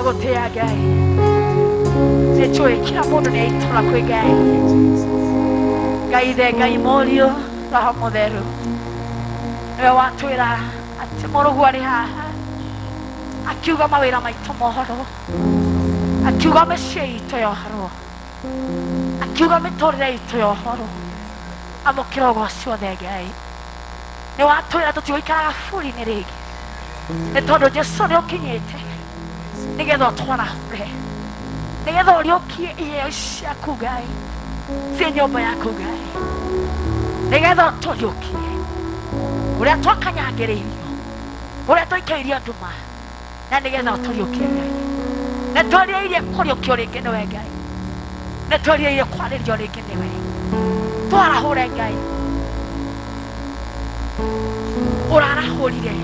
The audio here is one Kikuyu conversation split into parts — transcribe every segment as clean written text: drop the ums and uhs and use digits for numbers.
Ndagũtĩĩa Ngai. Nĩ njũĩ kila mũndũ nĩ aitũra kwĩ Ngai. Ngai Ithe, Ngai Mũriũ, Roho Mũtheru. Nĩwe watwĩra atĩ mũrũguo arĩ haha akiuga mawĩra maitũ mohorwo, akiuga mĩciĩ itũ yohorwo, akiuga mĩtũrĩre itũ yohorwo. Amũkĩra ũgoci wothe Ngai. Nĩ watwĩra tũtigũikara gaburi-inĩ rĩngĩ nĩ tondũ Jesu nĩ ũkinyĩte nĩgetha ũtwarahũre, nĩgetha ũriũkie iheo ciaku Ngai ciĩ nyũmba yaku Ngai, nĩgetha ũtũriũkie ũrĩa twakanyangĩrĩirio, ũrĩa twaikairio nduma, na nĩgetha ũtũriũkie Ngai. Nĩ twĩrirĩirie kũriũkio rĩngĩ nĩwe Ngai, nĩ twĩrirĩirie kwarĩrio rĩngĩ nĩwe. Twarahũre Ngai, ũrarahũrire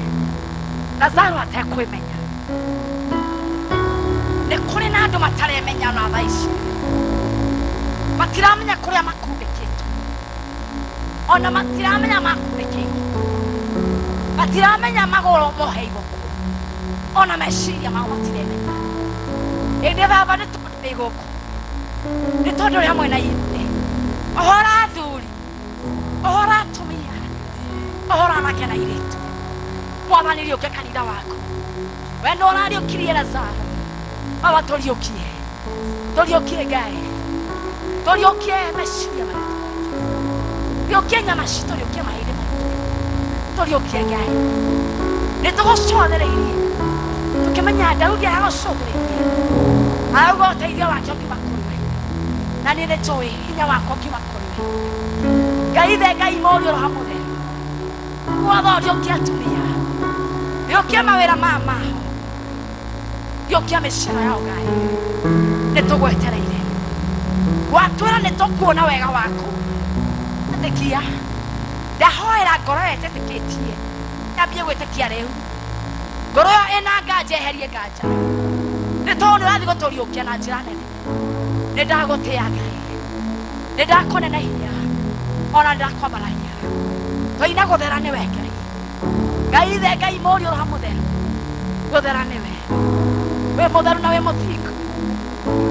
Lazaro atekwĩmenya. Nĩ kũrĩ na andũ mataremenya na thaa ici, matiramenya kũrĩa makundĩkĩtwo, ona matiramenya makundĩkĩirwo, matiramenya magũrũ moheirwo kũ, ona meciria mao matiremenya. Ĩndĩ Baba, nĩ tondũ wĩ gũkũ, nĩ tondũ ũrĩ hamwe na ithuĩ, ohora athuri, ohora atumia, ohora anake na airĩtu. Mwathani, riũkia kanitha waku. We nĩ ũrariũkirie Lazaro. Baba, tũriũkie, tũriũkie Ngai, tũriũkie meciria maitũ, riũkie nyama citũ, riũkie mahĩndĩ maitũ, tũriũkie Ngai. Nĩ tũgũcothereirie tũkĩmenya Daudi aragũcũthĩrĩirie, arauga ũteithio wake ũkiuma kũrĩ we, na niĩ nĩ njũĩ hinya wakwa ũkiuma kũrĩ we. Ngai Ithe, Ngai Mũriũ, Roho Mũtheru, mwatho riũkia atumia, riũkia mawĩra maya mao, riũkia mĩciaro yao Ngai. Nĩ tũgwetereire, watwĩra nĩ tũkuona wega waku. Ĩtĩkia, ndahoera ngoro ĩyo ĩtetĩkĩtie yambie gwĩtĩkia rĩu. Ngoro ĩyo ĩna nganja eherie nganja, nĩ tondũ nĩ ũrathiĩ gũtũriũkia na njĩra nene. Nĩ ndagũtĩĩa Ngai, nĩ ndakũnenehia, ona nĩ ndakwambararia. Twaina gũthera nĩwe Ngai. Ngai Ithe, Ngai Mũriũ, Roho Mũtheru, gũthera nĩwe. Wĩ mũtheru na wĩ mũthingu,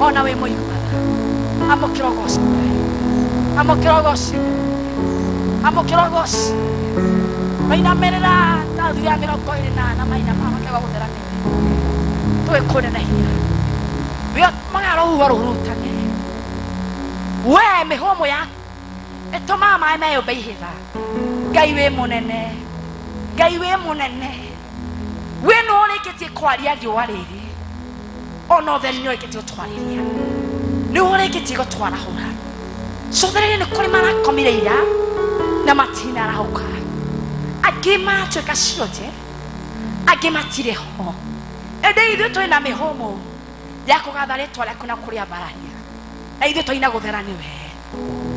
ona wĩ mũiguaga. Amũkĩra ũgoci Ngai, amũkĩra ũgoci, amũkĩra ũgoci. Mainamĩrĩra ta thuri ya 24 mainama makĩaga gũthera nĩwe. Twĩkũnenehia, wĩ ũtũmaga rũhuho rũhurutane. We mĩhũmũ yaku ĩtũmaga maĩ meyũmbe ihĩba. Ngai wĩ mũnene, Ngai wĩ mũnene. We nĩ ũrĩkĩtie kwaria riũa rĩrĩ, ona ũtheri nĩ ũrĩkĩtie gũtwarĩria, nĩ ũrĩkĩtie gũtwarahũra. Cũthĩrĩria nĩ kũrĩ marakomire ira na matinarahũka, angĩ maratuĩka cionje, angĩ matirĩ ho. Ĩndĩ ithuĩ twĩ na mĩhũmũ ya kũgatha rĩtwa rĩaku na kũrĩambararia, na ithuĩ twaina gũthera nĩwe.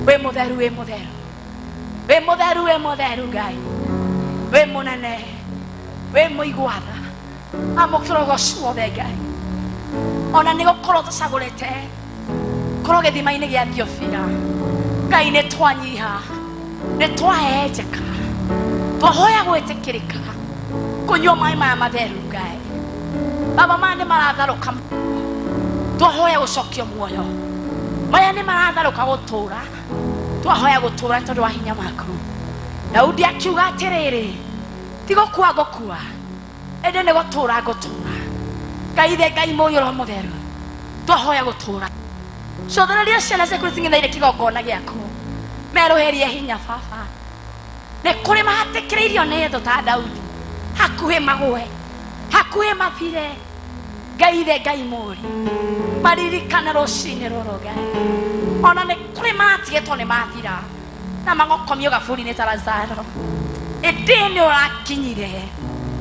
Wĩ mũtheru, wĩ mũtheru, wĩ mũtheru, wĩ mũtheru Ngai, wĩ mũnene, wĩ mũiguatha. Amũkĩra ũgoci wothe Ngai, ona nĩ gũkorwo tũcagũrĩte korwo gĩthima-inĩ gĩa Thiobira. Ngai, nĩ twanyiha, nĩ twahenjeka, twahoya gwĩtĩkĩrĩka kũnyua maĩ maya matheru Ngai. Baba, maya nĩ maratharũka, twahoya gũcokio muoyo. Maya nĩ maratharũka gũtũra, twahoya gũtũra nĩ tondũ wa hinya waku. Daudi akiuga atĩrĩrĩ, ti gũkua ngũkua, ĩndĩ nĩ gũtũra ngũtũra. Ngai Ithe, Ngai Mũriũ, Roho Mũtheru, twahoya gũtũra. Cũthĩrĩria ciana ciaku cing'etheire kĩgongona gĩaku, merũhĩrie hinya Baba. Nĩ kũrĩ mahatĩkĩrĩirio nĩ thũ ta Daudi, hakuhĩ magũe, hakuhĩ mathire. Ngai Ithe, Ngai Mũriũ, maririkane rũcinĩ rũrũ Ngai. Ona nĩ kũrĩ matigĩtwo nĩ mathira na magokomio gaburi-inĩ ta Lazaro, ĩndĩ nĩ ũrakinyire.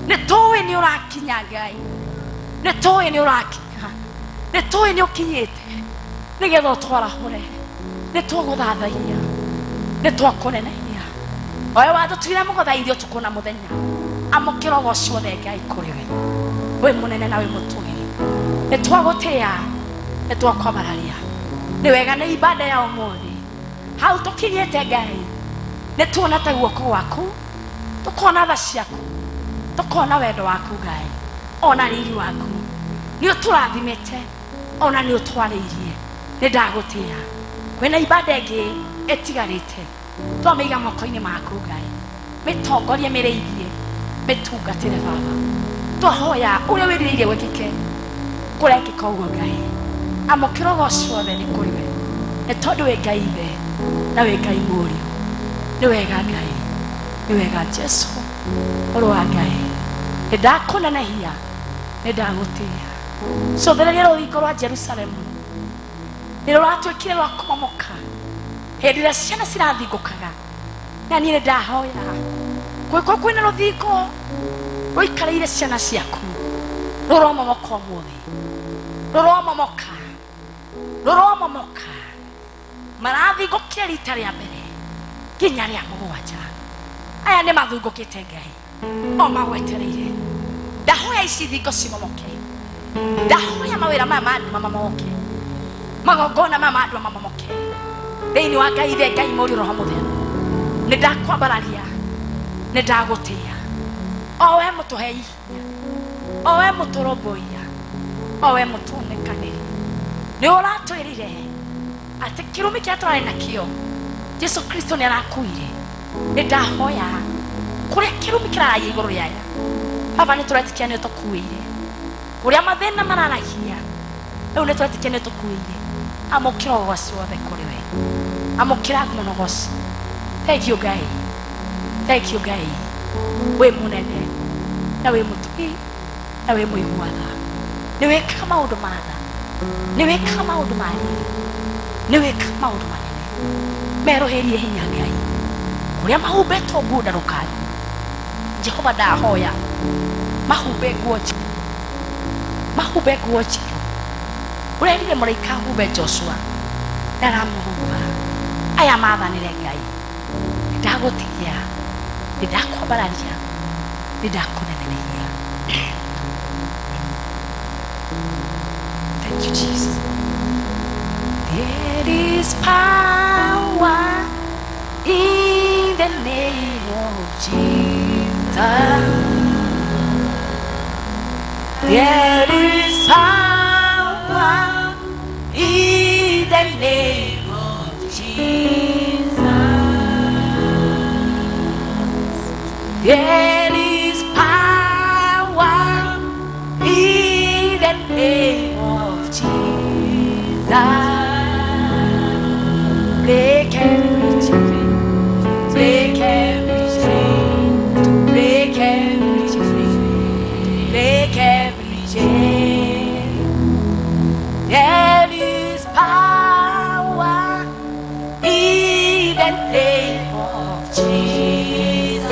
Nĩ tũĩ nĩ ũrakinya Ngai, nĩ tũĩ nĩ ũrakinya, nĩ tũĩ nĩ ũkinyĩte nĩgetha ũtwarahũre. Nĩ twagũthathaia, nĩ twakũnenehia. Oe watũtuire mũgũthaithia ũtukũ na mũthenya. Amũkĩra ũgoci wothe Ngai kũrĩ we. Wĩ mũnene na wĩ mũtũgĩru. Nĩ twagũtĩĩa, nĩ twakwambararia. Nĩ wega nĩ ibada ya ũmũthĩ. Hau tũkinyĩte Ngai, nĩ tuonete guoko gwaku, tũkona tha ciaku, tũkona wendo waku Ngai, ona riri waku. Nĩ ũtũrathimĩte ona nĩ ũtwarĩirie. Nĩ ndagũtĩĩa. Kwĩna ibada ĩngĩ ĩtigarĩte, twamĩiga moko-inĩ maku Ngai, mĩtongorie, mĩrĩithie, mĩtungatĩre Baba. Twahoya ũrĩa wĩrirĩirie gwĩkĩke kũrekĩka ũguo Ngai. Amũkĩra ũgoci wothe nĩ kũrĩ we, nĩ tondũ wĩ Ngai Ithe na wĩ Ngai Mũriũ. Nĩ wega Ngai, nĩ wega Jesu mũrũ wa Ngai. Nĩ ndakũnenehia, nĩ ndagũtĩĩa. Cũthĩrĩria rũthingo rwa Jerusalemu, nĩ rũratuĩkire rwa kũmomoka hĩndĩ ĩrĩa ciana cirathingũkaga. Na niĩ nĩ ndahoya gwĩkwo kwĩna rũthingo rũikarĩire ciana ciaku, rũromomoka ũmũthĩ, rũromomoka, rũromomoka. Marathingũkire rita rĩa mbere nginya rĩa mũgwanja, aya nĩ mathungũkĩte Ngai o magwetereire. Ndahoya ici thingo cimomoke, ndahoya mawĩra maya ma nduma mamomoke, magongona maya ma nduma mamomoke thĩinĩ wa Ngai Ithe, Ngai Mũriũ, Roho Mũtheru. Nĩ ndakwambararia, nĩ ndagũtĩĩa, o we mũtũhei hinya, o we mũtũrũmbũiya, o we mũtuonekanĩri. Nĩ ũratwĩrire atĩ kĩrumi kĩrĩa tũrarĩ nakĩo Jesu Kristo nĩ arakuire. Nĩ ndahoya kũrĩa kĩrumi kĩraragia igũrũ rĩaya, Baba, nĩ tũretĩkia nĩ ũtũkuĩire. Kũrĩa mathĩna mararagia rĩu, nĩ tũretĩkia nĩ ũtũkuĩire. Amũkĩra ũgoci wothe kũrĩ we, amũkĩra ngumo na ũgoci. Thank you Ngai, thank you Ngai, wĩ mũnene na wĩ mũtugi na wĩ mũigua tha. Nĩ wĩkaga maũndũ ma tha, nĩ wĩkaga maũndũ ma riri, nĩ wĩkaga maũndũ manene. Merũhĩrie hinya Ngai kũrĩa mahumbĩtwo nguo ndarũkangu. Jehova, ndahoya mahumbe nguo njerũ, mahumbe nguo njerũ. Ũrerire mũraika ahumbe Joshua, ndaramũhumba. Aya mathanĩre Ngai, nĩ ndagũtigia, nĩ ndakwambararia, nĩ ndakũneneria. Thank you, Jesus. There is power in the name of Jesus. There is power in the name of Jesus. There is power in the name of Jesus. Break every chain, break every chain, break every chain, break every chain. There is power in the name of Jesus.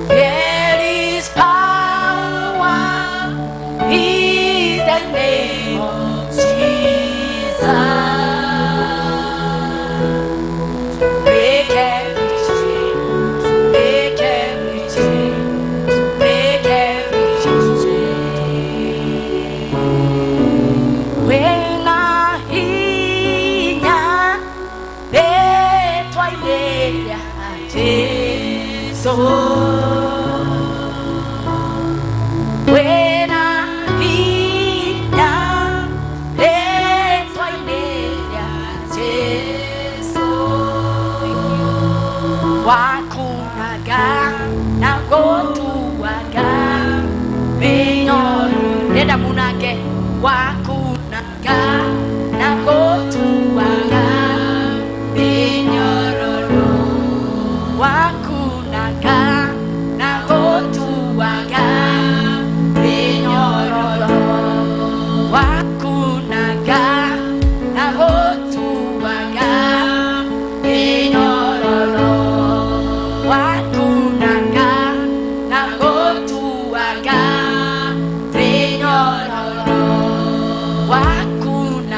There is power in the name of Jesus. Break every chain, break every chain, break every chain. Wĩna hinya rĩtwa-inĩ rĩa Jesũ. Wĩna hinya rĩtwa-inĩ rĩa Jesũ. Wakunaga na gũtuaga mĩnyoro, ndenda munange. Wakunaga na gũtuaga mĩnyororo, wakunaga na gũtuaga mĩnyororo, wakunaga na gũtuaga mĩnyororo, wakunaga na gũtuaga mĩnyororo, wakunaga.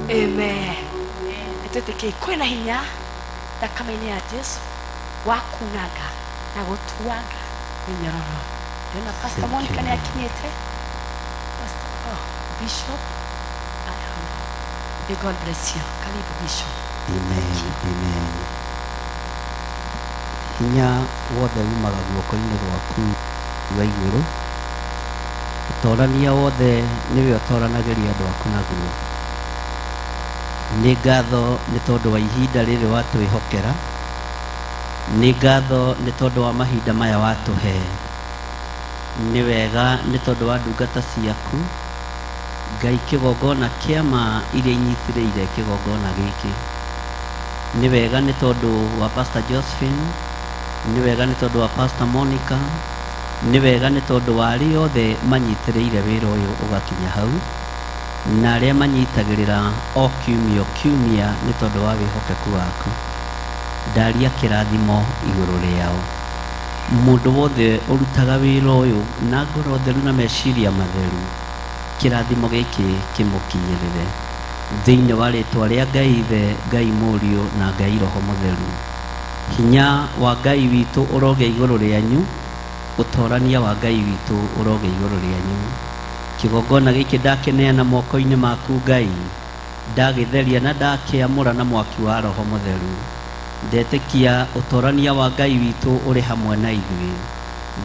Amen. Nĩtwĩtĩkĩi kwĩna hinya thakame-inĩ ya Jesu wa kunanga na gũtuanga mĩnyororo. Ndĩrona Pastor Thank Monica you. nĩ akinyĩte. Pastor, oh, Bishop, I don't know. May God bless you. Karibu Bishop. Amen. Amen. Hinya wothe umaga guoko-inĩ gwaku wa igũrũ. Ũtorania wothe nĩwe ũtoranagĩria andũ aku naguo. Nĩ ngatho nĩ tondũ wa ihinda rĩrĩ watwĩhokera. Nĩ ngatho nĩ tondũ wa mahinda maya watũhe. Nĩ wega nĩ tondũ wa ndungata ciaku. Ngai kĩgongona kĩa ma iria inyitĩrĩire kĩgongona gĩkĩ. Nĩ wega nĩ tondũ wa Pastor Josephine, nĩ wega nĩ tondũ wa Pastor Monica, nĩ wega nĩ tondũ wa arĩa othe manyitĩrĩire wĩra ũyũ ũgakinya hau, na arĩa manyitagĩrĩra o kiumia o kiumia nĩ tondũ wa wĩhokeku waku. Ndaria kĩrathimo igũrũ rĩao. Mũndũ wothe ũrutaga wĩra ũyũ na ngoro theru na meciria matheru, kĩrathimo gĩkĩ kĩmũkinyĩrĩre thĩinĩ wa rĩtwa rĩa Ngai Ithe, Ngai Mũriũ na Ngai Roho Mũtheru. Hinya wa Ngai witũ ũrogĩa igũrũ rĩanyu, ũtorania wa Ngai witũ ũrogĩa igũrũ rĩanyu. Kĩgongona gĩkĩ ndakĩneana moko-inĩ maku Ngai, ndagĩtheria na ndakĩamũra na mwaki wa Roho Mũtheru. Ndetĩkia ũtorania wa Ngai witũ ũrĩ hamwe na ithuĩ.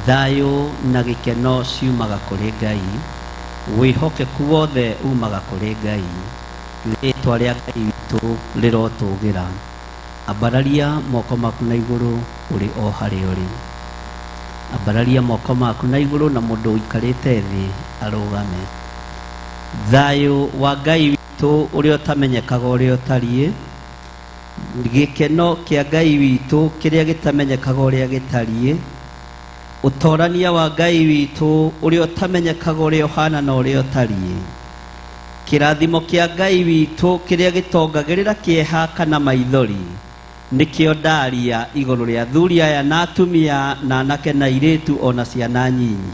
Thayũ na gĩkeno ciumaga kũrĩ Ngai, wĩhokeku wothe umaga kũrĩ Ngai. Rĩtwa rĩa Ngai witũ rĩrotũgĩra. Ambararia moko maku na igũrũ ũrĩ o harĩa ũrĩ. Ambararia moko maku na igũrũ na mũndũ ũikarĩte thĩ arũgame. Thayũ wa Ngai witũ ũrĩa ũtamenyekaga ũrĩa ũtariĩ, gĩkeno kĩa Ngai witũ kĩrĩa gĩtamenyekaga ũrĩa gĩtariĩ, ũtorania wa Ngai witũ ũrĩa ũtamenyekaga ũrĩa ũhana na ũrĩa ũtariĩ, kĩrathimo kĩa Ngai witũ kĩrĩa gĩtongagĩrĩra kĩeha kana maithori, nĩkĩo ndaria igũrũ rĩa athuri aya na atumia na anake na airĩtu ona ciana nyinyi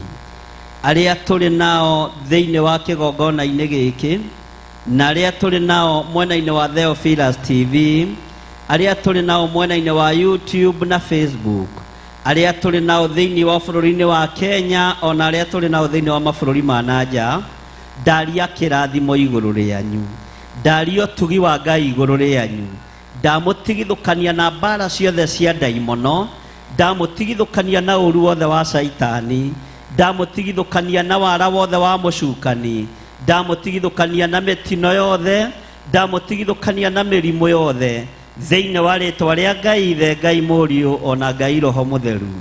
arĩa tũrĩ nao thĩinĩ wa kĩgongona-inĩ gĩkĩ, na arĩa tũrĩ nao mwena-inĩ wa Theophilus TV, arĩa tũrĩ nao mwena-inĩ wa YouTube na Facebook, arĩa tũrĩ nao thĩinĩ wa bũrũri-inĩ wa Kenya, ona arĩa tũrĩ nao thĩinĩ wa mabũrũri ma na nja. Ndaria kĩrathimo igũrũ rĩanyu, ndaria ũtugi wa Ngai igũrũ rĩanyu, ndamũtigithũkania na mbara ciothe cia ndaimono, ndamũtigithũkania na ũru wothe wa Caitani, ndamũtigithũkania na wara wothe wa mũcukani, ndamũtigithũkania na mĩtino yothe, ndamũtigithũkania na mĩrimũ yothe, thĩinĩ wa rĩtwa rĩa Ngai Ithe, Ngai Mũriũ ona Ngai Roho Mũtheru.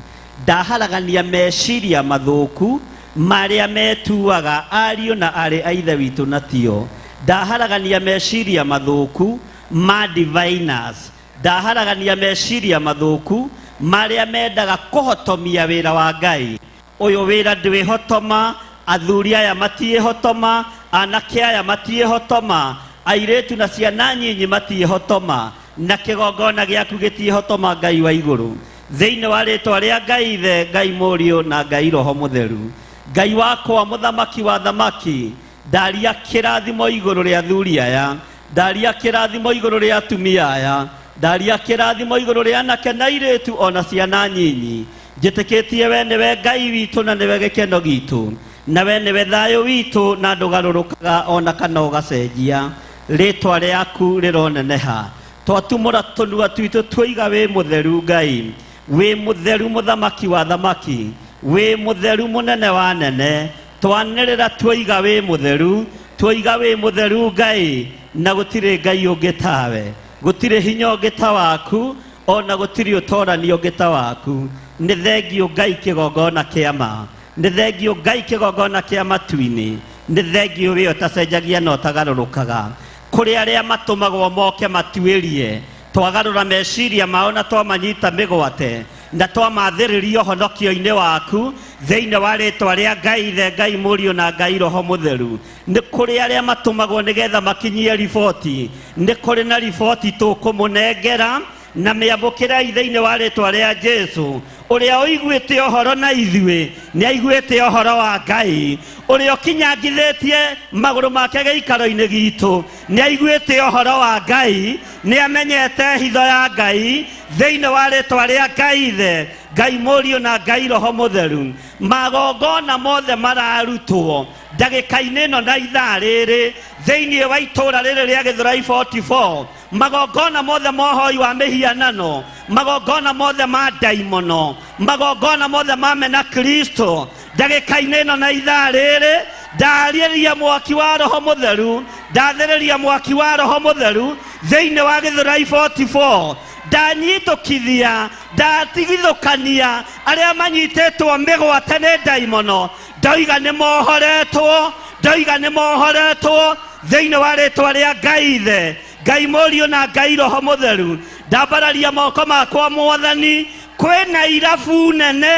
Ndaharagania meciria mathũku marĩa metuaga ariũ na arĩ a Ithe witũ na tio. Ndaharagania meciria mathũku ma diviners, ndaharagania meciria mathũku marĩa mendaga kũhotomia wĩra wa Ngai. Ũyũ wĩra ndwĩhotoma, athuri aya matiĩhotoma, anake aya matiĩhotoma, airĩtu na ciana nyinyi matiĩhotoma, na kĩgongona gĩaku gĩtiĩhotoma Ngai wa igũrũ. Thĩinĩ wa rĩtwa rĩa Ngai Ithe, Ngai Mũriũ na Ngai Roho Mũtheru. Ngai wakwa mũthamaki wa thamaki, ndaria kĩrathimo igũrũ rĩa athuri aya, ndaria kĩrathimo igũrũ rĩa atumia aya, ndaria kĩrathimo igũrũ rĩa anake na airĩtu ona ciana nyinyi. Njĩtĩkĩtie we nĩwe Ngai witũ na nĩwe gĩkeno gitũ, na we nĩwe thayũ witũ na ndũgarũrũkaga ona kana ũgacenjia. Rĩtwa rĩaku rĩroneneha. Twatumũra tũnua twitũ twoiga wĩ mũtheru Ngai, wĩ mũtheru mũthamaki wa thamaki, wĩ mũtheru mũnene wa nene. Twanĩrĩra twoiga wĩ mũtheru, twoiga wĩ mũtheru Ngai, na gũtirĩ Ngai ũngĩ tawe, gũtirĩ hinya ũngĩ ta waku, ona gũtirĩ ũtorani ũngĩ ta waku. Nĩ thengio Ngai kĩgongona kĩa ma, nĩ thengio Ngai kĩgongona kĩa matu-inĩ, nĩ thengio wĩ ũtacenjagia na ũtagarũrũkaga. Kũrĩ arĩa matũmagwo moke matuĩrie, twagarũra meciria mao na twamanyita mĩgwate na twamathĩrĩria ũhonokio-inĩ waku thĩinĩ wa rĩtwa rĩa Ngai Ithe, Ngai Mũriũ na Ngai Roho Mũtheru. Nĩ kũrĩ arĩa matũmagwo nĩgetha makinyie riboti, nĩ kũrĩ na riboti tũkũmũnengera, Na mĩamũkĩrei thĩinĩ wa rĩtwa rĩa Jesu. Ũrĩa ũiguĩte ũhoro na ithuĩ nĩ aiguĩte ũhoro wa Ngai. Ũrĩa ũkinyangithĩtie magũrũ make gĩikaro-inĩ gitũ nĩ aiguĩte ũhoro wa Ngai, nĩ amenyete hitho ya Ngai thĩinĩ wa rĩtwa rĩa Ngai Ithe, Ngai Mũriũ na Ngai Roho Mũtheru. Magongona mothe mararutwo ndagĩka-inĩ ĩno na ithaa rĩrĩ thĩinĩ wa itũũra rĩrĩ rĩa Gĩthũrai 44, magongona mothe ma ũhoi wa mĩhianano, magongona mothe ma ndaimono, magongona mothe ma mena Kristo, ndagĩka-inĩ ĩno na ithaa rĩrĩ ndarĩria mwaki wa Roho Mũtheru, ndathĩrĩria mwaki wa Roho Mũtheru thĩinĩ wa Gĩthũrai 44. Ndanyitũkithia, ndatigithũkania arĩa manyitĩtwo mĩgwate nĩ ndaimono, ndoiga nĩ mohoretwo, ndoiga nĩ mohoretwo thĩinĩ wa rĩtwa rĩa Ngai Ithe, Ngai Mũriũ na Ngai Roho Mũtheru. Ndambararia moko makwa Mwathani, kwĩna irabu nene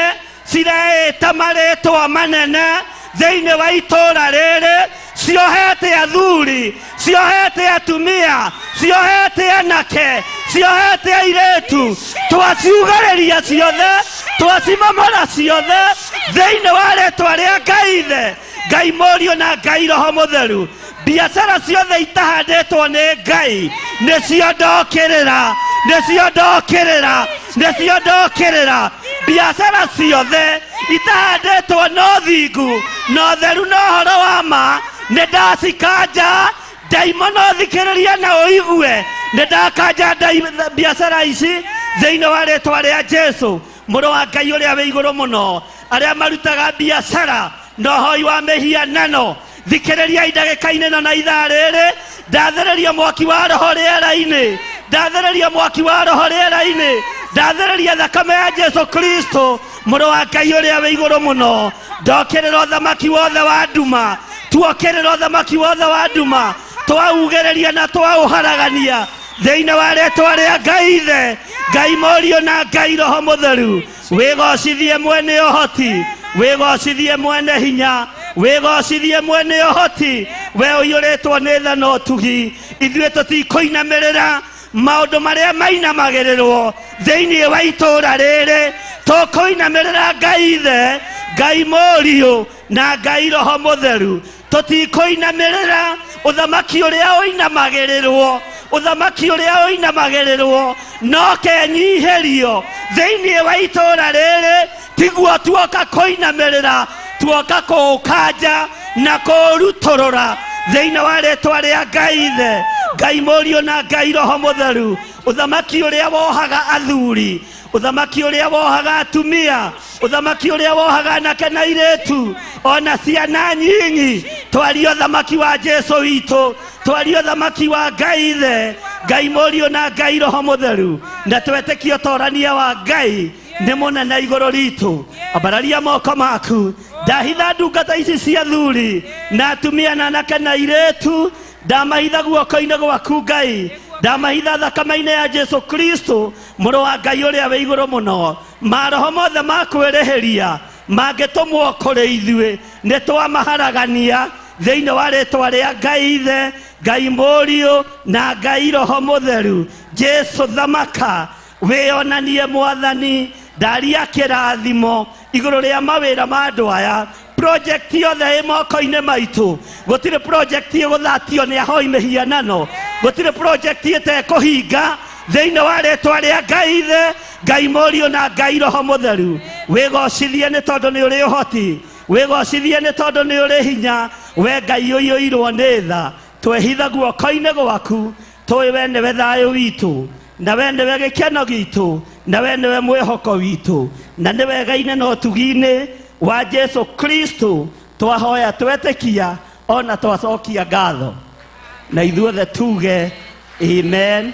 cireĩta marĩtwa manene thĩinĩ wa itũũra rĩrĩ, ciohete athuri, ciohete atumia, ciohete anake, ciohete airĩtu, twaciugĩrĩria ciothe, twacimomora ciothe thĩinĩ wa rĩtwa rĩa Ngai Ithe, Ngai Mũriũ na Ngai Roho Mũtheru. Biacara ciothe itahandĩtwo nĩ Ngai nĩcio ndokĩrĩra, nĩcio ndokĩrĩra, nĩcio ndokĩrĩra. Biacara ciothe itahandĩtwo na ũthingu na ũtheru na ũhoro wa ma nĩ ndacikanja. Ndaimono thikĩrĩria na ũigue, nĩ ndakanja biacara ici thĩinĩ wa rĩtwa rĩa Jesu, mũrũ wa Ngai ũrĩa wĩ igũrũ mũno. Arĩa marutaga biacara na ũhoi wa mĩhianano, thikĩrĩriai ndagĩka-inĩ ĩno na ithaa rĩrĩ, ndathĩrĩria mwaki wa Roho rĩera-inĩ, ndathĩrĩria mwaki wa Roho rĩera-inĩ, ndathĩrĩria thakame ya Jesu Kristo, mũrũ wa Ngai ũrĩa wĩ igũrũ mũno. Ndokĩrĩra ũthamaki wothe wa nduma, tuokĩrĩra ũthamaki wothe wa nduma, twaugĩrĩria na twaũharagania thĩinĩ wa rĩtwa rĩa Ngai Ithe, Ngai Mũriũ na Ngai Roho Mũtheru. Wĩgocithie mwene ũhoti, wĩgocithie mwene hinya, wĩgocithie mwene ũhoti, we ũiyũrĩtwo nĩ tha na ũtugi. Ithuĩ tũtikũinamĩrĩra maũndũ marĩa mainamagĩrĩrwo thĩinĩ wa itũũra rĩrĩ, tũkũinamĩrĩra Ngai Ithe, Ngai Mũriũ na Ngai Roho Mũtheru. Tũtikũinamĩrĩra ũthamaki ũrĩa ũinamagĩrĩrwo, ũthamaki ũrĩa ũinamagĩrĩrwo no kenyihĩrio thĩinĩ wa itũũra rĩrĩ. Tiguo tuoka kũinamĩrĩra, tuoka kũũkanja na kũũrutũrũra thĩinĩ wa rĩtwa rĩa Ngai Ithe, Ngai Mũriũ na Ngai Roho Mũtheru. Ũthamaki ũrĩa wohaga athuri, ũthamaki ũrĩa wohaga atumia, ũthamaki ũrĩa wohaga anake na airĩtu ona ciana nyinyi, twarie ũthamaki wa Jesu witũ, twarie ũthamaki wa Ngai Ithe, Ngai Mũriũ na Ngai Roho Mũtheru, na twetĩkie ũtorania wa Ngai nĩ mũnene igũrũ ritũ. Ambararia moko maku, ndahitha ndungata ici cia athuri na atumia na anake na airĩtu, ndamahitha guoko-inĩ gwaku Ngai, ndamahitha thakame-inĩ ya Jesu Kristo, mũrũ wa Ngai ũrĩa wĩ igũrũ mũno. Maroho mothe ma kwĩrĩhĩria mangĩtũmwo kũrĩ ithuĩ nĩ twamaharagania thĩinĩ wa rĩtwa rĩa Ngai Ithe, Ngai Mũriũ na Ngai Roho Mũtheru. Jesu thamaka, wĩonanie Mwathani, ndaria kĩrathimo igũrũ rĩa mawĩra ma andũ aya. Project yothe ĩ moko-inĩ maitũ, gũtirĩ project ĩgũthatio nĩ ahoi mĩhianano, gũtirĩ project ĩtekũhinga thĩinĩ wa rĩtwa rĩa Ngai Ithe, Ngai Mũriũ na Ngai Roho Mũtheru. Wĩgocithie nĩ tondũ nĩ ũrĩ ũhoti, wĩgocithie nĩ tondũ nĩ ũrĩ hinya, we Ngai ũiyũirwo nĩ tha. Twehitha guoko-inĩ gwaku, tũĩ we nĩwe thayũ witũ, na we nĩwe gĩkeno gitũ, na we nĩwe mwĩhoko witũ, na nĩ wega-inĩ na ũtugi-inĩ wa Jesu Kristo twahoya twetĩkia ona twacokia ngatho, na ithuothe tuge amen. Amen. Amen.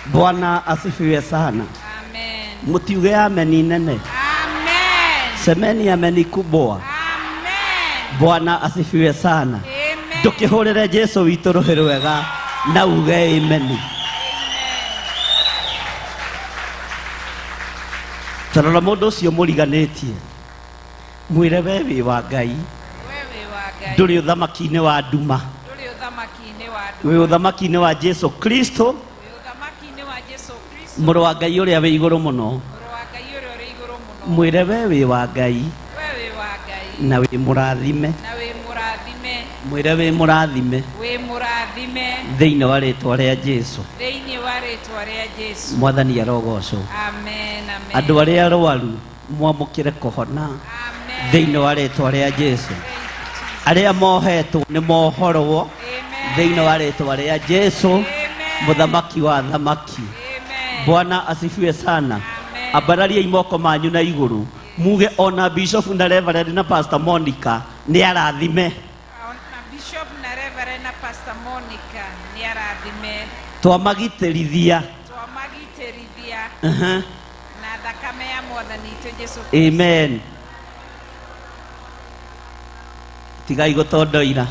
Bwana asifiwe sana. Amen. Mtiuge ameni nene. Amen. Semeni ameni kubwa. Amen. Bwana asifiwe sana. Amen. Ndũkĩhũrĩre Jesu witũ rũhĩ rwega na uge amen. Tarora mũndũ ũcio mũriganĩtie, mwĩre we wĩ wa Ngai, We wĩ wa Ngai. ndũrĩ ũthamaki-inĩ wa nduma, Ndũrĩ ũthamaki-inĩ wa nduma. wĩ ũthamaki-inĩ wa Jesu Kristo, Wĩ Jesu. Mũrũ wa Ngai ũrĩa wĩ igũrũ mũno. Mũrũ wa Ngai ũrĩa ũrĩ igũrũ mũno. Mwĩre we wĩ wa Ngai. We wĩ wa Ngai. Na wĩ mũrathime. Na wĩ mũrathime. Mwĩre wĩ mũrathime. Wĩ mũrathime. Thĩinĩ wa rĩtwa rĩa Jesu. Thĩinĩ wa rĩtwa rĩa Jesu. Mwathani arogocwo. Amen, amen. Andũ arĩa arwaru mwamũkĩre kũhona. Amen. Thĩinĩ wa rĩtwa rĩa Jesu. Thank you, Jesus. Arĩa mohetwo nĩ mohorwo. Amen. Thĩinĩ wa rĩtwa rĩa Jesu. Amen. Mũthamaki wa athamaki. Amen. Bwana asifiwe sana. Amen. Ambarariai moko manyu na igũrũ muge ona bishop na reverend na pastor Monica nĩ arathime. Na Bishop na Reverend na Pastor Monica nĩ arathime. Twamagitĩrithia. Twamagitĩrithia Uh-huh. na thakame ya Mwathani witũ Jesu Kristo. Amen. Tigai gũtondoira.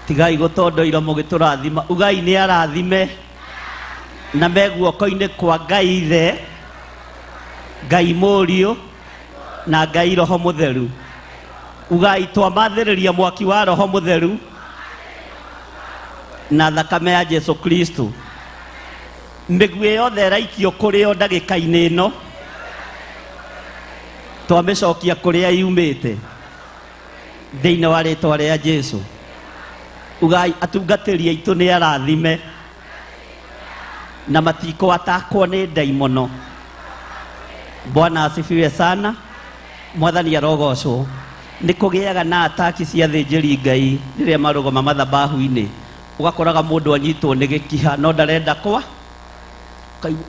Tigai gũtondoira mũgĩtũrathima. Ugai nĩ arathime. Na me guoko-inĩ kwa Ngai Ithe, Ngai Mũriũ na Ngai Roho Mũtheru. Ugai twamathĩrĩria mwaki wa Roho Mũtheru na thakame ya Jesu Kristo. Mĩguĩ yothe ĩraikio kũrĩ o ndagĩka-inĩ ĩno twamĩcokia kũrĩa yumĩte thĩinĩ wa rĩtwa rĩa Jesu. Ugai atungatĩri aitũ nĩ arathime na matikwatakwo nĩ ndaimono. Bwana asifiwe sana. Mwathani arogocwo. Nĩ kũgĩaga na ataki cia athĩnjĩri Ngai rĩrĩa marũgama mathabahu-inĩ. Ũgakoraga mũndũ anyitwo nĩ gĩkiha no ndarenda kwa. Kaigua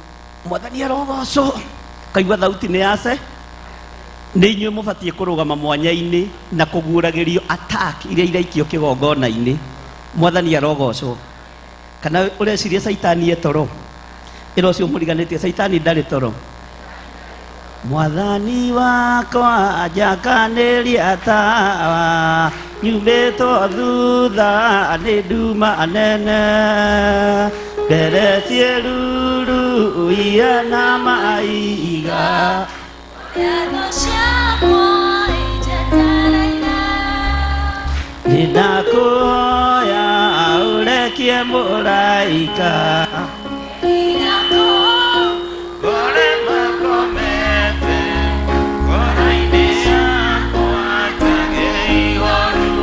Mwathani arogocwo. Kaigua thauti nĩ yace. Nĩ inyuĩ mũbatiĩ kũrũgama mwanya-inĩ na kũguũragĩrio attack iria iraikio kĩgongona-inĩ. Mwathani arogocwo. Kana ũreciria Caitani e toro? Ĩra ũcio mũriganĩtie Caitani ndarĩ toro. Mwathani wakwa njakanĩria tawa nyumĩtwo thutha nĩ nduma nene mbere ciĩruru ia na maiga. Nĩndakũhoya ũrekie mũraika.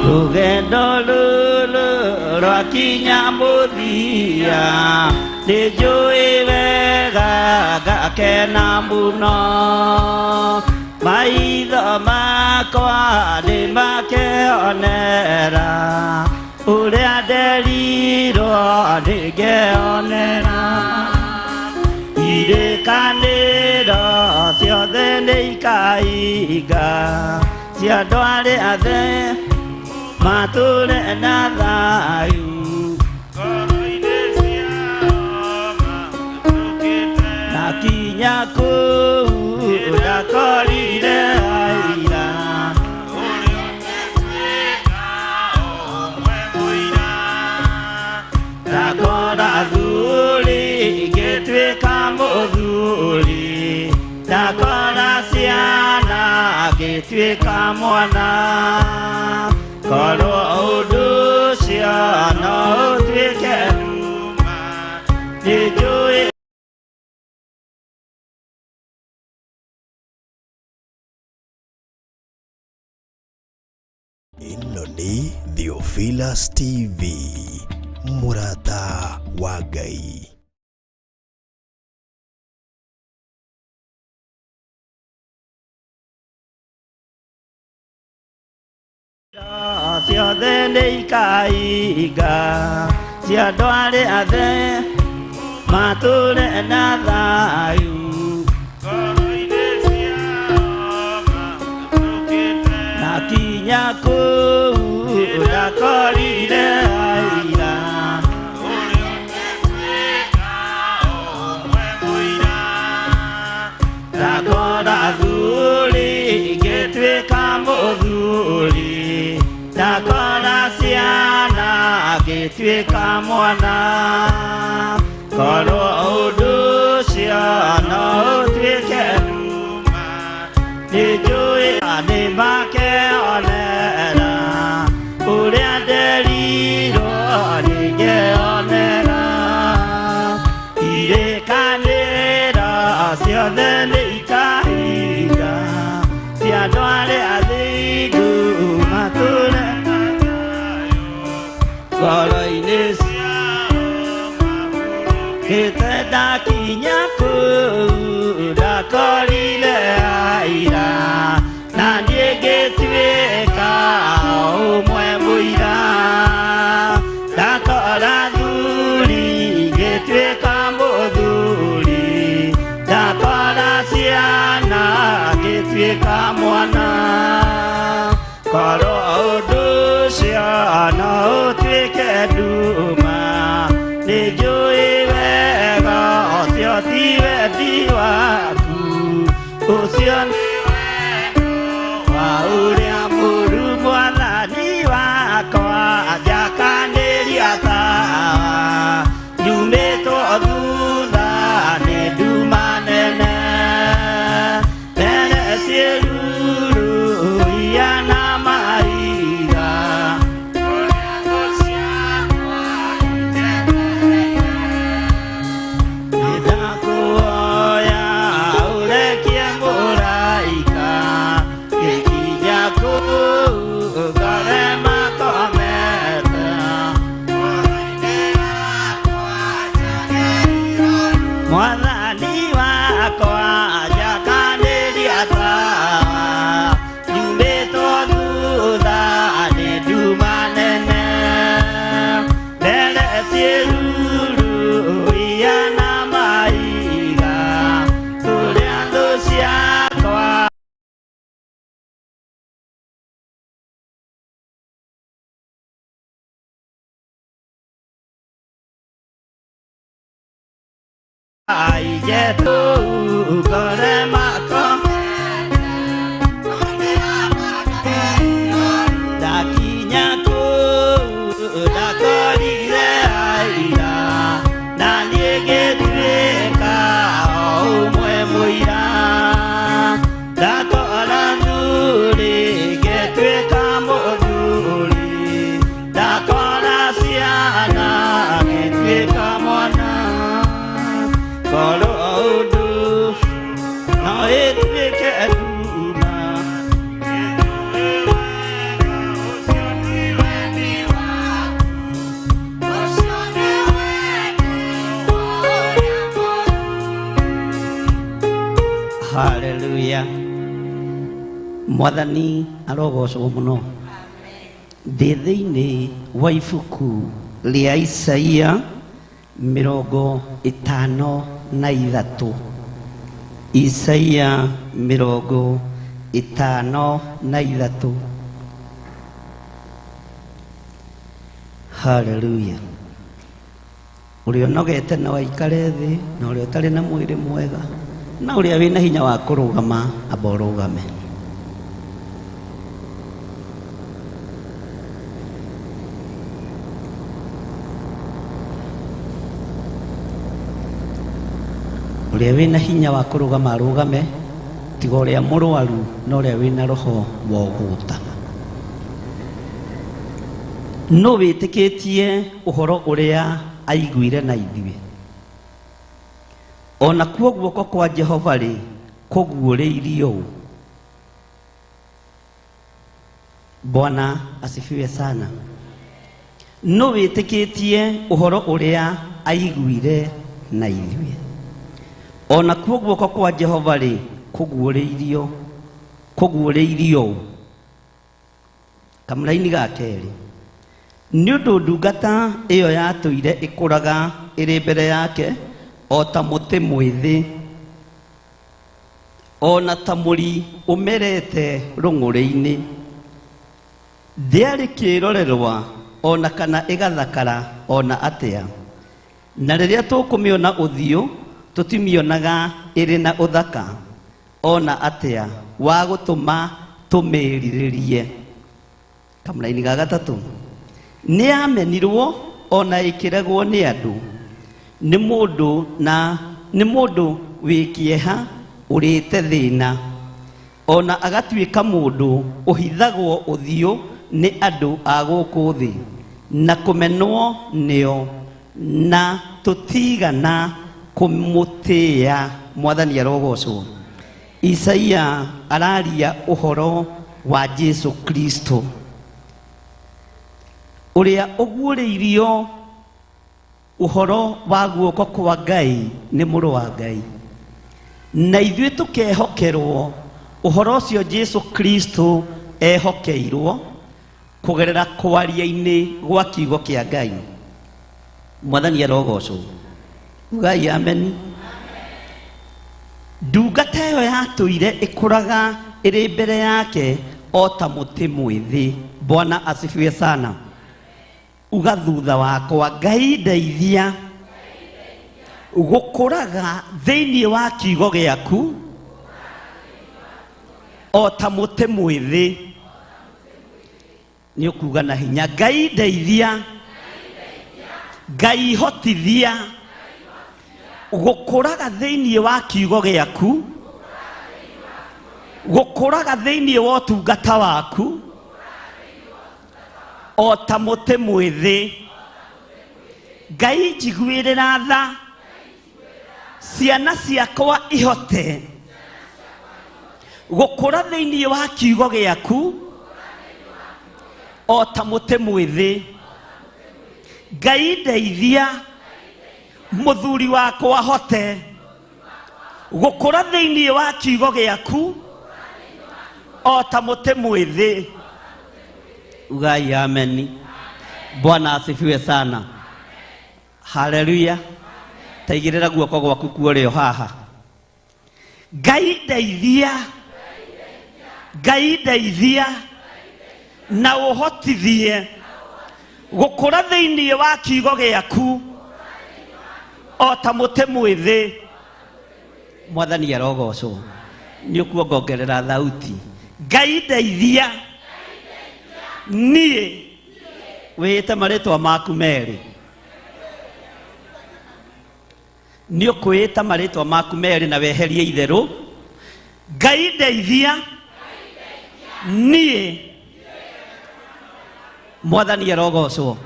Rũgendo rũrũ rwakinya mũthia nĩnjũĩ wega ngakena mũno. Maitho makwa nĩmakeonera ũrĩa nderirwo nĩngeonera. Irĩkanĩro ciothe nĩikahinga cia andũ arĩa athe matũre na thayũ. Na kinya kũu ndakorire aira. Ndakora thuri ngĩtuĩka mũthuri. Ndakora ciana ngĩtuĩka mwana. Korwo ũndũ ũcio no ũtuĩke nduma nĩnjũĩ. Ĩno nĩ Theophilus TV, mũrata wa Ngai. Ciothe nĩikahinga cia andũ arĩa athe matũre na thayũ. Na kinya kũu ndakorire aira. Ndakora thuri ngĩtuĩka mũthuri. Ndakora ciana ngĩtuĩka mwana. Korwo ũndũ ũcio no ũtuĩke nduma nĩnjũĩ nĩmakeonera ũrĩa nderirwo nĩngeonera. Irĩkanĩro Ngoro-inĩ kĩte ndakinya kũu ndakorire aira na niĩ ngĩtuĩka ũmwe mũira ndakora thuri ngĩtuĩka mũthuri ndakora ciana ngĩtuĩka mwana korwo ũndũ ũcio no ũtuĩke nduma nĩ njũĩ wega ũcio ti wendi waku ũcio nĩ wendo wa ũrĩa mũru mwathani wakwa njakanĩria tawa nyumĩtwo thutha nĩ nduma nene mbere ciĩruru ia na mahiga nĩndakũhoya ũrekie mũraika gĩkinya kũu ngore makomete mwathani wakwa njakanĩria tawa nyumĩtwo thutha nĩ nduma nene mbere ciĩruru ia na mahiga kũrĩa thũ ciakwa aijetũ ngore makomete ndakinya kũu ndakorire aira na niĩ ngĩtuĩka o ũmwe mũira ndakora thuri ngĩtuĩka mũthuri ndakora ciana ngĩtuĩka mwana korwo ũndũ no ĩtuĩke nduma Haleluya. Mwathani arogocwo mũno. Ndĩ thĩinĩ wa ibuku rĩa Isaia 53. Isaia 53. Haleluya. Ũrĩa ũnogete no aikare thĩ na ũrĩa ũtarĩ na mwĩrĩ mwega na ũrĩa wĩna hinya wa kũrũgama amba ũrũgame. Ũrĩa wĩna hinya wa kũrũgama arũgame, tiga ũrĩa mũrwaru na ũrĩa wĩna roho wa ũgũta. Nũ wĩtĩkĩtie ũhoro ũrĩa aiguire na ithuĩ? Ona kuo guoko kwa Jehova rĩ kũguũrĩirio ũ? Bwana asifiwe sana. Nũ wĩtĩkĩtie ũhoro ũrĩa aiguire na ithuĩ? Ona kuo guoko kwa Jehova rĩ kũguũrĩirio ũ? Kamũraini ga kerĩ, nĩ ũndũ ndungata ĩyo yatũire ĩkũraga ĩrĩ mbere yake o ta mũtĩ mwĩthĩ ona ta mũri ũmerete rũng'ũrĩ-inĩ, ndĩarĩ kĩrorerwa ona kana ĩgathakara ona atĩa, na rĩrĩa tũkũmĩona ũthiũ tũtimĩonaga ĩrĩ na ũthaka ona atĩa wa gũtũma tũmĩrirĩrie. Kamũraini ga gatatũ, nĩ yamenirwo ona ĩkĩregwo nĩ andũ, nĩ mũndũ na nĩ mũndũ wĩ kĩeha ũrĩte thĩna, ona agatuĩka mũndũ ũhithagwo ũthiũ nĩ andũ a gũkũ thĩ na kũmenwo nĩo, na tũtigana kũmũtĩĩa. Mwathani arogocwo. Isaia araria ũhoro wa Jesu Kristo. Ũrĩa ũguũrĩirio ũhoro wa guoko kwa Ngai nĩ mũrũ wa Ngai, na ithuĩ tũkehokerwo ũhoro ũcio Jesu Kristo ehokeirwo kũgerera kwaria-inĩ gwa kiugo kĩa Ngai. Mwathani arogocwo. Ugai ameni. Ndungata ĩyo yatũire ĩkũraga ĩrĩ mbere yake o ta mũtĩ mwĩthĩ. Bwana asifiwe sana. Uga thutha wakwa, Ngai ndeithia gũkũraga thĩinĩ wa kiugo gĩaku o ta mũtĩ mwĩthĩ. Nĩ ũkuga na hinya, Ngai ndeithia, Ngai hotithia gũkũraga thĩinĩ wa kiugo gĩaku, gũkũraga thĩinĩ wa ũtungata waku o ta mũtĩ mwĩthĩ. Ngai njiguĩrĩra tha, ciana ciakwa ihote gũkũra thĩinĩ wa kiugo gĩaku o ta mũtĩ mwĩthĩ. Ngai ndeithia mũthuri wakwa hote gũkũra thĩinĩ wa kiugo gĩaku o ta mũtĩ mwĩthĩ. Ugai ameni. Bwana asifiwe sana. Haleluya. Taigĩrĩra guoko gwaku kuorĩo haha. Ngai ndeithia, Ngai ndeithia na ũhotithie gũkũra thĩinĩ wa kiugo gĩaku o ta mũtĩ mwĩthĩ. Mwathani arogocwo. Nĩ ũkuongongerera thauti. Ngai ndeithia niĩ wĩĩte marĩtwa maku merĩ. Nĩ ũkwĩĩta marĩtwa maku merĩ na weherie itherũ. Ngai ndeithia niĩ. Mwathani arogocwo.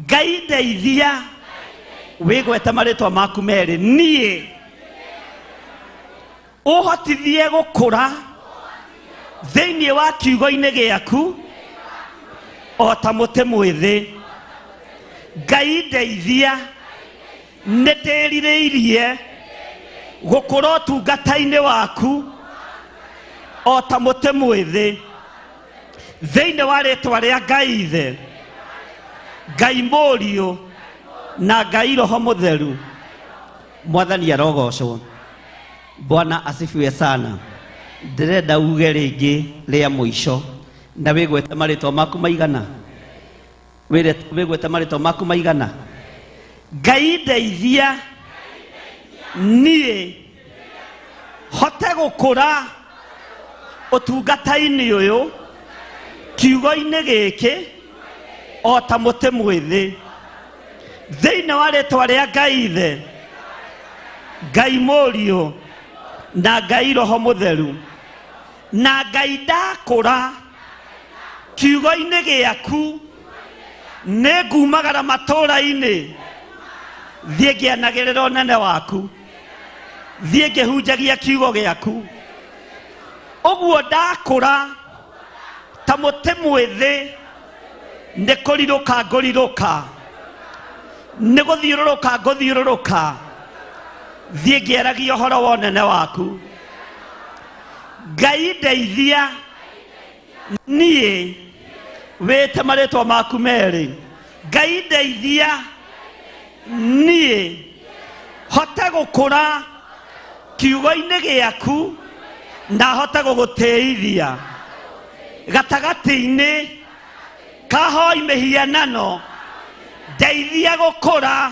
Ngai ndeithia wĩgwete marĩtwa maku merĩ niĩ ũhotithie gũkũra thĩinĩ wa kiugo-inĩ gĩaku o ta mũtĩ mwĩthĩ. Ngai ndeithia nĩ ndĩrirĩirie gũkũra ũtungata-inĩ waku o ta mũtĩ mwĩthĩ thĩinĩ wa rĩtwa rĩa Ngai Ithe, Ngai Mũriũ na Ngai Roho Mũtheru. Mwathani arogocwo. Bwana asifiwe sana. Ndĩrenda uge rĩngĩ rĩa mũico na wĩgwete marĩtwa maku maigana. Wĩgwete marĩtwa maku maigana. Ngai ndeithia niĩ hote gũkũra ũtungata-inĩ ũyũ kiugo-inĩ gĩkĩ o ta mũtĩ mwĩthĩ thĩinĩ wa rĩtwa rĩa Ngai Ithe, Ngai Mũriũ na Ngai Roho Mũtheru. Na Ngai ndakũra kiugo-inĩ gĩaku nĩ ngumagara matũũra-inĩ thiĩ ngĩanagĩrĩra ũnene waku, thiĩ ngĩhunjagia kiugo gĩaku. Ũguo ndakũra ta mũtĩ mwĩthĩ nĩ kũrirũka ngũrirũka, nĩ gũthiũrũrũka ngũthiũrũrũka thiĩ ngĩaragia ũhoro wa ũnene waku. Ngai ndeithia niĩ wĩte marĩtwa maku merĩ. Ngai ndeithia niĩ hote gũkũra kiugo-inĩ gĩaku na hote gũgũtĩithia gatagatĩ-inĩ ka hoi mĩhianano. Ndeithia gũkũra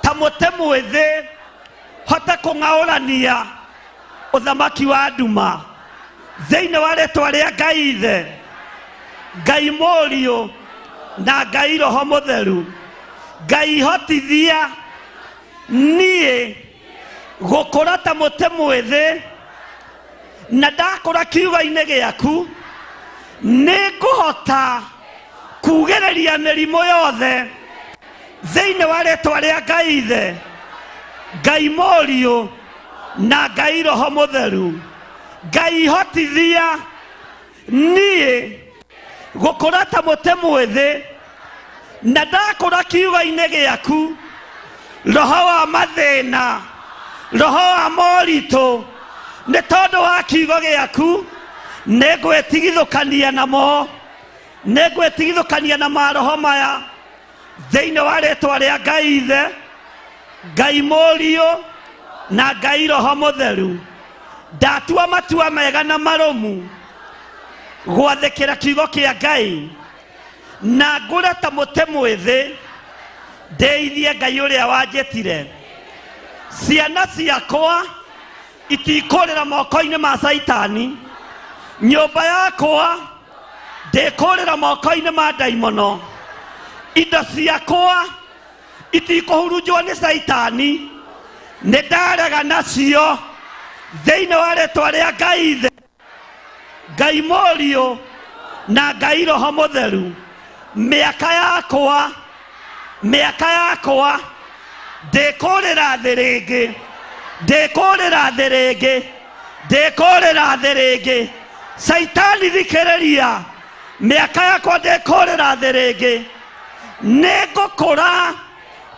ta mũtĩ mwĩthĩ hote kũng'aũrania ũthamaki wa nduma thĩinĩ wa rĩtwa rĩa Ngai Ithe, Ngai Mũriũ na Ngai Roho Mũtheru. Ngai hotithia niĩ gũkũra ta mũtĩ mwĩthĩ na ndakũra kiugo-inĩ gĩaku nĩ ngũhota kugĩrĩria mĩrimũ yothe thĩinĩ wa rĩtwa rĩa Ngai Ithe, Ngai Mũriũ na Ngai Roho Mũtheru. Ngai hotithia niĩ gũkũra ta mũtĩ mwĩthĩ Na ndakũra kiugo-inĩ gĩaku, roho wa mathĩna, roho wa moritũ, nĩ tondũ wa kiugo gĩaku nĩ ngwĩtigithũkania namo, nĩ ngwĩtigithũkania na maroho maya thĩinĩ wa rĩtwa rĩa Ngai Ithe, Ngai Mũriũ na Ngai Roho Mũtheru. Ndatua matua mega na marũmu gwathĩkĩra kiugo kĩa Ngai na ngũre ta mũtĩ mwĩthĩ, ndĩithie Ngai ũrĩa wanjĩtire. Ciana ciakwa itikũrĩra moko-inĩ ma Caitani, nyũmba yakwa ndĩkũrĩra moko-inĩ ma ndaimono, indo ciakwa itikũhurunjwo nĩ Caitani, nĩ ndarega nacio thĩinĩ wa rĩtwa rĩa Ngai Ithe, Ngai Mũriũ na Ngai Roho Mũtheru. Mĩaka yakwa, mĩaka yakwa ndĩkũrĩra thĩ rĩngĩ, ndĩkũrĩra thĩ rĩngĩ, ndĩkũrĩra thĩ rĩngĩ. Caitani thikĩrĩria, mĩaka yakwa ndĩkũrĩra thĩ rĩngĩ, nĩngũkũra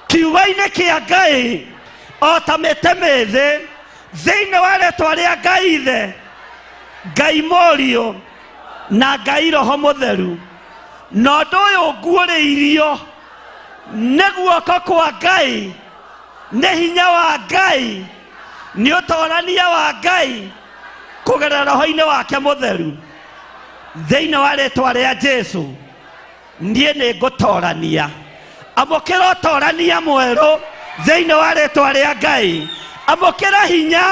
kiugo-inĩ kĩa Ngai o ta mĩtĩ mĩthĩ thĩinĩ wa rĩtwa rĩa Ngai Ithe, Ngai Mũriũ na Ngai Roho Mũtheru. Na ũndũ ũyũ nguũrĩirio nĩ guoko kwa Ngai, nĩ hinya wa Ngai, nĩ ũtorania wa Ngai kũgerera roho-inĩ wake mũtheru thĩinĩ wa rĩtwa rĩa Jesu. Niĩ nĩ ngũtorania. Amũkĩra ũtorania mwerũ thĩinĩ wa rĩtwa rĩa Ngai. Amũkĩra hinya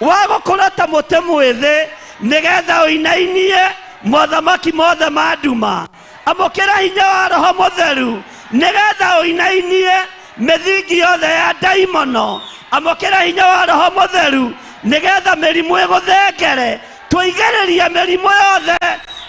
wa gũkũra ta mũtĩ mwĩthĩ nĩgetha ũinainie mothamaki mothe ma nduma. Amũkĩra hinya wa Roho Mũtheru nĩgetha ũinainie mĩthingi yothe ya ndaimono. Amũkĩra hinya wa Roho Mũtheru nĩgetha mĩrimũ ĩgũthengere. Twaigĩrĩria mĩrimũ yothe,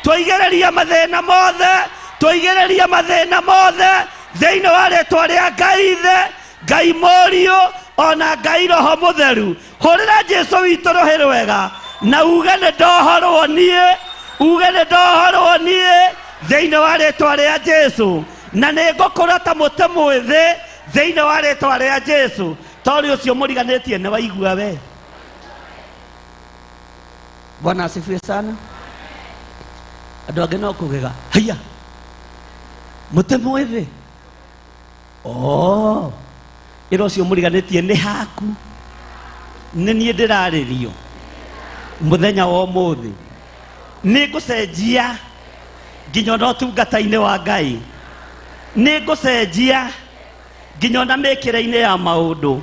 twaigĩrĩria mathĩna mothe, twaigĩrĩria mathĩna mothe thĩinĩ wa rĩtwa rĩa Ngai Ithe, Ngai Mũriũ ona Ngai Roho Mũtheru. Hũrĩra Jesu witũ rũhĩ rwega na uge nĩ ndohorwo niĩ, uge nĩ ndohorwo niĩ thĩinĩ wa rĩtwa rĩa Jesu, na nĩ ngũkũra ta mũtĩ mwĩthĩ thĩinĩ wa rĩtwa rĩa Jesu. Tori ũcio mũriganĩtie nĩ waigua we. Bwana asifiwe sana. Andũ angĩ no kũgega, haiya mũtĩ mwĩthĩ, oh, ĩra ũcio mũriganĩtie nĩ haku, nĩ niĩ ndĩrarĩrio mũthenya wa ũmũthĩ. Nĩ ngũcenjia nginya ona ũtungata-inĩ wa Ngai, nĩ ngũcenjia nginya ona mĩkĩre-inĩ ya maũndũ,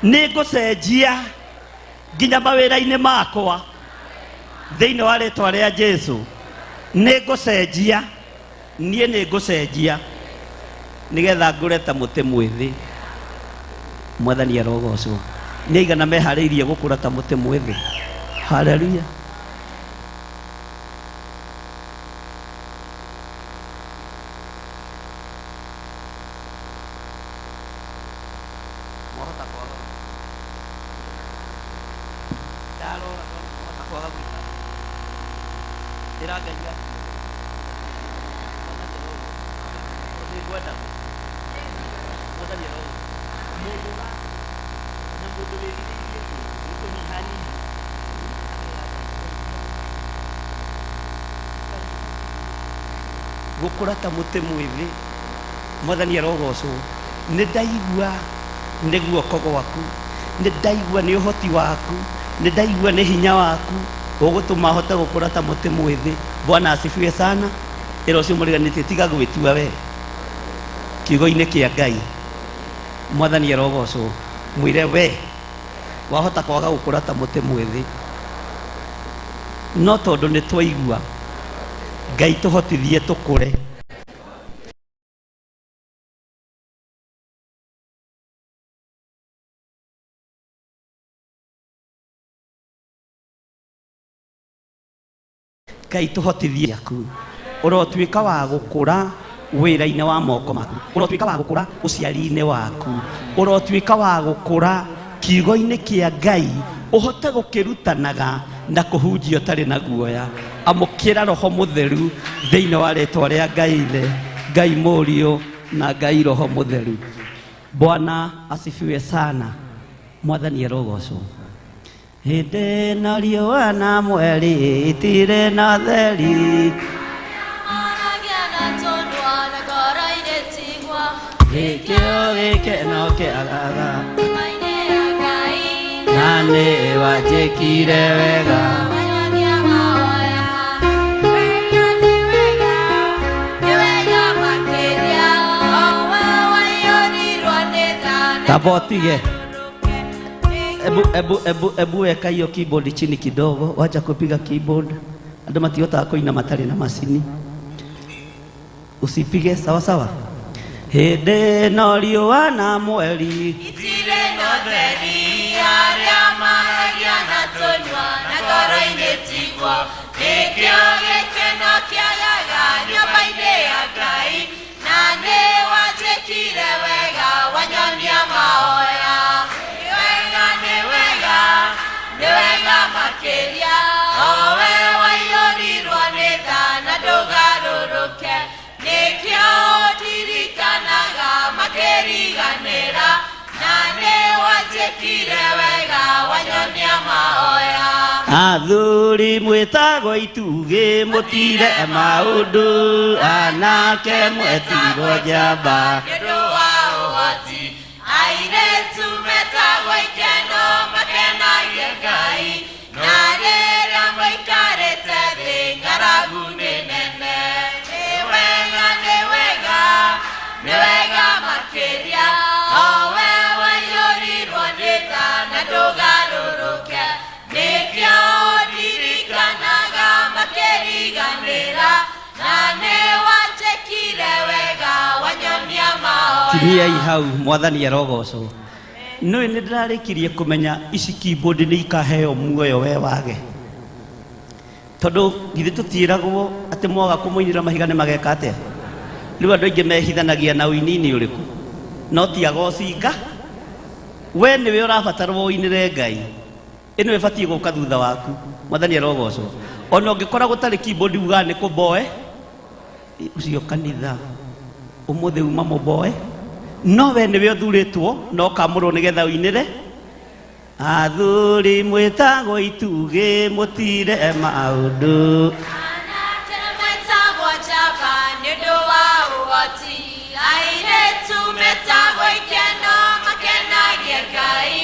nĩ ngũcenjia nginya mawĩra-inĩ makwa thĩinĩ wa rĩtwa rĩa Jesu. Nĩ ngũcenjia, niĩ nĩ ngũcenjia nĩgetha ngũre ta mũtĩ mwĩthĩ. Mwathani arogocwo. Nĩ aigana meharĩirie gũkũra ta mũtĩ mwĩthĩ? Haleluya. Mwahota kwaga ndarora ndona mwahota kwaga gũikara. Ĩra Ngai atĩrĩ, Mwathani arogocwo. Nĩ ngwenda Mwathani arogocwo. Mũndũ ũra na mũndũ wĩrirĩirie nĩ kũnyihanyihia. Gũkũra ta mũtĩ mwĩthĩ. Mwathani arogocwo. Nĩ ndaigua nĩ guoko gwaku, nĩ ndaigua nĩ ũhoti waku, nĩ ndaigua nĩ hinya waku ũgũtũma hote gũkũra ta mũtĩ mwĩthĩ. Bwana asifiwe sana. Ĩra ũcio mũriganĩtie tiga gwĩtua we kiugo-inĩ kĩa Ngai. Mwathani arogocwo. Mwĩre we wahota kwaga gũkũra ta mũtĩ mwĩthĩ, no tondũ nĩ twaigua Ngai tũhotithie tũkũre. Ngai tũhotithie yaku, ũrotuĩka wa gũkũra wĩra-inĩ wa moko maku, ũrotuĩka wa gũkũra ũciari-inĩ waku, ũrotuĩka wa gũkũra kiugo-inĩ kĩa Ngai, ũhote gũkĩrutanaga na kũhunjia ũtarĩ na guoya. Amũkĩra Roho Mũtheru thĩinĩ wa rĩtwa rĩa Ngai Ithe, Ngai Mũriũ na Ngai Roho Mũtheru. Bwana asifiwe sana. Mwathani arogocwo. Hĩndĩ ĩno riũa na mweri itirĩ na theri, gĩkĩo gĩkeno kĩagaga, na nĩ wanjĩkire wega. Tabotige. Ebu ebu ebu ebu weka hiyo keyboard chini kidogo, wacha kupiga keyboard. Andũ matihotaga kũina matarĩ na macini. Usipige sawa sawa. Hĩndĩ ĩno riũa na mweri itirĩ na theri, arĩa maragia na tũnua na ngoro-inĩ tiguo, nĩkĩo gĩkeno kĩagaga nyũmba-inĩ ya Ngai, na nĩ wanjĩkire wega wanyonia mahoya. Nĩ wega, nĩ wega, nĩ wega makĩria, o we waiyũrirwo nĩ tha na ndũgarũrũke, nĩkĩo ndirikanaga makĩriganĩra, na nĩ wanjĩkire wega wanyonia mahoya. Athuri mwĩtagwo itugĩ mũtire maũndũ, anake mwetirwo njamba nĩ ũndũ wa ũhoti, airĩtu metagwo ikeno makenagie Ngai, na rĩrĩa mũikarĩte thĩ ng'aragu nĩ nene. Nĩ wega, nĩ wega, nĩ wega makĩria, o we waiyũrirwo nĩ tha na ndũgarũrũke, nĩkĩo ndirikanaga makĩriganĩra, na nĩ wanjĩkire wega wanyonia mahoya. Tiniai hau, mwathani arogocwo. Nĩũĩ nĩ ndĩrarĩkirie kũmenya ici keyboard nĩ ikaheo muoyo we wage, tondũ githĩ tũtiĩragwo atĩ mwaga kũmũinĩra mahiga nĩ mageka atĩa? Rĩu andũ aingĩ mehithanagia na ũinini ũrĩkũ, no ti agocinga. We nĩwe ũrabatarwo ũinĩre Ngai, ĩno ĩbatiĩ gũka thutha waku. Mwathani arogocwo. Ona ũngĩkora gũtarĩ keyboard ugaga nĩ kũmboe ũcio kanitha ũmũthĩ uma mũmboe, no we nĩwe ũthurĩtwo na ũkamũrwo nĩgetha ũinĩre. Athuri mwĩtagwo itugĩ mũtire maũndũ, Anake metagwo njamba nĩ ũndũ wa ũhoti, airĩtu metagwo ikeno makenagie Ngai,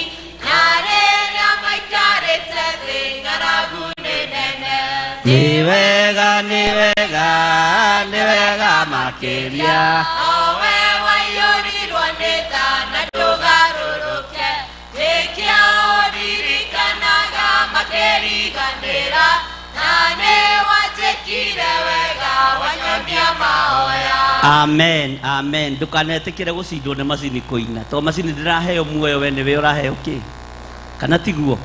na rĩrĩa maikarĩte thĩ ng'aragu nĩ nene. Nĩ wega, nĩ wega, nĩ wega makĩria, O we waiyũrirwo nĩ tha na ndũgarũrũke, nĩkĩo ndirikanaga makĩriganĩra, na nĩ wanjĩkire wega wanyonia mahoya. Amen, amen. Ndũkanetĩkĩre gũcindwo nĩ macini kũina, tondũ macini ndĩraheo muoyo, we nĩwe ũraheo kĩ kana tiguo?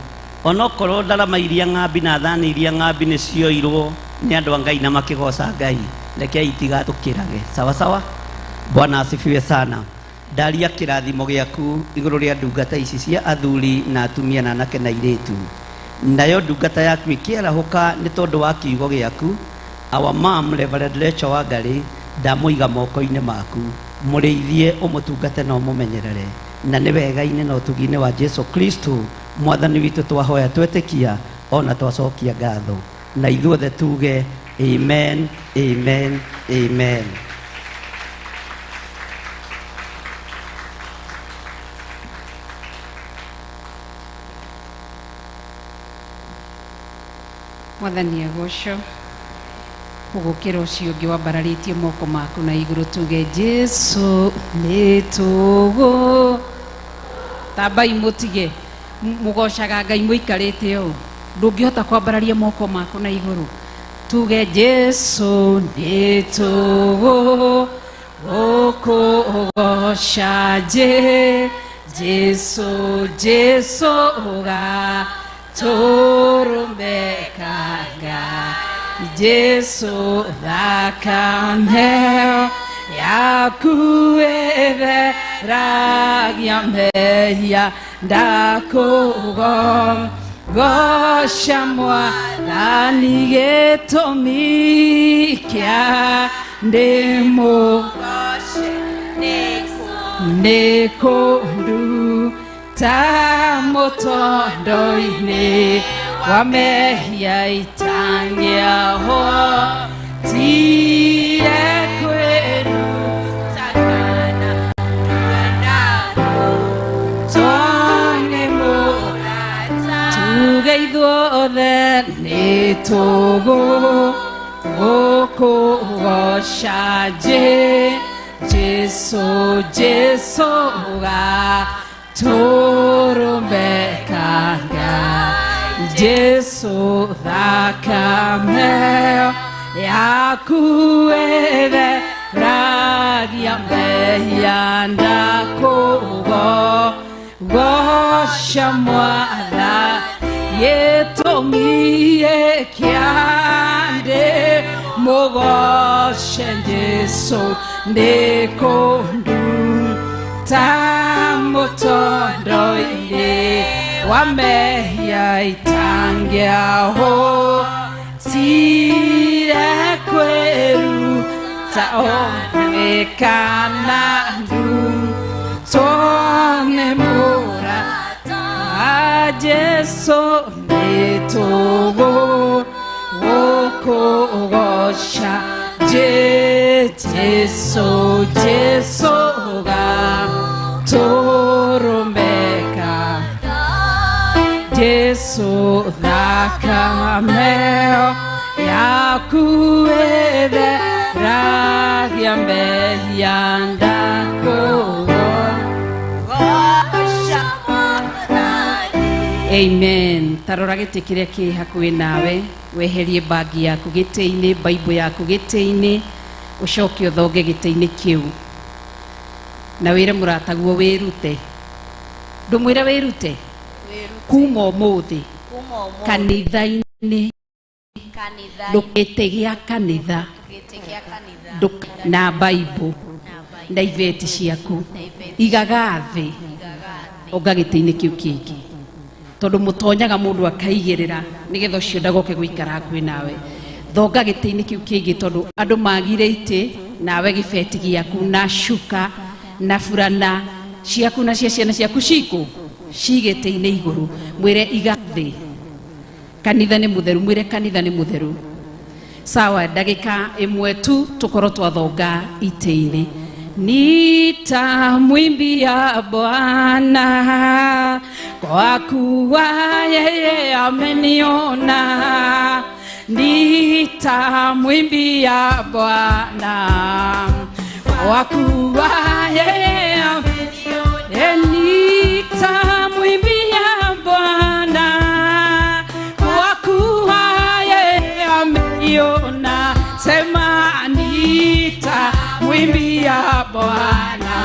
Onokorwo ndarama iria ng'ambi na thani iria ng'ambi nĩ cioirwo nĩ andũ a Ngai na makĩgoca Ngai, rekei itigatũkĩrage. Sawa sawa. Bwana asifiwe sana. Ndaria kĩrathimo gĩaku igũrũ rĩa ndungata ici cia athuri na atumia na anake na airĩtu, nayo ndungata yaku ĩkĩarahũka nĩ tondũ wa kiugo gĩaku. Our mom Reverend Rachel Wangari, ndamũiga moko-inĩ maku, mũrĩithie, ũmũtungate na ũmũmenyerere, na nĩ wega-inĩ na ũtugi-inĩ wa Jesu Kristo mwathani witũ twahoya twetĩkia ona twacokia ngatho, na ithuothe tuge amen, amen, amen. Mwathani agocwo. Ũgũkĩra ũcio ũngĩ wambararĩtie moko maku na igũrũ, tuge Jesu nĩ tũgũ tambai mũtige mũgocaga Ngai mũikarĩte ũũ, ndũngĩhota kwambararia moko maku na igũrũ, tuge Jesu nĩ tũgũ gũkũgoca, Jesu Jesu ũgatũrũmekaga, Jesu thakame yaku ĩtheragia mehia, ndakũgoca Mwathani gĩtũmi kĩa Ndĩmũ nĩ kũndu ta mũtondo-inĩ wa mehia itangĩahotire kwĩruta kana tone mũrata tuge ithuothe nĩ tũgũ gũkũgoca Jesu Jesu gatũrũmekaga Jesu thakame yaku ĩtheragia mehia ndakũgoca mwana gĩtũmi kĩa ndĩmũgoce Jesu nĩ kũndu ta mũtondo-inĩ wa mehia itangĩahotire kwĩruta onekana ndu tone mũrata Jesu nĩ tũgũ gũkũgoca Jesu Jesu gatũrũmeka Jesu thakame yaku ĩtheragia mehia ndakũgoca. Amen. Tarora gĩtĩ kĩrĩa kĩ hakuhĩ nawe, weherie bagi yaku gĩtĩ-inĩ, Bible yaku gĩtĩ-inĩ, ũcoke ũthonge gĩtĩ-inĩ kĩu na wĩre mũrataguo wĩrute. Ndũmwĩre wĩrute kuma ũmũthĩ kanitha-inĩ, gĩtĩ gĩa kanitha na Bible na ibeti ciaku igaga thĩ onga gĩtĩ-inĩ kĩu kĩngĩ, tondũ mũtonyaga mũndũ akaigĩrĩra nĩgetha ũcio ndagoke gũikara hakuhĩ nawe. Thonga gĩtĩ-inĩ kĩu kĩngĩ tondũ andũ magire itĩ, nawe gĩbeti gĩaku na cuka na burana ciaku na cia ciana ciaku cikũ cigĩtĩ-inĩ igũrũ. Mwĩre iga thĩ, kanitha nĩ mũtheru, mwĩre kanitha nĩ mũtheru. Sawa, ndagĩka ĩmwe tu tũkorwo twathonga itĩ-inĩ. Nitamwimbia Bwana kwa kuwa yeye ameniona. Nitamwimbia Bwana kwa kuwa yeye ameniona. Nitamwimbia Bwana kwa kuwa yeye ameniona. Sema nitamwimbia Bwana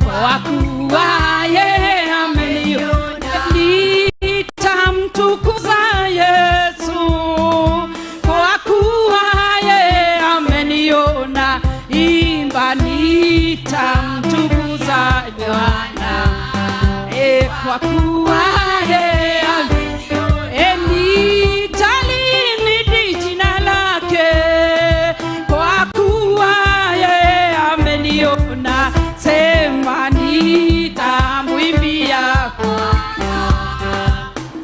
kwa kuwa yeye ameniona. Nitamtukuza Yesu kwa kuwa yeye ameniona. Imba nitamtukuza Bwana kwa kuwa yeye ameniona. Nitalihimidi jina lake kwa kuwa yeye ameniona. Sema nitamwimbia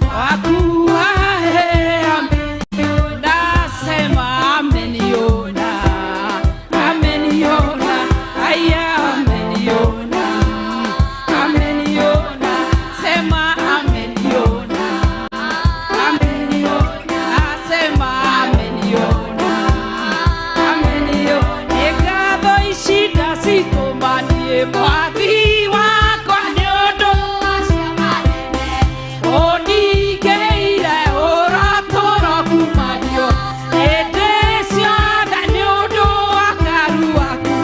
kwa kuwa yeye ameniona. Sema ameniona, ameniona, aya ameniona, ameniona. Sema ameniona, ameniona. Sema ameniona, ameniona. Ngatho ici ndacitũma niĩ mwathi wakwa nĩ ũndũ wa ciama nene ũndingĩire ũratũra kumanio hĩndĩ ciothe nĩ ũndũ wa karu waku.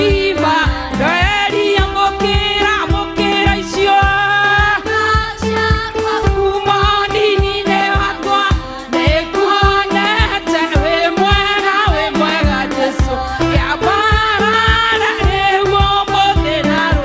Imba nderia mũkĩra mũkĩra icio kuma nini-inĩ wakwa nĩnguonete wĩ mwega, wĩ mwega Jesu. Kĩambarara rĩu ũmũthĩ na rũciũ.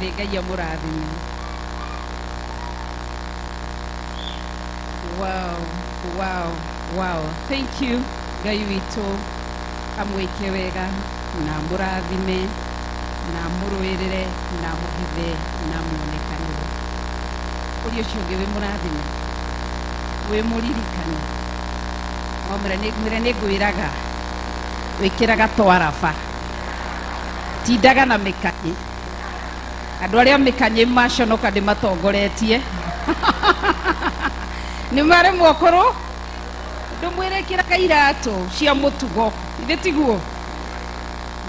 Thĩ Ngai amũrathime. Wow. Thank you. Ngai witũ amwĩke wega na amũrathime na amũrũĩrĩre na amũhithe na amuonekanĩre. Ũrĩa ũcio ũngĩ wĩ mũrathime, wĩ mũririkane. O mwĩre nĩ ngwĩraga wĩkĩraga twaraba, tindaga na mĩkanyĩ. Andũ arĩa mĩkanyĩ maconoka ndĩmatongoretie nĩ maremwo kũrũ ndũmwĩre ĩkĩraga iratũ cia mũtugo, ithe tiguo?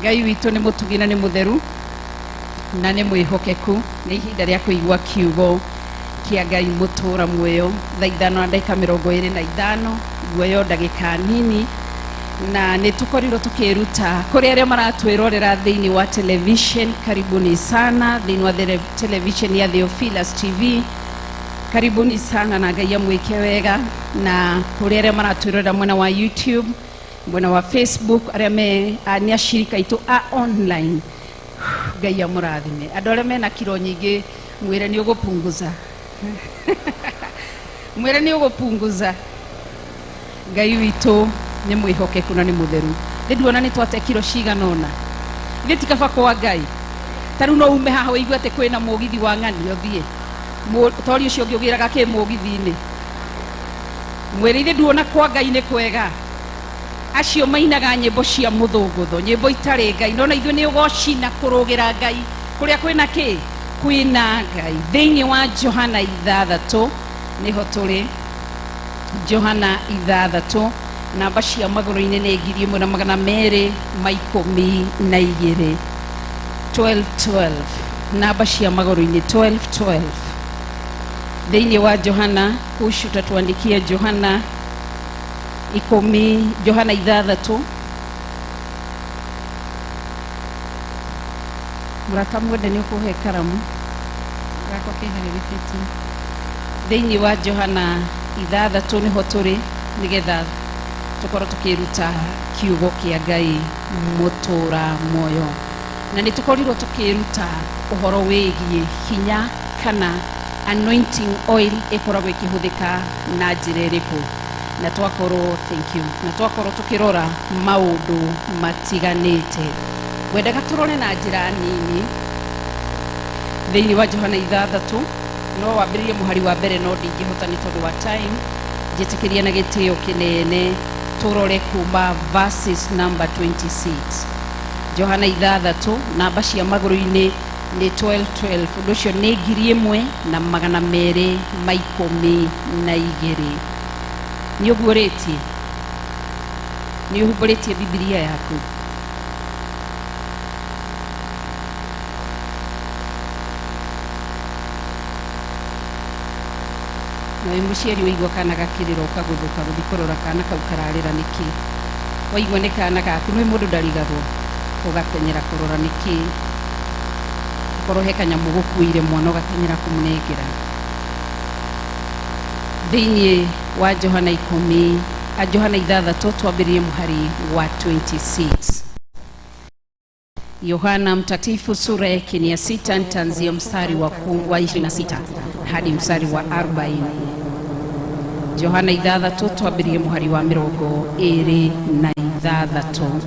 Ngai witũ nĩ mũtugi na nĩ mũtheru na nĩ mwĩhokeku. Nĩ ihinda rĩa kũigua kiugo kĩa Ngai mũtũra muoyo, thaa 5:25, guoyo ndagĩka nini, na nĩ tũkorirwo tũkĩruta kũrĩ arĩa maratwĩrorera thĩinĩ wa television. Karibuni sana thĩinĩ wa television ya Theophilus TV, karibuni sana na Ngai amwĩke wega. Na kũrĩ arĩa maratwĩrorera mwena wa YouTube, mwena wa Facebook, arĩa me nĩ ashirika aitũ a online, Ngai amũrathime. Andũ arĩa mena kiro nyingĩ, mwĩre nĩ ũgũpunguza, mwĩre nĩ ũgũpunguza. Ngai witũ nĩ mwĩhokeku na nĩ mũtheru. Nĩ nduona nĩ twate kiro cigana ũna, ithe ti kaba kwa Ngai. Ta rĩu no ume haha ũigue atĩ kwĩna mũgithi wa ng'ani, ũthiĩ tori ũcio ũngĩ ũgĩraga kĩ mũgithi-inĩ, mwĩre ithe nduona kwa Ngai nĩ kwega. Acio mainaga nyĩmbo cia mũthũngũtho, nyĩmbo itarĩ Ngai, nona ithuĩ nĩ ũgoci na kũrũgĩra Ngai kũrĩa kwĩna kĩ, kwĩna Ngai. Thĩinĩ wa Johana 6 nĩho tũrĩ. Johana 6, namba cia magũrũ-inĩ nĩ 1212, 1212, namba cia magũrũ-inĩ 1212. Thĩinĩ wa Johana kucu tatuandikie Johana 10, Johana 6. Mũrata mwende, nĩ ũkũhe karamu gakwa ke harĩa gĩbeti. Thĩinĩ wa Johana 6 nĩho tũrĩ, nĩgetha tũkorwo tũkĩruta kiugo kĩa Ngai mũtũra muoyo. Na nĩ tũkorirwo tũkĩruta ũhoro wĩgiĩ hinya kana anointing oil ĩkoragwo ĩkĩhũthĩka na njĩra ĩrĩkũ, na twakorwo, thank you, na twakorwo tũkĩrora maũndũ matiganĩte. Ngwendaga tũrore na njĩra nini thĩinĩ wa Johana 6. No wambĩrĩrie mũhari wa mbere, no ndingĩhota nĩ tondũ wa time. Njĩtĩkĩria na gĩtĩo kĩnene tũrore kuma verses number 26. Johana 6, namba cia magũrũ-inĩ nĩ 1212, ũndũ ũcio nĩ 1212. Nĩ ũguũrĩtie, nĩ ũhumbũrĩtie Bibilia yaku. Na wĩ mũciari, waigua kana gakĩrĩra, ũkagũthũka gũthiĩ kũrora kana kau kararĩra nĩkĩ. Waigua nĩ kana gaku, nĩ mũndũ ndarigagwo, ũgatenyera kũrora nĩkĩ. Okorwo he kanyamũ gũkuĩire mwana, ũgatenyera kũmũnengera. Thĩinĩ wa Johana 10, a Johana 6, twambĩrĩrie mũhari wa 26. Yohana Mtakatifu sura yake ni ya 6, nitaanzia mstari wa 26 hadi mstari wa 40. Johana 6, twambĩrĩrie mũhari wa 26.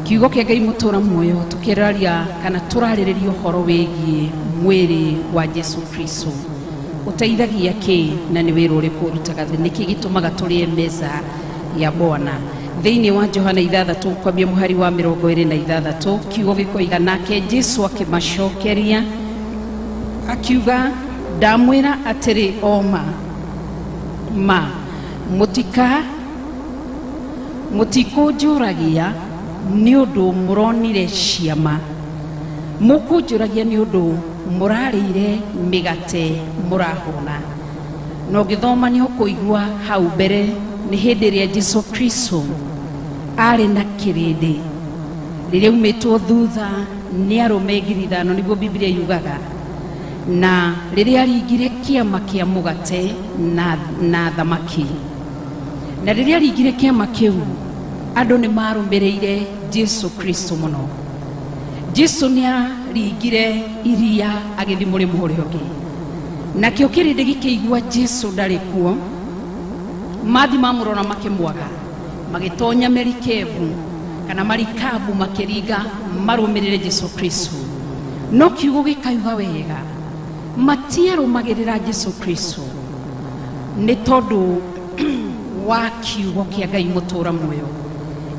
Kiugo kĩa Ngai mũtũra muoyo, tũkĩraria kana tũrarĩrĩria ũhoro wĩgiĩ mwĩrĩ wa Jesu Kristo ũteithagia kĩ na nĩ wĩra ũrĩkũ ũrutaga thĩ, nĩkĩ gĩtũmaga tũrĩe meza ya Bwana. Thĩinĩ wa Johana 6, kwambia mũhari wa 26, kiugo gĩkoiga, nake Jesu akĩmacokeria akiuga, ndamwĩra atĩrĩ o ma ma, mũtika mũtikũnjũragia nĩ ũndũ mũronire ciama, mũkũnjũragia nĩ ũndũ mũrarĩire mĩgate mũrahũna. Na ũngĩthoma nĩ ũkũigua hau mbere nĩ hĩndĩ ĩrĩa Jesu Kristo arĩ na kĩrĩndĩ, rĩrĩa aumĩtwo thutha nĩ arũme 5,000, nĩguo Biblia yugaga, na rĩrĩa aringire kĩama kĩa mũgate na thamaki. Na rĩrĩa aringire kĩama kĩu, andũ nĩ marũmĩrĩire Jesu Kristo mũno. Jesu nĩ aringire iria agĩthiĩ mũrĩmo ũrĩa ũngĩ. Nakĩo kĩrĩndĩ gĩkĩigua Jesu ndarĩ kuo, mathi mamũrora makĩmwaga, magĩtonya merikebu kana marikabu makĩringa marũmĩrĩre Jesu Kristo. No kiugo gĩkauga wega, matiarũmagĩrĩra Jesu Kristo nĩ tondũ wa kiugo kĩa Ngai mũtũra muoyo,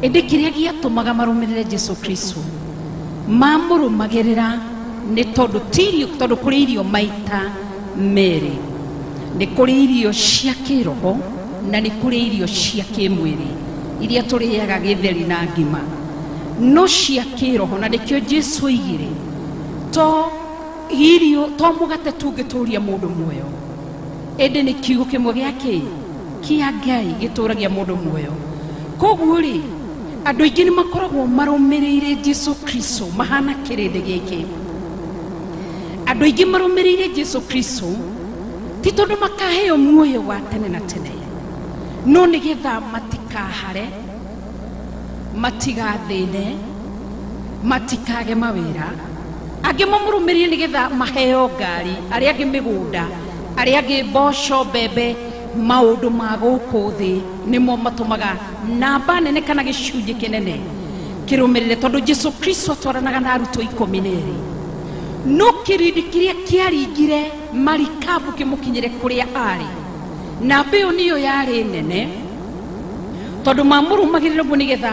ĩndĩ kĩrĩa gĩatũmaga marũmĩrĩre Jesu Kristo mamũrũmagĩrĩra nĩ tondũ ti irio, tondũ kũrĩ irio maita merĩ, nĩ kũrĩ irio cia kĩroho na nĩ kũrĩ irio cia kĩmwĩrĩ iria tũrĩaga gĩtheri na ngima, no cia kĩroho. Na nĩkĩo Jesu oigire to irio to mũgate tũngĩtũria mũndũ muoyo, ĩndĩ nĩ kiugo kĩmwe gĩa kĩ kĩa Ngai gĩtũragia mũndũ muoyo. Koguo rĩ, andũ aingĩ nĩ makoragwo marũmĩrĩire Jesu Kristo mahana kĩrĩndĩ gĩkĩ. Andũ aingĩ marũmĩrĩire Jesu Kristo ti tondũ makaheo muoyo wa tene na tene, no nĩgetha matikahare, matigathĩne, matikage mawĩra. Angĩ mamũrũmĩrĩire nĩgetha maheo ngari, arĩa angĩ mĩgũnda, arĩa angĩ mboco, mbembe, maũndũ ma gũkũ thĩ nĩmo matũmaga namba nene kana gĩcunjĩ kĩnene kĩrũmĩrĩre, tondũ Jesu Kristo atwaranaga na arutwo 12. No kĩrĩndĩ kĩrĩa kĩaringire marikabu kĩmũkinyĩre kũrĩa arĩ, namba ĩyo nĩyo yarĩ nene, tondũ mamũrũmagĩrĩra ũguo nĩgetha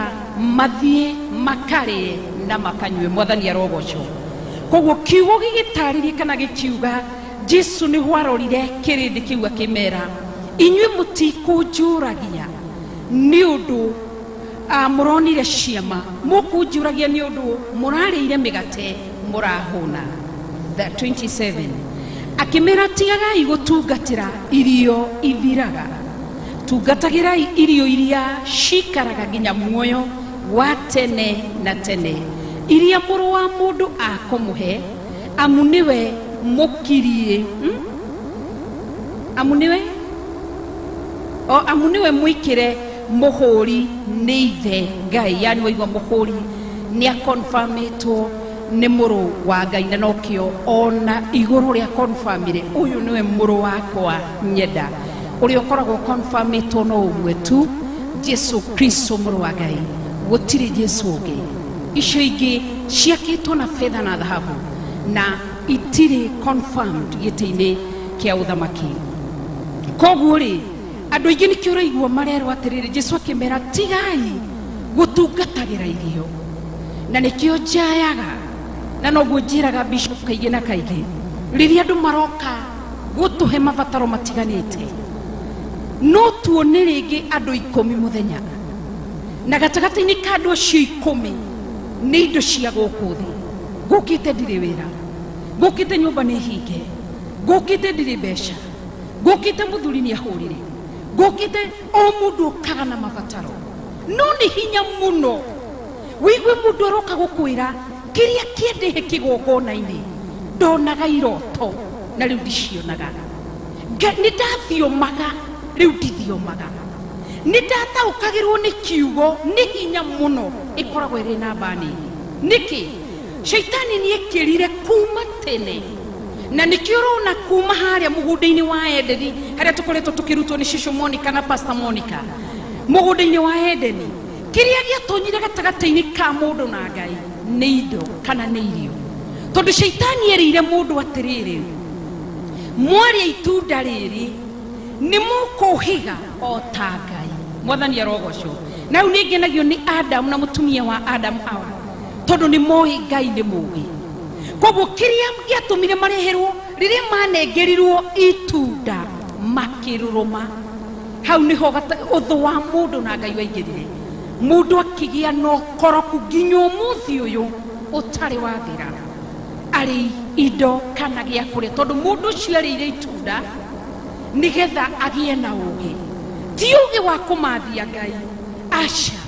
mathiĩ makarĩe na makanyue. Mwathani arogocwo. Koguo kiugo gĩgĩtarĩria kana gĩkiuga Jesu nĩho arorire kĩrĩndĩ kĩu akĩmera, inyuĩ mũtikũnjũragia nĩ ũndũ mũronire ciama, mũkũnjũragia nĩ ũndũ mũrarĩire mĩgate mũrahũna. 27 akĩmera, tigagai gũtungatĩra irio ithiraga, tungatagĩrai irio iria cikaraga nginya muoyo wa tene na tene, iria mũrũ wa mũndũ akũmũhe, amu nĩwe mũkirie, amu nĩwe o amu nĩwe mwĩkĩre mũhũri nĩ ithe Ngai. Yani waigua mũhũri nĩ akonfirmĩtwo nĩ mũrũ wa Ngai, na nokĩo ona igũrũ rĩa confirmire ũyũ nĩwe mũrũ wakwa nyenda, ũrĩa ũkoragwo confirmĩtwo no ũmwe tu, Jesu Kristo mũrũ wa Ngai, gũtirĩ Jesu ũngĩ. Icio ingĩ ciakĩtwo na betha na thahabu na itirĩ confirmed gĩtĩ-inĩ kĩa ũthamaki. Koguo rĩ, andũ aingĩ nĩkĩo ũraigua marerwo atĩrĩrĩ, Jesu akĩmera tigai gũtungatagĩra irio. Na nĩkĩo njayaga, na noguo njĩraga bishop kaingĩ na kaingĩ, rĩrĩa andũ maroka gũtũhe mabataro matiganĩte, no tuone rĩngĩ andũ 10 mũthenya, na gatagatĩ-inĩ ka andũ acio 10 nĩ indo cia gũkũ thĩ. Ngũkĩte ndirĩ wĩra, ngũkĩte nyũmba nĩ hinge, ngũkĩte ndirĩ mbeca, ngũkĩte mũthuri nĩ ahũrire, ngũkĩte o mũndũ okaga na mabataro. No nĩ hinya mũno wĩigue mũndũ aroka gũkwĩra kĩrĩa kĩendehe kĩgongona-inĩ, ndonaga iroto na rĩu ndicionaga, nĩ ndathiomaga rĩu ndithiomaga, nĩ ndataũkagĩrwo nĩ kiugo. Nĩ hinya mũno ĩkoragwo ĩrĩ namba nini. Nĩkĩ? Shaitani nĩ ekĩrire kuma tene, na nĩkĩo ũrona kuma harĩa mũgũnda-inĩ wa Edeni, harĩa tũkoretwo tũkĩrutwo nĩ Cũcũ Monica na Pastor Monica, mũgũnda-inĩ wa Edeni, kĩrĩa gĩatonyire gatagatĩ-inĩ ka mũndũ na Ngai nĩ indo kana nĩ irio. Tondũ shaitani erĩire mũndũ atĩrĩrĩ, mwarĩa itunda rĩrĩ nĩ mũkũhiga o ta Ngai. Mwathani arogocwo. Na rĩu nĩ ngenagio nĩ Adamu na mũtumia wa Adamu awa, tondũ nĩ moĩ Ngai nĩ mũũgĩ. Koguo kĩrĩa gĩatũmire mareherwo, rĩrĩa manengerirwo itunda makĩrũrũma, hau nĩho ũthũ wa mũndũ na Ngai waingĩrire. Mũndũ akĩgĩa na ũkoroku nginya ũmũthĩ ũyũ ũtarĩ wathira, arĩ indo kana gĩa kũrĩa, tondũ mũndũ ũcio arĩire itunda nĩgetha agĩe na ũũgĩ. Ti ũũgĩ wa kũmathia Ngai, aca,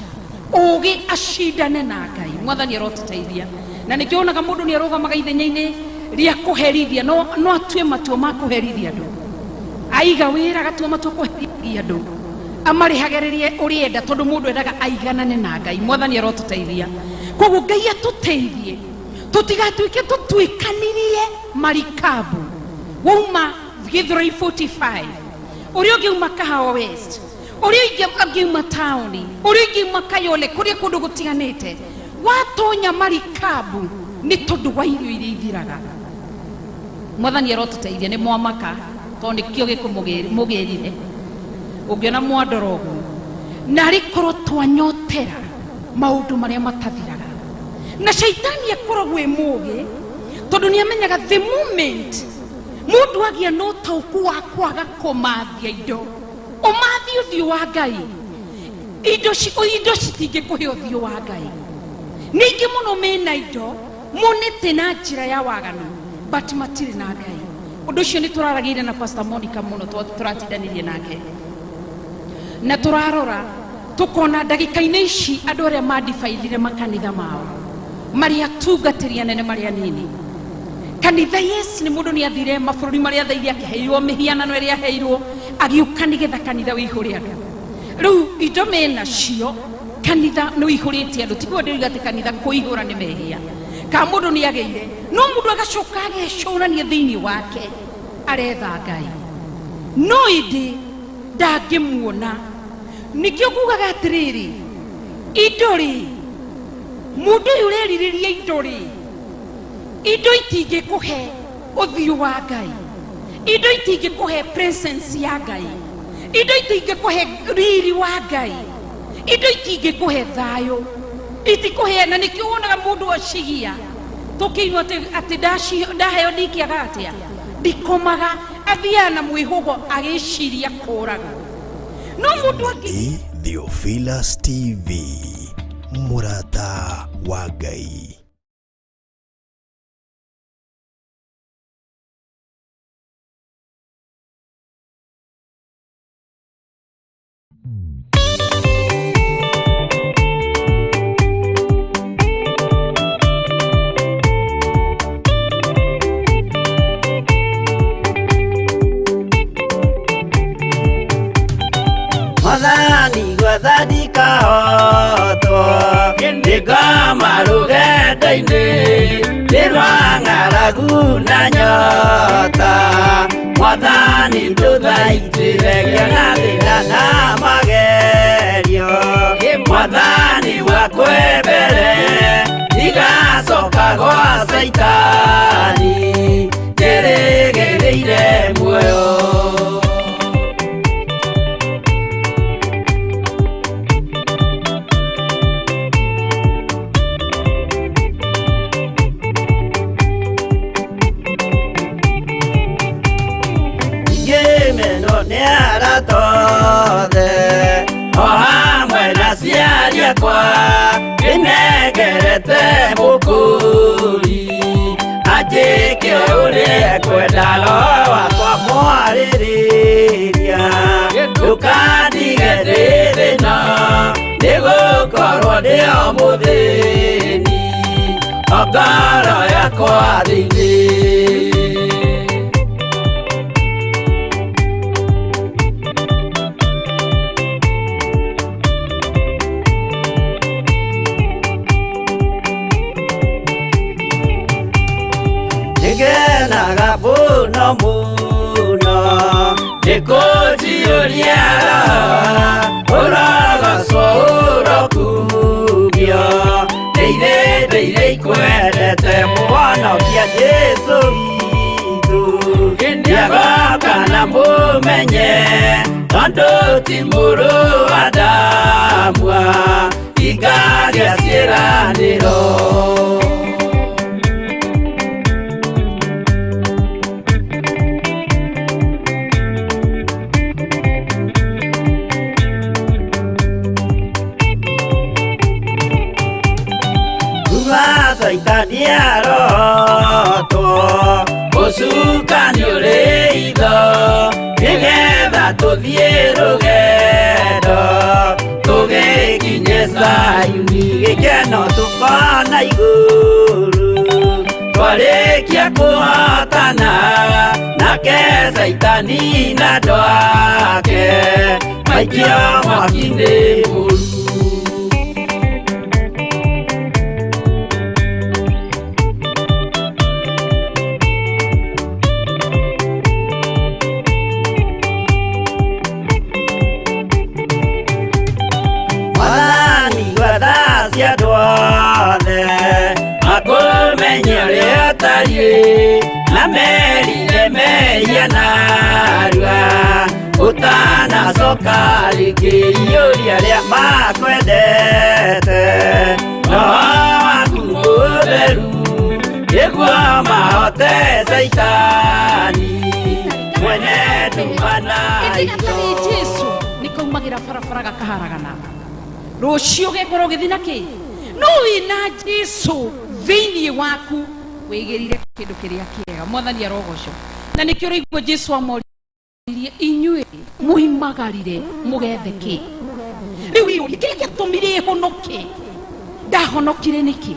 ũũgĩ acindane na Ngai. Mwathani arotũteithia. Na nĩkĩo wonaga mũndũ nĩ arũgamaga ithenya-inĩ rĩa kũherithia, no atue matua ma kũherithia andũ, aiga wĩra agatua matua kũherithia andũ, amarĩhage rĩrĩa ũrĩenda, tondũ mũndũ endaga aiganane na Ngai. Mwathani arotũteithia. Koguo Ngai atũteithie Tũtigatuĩke tũtuĩkanirie marikabu. Wauma Githurai 45, ũrĩa ũngĩ uma Kahawa West, ũrĩa ũngĩ angiuma taũni, ũrĩa ũngĩ uma Kayole, kũrĩa kũndũ gũtiganĩte, watonya marikabu nĩ tondũ wa irio iria ithiraga. Mwathani arotũteithia nĩ mwamaka tondũ nĩkĩo gĩkũ mũgĩrire ũngĩona mwandora ũguo narĩ korwo twanyotera maũndũ marĩa matathiraga. Na shaitani akoragwo ĩ mũgĩ tondũ nĩ amenyaga the moment mũndũ agĩa na ũtaũku wa kwaga kũmathia indo, ũmathie ũthiũ wa Ngai, indo citingĩkũhe ũthiũ wa Ngai. Ningĩ mũno mena indo monete na njĩra ya waganu, but matirĩ na Ngai. Ũndũ ũcio nĩ tũraragĩire na Pastor Monica mũno, tũratindanirie nake na tũrarora tũkona ndagĩka-inĩ ici andũ arĩa mandibaithire makanitha mao marĩa atungatĩri anene marĩa nini kanitha. Yes, nĩ mũndũ nĩ athire mabũrũri marĩa athaire akĩheirwo mĩhianano ĩrĩa aheirwo agĩũka nĩgetha kanitha wĩihũre andũ. Rĩu indo menacio kanitha nĩ wĩihũrĩte andũ, tiguo ndĩruga atĩ kanitha kũihũra nĩ mehia ka mũndũ nĩ agĩire, no mũndũ agacoka agecũrania thĩinĩ wake aretha Ngai no ĩndĩ ndangĩmuona. Nĩkĩo ngugaga atĩrĩrĩ, indo rĩ, mũndũ ũyũ ũrerirĩria indo rĩ, indo itingĩkũhe ũthiũ wa Ngai, indo itingĩkũhe presence ya Ngai, indo itingĩkũhe riri wa Ngai, indo itingĩkũhe thayũ, itikũhe. Na nĩkĩo wonaga mũndũ acigia tũkĩinwo atĩ ndaheo ndikĩaga atĩa, ndikomaga, athiaga na mwĩhũgo agĩciria kũragwo. No mũndũ angĩ. Theophilus TV, mũrata wa Ngai. Mwathani gwetha ndikahotwo nĩngoma rũgendo-inĩ nĩ rwa ng'aragu na nyota. Mwathani ndũthaitĩre ngĩona thĩna na magerio, Mwathani wakwe mbere ndigacoka gwa Caitani njĩrĩgĩrĩire muoyo. Ngĩmenwo nĩ arata othe o hamwe na aciari akwa, ndĩnengerete mũkũri anjĩke ũrĩa ekwenda, roho wakwa mwarĩrĩria ndũkandige ndĩ thĩna, nĩgũkorwo ndĩ o mũthĩni o ngoro yakwa thĩinĩ. Nĩngenaga mũno mũno nĩkũnjiyũria ũrogocwo ũrokumio, ndĩire ndĩire ikwendete mũhonokia Jesũ witũ, nĩagoka na mũmenye tondũ ti mũrũ wa Adamu ingagĩa ciĩranĩro. Caitani arotwo ũcukani ũrĩ itho, nĩgetha tũthiĩ rũgendo tũgĩkinye Zayuni, gĩkeno tũkona igũrũ twarĩkia kũhotana nake Caitani na andũ ake maikio mwaki-inĩ mũru. Rĩngĩ na merire mehia narua ũtanacoka rĩngĩ iyũria arĩa makwendete roho waku mũtheru nĩguo mahote Caitani mwene nduma na Ĩndĩ gatarĩ Jesu nĩ kaumagira barabara gakaharagana rũciũ gekorwo gĩthi na kĩ no wĩna Jesu thĩinĩ waku wĩgĩrire kĩndũ kĩrĩa kĩega. Mwathani arogocwo. Na nĩkĩo ũraigua Jesu amoririe inyuĩ muimagarire mũgethe kĩ. Rĩu wĩyũrie kĩrĩa gĩatũmire honoke ndahonokire nĩkĩ?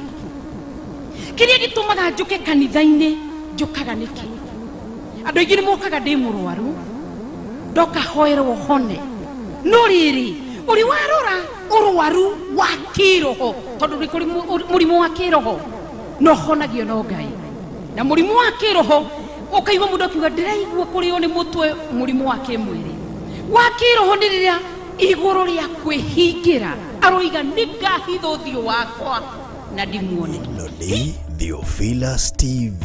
Kĩrĩa gĩtũmaga njũke kanitha-inĩ njũkaga nĩkĩ? Andũ aingĩ nĩ mokaga ndĩ mũrwaru ndoka hoerwo hone, no rĩrĩ ũrĩ warora ũrwaru wa kĩroho, tondũ nĩ kũrĩ mũrimũ wa kĩroho no honagio no Ngai. Na mũrimũ wa kĩroho ũkaigua mũndũ akiuga ndĩraigua kũrĩo nĩ mũtwe, mũrimũ wa kĩmwĩrĩ. Wa kĩroho nĩ rĩrĩa igũrũ rĩa kwĩhingĩra aroiga nĩngahitha ũthiũ wakwa na ndimuone. Ĩno nĩ Theophilus TV,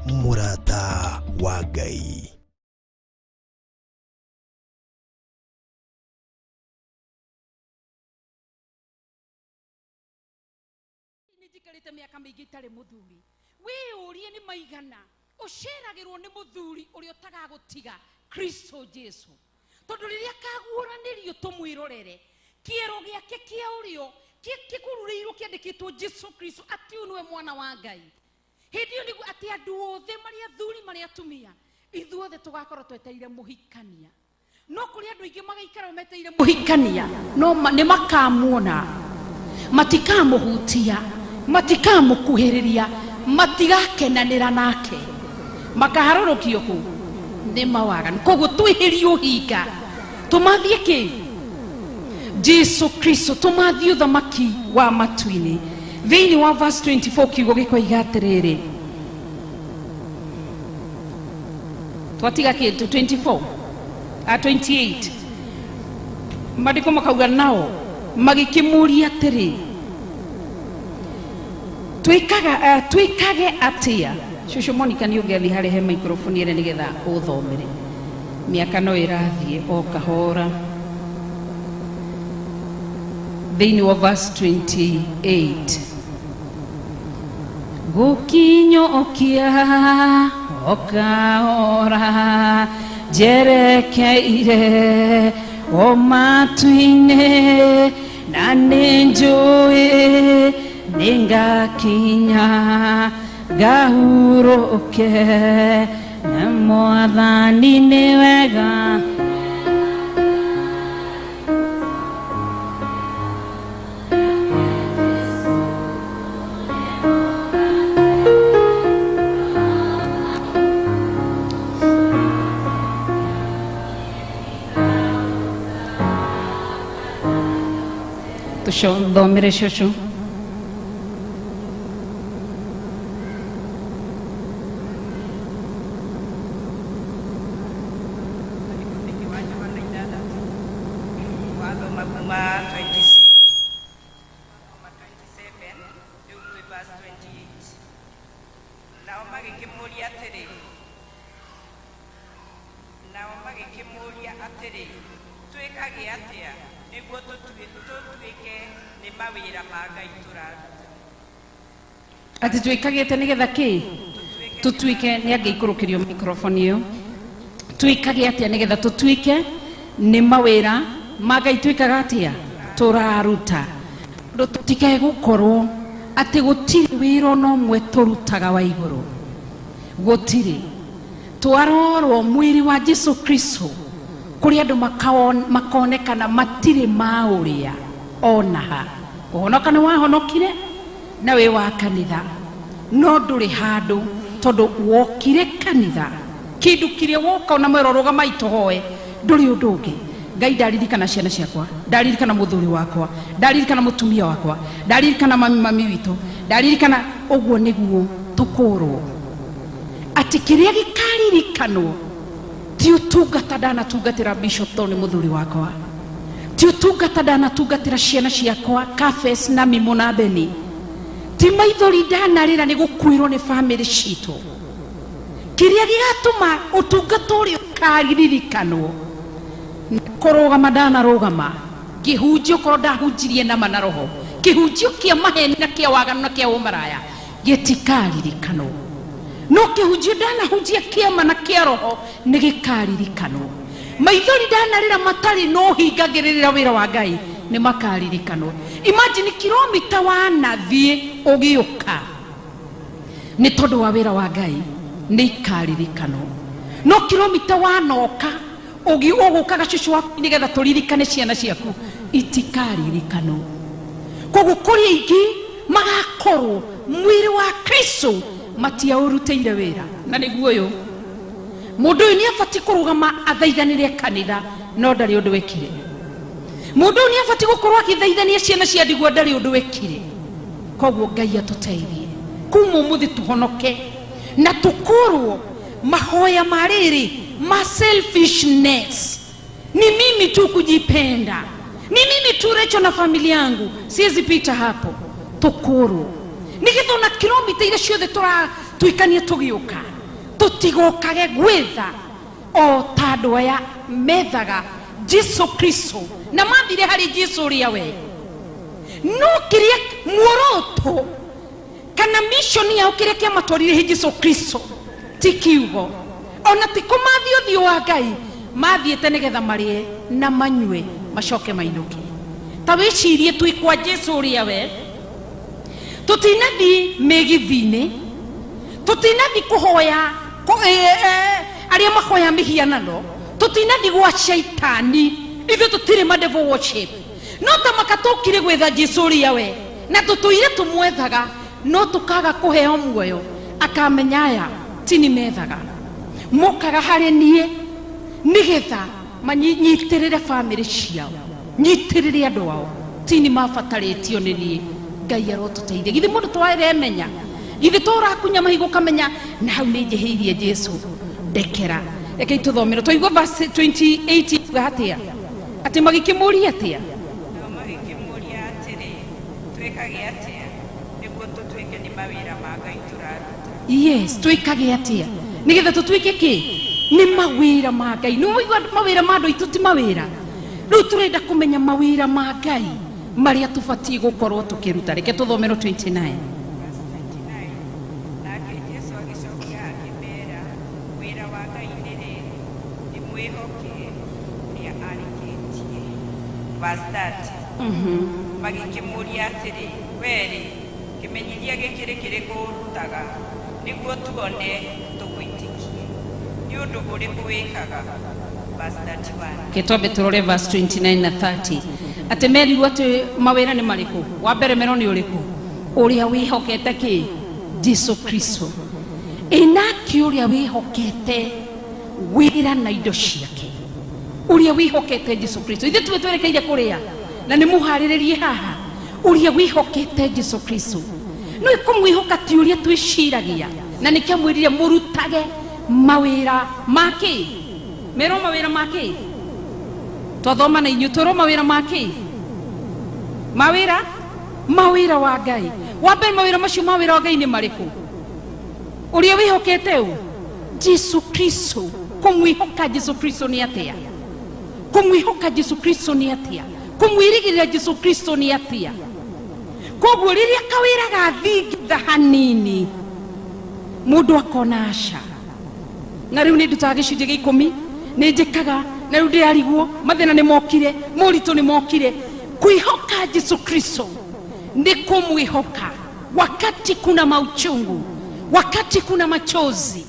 mũrata wa Ngai. Njikarĩte mĩaka mĩingĩ itarĩ mũthuri, wĩyũrie nĩ maigana ũceragĩrwo nĩ mũthuri ũrĩa ũtagagũtiga Kristo Jesu, tondũ rĩrĩa kaguũranĩrio tũmwĩrorere kĩero gĩake kĩa ũrĩo kĩkururĩirwo kĩandĩkĩtwo Jesu Kristo atĩ ũyũ nĩwe mwana wa Ngai. Hĩndĩ ĩyo nĩguo atĩ andũ othe marĩ athuri marĩ atumia ithuothe tũgakorwo twetereire mũhikania. No kũrĩ andũ aingĩ magaikara metereire mũhikania, no nĩ makamuona, matikamũhutia, matikamũkuhĩrĩria, matigakenanĩra nake, makaharũrũkio kũ nĩ mawaganu. Koguo twĩhĩrie ũhinga tũmathiĩ kĩ Jesu Kristo, tũmathiĩ ũthamaki wa matu-inĩ. Thĩinĩ wa verse 24 kiugo gĩkoiga atĩrĩrĩ, twatiga kĩndũ 24 a 28, maandĩko makauga nao magĩkĩmũria atĩrĩ, twĩkage atĩa? Cũcũ Monica nĩ ũngĩathiĩ harĩa he microphone ĩrĩa nĩgetha ũthomere. Mĩaka no ĩrathiĩ o kahora. Thĩinĩ wa verse 28, gũkinyũkia o kahora njerekeire o matu-inĩ, na nĩ njũĩ nĩngakinya ngahurũke na Mwathani nĩ wega. Tũthomere cũcũ. Thĩinĩ wa Johana 6 wathoma kuma 26 kuma 27 rĩu twĩ verse 28. Nao magĩkĩmũũria atĩrĩ, nao magĩkĩmũũria atĩrĩ, twĩkage atĩa nĩguo tũtuĩke nĩ mawĩra ma Ngai tũraruta? Atĩ twĩkagĩte nĩgetha kĩ tũtuĩke nĩ angĩikũrũkĩrio microphone ĩyo. Twĩkage atĩa nĩgetha tũtuĩke nĩ mawĩra ma Ngai twĩkaga atĩa tũraruta? Tondũ tũtikae gũkorwo atĩ gũtirĩ wĩra ona ũmwe tũrutaga wa igũrũ, gũtirĩ. Twarorwo mwĩrĩ wa Jesu Kristo kũrĩ andũ makonekana matirĩ maũrĩa ona ha. Kũhonoka nĩ wahonokire na wĩ wa kanitha, no ndũrĩ handũ tondũ wokire kanitha kĩndũ kĩrĩa woka ona mwero rũgama itũhoe ndũrĩ ũndũ ũngĩ. Ngai ndaririkana ciana ciakwa, ndaririkana mũthuri wakwa, ndaririkana mũtumia wakwa, ndaririkana mami witũ, ndaririkana. Ũguo nĩguo tũkũrwo atĩ kĩrĩa gĩkaririkanwo ti ũtungata ndanatungatĩra bishop tondũ nĩ mũthuri wakwa, ti ũtungata ndanatungatĩra ciana ciakwa Kafes na Mimo na Beni, ti Ti maithori ndanarĩra nĩ gũkuĩrwo nĩ bamĩrĩ citũ. Kĩrĩa gĩgatũma ũtungata ũrĩa ũkaririkanwo kũrũgama ndanarũgama kĩhunjio korwo ndahunjirie nama na roho kĩhunjio kĩa maheni na kĩa waganu na kĩa ũmaraya gĩtikaririkanwo no kĩhunjio ndanahunjia kĩama na kĩa roho nĩ gĩkaririkanwo maithori ndanarĩra matarĩ no hingagĩrĩra wĩra wa Ngai nĩ makaririkanwo. Imagine kilomita wanathiĩ ũgĩũka nĩ tondũ wa wĩra wa Ngai nĩ ikaririkanwo no kilomita wanoka ũgũkaga cũcũ waku nĩgetha tũririkane ciana ciaku itikaririkanwo. Koguo kũrĩ aingĩ magakorwo mwĩrĩ wa Kristo matiaũrutĩire wĩra na nĩguo ũyũ mũndũ ũyũ nĩ abatiĩ kũrũgama athaithanĩre kanitha no ndarĩ ũndũ wekire. Mũndũ ũyũ nĩ abatiĩ gũkorwo agĩthaithania ciana cia ndigwa ndarĩ ũndũ wekire. Koguo Ngai atũteithie kuma ũmũthĩ tũhonoke na tũkũrwo mahoya ma rĩrĩ ma selfishness. Ni mimi tu kujipenda, ni mimi tu Recho na familia yangu, siwezi pita hapo. Tũkũrwo nĩgetha ona kilomita iria ciothe tũratuikania tũgĩũka tũtigokage gwetha o ta andũ aya methaga Jesu Kristo na mathire harĩ Jesu ũrĩa we no kĩrĩa muoroto kana mission yao kĩrĩa kĩamatwarire he Jesu Kristo ti kiugo ona ti kũmathia ũthiũ wa Ngai mathiĩte nĩgetha marĩe na manyue macoke mainũke. Ta wĩcirie twĩ kwa Jesu ũrĩa we tũtinathiĩ mĩgithi-inĩ tũtinathiĩ kũhoya arĩa mahoya mĩhianano tũtinathiĩ gwa shaitani ithuĩ tũtirĩ ma devil worship no ta maka tũkire gwetha Jesu ũrĩa we na tũtũire tũmwethaga no tũkaga kũheo muoyo akamenya aya ti nĩ methaga mokaga harĩ niĩ nĩgetha manyitĩrĩre bamĩrĩ ciao nyitĩrĩre andũ ao ti nĩ mabatarĩtio nĩ niĩ. Ngai arotũteithia githĩ mũndũ twaremenya githĩ tũrakunya mahiga ũkamenya na hau nĩ njĩhĩirie Jesu ndekera. Rekei tũthomere twaigua verse 28 iuga atĩa atĩ magĩkĩmũria atĩa Nao magĩkĩmũũria atĩrĩ, twĩkage atĩa nĩguo tũtuĩke nĩ mawĩra ma Ngai tũraruta? Yes, twĩkage atĩa nĩgetha tũtuĩke kĩ nĩ mawĩra ma Ngai. Nĩ waigua mawĩra ma andũ aitũ ti mawĩra. Rĩu tũrenda kũmenya mawĩra ma Ngai marĩa tũbatiĩ gũkorwo tũkĩruta. Reke tũthomerwo 29. Verse 29. Nake Jesu agĩcokia akĩmeera, wĩra wa Ngai nĩ rĩrĩ, ndĩmwĩhoke ũrĩa arĩkĩtie. Verse 30. Magĩkĩmũũria atĩrĩ, we-rĩ, kĩmenyithia gĩkĩ nĩ kĩrĩkũ ũrutaga nĩguo tuone tũgwĩtĩkie? Nĩ ũndũ ũrĩkũ wĩkaga? Verse 31. Kĩtwambe tũrore verse 29 na 30 atĩ merirwo atĩ mawĩra nĩ marĩkũ. Wa mbere merwo nĩ ũrĩkũ ũrĩa wĩhokete kĩ Jesu Kristo ĩnake ũrĩa wĩhokete wĩra na indo ciake ũrĩa wĩhokete Jesu Kristo. Ithuĩ tuwe twerekeire kũrĩa na nĩ mũharĩrĩrie haha ũrĩa wĩhokete Jesu Kristo no ĩkũmwĩhoka ti ũrĩa twĩciragia na nĩkĩo amwĩrire mũrutage mawĩra ma kĩ merwo mawĩra ma kĩ twathoma na inyuĩ twĩrwo mawĩra ma kĩ mawĩra mawĩra wa Ngai. Wa mbere mawĩra macio ma wĩra wa Ngai nĩ marĩkũ? Ũrĩa wĩhokete ũ Jesu Kristo. Kũmwĩhoka Jesu Kristo nĩ atĩa? Kũmwĩhoka Jesu Kristo nĩ atĩa? Kũmwĩrĩgĩrĩra Jesu Kristo nĩ atĩa? Koguo rĩrĩa kawĩra gathingitha hanini mũndũ akona aca na rĩu nĩ ndutaga gĩcunjĩ gĩa ikũmi nĩ njĩkaga na rĩu ndĩrarigwo mathĩna nĩ mokire moritũ nĩ mokire. Kwĩhoka Jesu Kristo nĩ kũmwĩhoka wakati kuna mauchungu, wakati kuna machozi,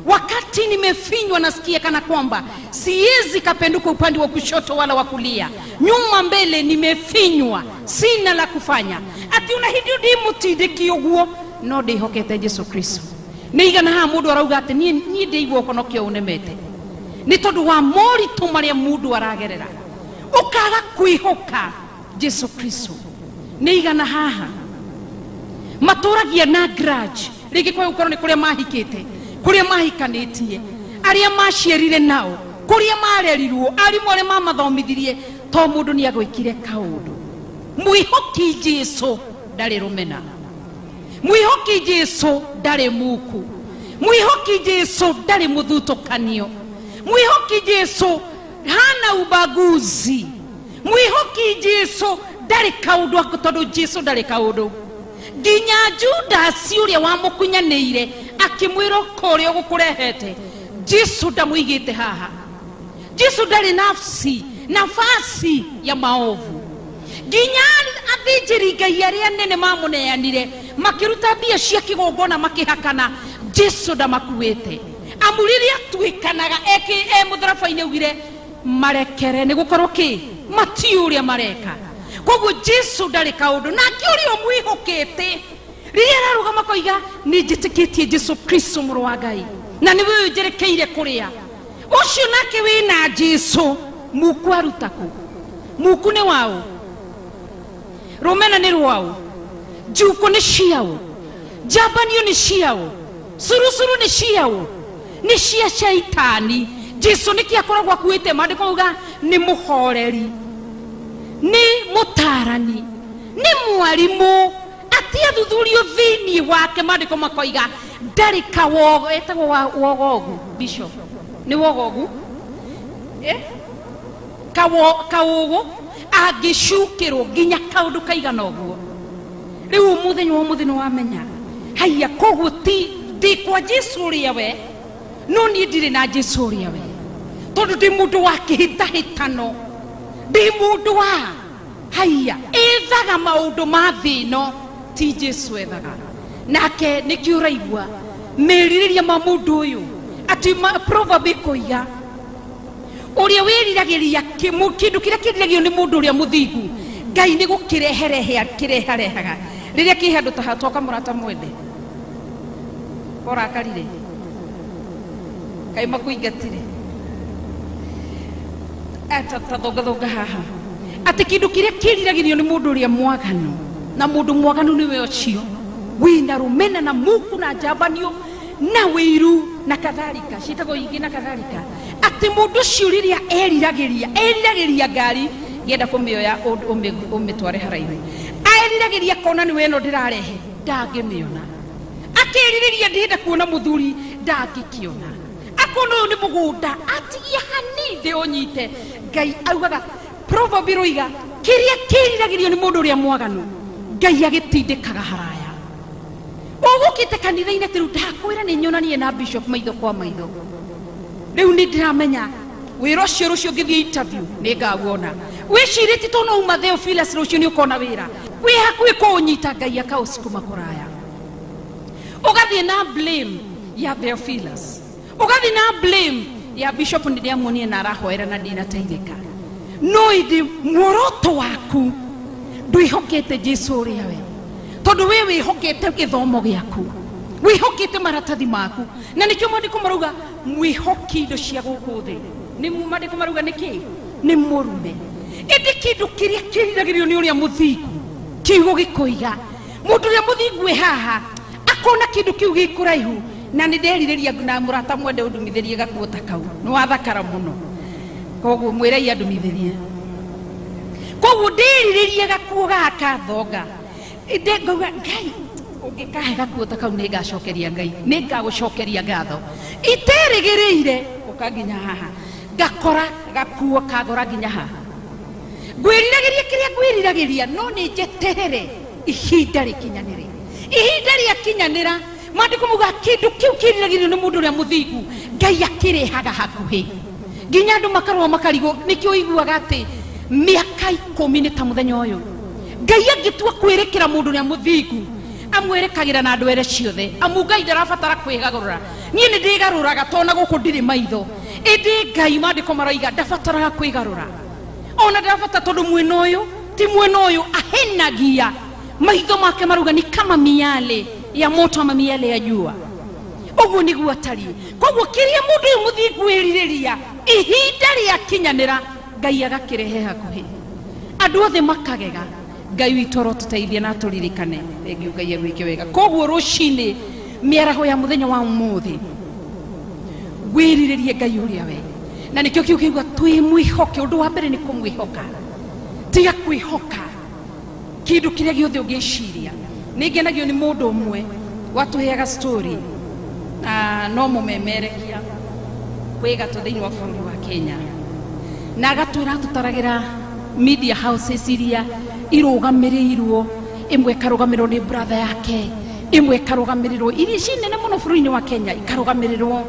wakati nimefinywa nasikia kana kwamba siwezi kapenduka upande wa kushoto wala wa kulia, nyuma mbele nimefinywa, sina la kufanya, ati una hindi ndimutindĩki ũguo no ndĩhokete Jesu Kristo. Nĩ igana haha mũndũ arauga atĩ niĩ ndĩigua ũhonokio ũnemete nĩ tondũ wa moritũ marĩa mũndũ aragerera ũkaga kwĩhoka Jesu Kristo. Nĩ igana haha matũragia na grudge rĩngĩ kwa gũkorwo nĩ kũrĩa mahikĩte kũrĩa mahikanĩtie arĩa maciarire nao kũrĩa marerirwo arimũ arĩa mamathomithirie to mũndũ nĩ agwĩkire kaũndũ. Mwĩhoki Jesu ndarĩ rũmena. Mwihoki Jesu ndarĩ muku. Mwihoki Jesu ndarĩ mũthutũkanio. Mwihoki Jesu hana ubaguzi. Mwihoki Jesu ndarĩ kaũndũ, tondũ Jesu ndarĩ kaũndũ. Nginya Judasi ũrĩa wamũkunyanĩire akĩmwĩra ũka ũrĩa ũgũkũrehete, Jesu ndamũigĩte haha. Jesu ndarĩ nafsi nafasi ya maovu. Nginya athĩnjĩri Ngai arĩa anene mamũneanire makĩruta mbia cia kĩgongona makĩhakana, Jesu ndamakuĩte. Amu rĩrĩa atuĩkanaga e mũtharaba-inĩ augire marekere nĩ gũkorwo kĩ matiũĩ ũrĩa mareka. Koguo Jesu ndarĩ kaũndũ. Nake ũrĩa ũmwĩhokete rĩrĩa ararũgama koiga nĩ njĩtĩkĩtie Jesu Kristo mũrũ wa Ngai na nĩwe ũyũ njerekeire kũrĩa, ũcio nake wĩna Jesu muku aruta kũ? Muku nĩ waũ? Rũmena nĩ rwaũ? Njuko nĩ ciaũ? Njambanio nĩ ciaũ? Curucuru nĩ ciaũ? Nĩ cia caitani. Jesu nĩkĩ akoragwo akuĩte? Maandĩko mauga nĩ mũhoreri, nĩ mũtarani, nĩ mwarimũ, ati athuthurio thĩinĩ wake. Maandĩko makoiga ndarĩ kawogo, etagwo wogogu, bishop nĩ wogogu, kaũgũ angĩcukĩrwo nginya kaũndũ kaigana ũguo. Rĩu mũthenya wa ũmũthĩ nĩ wamenya haiya, koguo ti ndĩ kwa Jesu ũrĩa we, no niĩ ndirĩ na Jesu ũrĩa we, tondũ ndĩ mũndũ wa kĩhĩtahĩtano, ndĩ mũndũ wa haiya ethaga maũndũ ma thĩ ĩno, ti Jesu ethaga. Nake nĩkĩo ũraigua merirĩria ma mũndũ ũyũ atĩ proverb ĩkoiga ũrĩa wĩriragĩria kĩndũ kĩrĩa kĩriragĩrio nĩ mũndũ ũrĩa mũthingu, Ngai nĩ gũkĩreherehe kĩreharehaga. Rĩrĩa kĩ handũ ta hatoka mũrata mwende ũrakarire kaĩ makũingatire ta thongathonga haha, atĩ kĩndũ kĩrĩa kĩriragĩrio nĩ mũndũ ũrĩa mwaganu, na mũndũ mwaganu nĩwe ũcio wĩna rũmena na muku na njambanio na wĩiru na kadhalika, ciĩtagwo ingĩ na kadhalika, atĩ mũndũ ũcio rĩrĩa eriragĩria ngari ngĩenda kũmĩoya ũmĩtware haraihu, eriragĩria kona nĩwe ĩno ndĩrarehe ndangĩmĩona, akĩrirĩria ndĩrenda kuona mũthuri ndangĩkĩona, akona ũyũ nĩ mũgũnda atigia hanini ũnyite. Ngai augaga proverb ĩroiga kĩrĩa kĩriragĩrio nĩ mũndũ ũrĩa mwaganu Ngai agĩtindĩkaga haraya. Ũgũkĩte kanitha-inĩ atĩ rĩu ndakwĩra nĩ nyonanie na bishop maitho kwa maitho, rĩu nĩ ndĩramenya wĩra ũcio rũciũ ngĩthiĩ interview nĩ ngawona. Wĩcirĩtie tondũ no uma Theophilus rũciũ nĩ ũkona wĩra, wĩ hakuhĩ kũũnyita Ngai akaũcukuma kũraya. Ũgathiĩ na blame ya Theophilus, ũgathiĩ na blame ya bishop nĩ ndĩamuonire na arahoera na ndinateithĩka. No ĩndĩ muoroto waku ndwĩhokete Jesu ũrĩa we, tondũ we wĩhokete gĩthomo gĩaku, wĩhokete maratathi maku, na nĩkĩo maandĩko marauga mwĩhoki indo cia gũkũ thĩ. Nĩ maandĩko marauga nĩkĩ? Nĩ mũrume. Ĩndĩ kĩndũ kĩrĩa kĩriragĩrio nĩ ũrĩa mũthingu, kiugo gĩkoiga mũndũ ũrĩa mũthingu wĩ haha akona kĩndũ kĩu gĩ kũraihu, na nĩ nderirĩria na mũrata mwende ũndumithĩrie gakuo ta kau, nĩ wathakara mũno, koguo mwĩrei andumithĩrie. Koguo ndĩrirĩrie gakuo gaka thonga, ĩndĩ ngauga Ngai ũngĩkahe gakuo ta kau nĩ ngacokeria Ngai, nĩ ngagũcokeria ngatho. Iterĩgĩrĩire ũka nginya haha ngakora gakuo kagora nginya haha. Ngwĩriragĩria kĩrĩa ngwĩriragĩria, no nĩ njeterere ihinda rĩkinyanĩre. Ihinda rĩakinyanĩra, maandĩko mauga kĩndũ kĩu kĩriragĩrio nĩ mũndũ ũrĩa mũthingu Ngai akĩrehaga hakuhĩ, nginya andũ makarũa makarigwo. Nĩkĩo ũiguaga atĩ mĩaka 10 nĩ ta mũthenya ũyũ. Ngai angĩtua kwĩrĩkĩra mũndũ ũrĩa mũthingu amwĩrĩkagĩra na ndwere ciothe, amu Ngai ndarabatara kwĩgarũra. Niĩ nĩ ndĩgarũraga tondũ na gũkũ ndirĩ maitho, ĩndĩ Ngai maandĩko maroiga ndabataraga kwĩgarũra, ona ndabatara, tondũ mwena ũyũ ti mwena ũyũ ahenagia maitho make marauga ni kama miale ya moto ama miale ya jua. Ũguo nĩguo atariĩ. Koguo kĩrĩa mũndũ ũyũ mũthingu wĩrirĩria ihinda rĩakinyanĩra Ngai agakĩrehe hakuhĩ, andũ othe makagega. Ngai witũ arotũteithia na atũririkane. Thengiũ Ngai agwĩke wega. Koguo rũcinĩ mĩaraho ya mũthenya wa ũmũthĩ wĩrirĩrie Ngai ũrĩa we, na nĩkĩo kiu kĩigua twĩ mwĩhoke. Ũndũ wa mbere nĩ kũmwĩhoka, tiga kwĩhoka kĩndũ kĩrĩa gĩothe ũngĩciria. Nĩ ngenagio nĩ mũndũ ũmwe watũheaga story na no mũmemerekia kwĩ gatũ thĩinĩ wa bũrũri wa Kenya, na agatwĩra tũtaragĩra media houses iria irũgamĩrĩirwo, ĩmwe ĩkarũgamĩrĩrwo nĩ brother yake, ĩmwe ĩkarũgamĩrĩrwo iria ci nene mũno bũrũri-inĩ wa Kenya ikarũgamĩrĩrwo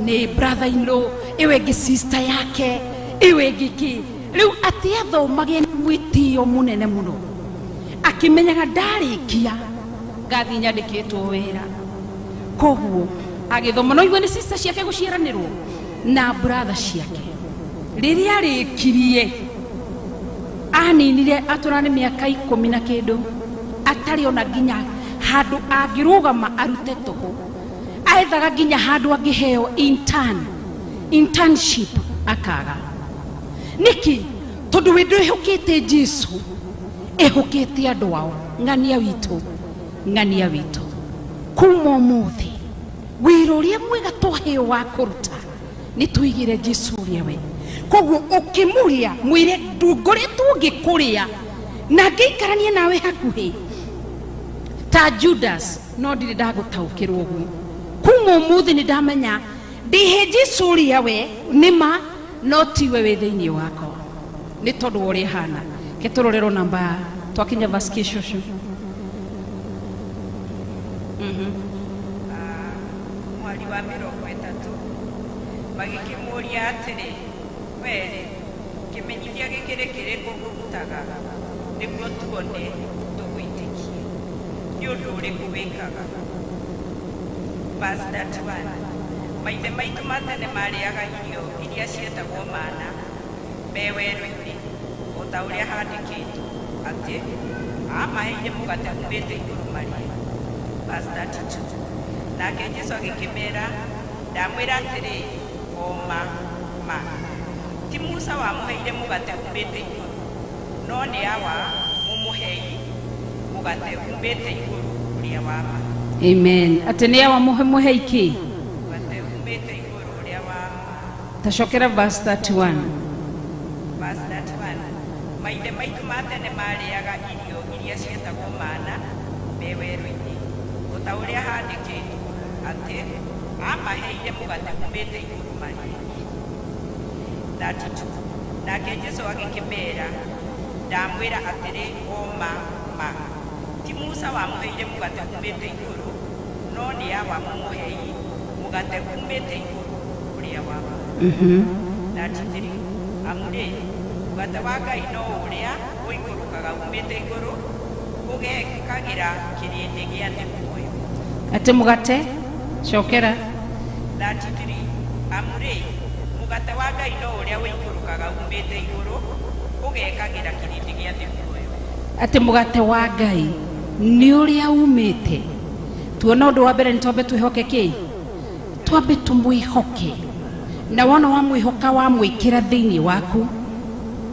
nĩ brother in law, ĩyo ĩngĩ sister yake, ĩyo ĩngĩ kĩ. Rĩu atĩ athomage na mwĩtĩo mũnene mũno, akĩmenyaga ndarĩkia ngathiĩ nyandĩkĩtwo wĩra. Koguo agĩthoma, no igue nĩ sister ciake gũciaranĩrwo na brother ciake. Rĩrĩa arĩkirie aninire atũra nĩ mĩaka 10 na kĩndũ atarĩ ona nginya handũ angĩrũgama arute tũhũ, aethaga nginya handũ angĩheo internship akaga. Nĩkĩ? Tondũ wĩ ndwĩhũkĩte Jesu, ĩhũkĩte andũ ao. Ng'ania witũ, ng'ania witũ, kuma ũmũthĩ wĩra ũrĩa mwega twaheo wa kũruta nĩ tũigĩre Jesu ũrĩa we. Koguo ũkĩmũrĩa mwĩre ndungoretwo ngĩkũrĩa na ngĩikarania nawe hakuhĩ ta Judas, no ndirĩ ndagũtaũkĩrwo ũguo. Kuma ũmũthĩ nĩ ndamenya ndĩhe Jesu ũrĩa we nĩma, no tiwe wĩ thĩinĩ wakwa nĩ tondũ wa ũrĩa hana. Ke tũrorerwo namba twakinya verse kĩ cũcũ. Mwari wa 30 magĩkĩmũũria atĩrĩ, werĩ kĩmenyithia gĩkĩrĩ kĩrĩkũ ũrutaga nĩguo tuone tũgwĩtĩkie? Nĩ ũndũ ũrĩkũ wĩkaga? Verse 31, maithe maitũ ma tene marĩaga irio iria cietagwo mana me werũ-inĩ, o ta ũrĩa handĩkĩtwo atĩ aamaheire mũgate umĩte igũrũ marĩe. Verse 32, nake Jesu agĩkĩmera, ndamwĩra atĩrĩ o ma ma, ti Musa wamũheire mũgate umĩte igũrũ, no nĩ Awa mũmũhei mũgate umĩte igũrũ ũrĩa wa ma. Amen. Atĩ nĩ Awa mũhei kĩ? Mũgate umĩte igũrũ ũrĩa wa ma. Tacokera verse 31. Verse 31, maithe maitũ ma tene marĩaga irio iria cietagwo mana me werũ-inĩ, o ta ũrĩa handĩkĩtwo atĩ aamaheire mũgate umĩte igũrũ marĩe. 32, nake Jesu agĩkĩmera, ndamwĩra atĩrĩ o ma ma, ti Musa wamũheire mũgate umĩte igũrũ, no nĩ Awa mũmũhei mũgate umĩte igũrũ ũrĩa wa ma. 33, amu rĩ, mũgate wa Ngai no ũrĩa ũikũrũkaga umĩte igũrũ ũgekagĩra kĩrĩndĩ gĩa thĩ muoyo. Atĩ mũgate, cokera. 33, amu rĩ, mũgate wa Ngai no ũrĩa ũikũrũkaga umĩte igũrũ ũgekagĩra kĩrĩndĩ gĩa thĩ muoyo. Atĩ mũgate wa Ngai nĩ ũrĩa umĩte. Tuona ũndũ wa mbere nĩ twambe twĩhoke kĩ? Twambe tũmwĩhoke. Na wona wamwĩhoka wamwĩkĩra thĩinĩ waku,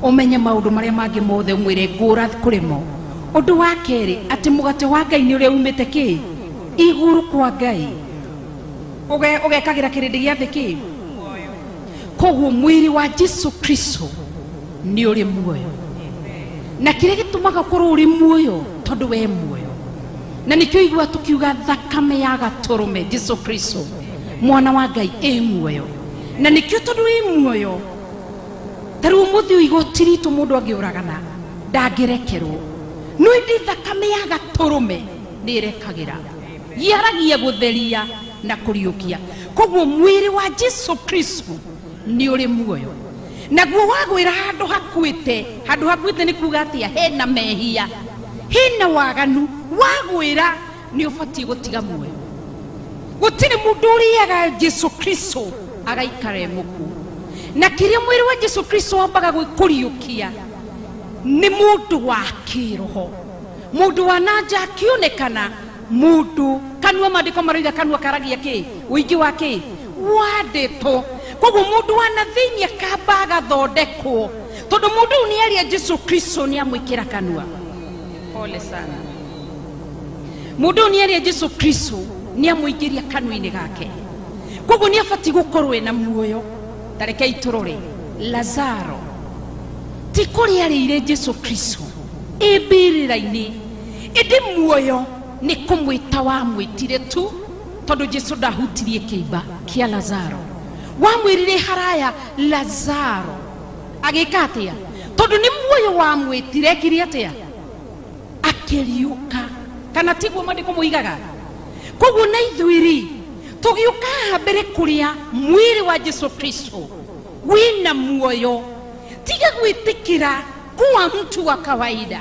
ũmenye maũndũ marĩa mangĩ mothe ũmwĩre ngũra kũrĩ mo. Ũndũ wa kerĩ, atĩ mũgate wa Ngai nĩ ũrĩa umĩte kĩ? Igũrũ kwa Ngai. Ũgekagĩra kĩrĩndĩ gĩa thĩ kĩ? Koguo mwĩrĩ wa Jesu Kristo nĩ ũrĩ muoyo. Na kĩrĩa gĩtũmaga ũkorwo ũrĩ muoyo tondũ we muoyo. Na nĩkĩo igua tũkiuga thakame ya gatũrũme Jesu Kristo mwana wa Ngai ĩ muoyo. Na nĩkĩo tondũ ĩ muoyo, ta rĩu ũmũthĩ ũyũ igoti ritũ mũndũ angĩũragana ndangĩrekerwo, no ĩndĩ thakame ya gatũrũme nĩ ĩrekagĩra, yaragia gũtheria na kũriũkia. Koguo mwĩrĩ wa Jesu Kristo nĩ ũrĩ muoyo. Naguo wagwĩra handũ hakuĩte, handũ hakuĩte nĩ kuga atĩa? Hena mehia, hena waganu, wagwĩra nĩ ũbatiĩ gũtiga muoyo. Gũtirĩ mũndũ ũrĩaga Jesu Kristo agaikara e mũkuũ. Na kĩrĩa mwĩrĩ wa Jesu Kristo wambaga kũriũkia nĩ mũndũ wa kĩroho, mũndũ wa na nja akĩonekana, mũndũ kanua, maandĩko maroiga kanua karagia kĩ? Ũingĩ wa kĩ? Wa ndeto. Koguo mũndũ wa na thĩinĩ akamba agathondekwo, tondũ mũndũ ũyũ nĩ aria Jesu Kristo nĩ amwĩkĩra kanua. Pole sana. Mũndũ ũyũ nĩ aria Jesu Kristo nĩ amũingĩria kanua-inĩ gake. Koguo nĩ abatiĩ gũkorwo ena muoyo. Ta rekei tũrore Lazaro, ti kũrĩa arĩire Jesu Kristo ĩ mbĩrĩra-inĩ, ĩndĩ muoyo Nĩ kũmwĩta wamwĩtire tu, tondũ Jesu ndahutirie kĩimba kĩa Lazaro. Wamwĩrire haraya Lazaro, agĩka atĩa? Tondũ nĩ muoyo wamwĩtire, ekire atĩa? Akĩriũka. Kana tiguo maandĩko moigaga? Koguo na ithuĩ rĩ, tũgĩũka haha mbere kũrĩa mwĩrĩ wa Jesu Kristo wĩna muoyo, tiga gwĩtĩkĩra kuwa mtu wa kawaida.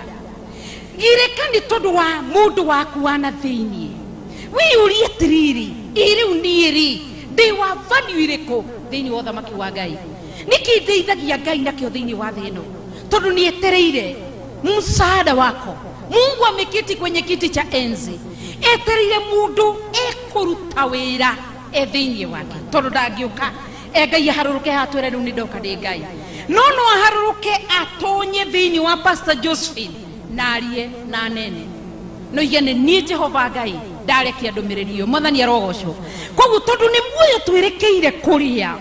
Girĩka nĩ tondũ wa mũndũ waku wa na thĩiniĩ. Wĩyũrie atĩrĩrĩ, ĩ rĩu niĩ rĩ, ndĩ wa value ĩrĩkũ thĩiniĩ wa ũthamaki wa Ngai? Nĩkĩ ndeithagia Ngai nakĩo thĩiniĩ wa thĩ ĩno? Tondũ nĩetereire msaada wako. Mungu ameketi kwenye kiti cha enzi, etereire mũndũ ekũruta wĩra e thĩiniĩ wake, tondũ ndangĩũka e Ngai aharũrũke hatwĩre rĩu nĩ ndoka ndĩ Ngai. No no aharũrũke atonye thĩiniĩ wa Pastor Josephine na arie na anene, no ige nĩ niĩ Jehova Ngai ndarekia ndũmĩrĩri ĩyo. Mwathani arogocwo. Koguo tondũ nĩ muoyo twĩrĩkĩire kũrĩa,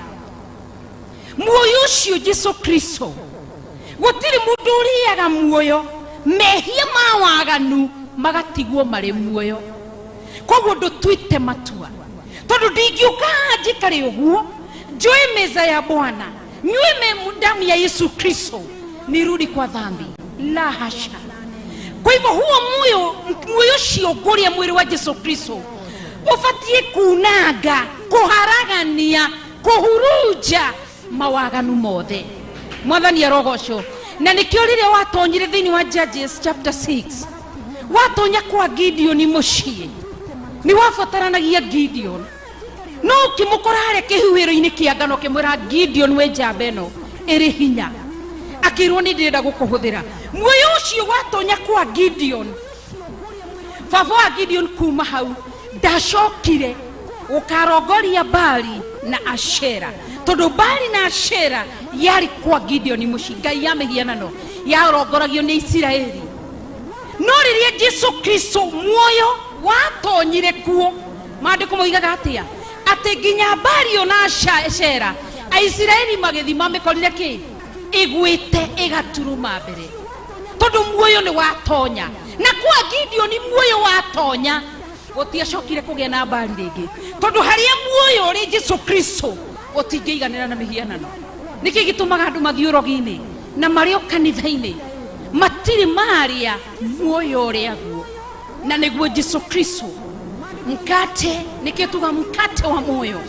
muoyo ũcio Jesu Kristo, gũtirĩ mũndũ ũrĩaga muoyo mehia ma waganu magatigwo marĩ muoyo. Koguo ndũtuĩte matua, tondũ ndingĩũka haha njikare ũguo, njoe meza ya Bwana, nyue damu ya Yesu Kristo, nirudi kwa dhambi. La hasha. Kwa hivyo huo muoyo, muoyo ũcio ngũrĩa mwĩrĩ wa Jesu Kristo ũbatiĩ kunanga, kũharagania, kũhurunja mawaganu mothe. Mwathani arogocwo. Na nĩkĩo rĩrĩa watonyire thĩinĩ wa Judges chapter 6, watonya kwa Gideon mũciĩ, nĩ wabataranagia Gideon, no ũkĩmũkora harĩa kĩhuhĩro-inĩ kĩa ngano, ũkĩmwĩra Gideon, we njamba ĩno ĩrĩ hinya, akĩrwo nĩ ndĩrenda gũkũhũthĩra. Muoyo ũcio watonya kwa Gideon, baba wa Gideon kuma hau ndacokire gũkarongoria Baali na Ashera, tondũ Baali na Ashera yarĩ kwa Gideon mũciĩ, ngai ya mĩhianano yarongoragio nĩ Isiraeli. No rĩrĩa Jesu Kristo muoyo watonyire kuo, maandĩko moigaga atĩa? Atĩ nginya Baali ona Ashera Aisiraeli magĩthiĩ mamĩkorire kĩ? Ĩgwĩte ĩgaturuma mbere, tondũ muoyo nĩ watonya. Na kwa Gideon muoyo watonya, gũtiacokire kũgĩa na Baali rĩngĩ, tondũ harĩa muoyo ũrĩ Jesu Kristo ũtingĩiganĩra na mĩhianano. Nĩkĩ gĩtũmaga andũ mathiĩ ũrogi-inĩ na marĩ o kanitha-inĩ matirĩ marĩa muoyo ũrĩa guo, na nĩguo Jesu Kristo? Mkate, nĩkĩo tuga mkate wa moyo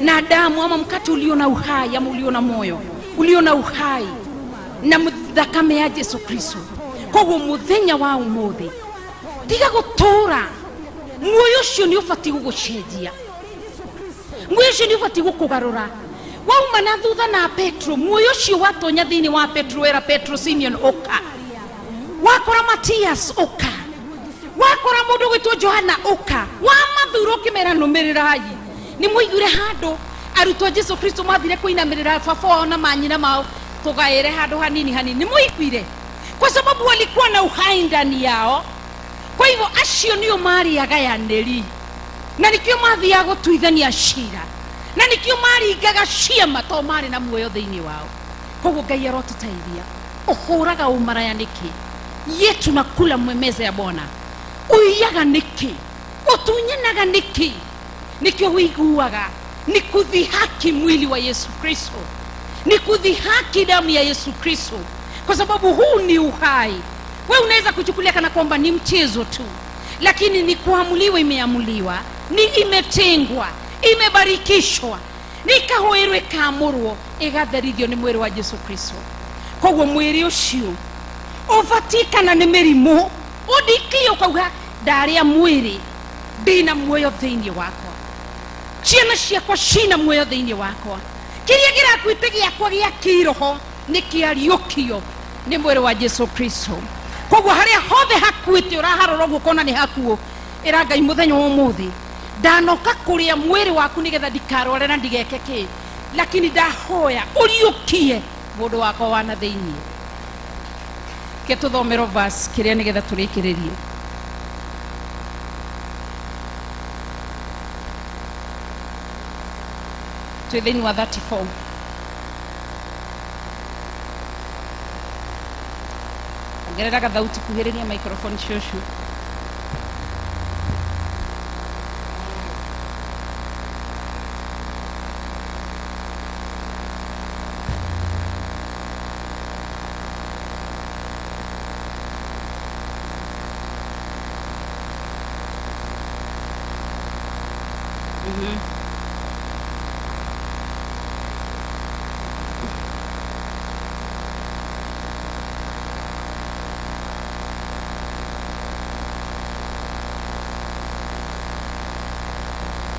na damu, ama mkate ulio na uhai, ama ulio na moyo, ulio na uhai na thakame ya Jesu Kristo. Koguo muthenya wa umuthi tiga gũtũra, muoyo ũcio nĩ ũbatiĩ gũgũcenjia, muoyo ũcio nĩ ũbatiĩ gũkũgarũra. Wauma na thutha na Petro, muoyo ũcio watonya thĩinĩ wa Petro, wera Petro, Simeon ũka, wakora Matias ũka, wakora mũndũ gwĩtwo Johana ũka, wamathura ũkĩmera nũmĩrĩrai. Nĩ mũiguire handũ arutwo Jesu Kristo mathire kũinamĩrĩra baba wao na manyina mao, tũgaĩre handũ hanini hanini. Nĩ mũiguire? Kwa sababu walikuwa na uhai ndani yao. Kwa hivyo acio nĩo marĩ agayanĩri, na nĩkĩo mathiaga gũtuithania cira, na nĩkĩo maringaga ciama, to marĩ na muoyo thĩinĩ wao. Koguo Ngai arotũteithia. Ũhũraga ũmaraya nĩkĩ? Ye tunakula meza ya Bwana. Ũiyaga nĩkĩ? Ũtunyanaga nĩkĩ? Nĩkĩo wĩiguaga ni kudhihaki mwili wa Yesu Kristo, ni kudhihaki damu ya Yesu Kristo, kwa sababu huu ni uhai. We unaweza kuchukulia kana kwamba ni mchezo tu, lakini ni kuamuliwa, imeamuliwa, ni imetengwa, imebarikishwa, nikahoerwe kamurwo, igatherithio nĩ mwĩrĩ wa Jesu Kristo. Koguo mwĩrĩ ũcio ũbatiĩ kana nĩ mĩrimũ ũndikio ũkauga ndarĩa mwĩrĩ, ndĩna muoyo thĩinĩ wakwa, ciana ciakwa cina muoyo thĩinĩ wakwa, kĩrĩa kĩrakuĩte gĩakwa gĩa kĩroho nĩ kĩariũkio nĩ mwĩrĩ wa Jesu Kristo. Koguo harĩa hothe hakuĩte ũraharora ũguo ũkona nĩ hakuo, ĩra Ngai mũthenya wa ũmũthĩ ndanoka kũrĩa mwĩrĩ waku nĩgetha ndikarware na ndigeke kĩ, lakini ndahoya ũriũkie mũndũ wakwa wa na thĩinĩ. Ke tũthomero verse kĩrĩa nĩgetha tũrĩkĩrĩrie. Twĩ thĩinĩ wa 34. Ongerera gathauti, kuhĩrĩria microphone cũcũ.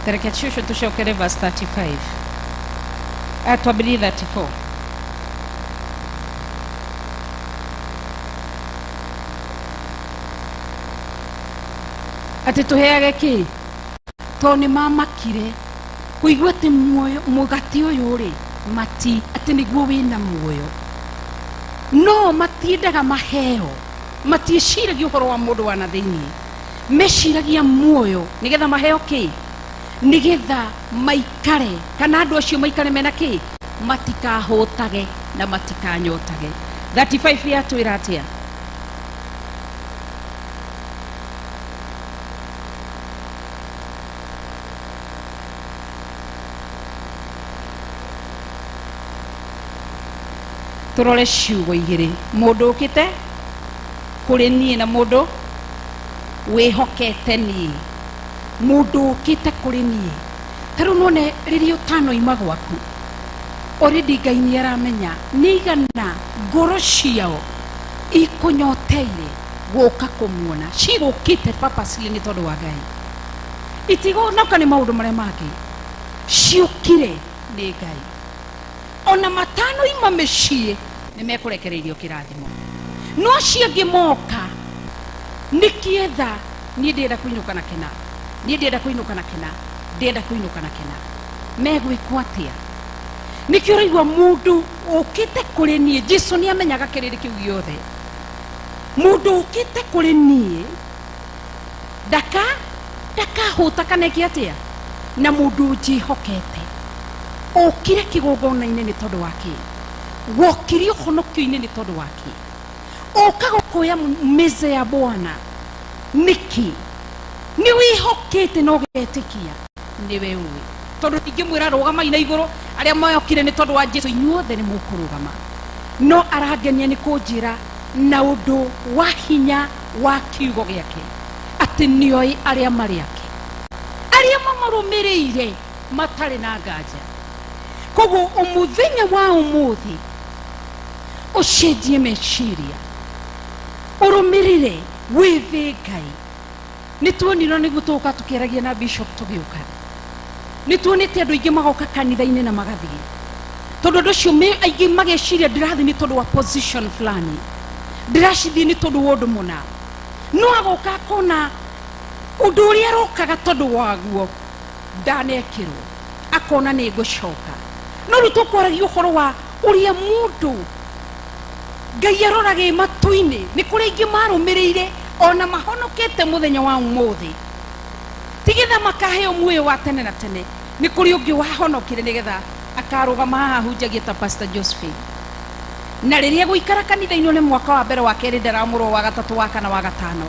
Tareke cucu tucokere verse 35. Twambĩrĩrie 34. Atĩ tũheage kĩ? Tondũ nĩ mamakire kũigua atĩ muoyo mũgate ũyũ rĩ mati atĩ nĩguo wĩna muoyo, no matiendaga maheo, matiĩciragia ũhoro wa mũndũ wa na thĩiniĩ, meciragia muoyo nĩgetha maheo kĩ? Nĩgetha maikare, kana andũ acio maikare mena kĩ? Matikahũtage na matikanyotage. 35 yatwĩra atĩa? Tũrore ciugo igĩrĩ, mũndũ ũkĩte kũrĩ niĩ na mũndũ wĩhokete niĩ. Mũndũ ũkĩte kũrĩ niĩ, ta rĩu none rĩrĩa ũtanoima gwaku already Ngai nĩ aramenya nĩ igana ngoro ciao ikũnyoteire gũka kũmuona, cigũkĩte purposely nĩ tondũ wa Ngai, itigonoka nĩ maũndũ marĩa mangĩ, ciũkire nĩ Ngai. Ona matanoima mĩciĩ nĩ mekũrekereirio kĩrathimo, no acio angĩ moka nĩ kĩetha niĩ ndĩrenda kũinũka na kĩna, niĩ ndĩrenda kũinũka na kĩna, ndĩrenda kũinũka na kĩna, megwĩkwo atĩa? Nĩkĩo ũraigua mũndũ ũkĩte kũrĩ niĩ, Jesu nĩ amenyaga kĩrĩndĩ kĩu gĩothe, mũndũ ũkĩte kũrĩ niĩ ndakahũta kana eke atĩa, na mũndũ ũnjĩhokete ũkire kĩgongona-inĩ nĩ tondũ wa kĩ? Wokire ũhonokio-inĩ nĩ tondũ wa kĩ? Ũka gũkũya meza ya Bwana nĩkĩ? Nĩ wĩhokĩte na ũgetĩkia nĩwe ũĩ, tondũ ndingĩmwĩra rũgamai na igũrũ arĩa moyokire nĩ tondũ wa Jesu, inyuothe nĩ mũkũrũgama, no arangenia nĩ kũnjĩra na ũndũ wa hinya wa kiugo gĩake atĩ nĩoĩ arĩa marĩ ake, arĩa mamũrũmĩrĩire matarĩ na nganja. Koguo ũmũthenya wa ũmũthĩ ũcenjie meciria, ũrũmĩrĩre wĩthĩ Ngai. Nĩ tuonire nĩguo tũgũka tũkĩaragia na bishop tũgĩũka, nĩ tuonĩte andũ aingĩ magoka kanitha-inĩ na magathiĩ, tondũ andũ acio aingĩ mageciria ndĩrathiĩ nĩ tondũ wa position fulani, ndĩracithiĩ nĩ tondũ wa ũndũ mũna, no agoka akona ũndũ ũrĩa arokaga tondũ waguo ndanekĩrwo, akona nĩ ngũcoka. No rĩu tũkwaragia ũhoro wa ũrĩa mũndũ Ngai aroraga ĩ matu-inĩ, nĩ kũrĩ aingĩ marũmĩrĩire ona mahonokete mũthenya wa ũmũthĩ, tigetha makaheo muoyo wa tene na tene, nĩ kũrĩ ũngĩ wahonokire nĩgetha akarũgama haha ahunjagie ta Pastor Josephine. Na rĩrĩa gũikara kanitha-inĩ nĩ mwaka wa mbere, wa kerĩ ndaramũrwo, wa gatatũ, wa kana, wa gatano,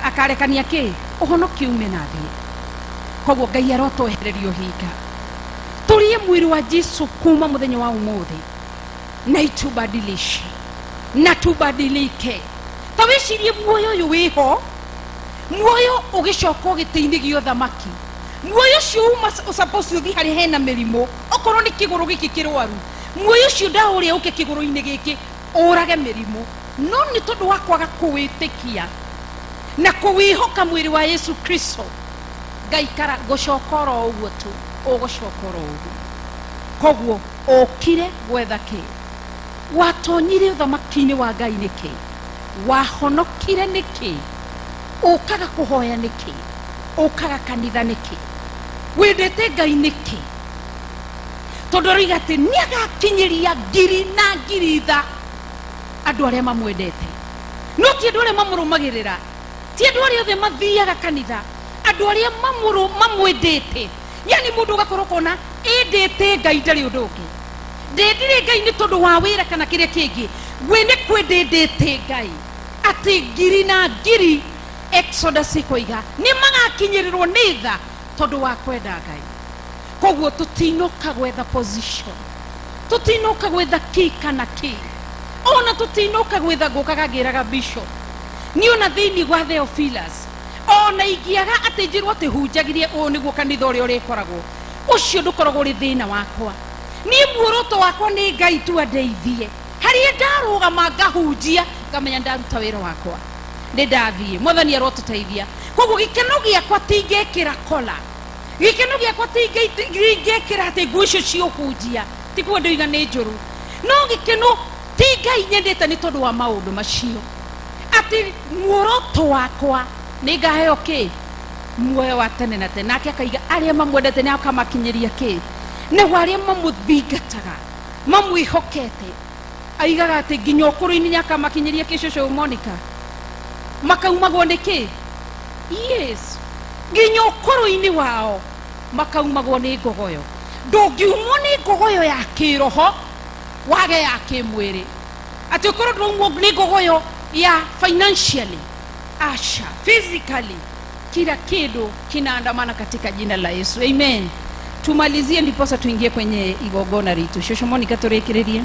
akarekania kĩ ũhonokio ume na thiĩ. Koguo Ngai arotwehereria ũhinga, tũrĩe mwĩrĩ wa Jesu kuma mũthenya wa ũmũthĩ na itubadilishe na tubadilike. Ta wĩcirie muoyo ũyũ wĩho, muoyo ũgĩcoka gĩtĩ-inĩ gĩa ũthamaki, muoyo ũcio uma suppose ũthiĩ harĩa hena mĩrimũ, okorwo nĩ kĩgũrũ gĩkĩ kĩrwaru, muoyo ũcio ndaũrĩa ũke kĩgũrũ-inĩ gĩkĩ ũrage mĩrimũ, no nĩ tondũ wa kwaga kũwĩtĩkia na kũwĩhoka mwĩrĩ wa Yesu Kristo, ngaikara ngũcoka oro ũguo tu, ũgũcoka oro ũguo. Koguo ũkire gwetha kĩ? Watonyire ũthamaki-inĩ wa Ngai nĩkĩ? Wahonokire nĩkĩ? Ũkaga kũhoya nĩkĩ? Ũkaga kanitha nĩkĩ? Wendete Ngai nĩkĩ? Tondũ aroiga atĩ nĩ agakinyĩria ngiri na ngiri tha andũ arĩa mamwendete, no ti andũ arĩa mamũrũmagĩrĩra, ti andũ arĩa othe mathiaga kanitha, andũ arĩa mamwendete. Yani mũndũ ũgakorwo kona endete Ngai ndarĩ ũndũ ũngĩ, ndendire Ngai nĩ tondũ wa wĩra kana kĩrĩa kĩngĩ, we nĩ kwendendete Ngai atĩ ngiri na ngiri Exodus ĩkoiga nĩ magakinyĩrĩrwo nĩ tha tondũ wa kwenda Ngai. Koguo tũtinoka gwetha position, tũtinoka gwetha kĩ kana kĩ, ona tũtinoka gwetha ngũkaga ngĩraga bishop niĩ ona thĩinĩ wa Theophilus, Ona ingiaga atĩ njĩrwo atĩ hunjagirie ũũ nĩguo kanitha ũrĩa ũrĩkoragwo, ũcio ndũkoragwo ũrĩ thĩna wakwa. Niĩ muoroto wakwa nĩ Ngai tu andeithie. Harĩa ndarũgama ngahunjia ngamenya ndaruta wĩra wakwa, nĩ ndathiĩ. Mwathani arotũteithia. Koguo gĩkeno gĩakwa tingĩkĩra kola, gĩkeno gĩakwa tingĩkĩra atĩ nguo icio ciũhunjia, tikuo ndoiga nĩ njũru, no gĩkeno ti Ngai nyendete nĩ tondũ wa maũndũ macio, atĩ muoroto wakwa nĩ ngaheo kĩ muoyo wa tene na tene. Nake akaiga arĩa mamwendete nĩ akamakinyĩria kĩ, nĩguo arĩa mamũthingataga mamwĩhokete aigaga atĩ nginya ũkũrũ-inĩ nĩ akamakinyĩria kĩ. Cũcũ Monica, makaumagwo nĩ kĩ? Yes, nginya ũkũrũ-inĩ wao makaumagwo nĩ ngogoyo. Ndũngiumwo nĩ ngogoyo ya kĩroho wage ya kĩmwĩrĩ, atĩ ũkorwo ndũraumwo nĩ ngogoyo ya financially, asha physically, kila kindu kinaandamana katika jina la Yesu. Amen. Tumalizie ndiposa tuingie kwenye igongona ritu. Shosho Monica, tũrĩkĩrĩrie.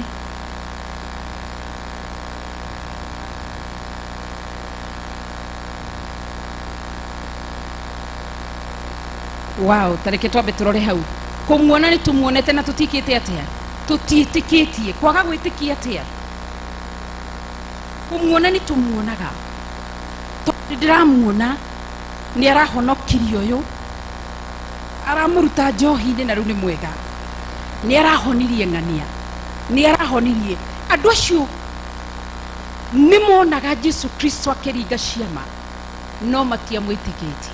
Wow, tareke twambe tũrore hau. Kũmuona nĩ tũmuonete na tũtikĩte atĩa? Tũtiĩtĩkĩtie. Kwaga gwĩtĩkia atĩa? Kũmuona nĩ tũmuonaga, tondũ ndĩramuona nĩ arahonokirie ũyũ, aramũruta njohi-inĩ na rĩu nĩ mwega, nĩ arahonirie ng'ania, nĩ arahonirie andũ acio. Nĩ monaga Jesu Kristo akĩringa ciama no matiamwĩtĩkĩtie.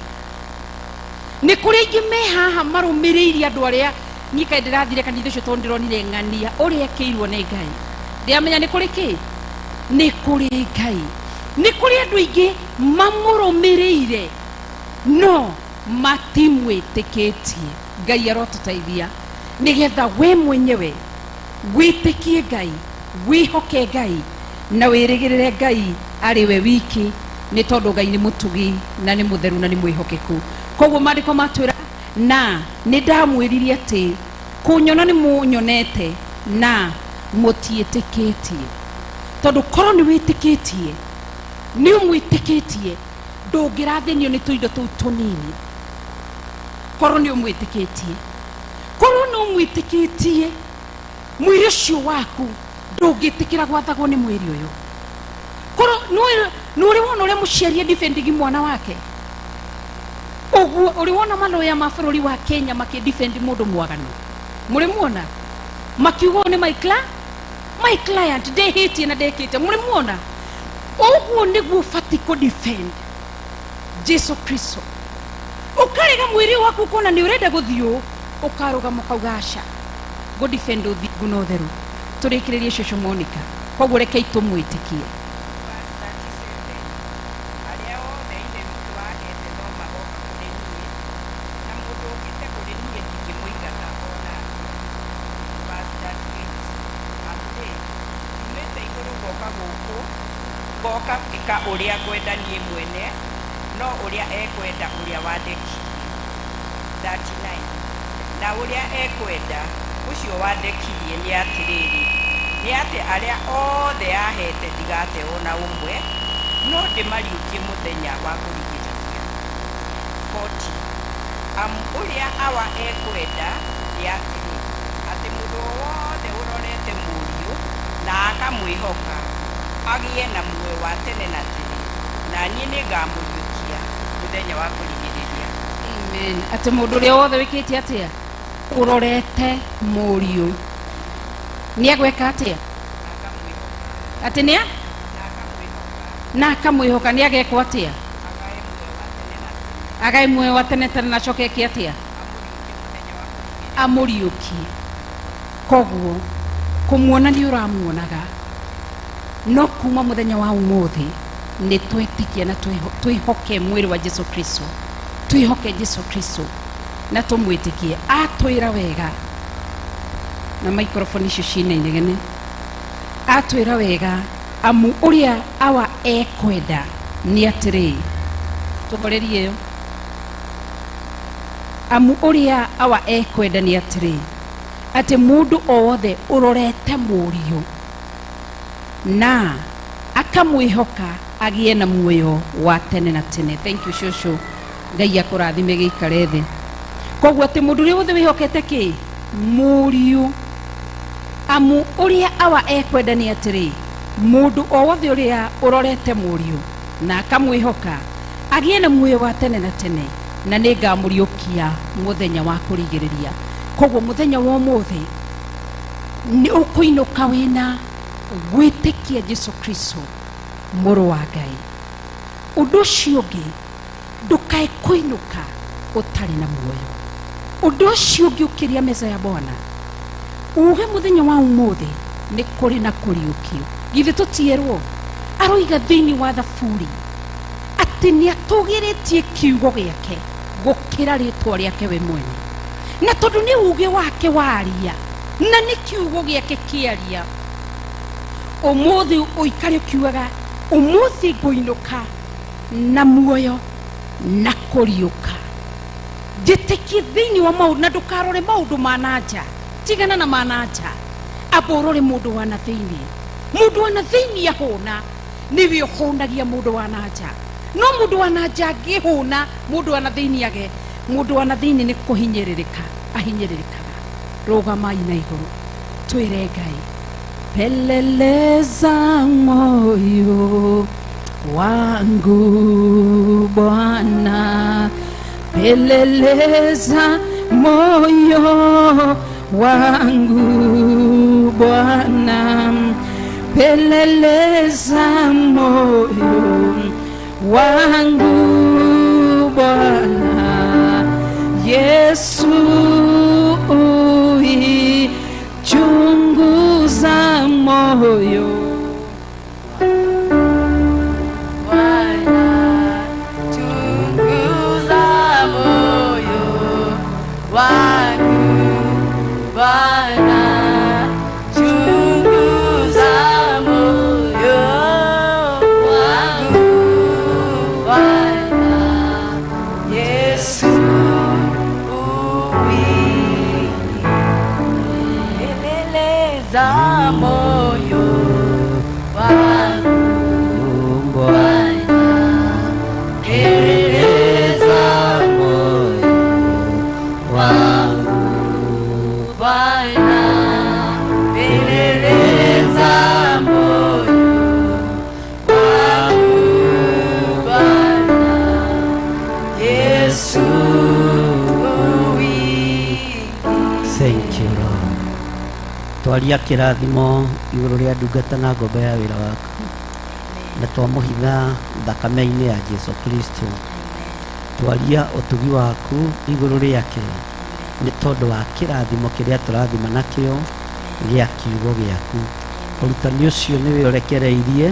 Nĩ kũrĩ aingĩ me haha marũmĩrĩire andũ arĩa niĩ kaĩ ndĩrathire kanitha ũcio tondũ ndĩronire ng'ania ũrĩa ekĩirwo nĩ Ngai. Ndĩramenya nĩ kũrĩ kĩ? Nĩ kũrĩ Ngai. Nĩ kũrĩ andũ aingĩ mamũrũmĩrĩire no matimwĩtĩkĩtie. Ngai arotũteithia nĩgetha we mwenyewe wĩtĩkie Ngai, wĩhoke Ngai na wĩrĩgĩrĩre Ngai arĩ we wiki, nĩ tondũ Ngai nĩ mũtugi na nĩ mũtheru na nĩ mwĩhokeku. Koguo maandĩko matwĩra, na nĩ ndamwĩririe atĩ kũnyona nĩ mũnyonete na mũtiĩtĩkĩtie. Tondũ korwo nĩ wĩtĩkĩtie, nĩ ũmwĩtĩkĩtie, ndũngĩrathĩnio nĩ tũindo tũu tũnini. Korwo nĩ ũmwĩtĩkĩtie, korwo nĩ ũmwĩtĩkĩtie, mwĩrĩ ũcio waku ndũngĩtĩkĩra gwathagwo nĩ mwĩrĩ ũyũ. Korwo nĩ ũrĩ wona ũrĩa mũciari adefendigi mwana wake, ũguo ũrĩ wona maloya ma bũrũri wa Kenya makĩdefend mũndũ mwaganu, mũrĩ muona makiuga ũyũ nĩ my client, ndĩhĩtie na ndekĩte, mũrĩ muona ũguo nĩguo ũbatiĩ kũ defend Jesu Kristo. Ũkarega mwĩrĩ waku ũkona nĩ ũrenda gũthiĩ ũũ, ũkarũgama ũkauga aca, ngũ defend ũthingu na ũtheru. Tũrĩkĩrĩrie Cũcũ Monica. Koguo rekei tũmwĩtĩkie. Verse 37. Arĩa othe Ithe witũ ahete no magoka kũrĩ niĩ, na mũndũ ũkĩte kũrĩ niĩ ndingĩmũingata o na atĩa. Verse 38. Amu-rĩ, nyumĩte igũrũ ngoka gũkũ, ngoka gwĩka ũrĩa ngwenda niĩ mwene, no ũrĩa ekwenda ũrĩa wandekirie. 39. Na ũrĩa ekwenda ũcio wandekirie nĩ atĩrĩrĩ, nĩ atĩ arĩa othe ahete ndigate ona ũmwe, no ndĩmariũkie mũthenya wa kũrigĩrĩria. 40. Amu ũrĩa Awa ekwenda nĩ atĩrĩ, atĩ mũndũ o wothe ũrorete Mũriũ na akamwĩhoka agĩe na muoyo wa tene na tene, na niĩ nĩngamũriũkia mũthenya wa kũrigĩrĩria. Amen. Atĩ mũndũ ũrĩa wothe wĩkĩte atĩa? Ũrorete Mũriũ nĩ agwĩka atĩa? Atĩ nĩa na akamwĩhoka nĩ agekwo atĩa? Agae muoyo wa tene tene na acoke eke atĩa? Amũriũkie. Koguo kũmuona nĩ ũramuonaga, no kuma mũthenya wa ũmũthĩ nĩ twĩtĩkie na twĩhoke mwĩrĩ wa Jesu Kristo, twĩhoke Jesu Kristo na tũmwĩtĩkie. Atwĩra wega na microphone icio ciĩna inegene, atwĩra wega amu ũrĩa Awa ekwenda nĩ atĩrĩ, tũhorerie ĩyo, amu ũrĩa Awa ekwenda nĩ atĩrĩ, atĩ mũndũ o wothe ũrorete Mũriũ na akamwĩhoka agĩe na muoyo wa tene na tene. Thank you shosho, Ngai akũrathime gĩikare thĩ. Koguo atĩ mũndũ ũrĩa wothe wĩhokete kĩ mũriũ, amu ũrĩa awa ekwenda nĩ atĩrĩ, mũndũ o wothe ũrĩa ũrorete mũriũ na akamwĩhoka agĩe na muoyo wa tene na tene, na nĩ ngamũriũkia mũthenya wa kũrigĩrĩria. Koguo mũthenya wa ũmũthĩ nĩ ũkũinũka wĩna gwĩtĩkia Jesu Kristo mũrũ wa Ngai. Ũndũ ũcio ũngĩ, ndũkae kũinũka ũtarĩ na muoyo. Ũndũ ũcio ũngĩ, ũkĩrĩa meza ya Bwana, uge mũthenya wa ũmũthĩ nĩ kũrĩ na kũriũkio. Githĩ tũtierwo aroiga thĩinĩ wa Thaburi atĩ nĩ atũgĩrĩtie kiugo gĩake gũkĩra rĩtwa rĩake we mwene, na tondũ nĩ uge wake waria na nĩ kiugo gĩake kĩaria, ũmũthĩ ũikare ũkiugaga ũmũthĩ ngũinũka na muoyo na kũriũka. Njĩtĩkie thĩinĩ wa maũndũ, na ndũkarore maũndũ ma na nja, tigana na ma na nja, amba ũrore mũndũ wa na thĩinĩ. Mũndũ wa na thĩinĩ ahũna nĩwe ũhũnagia mũndũ wa na nja, no mũndũ wa na nja angĩhũna mũndũ wa na thĩinĩ age, mũndũ wa na thĩinĩ nĩ kũhinyĩrĩrĩka ahinyĩrĩrĩkaga. Rũgamai na igũrũ twĩre Ngai, peleleza moyo wangu Bwana, peleleza moyo wangu Bwana, peleleza moyo wangu Bwana, Yesu uichunguza moyo. Bwana, chunguza moyo wangu, Bwana, chunguza moyo wangu, Bwana, Yesu uieleleza moyo wangu, Bwana, eleza moyo wangu, Bwana, eleza moyo wangu, Bwana, Yesu ui. Thank you Lord. Twaria kĩrathimo igũrũ rĩa ndungata na ngombo ya wĩra waku, na twamũhitha thakame-inĩ ya Jesu Kristo. Twaria ũtugi waku igũrũ rĩake nĩ tondũ wa kĩrathimo kĩrĩa tũrathima nakĩo gĩa kiugo gĩaku. Ũrutani ũcio nĩwe ũrekereirie,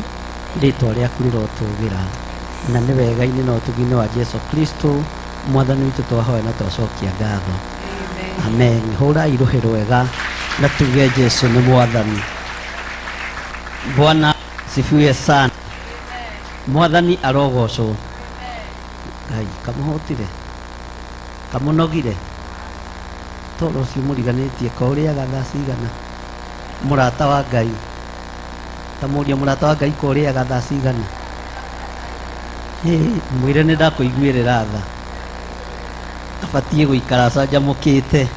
rĩtwa rĩaku rĩrotũgĩra, na nĩ wega-inĩ na ũtugi-inĩ wa Jesu Kristo mwathani witũ twahoya na twacokia ngatho. Amen. Hũrai rũhĩ rwega na tuge Jesu nĩ mwathani. Bwana sifiwe sana. Mwathani arogocwo. Ngai kamũhũtire, kamũnogire, tondũ ũcio mũriganĩtie ko ũrĩaga thaa cigana? Mũrata wa Ngai, ta mũria mũrata wa Ngai ko ũrĩaga thaa cigana? Mwĩre nĩ ndakũiguĩrĩra tha, abatiĩ gũikara acanjamũkĩte.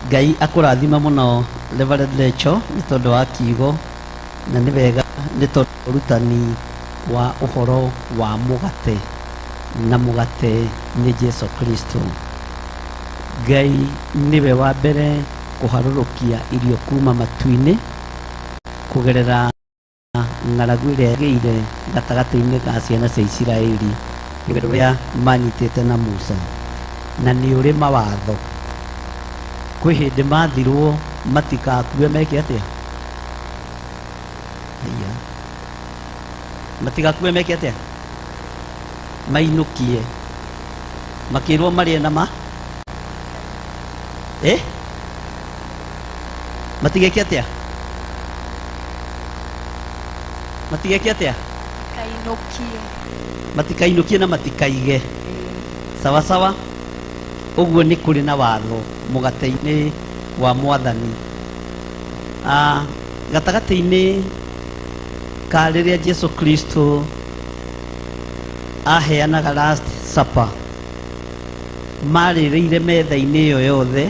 Ngai akũrathime mũno Reverend Lecho nĩ tondũ wa kiugo, na nĩ wega nĩ tondũ ũrutani wa ũhoro wa mũgate, na mũgate nĩ Jesu Kristo. Ngai nĩwe wa mbere kũharũrũkia irio kuma matu-inĩ kũgerera ng'aragu ĩrĩa yagĩire gatagatĩ-inĩ ga ciana cia Isiraeli rĩrĩa manyitĩte na Musa, na nĩ ũrĩ mawatho. Kwĩ hĩndĩ mathirwo matikakue meke atĩa? Haiya, matigakue meke atĩa? Mainũkie, makĩrwo marĩe na ma matigeke atĩa? Matigeke atĩa? Kainũkie. Matikainũkie na matikaige. Sawa sawa. Ũguo nĩ kũrĩ na watho mũgate-inĩ wa mwathani. Gatagatĩ-inĩ ka rĩrĩa Jesu Kristo Aheanaga last supper, marĩrĩire metha-inĩ ĩyo yothe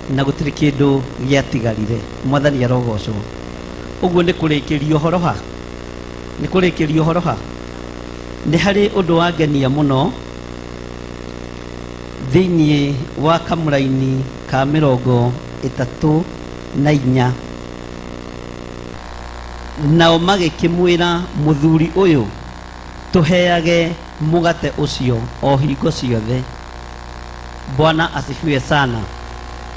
na gũtirĩ kĩndũ gĩatigarire. Mwathani arogocwo. Ũguo nĩ kũrĩkĩria ũhoro ha, nĩ kũrĩkĩria ũhoro ha. Nĩ harĩ ũndũ wangenia mũno thĩinĩ wa kamũraini ka 34. Nao magĩkĩmwĩra, mũthuri ũyũ, tũheage mũgate ũcio o hingo ciothe. Bwana asifiwe sana.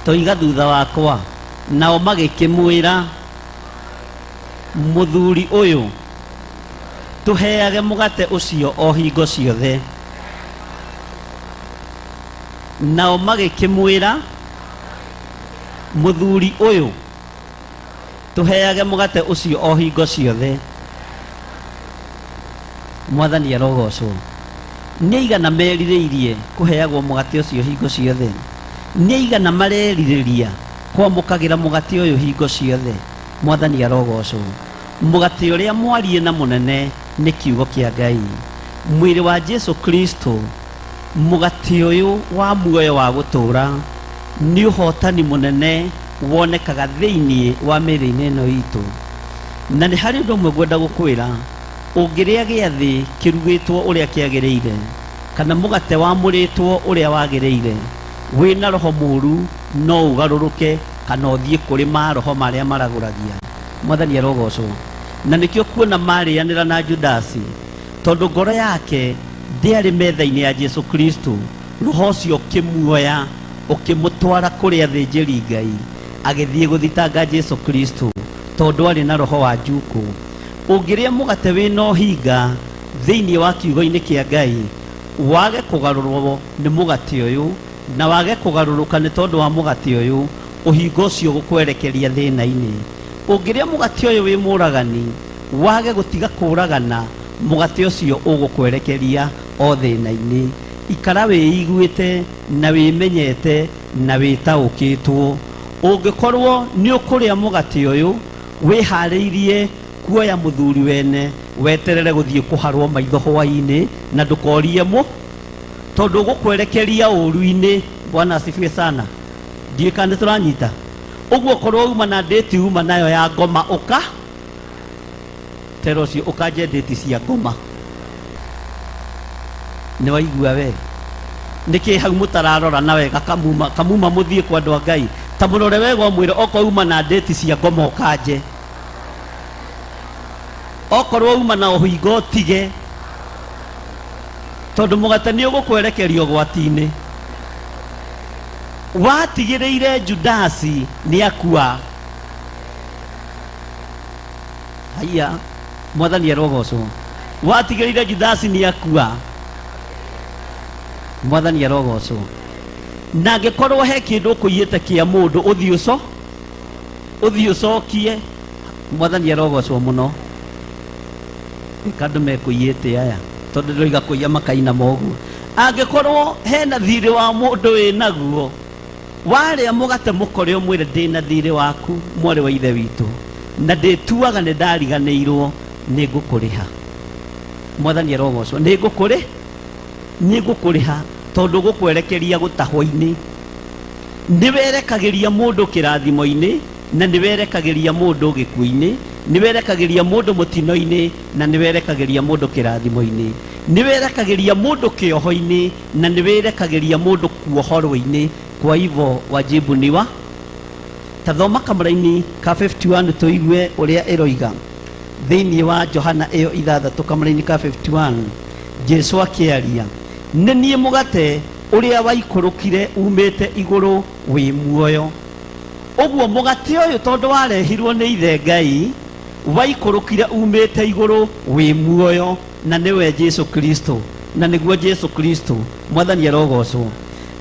Toiga thutha wakwa. Nao magĩkĩmwĩra, mũthuri ũyũ, tũheage mũgate ũcio o hingo ciothe. Nao magĩkĩmwĩra, mũthuri ũyũ, tũheage mũgate ũcio o hingo ciothe. Mwathani arogocwo. Nĩ aigana merirĩirie kũheagwo mũgate ũcio hingo ciothe? Nĩ aigana marerirĩria kwamũkagĩra mũgate ũyũ hingo ciothe? Mwathani arogocwo. Mũgate ũrĩa mwarie na mũnene nĩ kiugo kĩa Ngai, mwĩrĩ wa Jesu Kristo. Mũgate ũyũ wa muoyo wa gũtũũra nĩ ũhotani mũnene wonekaga thĩinĩ wa mĩĩrĩ-inĩ ĩno itũ. Na nĩ harĩ ũndũ ũmwe ngwenda gũkwĩra, ũngĩrĩa gĩathĩ kĩrugĩtwo ũrĩa kĩagĩrĩire, kana mũgate wamũrĩtwo ũrĩa wagĩrĩire, wĩna roho mũru no ũgarũrũke kana ũthiĩ kũrĩ maroho marĩa maragũragia. Mwathani arogocwo. Na nĩkĩo kuona marĩanĩra na Judasi, tondũ ngoro yake ndĩarĩ metha-inĩ ya Jesu Kristo. Roho ũcio ũkĩmuoya ũkĩmũtwara kũrĩ athĩnjĩri Ngai, agĩthiĩ gũthitanga Jesu Kristo tondũ arĩ na roho wa njukũ. Ũngĩrĩa mũgate wĩna ũhinga thĩinĩ wa kiugo-inĩ kĩa Ngai, wage kũgarũrwo nĩ mũgate ũyũ na wage kũgarũrũka nĩ tondũ wa mũgate ũyũ, ũhinga ũcio gũkwerekeria thĩna-inĩ. Ũngĩrĩa mũgate ũyũ wĩ mũragani, wage gũtiga kũragana, mũgate ũcio ũgũkwerekeria o thĩna-inĩ. Ikara wĩiguĩte na wĩmenyete na wĩtaũkĩtwo. Ũngĩkorwo nĩ ũkũrĩa mũgate ũyũ wĩharĩirie kuoya mũthuri wene, weterere gũthiĩ kũharwo maitho hwaĩ-inĩ na ndũkorie mũ, tondũ ũgũkwerekeria ũru-inĩ. Bwana asifiwe sana. Ndiũĩ kana nĩ tũranyita. Ũguo korwo uma na ndĩti uma nayo ya ngoma, ũka tera ũcio ũkanje ndĩti cia ngoma. Nĩ waigua we? Nĩkĩ hau mũtararora na wega? Kamuma kamuma mũthiĩ kwa andũ a Ngai, ta mũrore wega ũmwĩre okorwo uma na ndĩti cia ngoma ũkanje, okorwo uma na ũhingo ũtige, tondũ mũgate nĩ ũgũkwerekeria ũgwati-inĩ. Watigĩrĩire Judasi nĩ akua. Haiya, Mwathani arogocwo. Watigĩrĩire Judasi nĩ akua. Mwathani arogocwo. Na angĩkorwo he kĩndũ ũkũiyĩte kĩa mũndũ, ũthiĩ ũco ũthiĩ ũcokie. Mwathani arogocwo mũno. Ĩka andũ mekũiyĩte aya, tondũ ndĩroiga kũiya makaina moguo. Angĩkorwo hena thirĩ wa mũndũ wĩnaguo, warĩa mũgate mũkore ũmwĩre, ndĩna thirĩ waku mwarĩ wa ithe witũ, na ndĩtuaga nĩ ndariganĩirwo, nĩ ngũkũrĩha. Mwathani arogocwo. Nĩ ngũkũrĩ nĩ ngũkũrĩha, tondũ gũkwerekeria gũtahwo-inĩ. Nĩ werekagĩria mũndũ kĩrathimo-inĩ, na nĩ werekagĩria mũndũ gĩkuũ-inĩ, nĩ werekagĩria mũndũ mũtino-inĩ, na nĩ werekagĩria mũndũ kĩrathimo-inĩ, nĩ werekagĩria mũndũ kĩoho-inĩ, na nĩ werekagĩria mũndũ kuohorwo-inĩ. Kwa hivyo wajibu ni wa tathoma kamũraini ka 51 tũigue ũrĩa ĩroiga thĩinĩ wa Johana ĩyo 6 kamũraini ka 51. Jesu akĩaria, nĩ niĩ mũgate ũrĩa waikũrũkire umĩte igũrũ wĩ muoyo. Ũguo mũgate ũyũ, tondũ warehirwo nĩ ithe Ngai, waikũrũkire umĩte igũrũ wĩ muoyo, na nĩwe Jesu Kristo, na nĩguo Jesu Kristo. Mwathani arogocwo.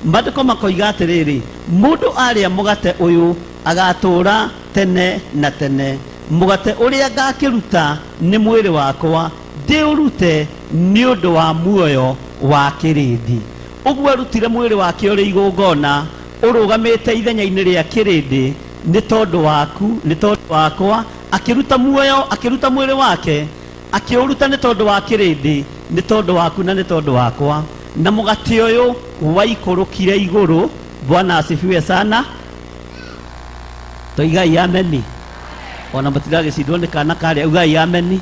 Maandĩko makoiga atĩrĩrĩ, mũndũ arĩa mũgate ũyũ agatũũra tene na tene. Mũgate ũrĩa ngakĩruta nĩ mwĩrĩ wakwa, ndĩũrute nĩ ũndũ wa muoyo wa kĩrĩndĩ. Ũguo arutire mwĩrĩ wake ũrĩ igongona ũrũgamĩte ithenya-inĩ rĩa kĩrĩndĩ, nĩ tondũ waku, nĩ tondũ wakwa. Akĩruta muoyo, akĩruta mwĩrĩ wake, akĩũruta nĩ tondũ wa kĩrĩndĩ. Nĩ tondũ waku na nĩ tondũ wakwa. Na mũgate ũyũ waikũrũkire igũrũ. Bwana asifiwe sana. Toigai ameni. Ona mũtiragĩcindwo nĩ kana karĩa, ugai ameni.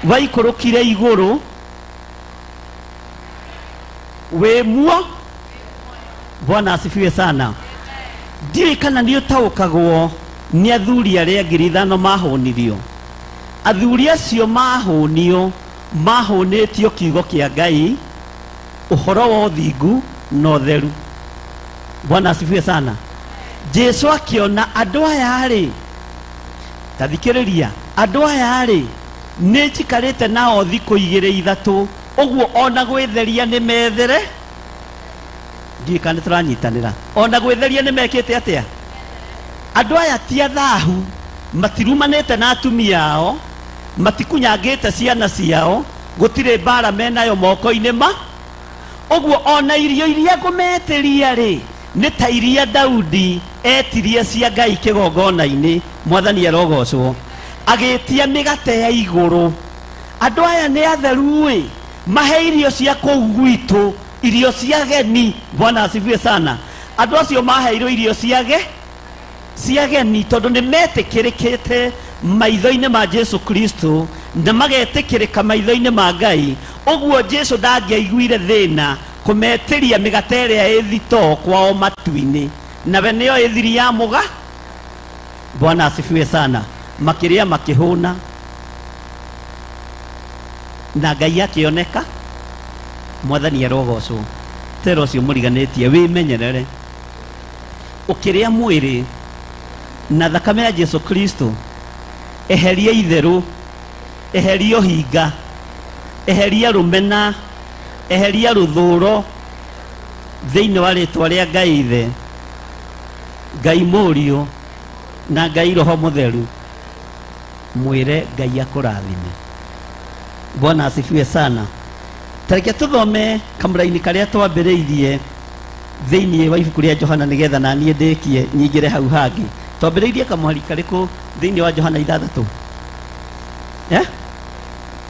Waikũrũkire igũrũ wĩ muo. Bwana asifiwe sana. Ndiũĩ kana nĩ ũtaũkagwo nĩ athuri arĩa 5,000 mahũnirio. Athuri acio mahũnio mahũnĩtio kiugo kĩa Ngai, ũhoro wa ũthingu na ũtheru. Bwana asifiwe sana. Jesu akĩona andũ aya rĩ, ta thikĩrĩria, andũ aya rĩ nĩ njikarĩte nao thikũ 2 3, ũguo ona gwĩtheria nĩ methere. Ndiũĩ kana nĩ tũranyitanĩra. Ona gwĩtheria nĩ mekĩte atĩa? Andũ aya ti athahu, matirumanĩte na atumia ao, matikunyangĩte ciana ciao, gũtirĩ mbara menayo moko-inĩ ma. Ũguo ona irio iria ngũmetĩria rĩ, nĩ ta iria Daudi etirie cia Ngai kĩgongona-inĩ. Mwathani arogocwo. Agĩtia mĩgate ya igũrũ. Andũ aya nĩ atheru ĩ, mahe irio cia kũu gwitũ, irio cia geni. Bwana asifiwe sana. Andũ acio maheirwo irio cia geni tondũ nĩ metĩkĩrĩkĩte maitho-inĩ ma Jesu Kristo na magetĩkĩrĩka maitho-inĩ ma Ngai. Ũguo Jesu ndangĩaiguire thĩna kũmetĩria mĩgate ĩrĩa ĩ thitoo kwao matu-inĩ, nawe nĩyo ĩthiri ya mũga. Bwana asifiwe sana. Makĩrĩa makĩhũna na Ngai akĩoneka. Mwathani arogocwo. Tero ũcio mũriganĩtie, wĩmenyerere ũkĩrĩa mwĩrĩ na thakame ya Jesu Kristo. Eheria itherũ, eheria ũhinga, eheria rũmena, eheria rũthũro thĩinĩ wa rĩtwa rĩa Ngai Ithe, Ngai Mũriũ na Ngai Roho Mũtheru. Mwĩre Ngai akũrathime. Bwana asifiwe sana. Tareke tũthome kamũraini karĩa twambĩrĩirie thĩinĩ wa ibuku rĩa Johana nĩgetha na niĩ ndĩkie nyingĩre hau hangĩ. Twambĩrĩirie kamũhari karĩkũ thĩinĩ wa Johana 6?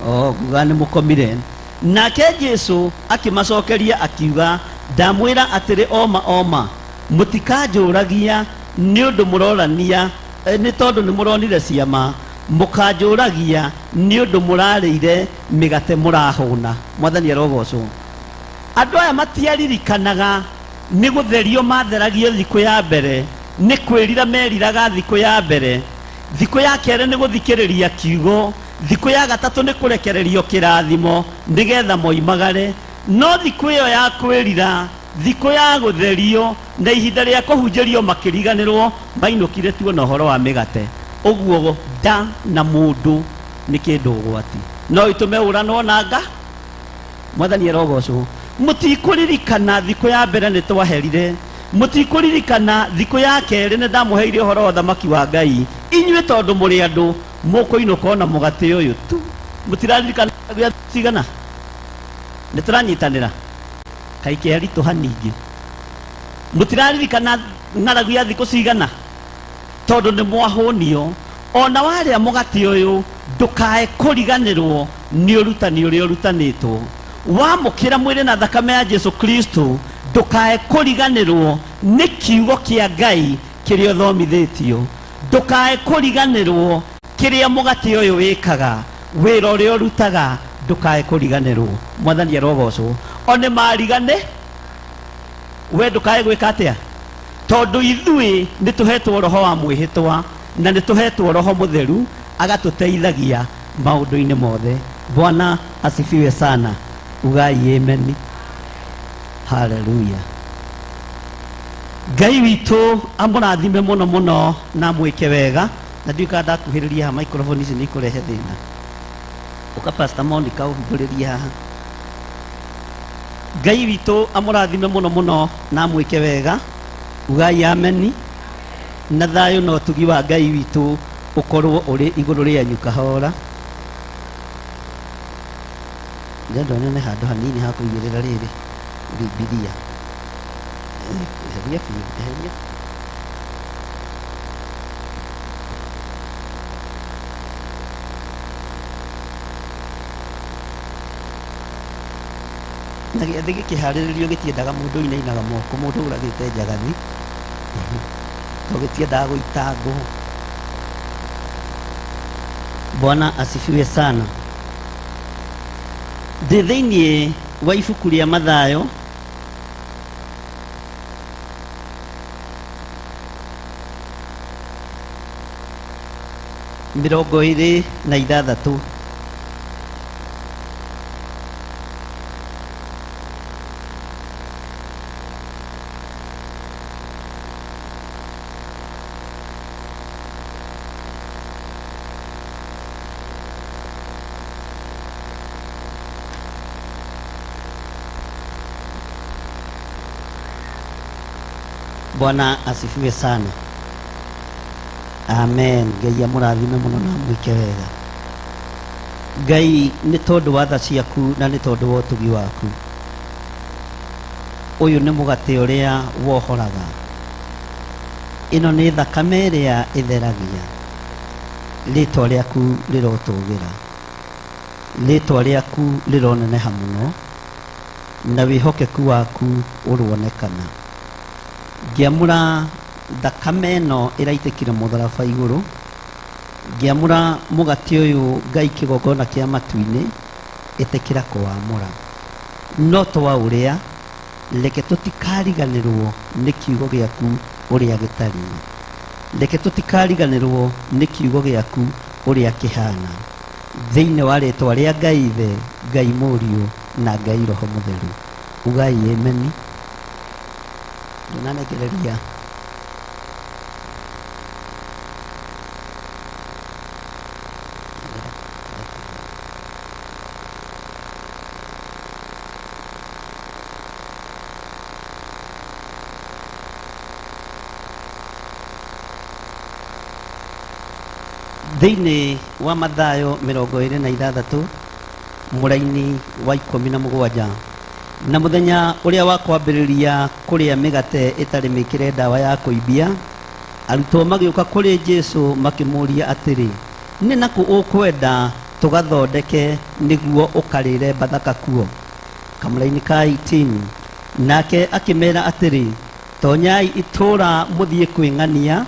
Oh, nguga nĩ mũkomire. Nake Jesu akĩmacokeria akiuga, ndamwĩra atĩrĩ oma oma, mũtikanjũragia nĩ ũndũ mũrorania, nĩ tondũ nĩ mũronire ciama, mũkanjũragia nĩ ũndũ mũrarĩire mĩgate mũrahũna. Mwathani arogocwo. Andũ aya matiaririkanaga nĩ gũtherio matheragio thikũ ya mbere, nĩ kwĩrira meriraga thikũ ya mbere, thikũ ya kerĩ nĩ gũthikĩrĩria kiugo, thikũ ya gatatũ nĩ kũrekererio kĩrathimo nĩgetha moimagare. No thikũ ĩyo ya kwĩrira, thikũ ya gũtherio na ihinda rĩa kũhunjĩrio makĩriganĩrwo, mainũkire tuona ũhoro wa mĩgate. Ũguo nda na mũndũ nĩ kĩndũ ũgwati, no ĩtũme ũranwo na nga. Mwathani arogocwo. Mũtikũririkana thikũ ya mbere nĩ twaherire, mũtikũririkana thikũ ya kerĩ nĩ ndamũheire ũhoro wa ũthamaki wa Ngai. Inyuĩ tondũ mũrĩ andũ mũkũinũka ona mũgate ũyũ tu. Mũtiraririkana cigana? Nĩ tũranyitanĩra kaikĩaritũ haningĩ. Mũtiraririkana ng'aragu ya thikũ cigana? Tondũ nĩ mwahũnio. Ona warĩa mũgate ũyũ ndũkae kũriganĩrwo nĩ ũrutani ũrĩa ũrutanĩtwo. Wamũkĩra mwĩrĩ na thakame ya Jesu Kristo ndũkae kũriganĩrwo nĩ kiugo kĩa Ngai kĩrĩa ũthomithĩtio. Ndũkae kũriganĩrwo kĩrĩa mũgate ũyũ wĩkaga, wĩra ũrĩa ũrutaga, ndũkae kũriganĩrwo. Mwathani arogocwo. O nĩ marigane, we ndũkae gwĩka atĩa? Tondũ ithuĩ nĩ tũhetwo roho wa mwĩhĩtwa na nĩ tũhetwo roho mũtheru agatũteithagia maũndũ-inĩ mothe. Bwana asifiwe sana. Ugai amen. Haleluya. Ngai witũ amũrathime mũno mũno na mwĩke wega. Na ndiũĩ kana ndakuhĩrĩria haha microphone ici nĩ ikũrehe thĩna. Ũka Pastor Monica ũhingũrĩrie haha. Ngai witũ amũrathime mũno mũno na amwĩke wega. Ugai ameni. Na thayũ na ũtugi wa Ngai witũ ũkorwo ũrĩ igũrũ rĩanyu kahora. Ndĩrenda nyone handũ hanini ha kũigĩrĩra rĩrĩ Bibilia. Eheria biũ, eheria. Na gĩathĩ gĩkĩharĩrĩrio gĩtiendaga mũndũ ũinainaga moko, mũndũ ũragĩte njagathi, to gĩtiendaga gũita ngũ. Bwana asifiwe sana. Ndĩ thĩinĩ wa ibuku rĩa Mathayo 26. Bwana asifiwe sana. Amen. Ngai amũrathime mũno na amwĩke wega. Ngai, nĩ tondũ wa tha ciaku na nĩ tondũ wa ũtugi waku, ũyũ nĩ mũgate ũrĩa wohoraga, ĩno nĩ thakame ĩrĩa ĩtheragia. Rĩtwa rĩaku rĩrotũgĩra, rĩtwa rĩaku rĩroneneha mũno, na wĩhokeku waku ũronekana. Ngĩamũra thakame ĩno ĩraitĩkire mũtharaba igũrũ, ngĩamũra mũgate ũyũ Ngai kĩgongona kĩa matu-inĩ, ĩtĩkĩra kũwamũra. No twaũrĩa, reke tũtikariganĩrwo nĩ kiugo gĩaku ũrĩa gĩtariĩ, reke tũtikariganĩrwo nĩ kiugo gĩaku ũrĩa kĩhana, thĩinĩ wa rĩtwa rĩa Ngai Ithe, Ngai Mũriũ na Ngai Roho Mũtheru. Ugai ameni. Ndũnanengereria. Thĩinĩ wa Mathayo 26 mũraini wa 17, na mũthenya ũrĩa wa kwambĩrĩria kũrĩa mĩgate ĩtarĩ mĩkĩre ndawa ya kũimbia, arutwo magĩũka kũrĩ Jesu makĩmũũria atĩrĩ, nĩ nakũ ũkwenda tũgathondeke nĩguo ũkarĩre Bathaka kuo? Kamũraini ka 18, nake akĩmera atĩrĩ, tonyai itũũra mũthiĩ kwĩng'ania,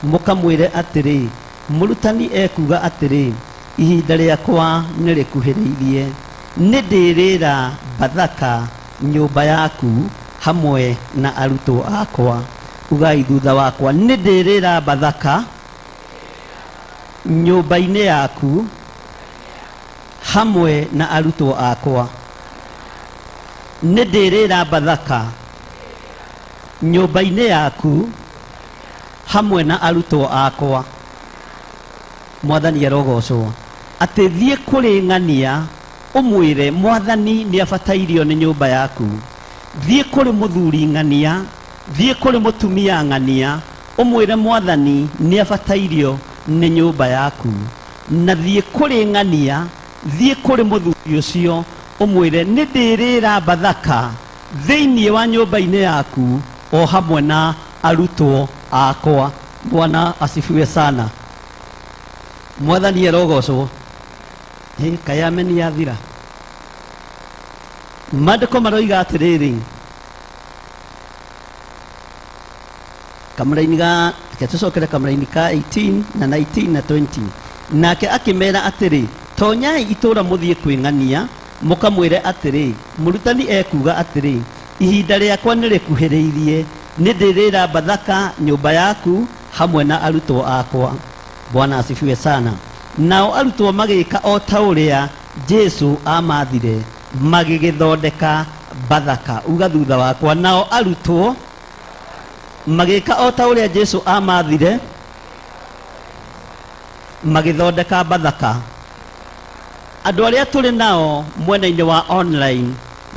mũkamwĩre atĩrĩ, mũrutani ekuuga atĩrĩ, ihinda rĩakwa nĩ rĩkuhĩrĩirie, nĩ ndĩrĩra Bathaka nyũmba yaku hamwe na arutwo akwa. Ugai thutha wakwa, nĩ ndĩrĩra Bathaka nyũmba-inĩ yaku hamwe na arutwo akwa. Nĩ ndĩrĩra Bathaka nyũmba-inĩ yaku hamwe na arutwo akwa. Mwathani arogocwo. Atĩ thiĩ kũrĩ ng'ania ũmwĩre mwathani nĩ abatairio nĩ nyũmba yaku. Thiĩ kũrĩ mũthuri ng'ania, thiĩ kũrĩ mũtumia ng'ania, ũmwĩre mwathani nĩ abatairio nĩ nyũmba yaku. Na thiĩ kũrĩ ng'ania, thiĩ kũrĩ mũthuri ũcio, ũmwĩre nĩ ndĩrĩra Bathaka thĩinĩ wa nyũmba-inĩ yaku o hamwe na arutwo akwa. Bwana asifiwe sana. Mwathani arogocwo. Kaĩ ameni yathira. Maandĩko maroiga atĩrĩrĩ, kamũraini ga reke tũcokere kamũraini ka 18 na 19 na 20. Nake akĩmera atĩrĩ, tonyai itũũra mũthiĩ kwĩng'ania, mũkamwĩre atĩrĩ, mũrutani ekuuga atĩrĩ, ihinda rĩakwa nĩ rĩkuhĩrĩirie, nĩ ndĩrĩra Bathaka nyũmba yaku hamwe na arutwo akwa. Bwana asifiwe sana. Nao arutwo magĩka o ta ũrĩa Jesu amathire, magĩgĩthondeka Bathaka. Uga thutha wakwa, nao arutwo magĩka o ta ũrĩa Jesu amathire, magĩthondeka Bathaka. Andũ arĩa tũrĩ nao mwena-inĩ wa online,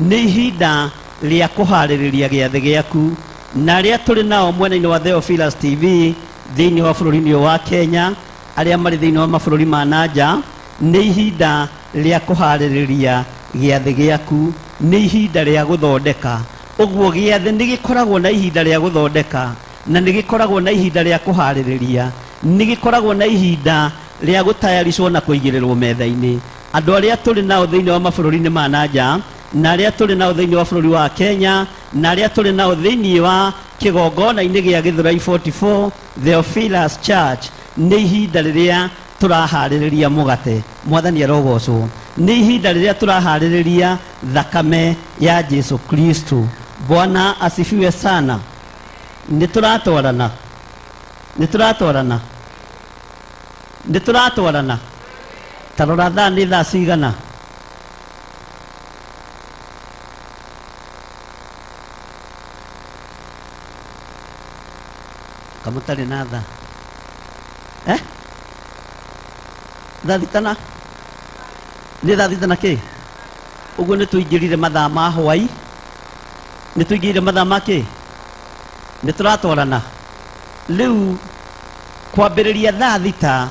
nĩ ihinda rĩa kũharĩrĩria gĩathĩ gĩaku, na arĩa tũrĩ nao mwena-inĩ wa Theophilus TV thĩinĩ wa bũrũri-inĩ wa Kenya, arĩa marĩ thĩinĩ wa mabũrũri ma na nja, nĩ ihinda rĩa kũharĩrĩria gĩathĩ gĩaku, nĩ ihinda rĩa gũthondeka. Ũguo gĩathĩ nĩ gĩkoragwo na ihinda rĩa gũthondeka, na nĩ gĩkoragwo na ihinda rĩa kũharĩrĩria, nĩ gĩkoragwo na ihinda rĩa gũtayaricwo na kũigĩrĩrwo metha-inĩ. Andũ arĩa tũrĩ nao thĩinĩ wa mabũrũri-inĩ ma na nja, Na arĩa tũrĩ nao thĩinĩ wa bũrũri wa Kenya, na arĩa tũrĩ nao thĩinĩ wa kĩgongona-inĩ gĩa Gĩthũrai 44 Theophilus Church, nĩ ihinda rĩrĩa tũraharĩrĩria mũgate. Mwathani arogocwo. Nĩ ihinda rĩrĩa tũraharĩrĩria thakame ya Jesu Kristo. Bwana asifiwe sana. Nĩ tũratwarana, nĩ tũratwarana, nĩ tũratwarana. Ta rora thaa nĩ thaa cigana? Kamũtarĩ na thaa? Eh? Thaa thita na nĩ thaa thita na kĩ? Ũguo nĩ tũingĩrire mathaa ma hwai, nĩ tũingĩrire mathaa ma kĩ? Nĩ tũratwarana. Rĩu kwambĩrĩria thaa thita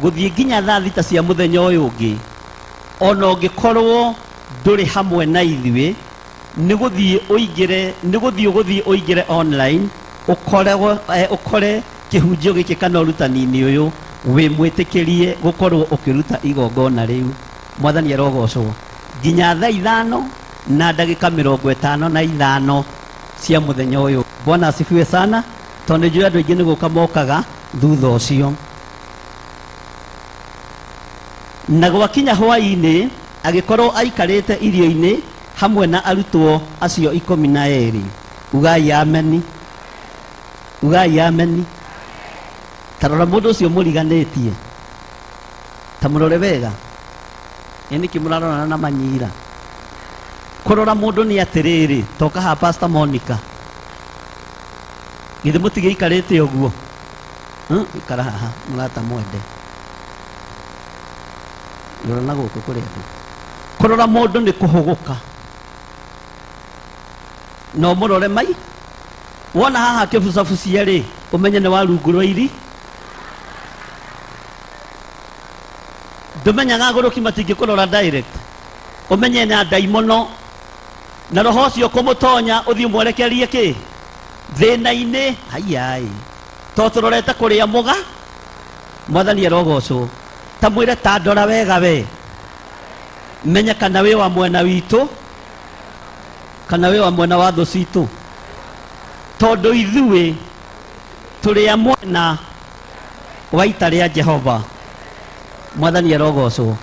gũthiĩ nginya thaa thita cia mũthenya ũyũ ũngĩ, ona ũngĩkorwo ndũrĩ hamwe na ithuĩ, nĩ gũthiĩ ũingĩre, nĩ gũthiĩ ũgũthiĩ ũingĩre online ũkore, ũkore kĩhunjio gĩkĩ kana ũrutani-inĩ ũyũ wĩ mwĩtĩkĩrie gũkorwo ũkĩruta igongona rĩu. Mwathani arogocwo. Nginya thaa ithano na ndagĩka mĩrongo ĩtano na ithano cia mũthenya ũyũ. Bwana asifiwe sana. Tondũ nĩ njũĩ andũ aingĩ nĩ gũka mokaga thutha ũcio. Na gwakinya hwaĩ-inĩ agĩkorwo aikarĩte irio-inĩ hamwe na arutwo acio 12. Ugai ameni, ugai ameni. Ta rora mũndũ ũcio mũriganĩtie, ta mũrore wega. Ĩ nĩkĩ mũrarorana na manyira? Kũrora mũndũ nĩ atĩrĩrĩ, toka haha Pastor Monica, githĩ mũtigĩikarĩte ũguo? Ikara haha mũrata mwende. Rora na gũkũ kũrĩ andũ. Kũrora mũndũ nĩ kũhũgũka, no mũrore mai. Wona haha kĩbucabucia rĩ, ũmenye nĩ wa rungu rwa iri. Ndũmenyaga agũrũki matingĩkũrora direct, ũmenye na ndaimono na roho ũcio kũmũtonya ũthiĩ ũmwerekerie kĩ thĩna-inĩ. Haiai, to tũrorete kũrĩa mũga. Mwathani arogocwo. Ta mwĩre ta ndora wega we, menya kana wĩ wa mwena witũ kana wĩ wa mwena wa thũ citũ, tondũ ithuĩ tũrĩ a mwena wa ita rĩa Jehova. Mwathani arogocwo.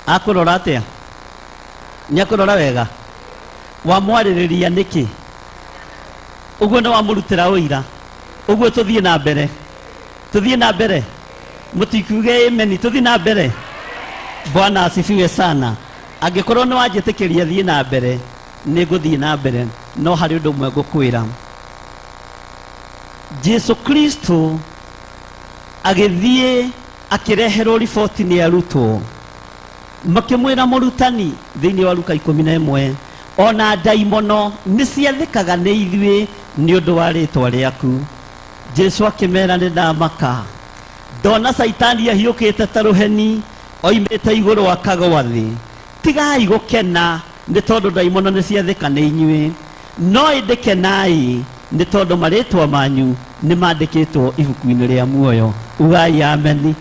Akũrora atĩa? Nĩ akũrora wega? Wamwarĩrĩria nĩkĩ? Ũguo nĩ wamũrutĩra ũira. Ũguo tũthiĩ na mbere, tũthiĩ na mbere, mũtikiuge ameni, tũthiĩ na mbere. Bwana asifiwe sana. Angĩkorwo nĩ wanjĩtĩkĩria thiĩ na mbere, nĩ ngũthiĩ na mbere, no harĩ ũndũ ũmwe ngũkwĩra. Jesu Kristo agĩthiĩ akĩreherwo riboti nĩ arutwo, makĩmwĩra mũrutani, thĩinĩ wa Luka 11, ona ndaimono nĩ ciathĩkaga nĩ ithuĩ nĩ ũndũ wa rĩtwa rĩaku. Jesu akĩmera, nĩ ndamaka ndona Caitani ahiũkĩte ta rũheni oimĩte igũrũ akagwa thĩ. Tigai gũkena nĩ tondũ ndaimono nĩ ciathĩka nĩ inyuĩ, no ĩndĩ kenai nĩ tondũ marĩtwa manyu nĩ mandĩkĩtwo ibuku-inĩ rĩa muoyo. Ugai ameni.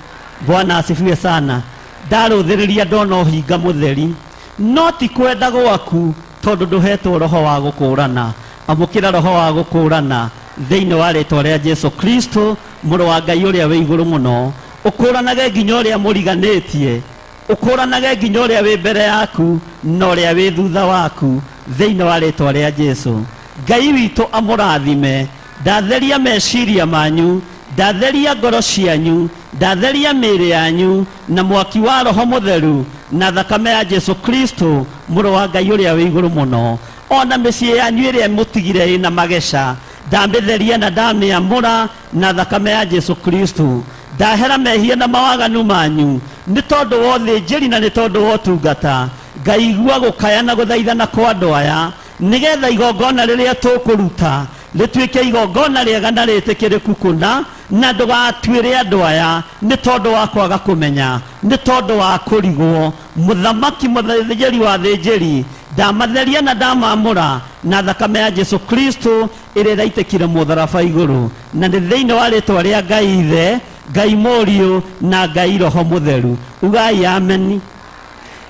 Bwana asifiwe sana. Ndarũthĩrĩria ndona ũhinga mũtheri, no ti kwenda gwaku, tondũ ndũhetwo roho wa gũkũrana. Amũkĩra roho wa gũkũrana thĩinĩ wa rĩtwa rĩa Jesu Kristo, mũrũ wa Ngai ũrĩa wĩ igũrũ mũno. Ũkũranage nginya ũrĩa mũriganĩtie, ũkũranage nginya ũrĩa wĩ mbere yaku na ũrĩa wĩ thutha waku thĩinĩ wa rĩtwa rĩa Jesu. Ngai witũ amũrathime. Ndatheria meciria manyu, ndatheria ngoro cianyu, ndatheria mĩĩrĩ yanyu na mwaki wa roho mũtheru na thakame ya Jesu Kristo, mũrũ wa Ngai ũrĩa wĩ igũrũ mũno. Ona mĩciĩ yanyu ĩrĩa mũtigire ĩna mageca, ndamĩtheria na ndamĩamũra na thakame ya Jesu Kristo. Ndahera mehia na mawaganu manyu nĩ tondũ wa ũthĩnjĩri na nĩ tondũ wa ũtungata. Ngaigua gũkaya na gũthaithana kwa andũ aya, nĩgetha igongona rĩrĩa tũkũruta rĩtuĩke igongona rĩega na rĩtĩkĩrĩku kũna, na ndũgatuĩre andũ aya nĩ tondũ wa kwaga kũmenya, nĩ tondũ wa kũrigwo. Mũthamaki mũthĩnjĩri wa thĩnjĩri, ndamatheria na ndamamũra na thakame ya Jesu Kristo ĩrĩa ĩraitĩkire mũtharaba igũrũ, na nĩ thĩinĩ wa rĩtwa rĩa Ngai Ithe Ngai Mũriũ na Ngai Roho Mũtheru. Ugai ameni.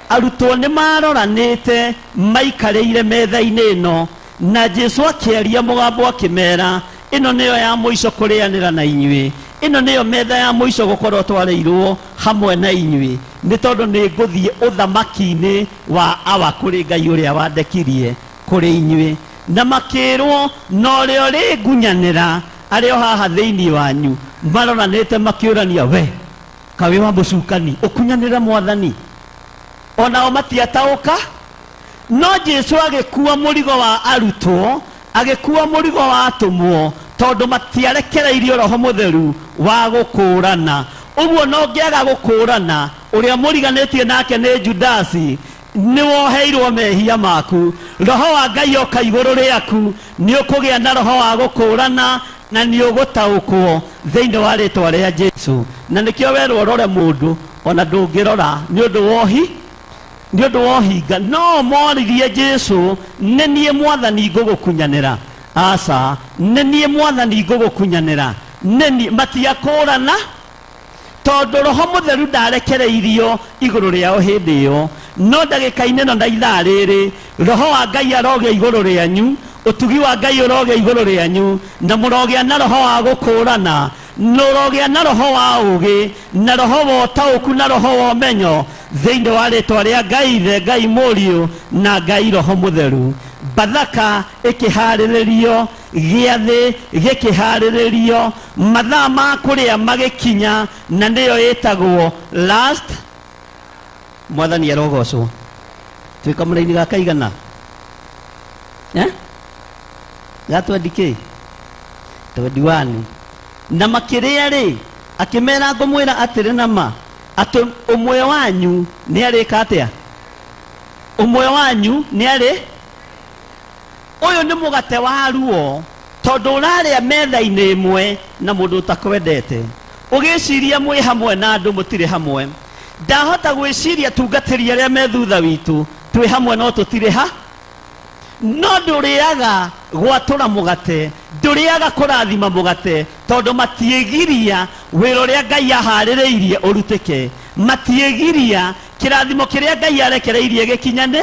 Arutwo nĩ maroranĩte maikarĩire metha-inĩ ĩno, na Jesu akĩaria mũgambo akĩmera, ĩno nĩyo ya mũico kũrĩanĩra na inyuĩ, ĩno nĩyo metha ya mũico gũkorwo twarĩirwo hamwe na inyuĩ, nĩ tondũ nĩ ngũthiĩ ũthamaki-inĩ wa Awa kũrĩ Ngai ũrĩa wandekirie kũrĩ inyuĩ. Na makĩrwo na ũrĩa ũrĩngunyanĩra arĩ o haha thĩinĩ wanyu. Maroranĩte makĩũrania, we kaĩ wa mũcukani ũkunyanĩre Mwathani? Onao matiataũka. No Jesu agĩkua mũrigo wa arutwo, agĩkua mũrigo wa atũmwo, tondũ matiarekereirio Roho Mũtheru wa gũkũũrana. Ũguo no ngĩaga gũkũũrana, ũrĩa mũriganĩtie nake nĩ Judasi, nĩ woheirwo mehia maku. Roho wa Ngai oka igũrũ rĩaku, nĩ ũkũgĩa na roho wa gũkũũrana na nĩ ũgũtaũkwo thĩinĩ wa rĩtwa rĩa Jesu. Na nĩkĩo werwo ũrore mũndũ, ona ndũngĩrora nĩ ũndũ wa ũhi, nĩ ũndũ wa ũhinga. No moririe Jesu, nĩ niĩ Mwathani ngũgũkunyanĩra? Aca, nĩ niĩ Mwathani ngũgũkunyanĩra. Nĩ niĩ. Matiakũũrana tondũ Roho Mũtheru ndarekereirio igũrũ rĩao hĩndĩ ĩyo. No ndagĩka-inĩ ĩno na ithaa rĩrĩ, Roho wa Ngai arogĩa igũrũ rĩanyu, ũtugi wa Ngai ũrogĩa igũrũ rĩanyu, na mũrogĩa na roho wa gũkũũrana, mũrogĩa na roho wa ũũgĩ, na roho wa ũtaũku, na roho wa ũmenyo thĩinĩ wa rĩtwa rĩa Ngai Ithe, Ngai Mũriũ na Ngai Roho Mũtheru. Bathaka ĩkĩharĩrĩrio, gĩathĩ gĩkĩharĩrĩrio, mathaa ma kũrĩa magĩkinya, na nĩyo ĩtagwo last. Mwathani arogocwo. Twĩ kamũraini ga kaigana? Ga 20K? 21. Na makĩrĩa rĩ, akĩmera, ngũmwĩra atĩrĩ na ma, atĩ ũmwe wanyu nĩ arĩka atĩa? Ũmwe wanyu nĩ arĩ. Ũyũ nĩ mũgate wa ruo, tondũ ũrarĩa metha-inĩ ĩmwe na mũndũ ũtakwendete. Ũgĩciria mwĩ hamwe na andũ, mũtirĩ hamwe. Ndahota gwĩciria tungatĩri arĩa me thutha witũ twĩ hamwe no tũtirĩ ha. No ndũrĩaga gwatũra mũgate, ndũrĩaga kũrathima mũgate, tondũ matiĩgiria wĩra ũrĩa Ngai aharĩrĩirie ũrutĩke, matiĩgiria kĩrathimo kĩrĩa Ngai arekereirie gĩkinyane.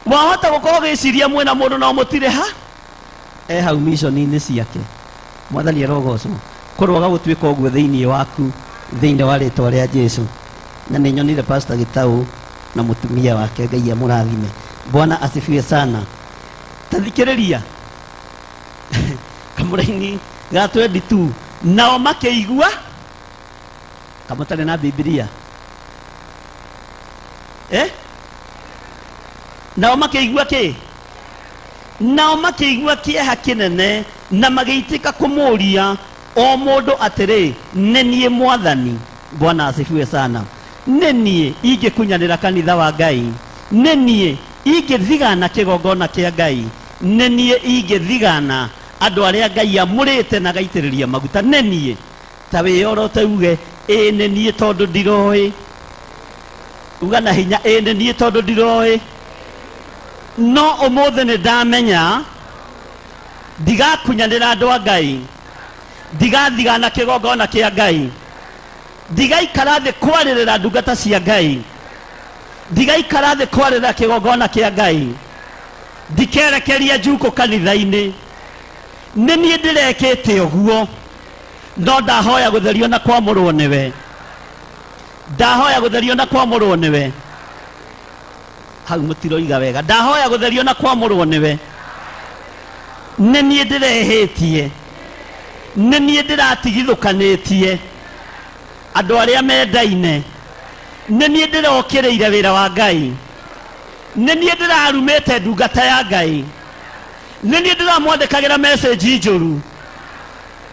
Wahota gũkorwo ũgĩciria mwĩna mũndũ no mũtirĩ ha, e hau mission-inĩ ciake. Mwathani arogocwo. Kũrwaga gũtuĩka ũguo thĩinĩ waku, thĩinĩ wa rĩtwa rĩa Jesu. Na nĩ nyonire Pastor Gĩtaũ na mũtumia wake, Ngai amũrathime. Bwana asifiwe sana. Tathikĩrĩria kamũraini ga 22. Nao makĩigua kamũtarĩ na Biblia, Nao makĩigua kĩ? Nao makĩigua kĩeha kĩnene, na magĩitĩka kũmũũria o mũndũ atĩrĩ, nĩ niĩ Mwathani? Bwana asifiwe sana. Nĩ niĩ ingĩkunyanĩra kanitha wa Ngai? Nĩ niĩ ingĩthigana kĩgongona kĩa Ngai? Nĩ niĩ ingĩthigana andũ arĩa Ngai amũrĩte na agaitĩrĩria maguta? Nĩ niĩ? Ta wĩyorote uge, ĩĩ nĩ niĩ, tondũ ndiroĩ. Uga na hinya, ĩĩ nĩ niĩ, tondũ ndiroĩ. No ũmũthĩ nĩ ndamenya ndigakunyanĩra andũ a Ngai, ndigathigana kĩgongona kĩa Ngai, ndigaikara thĩ kwarĩrĩra ndungata cia Ngai, ndigaikara thĩ kwarĩrĩra kĩgongona kĩa Ngai, ndikerekeria njukũ kanitha-inĩ. Nĩ niĩ ndĩrekĩte ũguo, no ndahoya gũtherio na kwamũrwo nĩwe. Ndahoya gũtherio na kwamũrwo nĩwe. Hau mũtiroiga wega. Ndahoya gũtherio na kwamũrwo nĩwe. Nĩ niĩ ndĩrehĩtie, nĩ niĩ ndĩratigithũkanĩtie andũ arĩa mendaine, nĩ niĩ ndĩrokĩrĩire wĩra wa Ngai, nĩ niĩ ndĩrarumĩte ndungata ya Ngai, nĩ niĩ ndĩramwandĩkagĩra message njũru,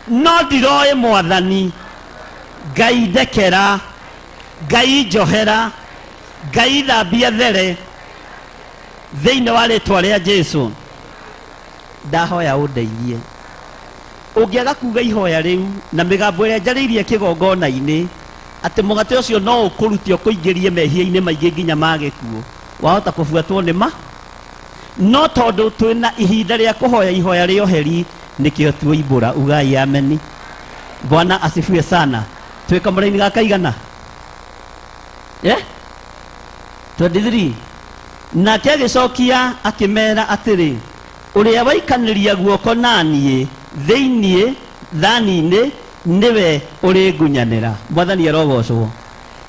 no ndiroĩ Mwathani. Ngai ndekera, Ngai njohera, Ngai thambia there thĩinĩ wa rĩtwa rĩa Jesu. Ndahoya ũndeithie. Ũngĩaga kuga ihoya rĩu na mĩgambo ĩrĩa njarĩirie kĩgongona-inĩ, atĩ mũgate ũcio no ũkũrute ũkũingĩrie mehia-inĩ maingĩ nginya ma gĩkuũ, wahota kũbuatwo nĩ ma. No tondũ twĩna ihinda rĩa kũhoya ihoya rĩa ũheri, nĩkĩo tuoimbũra. Ugai ameni. Bwana asifiwe sana. Twĩ kamũraini ga kaigana? Eh? 23. Nake agĩcokia akĩmera atĩrĩ, ũrĩa waikanĩria guoko naniĩ thĩiniĩ thani-inĩ nĩwe ũrĩngunyanĩra. Mwathani arogocwo.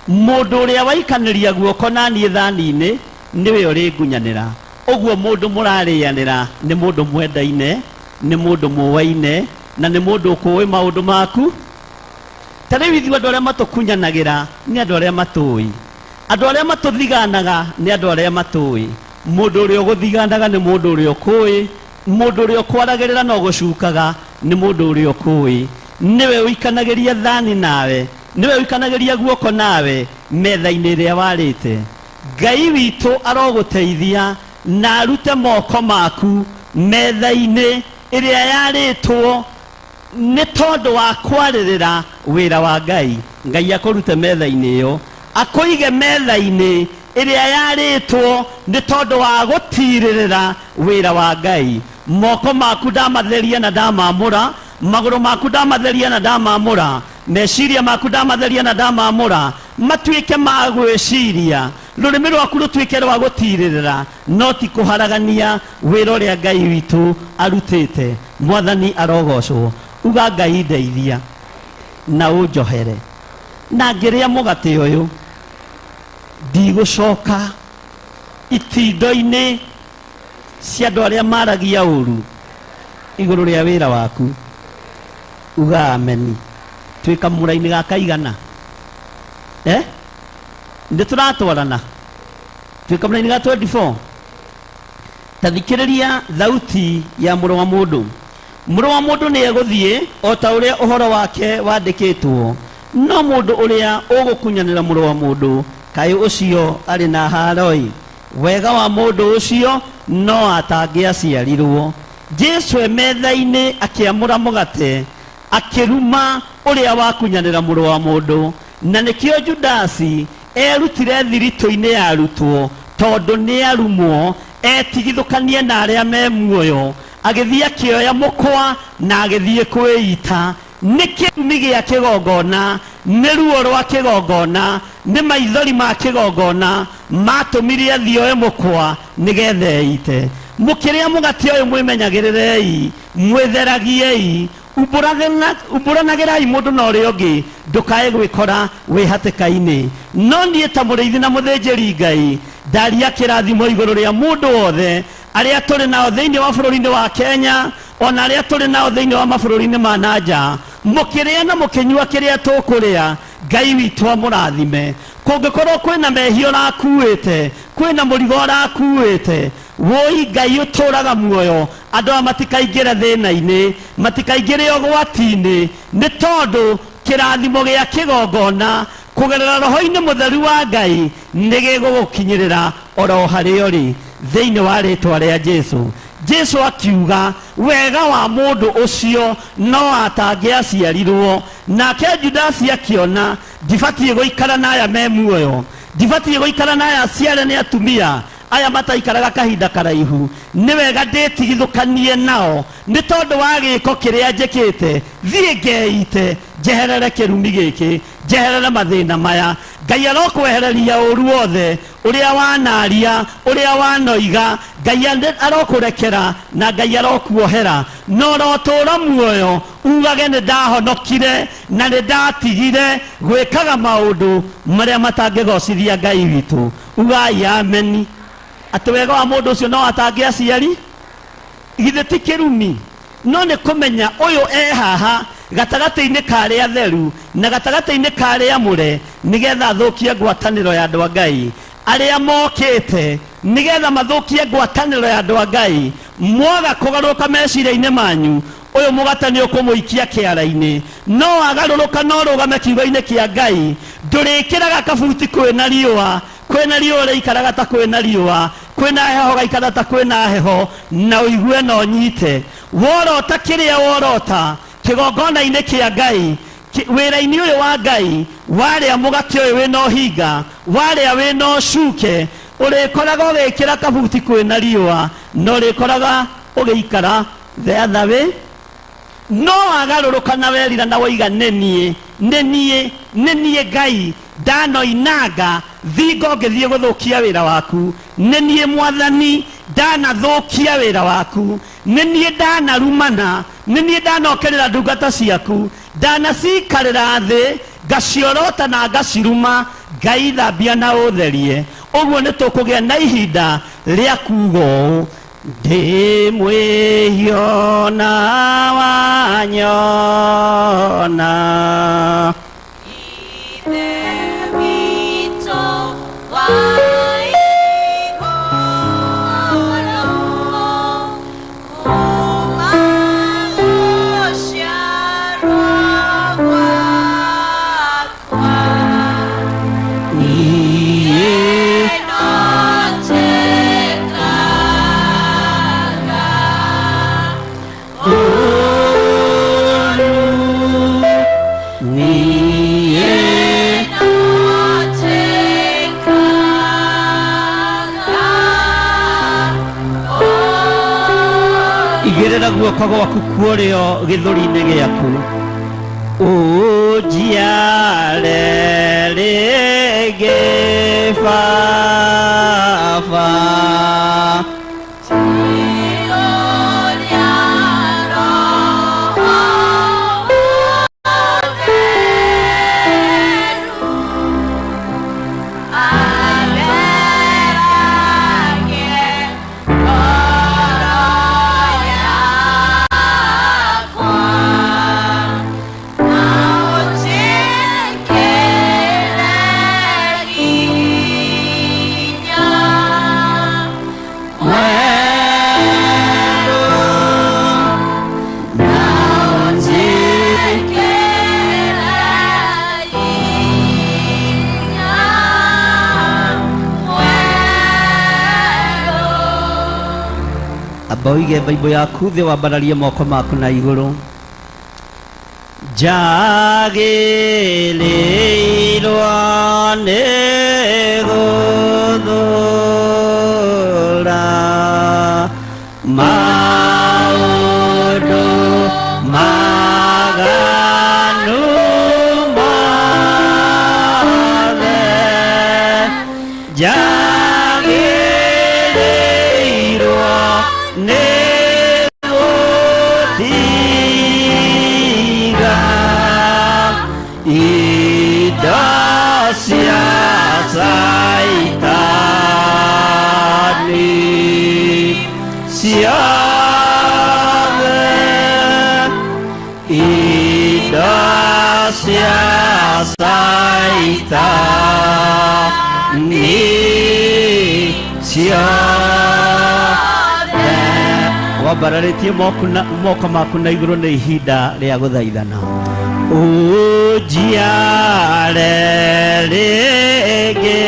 Mũndũ ũrĩa waikanĩria guoko naniĩ thani-inĩ nĩwe ũrĩngunyanĩra. Ũguo mũndũ mũrarĩanĩra nĩ mũndũ mwendaine, nĩ mũndũ mũwaine, na nĩ mũndũ ũkũĩ maũndũ maku. Ta rĩu ithuĩ andũ arĩa matũkunyanagĩra nĩ andũ arĩa matũĩ, andũ arĩa matũthiganaga nĩ andũ arĩa matũĩ. Mũndũ ũrĩa ũgũthiganaga nĩ mũndũ ũrĩa ũkũĩ, mũndũ ũrĩa ũkwaragĩrĩra na ũgũcukaga nĩ mũndũ ũrĩa ũkũĩ. Nĩwe ũikanagĩria thani nawe, nĩwe ũikanagĩria guoko nawe metha-inĩ ĩrĩa warĩte. Ngai witũ arogũteithia na arute moko maku metha-inĩ ĩrĩa yarĩtwo nĩ tondũ wa kwarĩrĩra wĩra wa Ngai. Ngai akũrute metha-inĩ ĩyo, akũige metha-inĩ ĩrĩa yarĩtwo nĩ tondũ wa gũtirĩrĩra wĩra wa Ngai. Moko maku ndamatheria na ndamamũra, magũrũ maku ndamatheria na ndamamũra, meciria maku ndamatheria na ndamamũra, matuĩke ma gwĩciria, rũrĩmĩ rwaku rũtuĩke rwa gũtirĩrĩra, no ti kũharagania wĩra ũrĩa Ngai witũ arutĩte. Mwathani arogocwo. Uga Ngai ndeithia na ũnjohere, na ngĩrĩa mũgate ũyũ ndigũcoka itindo-inĩ cia andũ arĩa maragia ũru igũrũ rĩa wĩra waku. Uga ameni. Twĩ kamũra-inĩ ga kaigana? Eh? Nĩ tũratwarana? Twĩ kamũra-inĩ ga 24. Ta thikĩrĩria thauti ya mũrũ wa mũndũ. Mũrũ wa mũndũ nĩ egũthiĩ o ta ũrĩa ũhoro wake wandĩkĩtwo, no mũndũ ũrĩa ũgũkunyanĩra mũrũ wa mũndũ, kaĩ ũcio arĩ na haroi! Wega wa mũndũ ũcio no atangĩaciarirwo. Jesu e metha-inĩ akĩamũra mũgate, akĩruma ũrĩa wakunyanĩra mũrũ wa mũndũ. Na nĩkĩo Judasi erutire thiritũ-inĩ ya arutwo, tondũ nĩ arumwo, etigithũkanie na arĩa me muoyo. Agĩthiĩ akĩoya mũkwa na agĩthiĩ kwĩita. Nĩ kĩrumi gĩa kĩgongona, nĩ ruo rwa kĩgongona, nĩ maithori ma kĩgongona matũmire athiĩ oe mũkwa nĩgetha eite. Mũkĩrĩa mũgate ũyũ mwĩmenyagĩrĩrei, mwĩtheragiei, umbũranagĩrai mũndũ na ũrĩa ũngĩ, ndũkae gwĩkora wĩ hatĩka-inĩ. No niĩ ta mũrĩithi na mũthĩnjĩri Ngai ndaria kĩrathimo igũrũ rĩa mũndũ wothe, arĩa tũrĩ nao thĩinĩ wa bũrũri-inĩ wa Kenya, ona arĩa tũrĩ nao thĩinĩ wa mabũrũri-inĩ ma na nja. Mũkĩrĩa na mũkĩnyua kĩrĩa tũkũrĩa, Ngai witũ amũrathime. Kũngĩkorwo kwĩna mehia ũrakuĩte, kwĩna mũrigo ũrakuĩte, wũi Ngai ũtũraga muoyo, andũ aya matikaingĩre thĩna-inĩ, matikaingĩre ũgwati-inĩ, nĩ tondũ kĩrathimo gĩa kĩgongona kũgerera roho-inĩ mũtheru wa Ngai nĩ gĩgũgũkinyĩrĩra oro harĩa ũrĩ thĩinĩ wa rĩtwa rĩa Jesu. Jesu akiuga wega wa mũndũ ũcio no atangĩaciarirwo. Nake Judasi akĩona ndibatiĩ gũikara na aya me muoyo, ndibatiĩ gũikara na aya aciare nĩ atumia aya mataikaraga kahinda karaihu, nĩ wega ndĩtigithũkanie nao nĩ tondũ wa gĩko kĩrĩa njĩkĩte, thiĩ ngeite, njeherere kĩrumi gĩkĩ, njeherere mathĩna maya. Ngai arokwehereria ũru wothe ũrĩa wanaria, ũrĩa wanoiga. Ngai arokũrekera na Ngai arokuohera, na ũrotũra muoyo ugage nĩ ndahonokire na nĩ ndatigire gwĩkaga maũndũ marĩa matangĩgocithia Ngai witũ. Ugai ameni. Atĩ wega wa mũndũ ũcio no atangĩaciari, githĩ ti kĩrumi? No nĩ kũmenya ũyũ e haha gatagatĩ-inĩ ka arĩa atheru na gatagatĩ-inĩ ka arĩa amũre, nĩgetha athũkie ngwatanĩro ya andũ a Ngai arĩa mokĩte, nĩgetha mathũkie ngwatanĩro ya andũ a Ngai. Mwaga kũgarũrũka meciria-inĩ manyu, ũyũ mũgate nĩ ũkũmũikia kĩara-inĩ. No wagarũrũka na ũrũgame kiugo-inĩ kĩa Ngai, ndũrĩkĩraga kabuti kwĩna riũa, kwĩna riũa ũrĩikaraga ta kwĩna riũa, kwĩna heho ũgaikara ta kwĩna heho, na ũigue na ũnyite. Worota kĩrĩa worota kĩgongona-inĩ kĩa Ngai, wĩra-inĩ ũyũ wa Ngai, warĩa mũgate ũyũ wĩna ũhinga, warĩa wĩna ũcuke, ũrĩkoraga ũgĩkĩra kabuti kwĩna riũa, na ũrĩkoraga ũgĩikara the other way. No wagarũrũka na werira na woiga nĩ niĩ, nĩ niĩ, nĩ niĩ Ngai ndanoinanga thingo ngĩthiĩ gũthũkia wĩra waku, nĩ niĩ Mwathani ndanathũkia wĩra waku, nĩ niĩ ndanarumana, nĩ niĩ ndanokĩrĩra ndungata ciaku, ndanacikarĩra thĩ ngaciorota na ngaciruma. Ngai thambia na ũtherie. Ũguo nĩ tũkũgĩa na ihinda rĩa kuga ũũ, ndĩ mwĩhio na wanyona. Igĩrĩra guoko gwaku kuorio gĩthũri-inĩ gĩaku, ũnjiare rĩngĩ Baba. Amba ũige Bible yaku thĩ, wambararie moko maku na igũrũ. Njagĩrĩirwo nĩ gũthũra maũndũ maganu mothe, njagĩrĩirwo nĩ gũtiga indo cia Caitani ciothe, indo cia Caitani ciothe. Wambararĩtie moko maku na igũrũ, nĩ ihinda rĩa gũthaithana. Ũnjiare rĩngĩ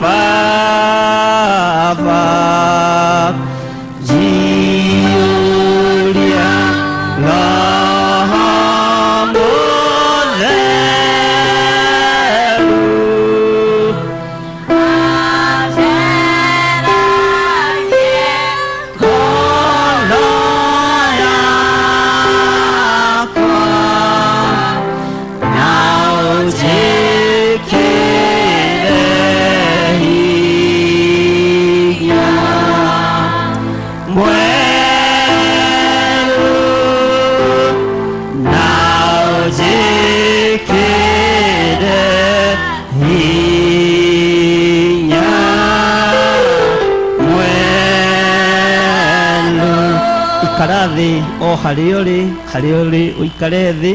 Baba, njiyũria Roho Mũtheru. Ngoro yakwa na ũnjĩkĩre hinya mwerũ, na ũnjĩkĩre hinya mwerũ. Ikara thĩ o harĩa ũrĩ, harĩa ũrĩ ũikare thĩ,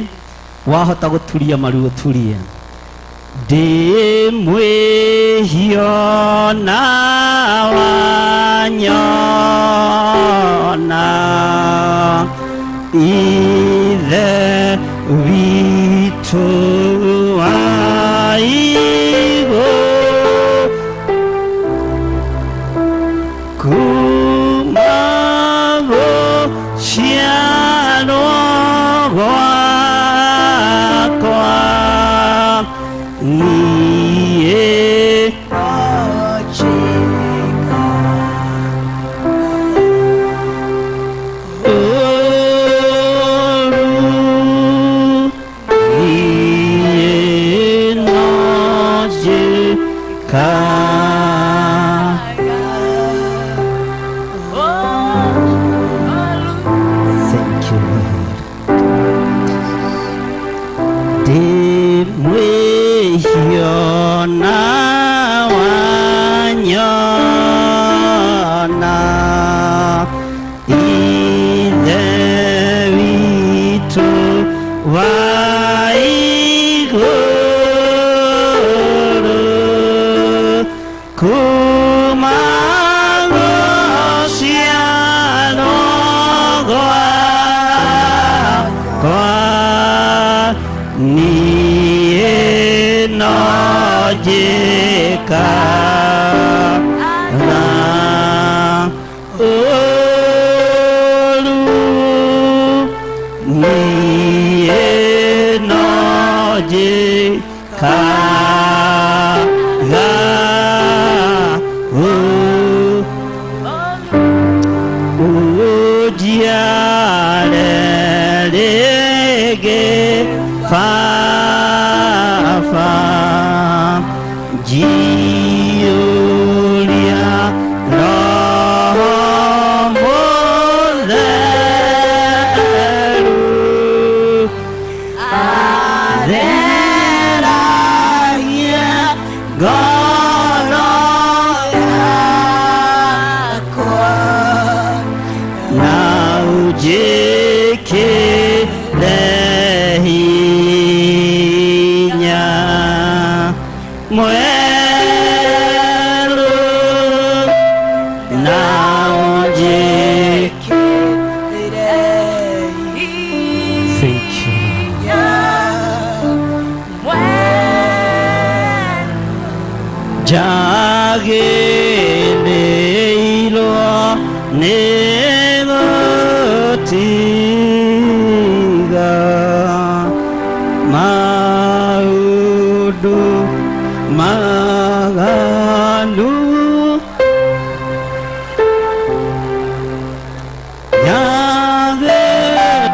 wahota gũturia maru ũturie. Ndĩ mwĩhio na wanyona, Ithe witũ wa igũrũ, kuma gũciarwo gwakwa niĩ ũru. Wa igũrũ kuma gũciarwo gwakwa niĩ no njĩkaga ũũru, niĩ no njĩkaga ũũru. Ũnjiare rĩngĩ Baba, njiyũria Roho Mũtheru, atheragie ngoro yakwa na ũnjĩkĩre hinya mwerũ, na ũnjĩkĩre. Thank you. Njagĩrĩirwo nĩ gũtiga maũndũ maganu,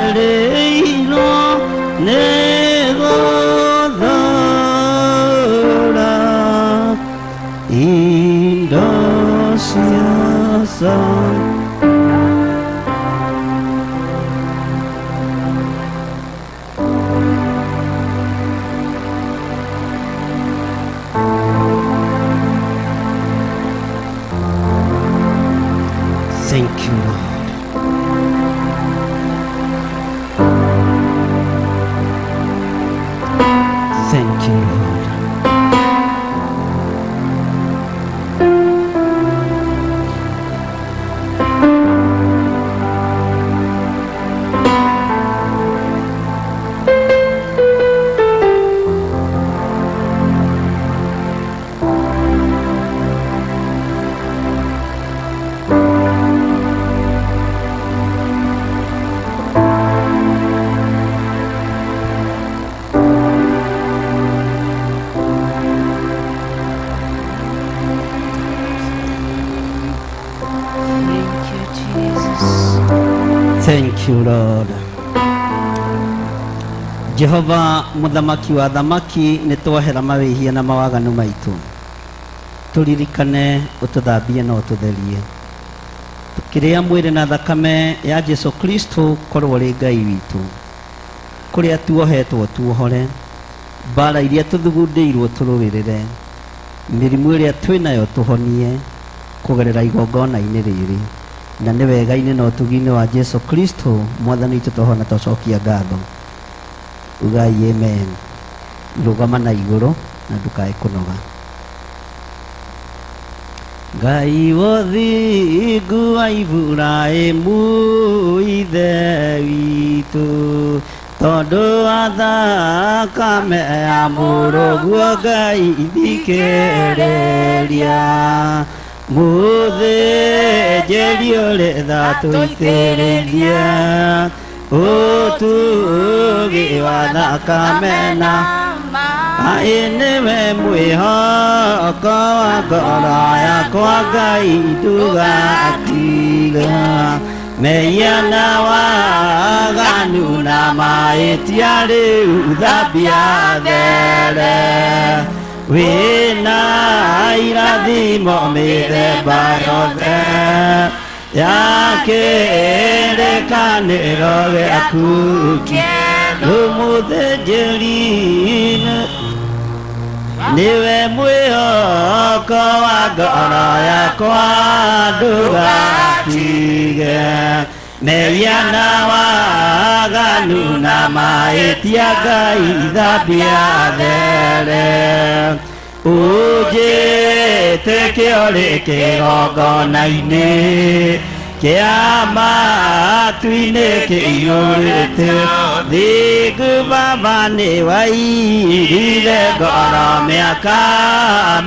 njagĩrĩirwo nĩ gũthũũra indo cia Thank you, Lord. Thank you, Lord. Thank you, Jesus. Thank you, Lord. Jehova muthamaki wa thamaki nĩ twahera mawĩhia na mawaganu maitũ, tũririkane ũtũthambie na ũtũtherie, tũkĩrĩa mwĩrĩ na thakame ya Jesu Kristo, korwo rĩ Ngai witũ, kũrĩa tuohetwo tuohore, mbara iria tũthugundĩirwo tũrũĩrĩre, mĩrimũ ĩrĩa twĩnayo tũhonie kũgerera igongona-inĩ rĩrĩ, na nĩ wega-inĩ na ũtugi-inĩ wa Jesu Kristo mwathani witũ tũhona tũcokia ngatho. Ugai amen. Rũgama na igũrũ na ndũkae kũnoga. Ngai wothingu wa Iburahĩmu ithe witũ, tondũ wa thakame ya mũrũguo Ngai thikĩrĩria, mũthĩnjĩri ũrĩ tha tũitĩrĩrie ũtugi wa thakame na Aĩ nĩwe mwĩhoko wa ngoro yakwa Ngai ndũgatiga mehia na waganu na mahĩtia rĩu thambia there, wĩna irathimo mĩthemba yothe ya kĩrĩkanĩro gĩaku kĩerũ, mũthĩnjĩri nĩwe mwĩhoko wa ngoro yakwa ndũgatige Mehia na waganu na mahĩtia Ngai thambia there. Ũnjĩtĩke ũrĩ kĩgongona-inĩ kĩa matu-inĩ kĩiyũrĩte thingu. Baba nĩ wairire ngoro mĩaka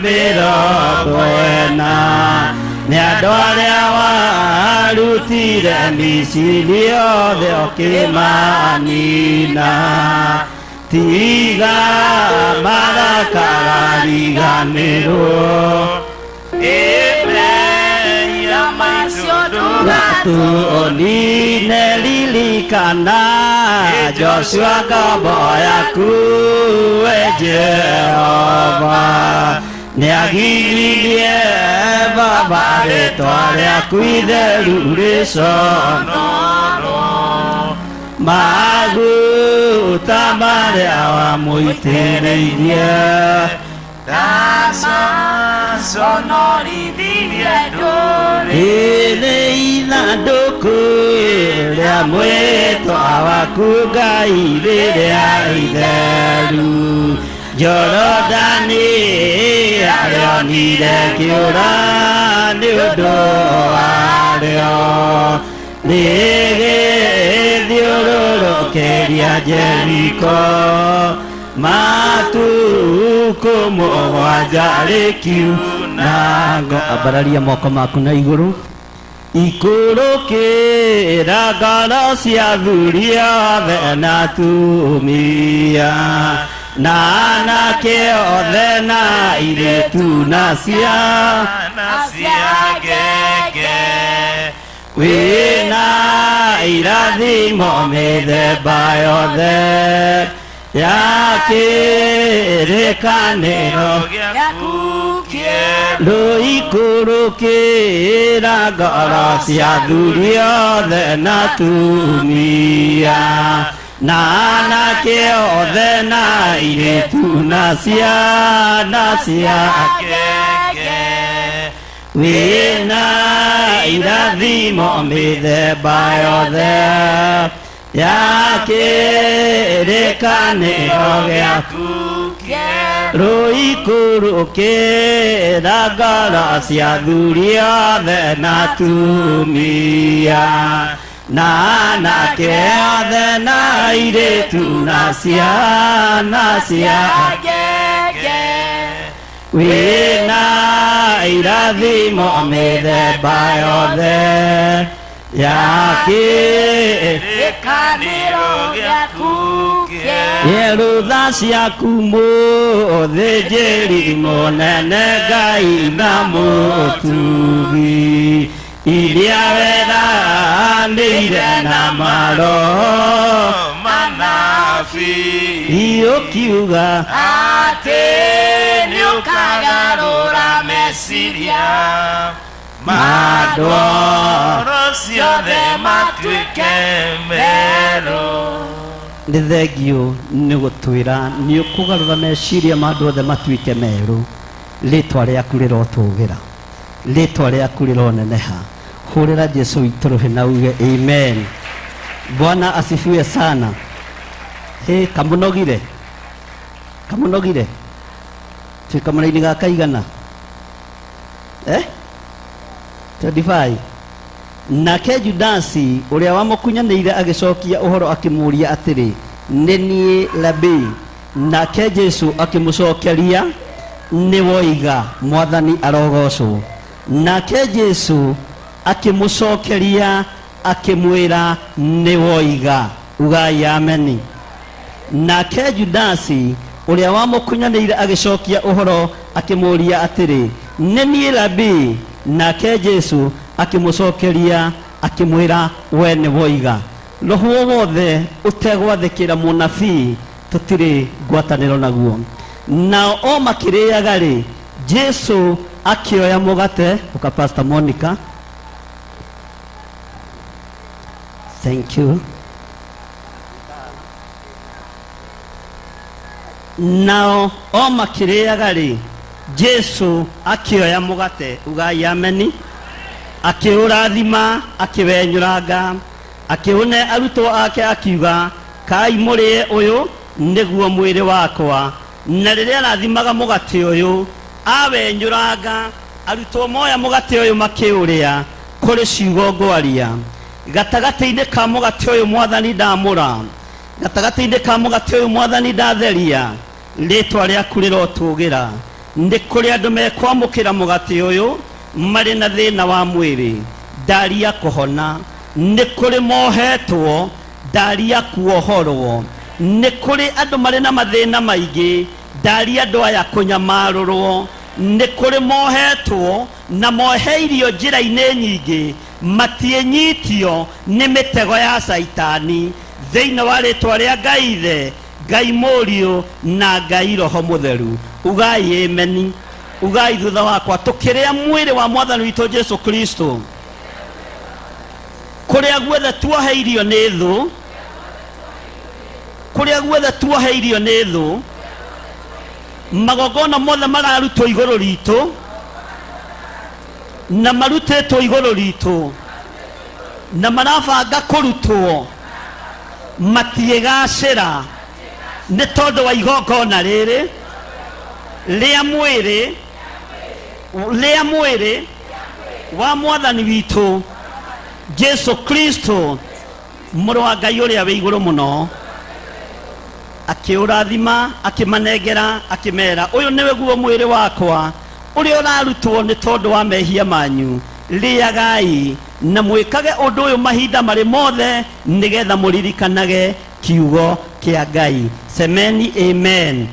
40 nĩ andũ arĩa warutire Misiri othe ũkĩmanina. Tiga marakariganĩrwo tuonine. Lilikana Joshua ngombo yaku, we Jehova nĩagiririe Baba rĩtwa rĩaku itheru rĩconorwo. Maguta marĩa wamũitĩrĩirie ĩrĩ ithandũkũ rĩa mwĩtwa waku Ngai rĩrĩa itheru. Jorodani arĩonire kĩũra nĩ ũndũ warĩo rĩgĩthiũrũrũkĩria Jeriko matukũ 7 rĩkiunango. Ambararia moko maku na igũrũ ikũrũkĩra ngoro cia athuri othe na atumia na anake othe na airĩtu na ciana wĩna irathimo mĩthemba yothe ya kĩrĩkanĩro rũikũrũkĩra ngoro cia athuri othe na atumia na anake othe na airĩtu na ciana cia wĩna irathimo mĩthemba yothe ya kĩrĩkanĩro gĩaku rũikũrũkĩra ngoro cia athuri othe na atumia na anake othe na airĩtu na ciana cia wĩna irathimo mĩthemba yothe ya kĩrĩkanĩro gĩaku. Yerutha ciaku mũthĩnjĩri mũnene Ngai na mũtugi iria weranĩire na maroho manabii ũkiuga atĩ nĩũkagarũra meciria ma andũ ngoro ciothe matuĩke merũ. Nĩ thengio nĩ gũtwĩra nĩ ũkũgarũra meciria ma andũ othe matuĩke merũ. Rĩtwa rĩaku rĩrotũgĩra, rĩtwa rĩaku rĩroneneha. Hũrĩra Jesu witũ rũhĩ na uge amen. Bwana asifiwe sana. Hĩ, kamũnogire kamũnogire twĩ kamũraini ga kaigana 25. Nake Judasi ũrĩa wamũkunyanĩire agĩcokia ũhoro akĩmũũria atĩrĩ, nĩ niĩ Rabii? Nake Jesu akĩmũcokeria, nĩ woiga. Mwathani arogocwo. Nake Jesu akĩmũcokeria akĩmwĩra, nĩ woiga. Ugai ameni. Nake Judasi ũrĩa wamũkunyanĩire agĩcokia ũhoro akĩmũũria atĩrĩ, nĩ niĩ Rabii? Nake Jesu akĩmũcokeria akĩmwĩra, we nĩ woiga. Roho wothe ũtegwathĩkĩra mũnabii tũtirĩ ngwatanĩro naguo. Nao o makĩrĩaga rĩ, Jesu akĩoya mũgate. Ũka Pastor Monica, thank you. Nao o makĩrĩaga rĩ, Jesu akĩoya mũgate. Ugai ameni. Akĩũrathima, akĩwenyũranga, Akĩũne arutwo ake akiuga, kai mũrĩe ũyũ nĩguo mwĩrĩ wakwa. Na rĩrĩa arathimaga mũgate ũyũ awenyũranga, arutwo moya mũgate ũyũ makĩũrĩa. Kũrĩ ciugo ngwaria gatagatĩ-inĩ ka mũgate ũyũ mwathani ndamũra, gatagatĩ-inĩ ka mũgate ũyũ mwathani ndatheria, rĩtwa rĩaku rĩrotũgĩra. Nĩ kũrĩ andũ mekwamũkĩra mũgate ũyũ marĩ na thĩna wa mwĩrĩ, ndaria kũhona. Nĩ kũrĩ mohetwo, ndaria kuohorwo. Nĩ kũrĩ andũ marĩ na mathĩna maingĩ, ndaria andũ aya kũnyamarũrwo. Nĩ kũrĩ mohetwo na moheirio njĩra-inĩ nyingĩ, matiĩnyitio nĩ mĩtego ya caitani. Thĩinĩ wa rĩtwa rĩa Ngai Ithe, Ngai Mũriũ na Ngai Roho Mũtheru, ugai ameni. Ugai thutha wakwa, tũkĩrĩa mwĩrĩ wa mwathani witũ Jesu Kristo, kũrĩa guothe tuoheirio nĩ thũ, kũrĩa guothe tuoheirio nĩ thũ, magongona mothe mararutwo igũrũ ritũ na marutĩtwo igũrũ ritũ na marabanga kũrutwo, matiĩgacĩra nĩ tondũ wa igongona rĩrĩ rĩa mwĩrĩ, rĩa mwĩrĩ wa mwathani witũ Jesu Kristo, mũrũ wa Ngai ũrĩa wĩ igũrũ mũno. Akĩũrathima, akĩmanengera, akĩmera, ũyũ nĩwe guo mwĩrĩ wakwa ũrĩa ũrarutwo nĩ tondũ wa mehia manyu. Rĩagai na mwĩkage ũndũ ũyũ mahinda marĩ mothe nĩgetha mũririkanage kiugo kĩa Ngai. Semeni amen.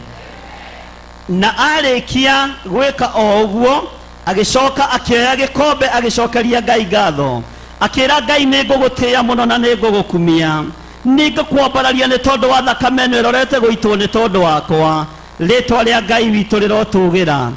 Na arĩkia gwĩka o ũguo, agĩcoka akĩoya gĩkombe, agĩcokeria Ngai ngatho, akĩra Ngai, nĩ ngũgũtĩĩa mũno na nĩ ngũgũkumia, nĩ ngũkwambararia nĩ tondũ wa thakame ĩno ĩrorete gũitwo nĩ tondũ wakwa. Rĩtwa rĩa Ngai witũ rĩrotũgĩra.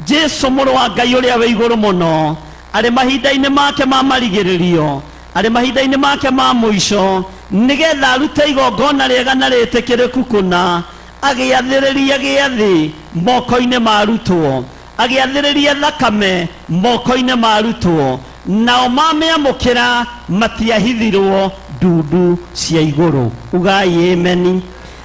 Jesu mũrũ wa Ngai ũrĩa wĩ igũrũ mũno, arĩ mahinda-inĩ make ma marigĩrĩrio, arĩ mahinda-inĩ make ma mũico, nĩgetha arute igongona rĩega na rĩtĩkĩrĩku kũna, agĩathĩrĩria gĩathĩ moko-inĩ ma arutwo, agĩathĩrĩria thakame moko-inĩ ma arutwo, nao mamĩamũkĩra matiahithirwo ndundu cia igũrũ. Ugai ameni.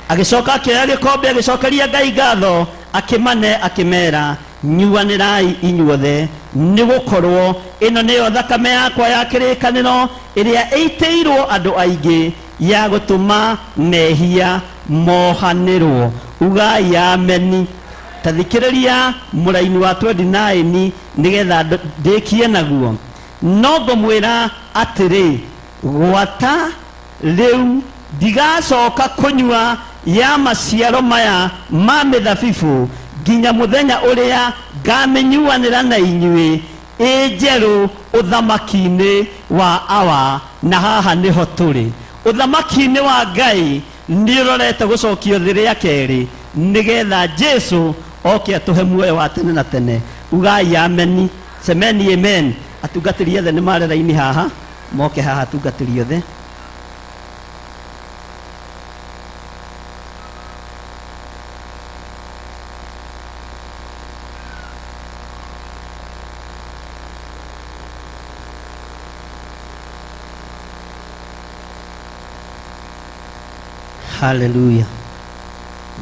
Agĩcoka akĩoya gĩkombe, agĩcokeria Ngai ngatho, akĩmane, akĩmera, nyuanĩrai inyuothe, nĩ gũkorwo ĩno nĩyo thakame yakwa ya kĩrĩkanĩro ĩrĩa ĩitĩirwo andũ aingĩ ya gũtũma mehia mohanĩrwo. Ugai ameni. Ta thikĩrĩria mũraini wa 29 nĩgetha ndĩkie naguo. No ngũmwĩra atĩrĩ, gwata rĩu ndigacoka kũnyua ya maciaro maya ma mĩthabibũ nginya mũthenya ũrĩa ngamĩnyuanĩra na inyuĩ ĩ njerũ ũthamaki-inĩ wa Awa. Na haha nĩho tũrĩ, ũthamaki-inĩ wa Ngai nĩ ũrorete gũcokio thĩ rĩa kerĩ nĩgetha Jesu oke atũhe muoyo wa tene na tene. Ugai ameni. Semeni amen. Atungatĩri othe nĩ mare raini haha, moke haha atungatĩri othe. Haleluya.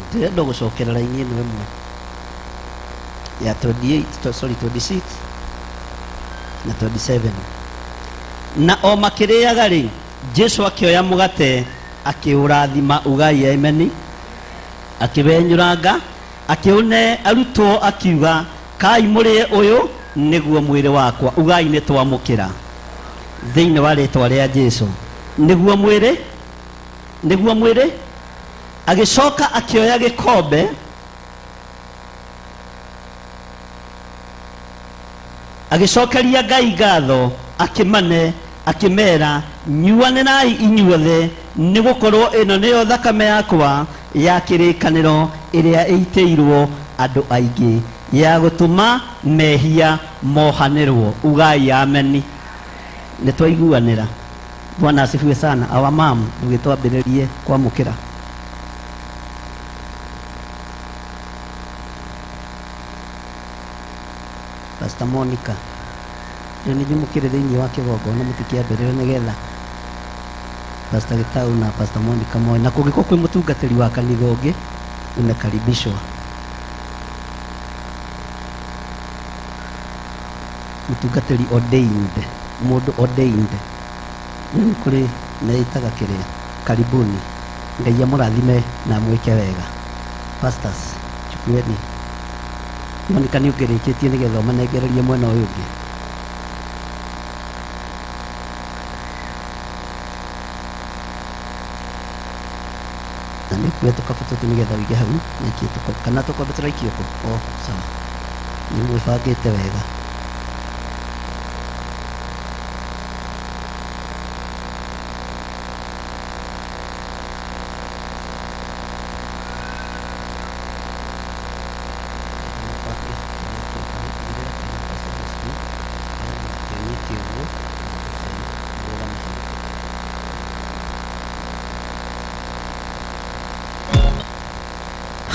Ndĩrenda gũcokera raini ĩno ĩmwe ya 28, sorry, 26 na 27. Na o makĩrĩaga rĩ, Jesu akĩoya mũgate, akĩũrathima, ugai ameni, akĩwenyũranga, akĩũne arutwo, akiuga, kai mũrĩe ũyũ nĩguo mwĩrĩ wakwa. Ugai nĩ twamũkĩra thĩinĩ wa rĩtwa rĩa Jesu. Nĩguo mwĩrĩ, nĩguo mwĩrĩ. Agĩcoka akĩoya gĩkombe, agĩcokeria Ngai ngatho, akĩmane, akĩmera, nyuanĩrai inyuothe, nĩ gũkorwo ĩno nĩyo thakame yakwa ya kĩrĩkanĩro ĩrĩa ĩitĩirwo andũ aingĩ ya gũtũma mehia mohanĩrwo. Ugai ameni. Nĩ twaiguanĩra. Bwana asifiwe sana. Our mom, ndũgĩtwambĩrĩrie kwamũkĩra. Pastor Monica, rĩu nĩ inyuĩ mũkĩrĩ thĩinĩ wa kĩgongona, mũtikĩambĩrĩre nĩgetha. Pastor Gitau na Pastor Monica Moy, na kũngĩkorwo kwĩ mũtungatĩri wa kanitha ũngĩ unakaribishwa. Mũtungatĩri ordained, mũndũ ordained nĩ kũrĩ meitaga kĩrĩa. Karibuni, Ngai amũrathime na mwĩke wega. Pastors, chukueni. Monica, nĩ ũngĩrĩkĩtie nĩgetha ũmanengererie mwena ũyũ ũngĩ. Na nĩ kuoya tũkaba tũtũ nĩgetha ũige hau naikie tũkombe, kana tũkombe tũraikio kũ? Oh, sawa, nĩ mwĩbangĩte wega.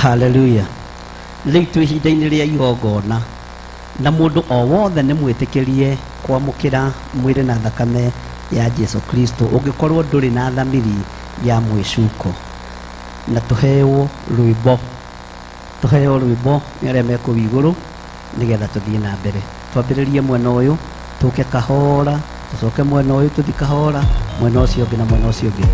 Hallelujah. Rĩu twĩ ihinda-inĩ rĩa igongona, na mũndũ o wothe nĩ mwĩtĩkĩrie kwamũkĩra mwĩrĩ na thakame ya Jesu Kristo ũngĩkorwo ndũrĩ na thamiri ya mwĩcuko. Na tũheo rwĩmbo, tũheo rwĩmbo nĩ arĩa me kũu igũrũ nĩgetha tũthiĩ na mbere. Twambĩrĩrie mwena ũyũ, tũke kahora, tũcoke mwena ũyũ, tũthiĩ kahora, mwena ũcio ũngĩ na mwena ũcio ũngĩ.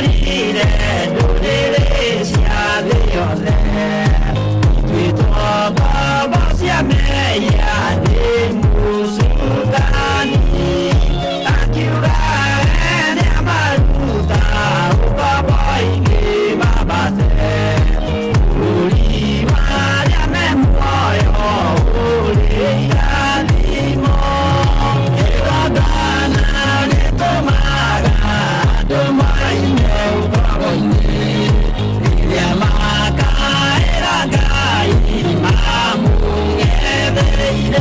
Waihũrire ndũrĩrĩ cia thĩ yothe, ituĩtwo ngombo cia mehia nĩ mũcukani. Akiuga we nĩamaruta ũkombo-inĩ mambate bũrũri wa arĩa me muoyo ũrĩ irathimo. Igongona rĩtũmaga andũ moime ũkombo-inĩ, rĩrĩa makaĩra Ngai mamũng'etheire.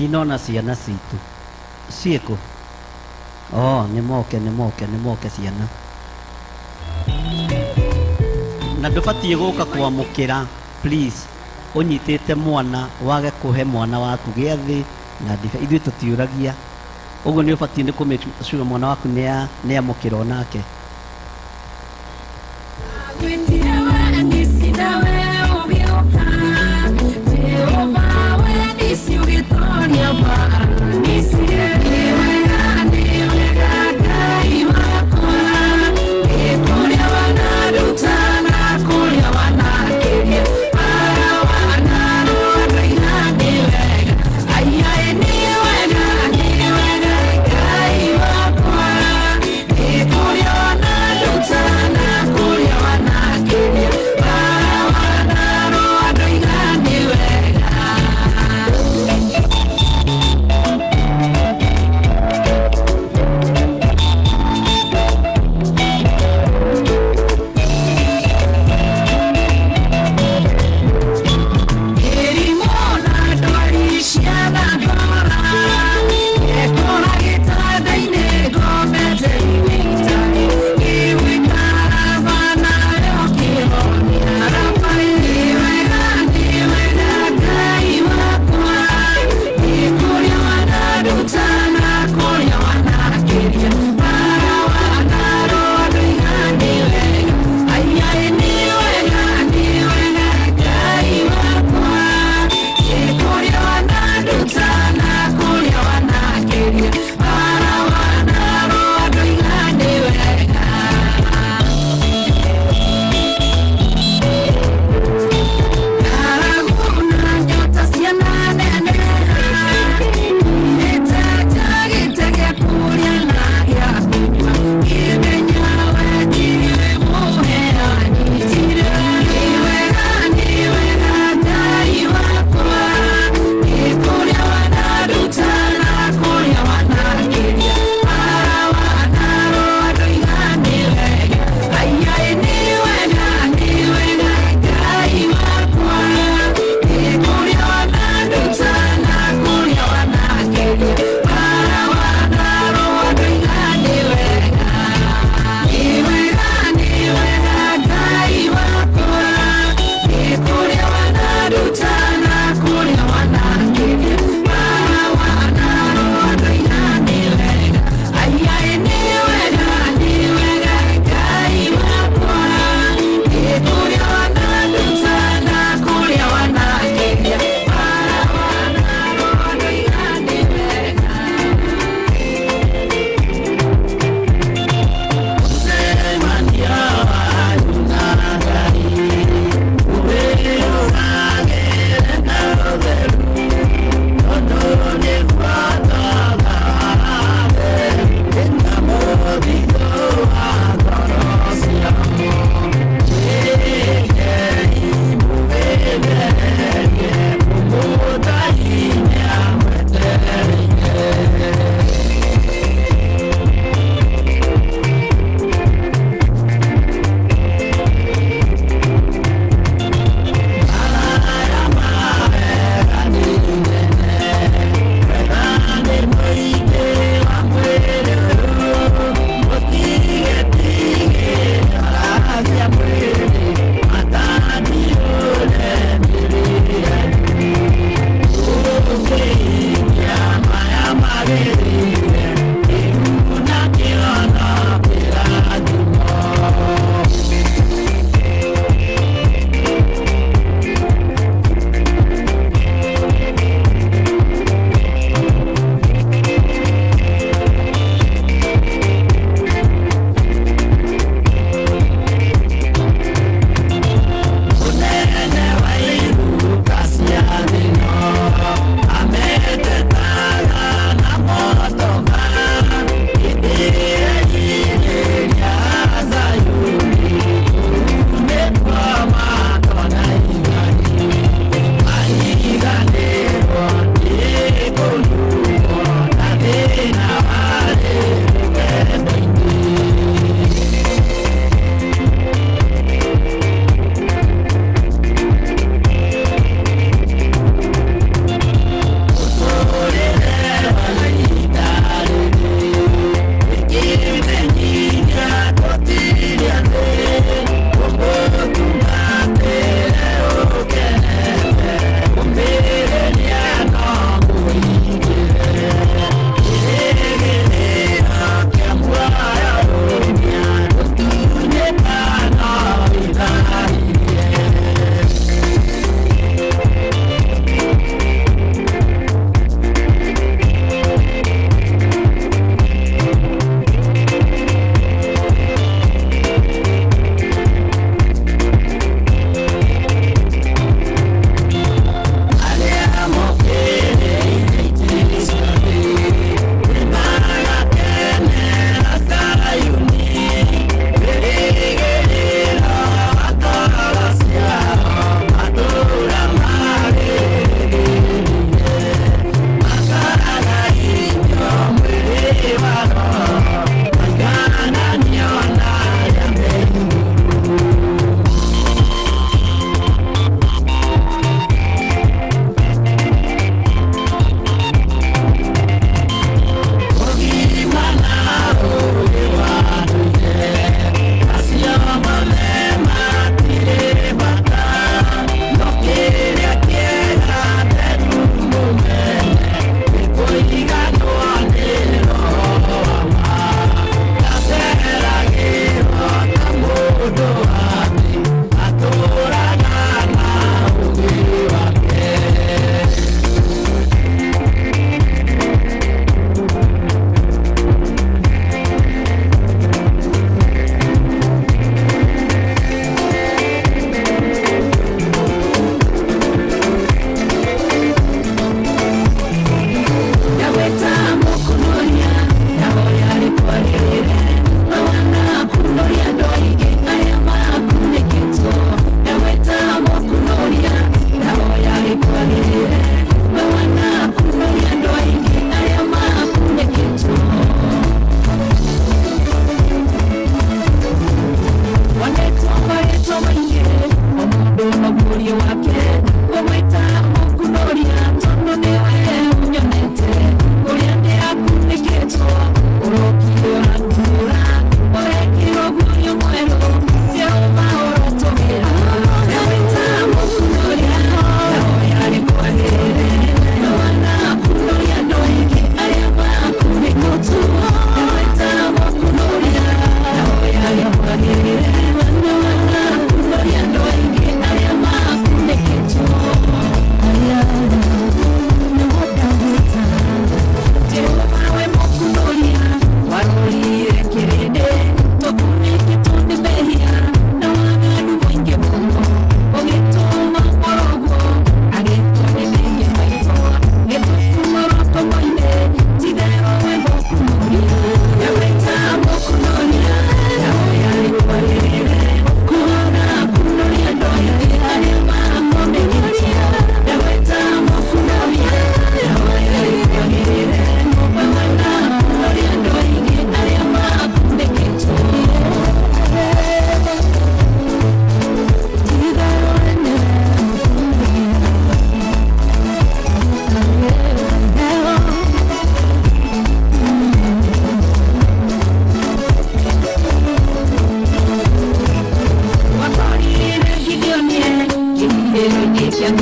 Ndinona ciana citũ ciĩkũ? Oh, nĩ moke, nĩ moke, nĩ moke ciana. Na ndũbatiĩ gũka kwamũkĩra, please, ũnyitĩte mwana wage kũhe mwana waku gĩathĩ na ndibe. Ithuĩ tũtiũragia ũguo, nĩ ũbatiĩ nĩ kũ make sure mwana waku nĩ amũkĩra onake. Gwĩtire we nisi nawe ũgĩũka, Jehova we nisi ũgĩtoria mbara. Nisi nĩ wega, nĩ wega Ngai wakwa, nĩ kũrĩa wananduta na kũrĩa wanakĩria, bara wanarũa ndoiga nĩ wega. Aiai nĩ wega, nĩ wega Ngai wakwa, nĩ kũrĩa.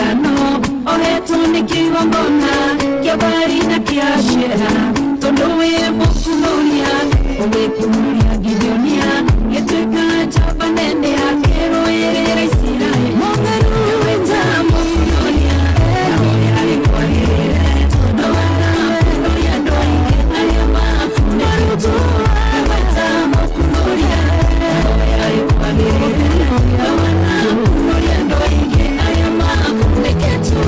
Cindano ohetwo nĩ kĩgongona kĩa Bari na kĩa Ashera, tondũ wĩ mũkunuria ũgĩkunuria Gideonia gĩtuĩka njamba nene akĩrũĩrĩra Isiraeli. Mũtheru wĩta mũkunuria ahoya rĩkwagĩrĩre, tondũ wanakunuria andũ aingĩ arĩa makunĩrĩtwo. Wĩta mũkunuria ahoya rĩkwagĩrĩre, tondũ wanakunuria andũ aingĩ arĩa makunĩkĩtwo.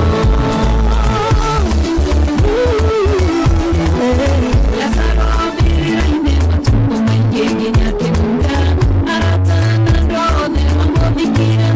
Lazaro mbĩrĩra-inĩ matukũ maingĩ nginya akĩgunga, arata na andũ othe mamũthikire.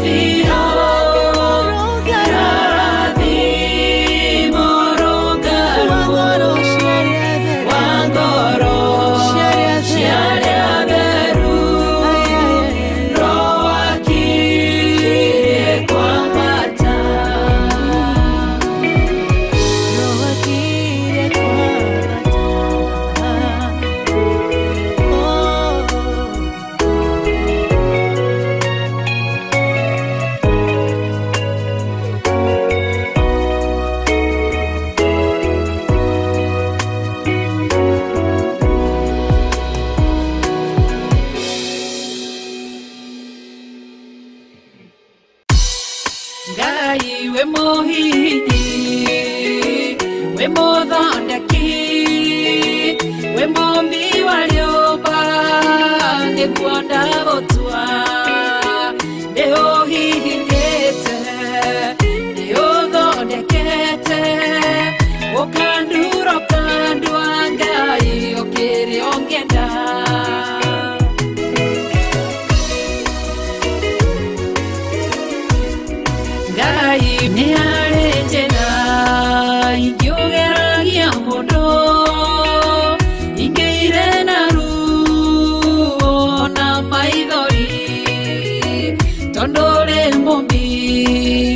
biũ Kĩrathimo rũngarũ wa ngoro cia arĩa atheru Roho akirie kwambata Ngai we mũhihinyi we mũthondeki we mũmbi wa rĩũmba nĩguo ndagũtua nĩ ũhihinyĩte nĩ ũthondekete ũkandura ũkandua Ngai ũkĩrĩ ũngĩenda Ngai nĩ arĩ njĩra ingĩũgeragia mũndũ ingĩire na ruo na maithori tondũ ũrĩ mũmbi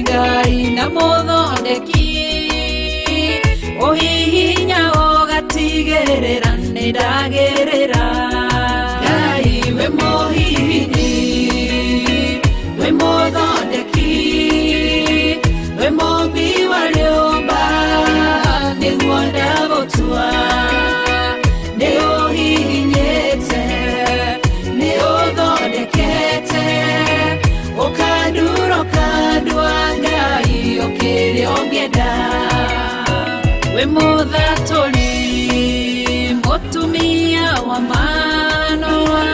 Ngai na mũthondeki ũhihinya ũgatigĩrĩra nĩ ndagĩrĩra Ngai we mũhihinyi we mũthondeki we mũmbi wa rĩũmba nĩguo ndagũtua nĩ ũhihinyĩte nĩ ũthondekete ũkandura ũkandua Ngai ũkĩrĩ ũngĩenda we mũthatũri mũtumia wa Manoa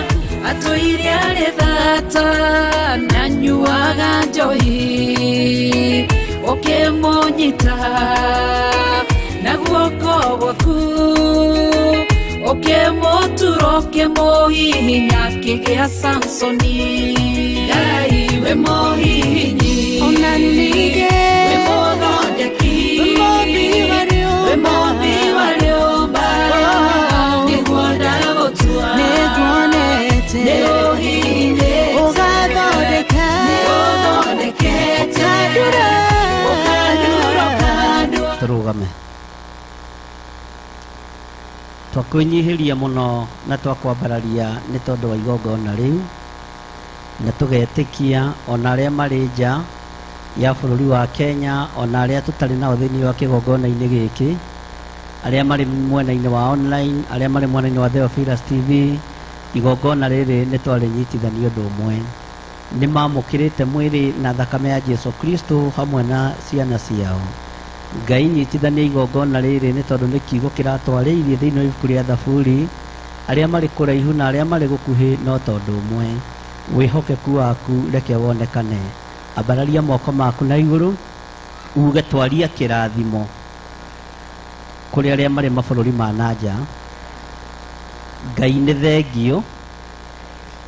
atũire arĩ thata na nyuaga njohi ũkĩmũnyita na guoko gwaku ũkĩmũtura ũkĩmũhihinya akĩgĩa Samsoni Ngai we mũhihinyi Ona ningĩ we mũthondeki we mũmbi wa we mũmbi wa rĩũmba nĩguo ndagũtua nĩnguonete nĩ ũhihinyĩte ũgathondeka nĩ ũthondekete ũkandura ũkandura ũkandua Tũrũgame twakwĩnyihĩria mũno na twakwambararia nĩ tondũ wa igongona rĩu na tũgetĩkia ona arĩa marĩ nja ya bũrũri wa Kenya ona arĩa tũtarĩ nao thĩinĩ wa kĩgongona-inĩ gĩkĩ arĩa marĩ mwena-inĩ wa online arĩa marĩ mwena-inĩ wa Theophilus TV igongona rĩrĩ nĩ twarĩnyitithania ũndũ ũmwe nĩ mamũkĩrĩte mwĩrĩ na thakame ya Jesu Kristo hamwe na ciana ciao Ngai nyitithania igongona rĩrĩ nĩ tondũ nĩ kiugo kĩratwarĩirie thĩinĩ wa ibuku rĩa Thaburi arĩa marĩ kũraihu na arĩa marĩ gũkuhĩ no tondũ ũmwe wĩhokeku waku reke wonekane ambararia moko maku na igũrũ uge twaria kĩrathimo kũrĩ arĩa marĩ mabũrũri ma na nja Ngai nĩ thengio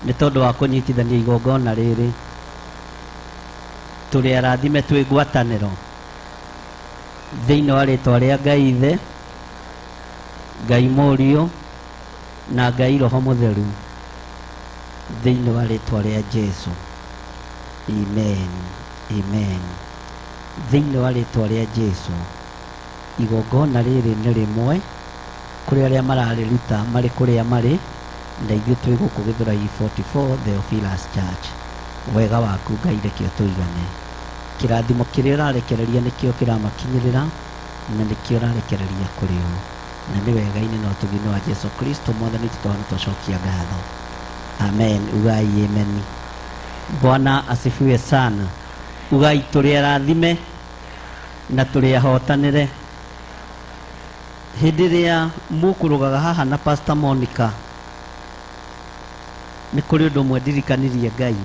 nĩ tondũ wa kũnyitithania igongona rĩrĩ tũrĩ arathime twĩ ngwatanĩro thĩinĩ wa rĩtwa rĩa Ngai Ithe Ngai Mũriũ na Ngai Roho Mũtheru thĩinĩ wa rĩtwa rĩa Jesu amen amen thĩinĩ wa rĩtwa rĩa Jesu igongona rĩrĩ nĩ rĩmwe kũrĩ arĩa mararĩruta marĩ kũrĩa marĩ na ithuĩ twĩ gũkũ Gĩthũrai 44 Theophilus Church wega waku Ngai reke ũtũigane kĩrathimo kĩrĩa ũrarekereria nĩkĩo kĩramakinyĩrĩra na nĩkĩo ũrarekereria kũrĩ o na nĩ wega-inĩ na ũtugi-inĩ wa Jesu Kristo mwathani witũ twana twacokia ngatho amen ugai amen Bwana asifiwe sana ugai tũrĩ arathime na tũrĩ ahotanĩre hĩndĩ ĩrĩa mũkũrũgaga haha na Pastor Monica nĩ kũrĩ ũndũ ũmwe ndirikanirie Ngai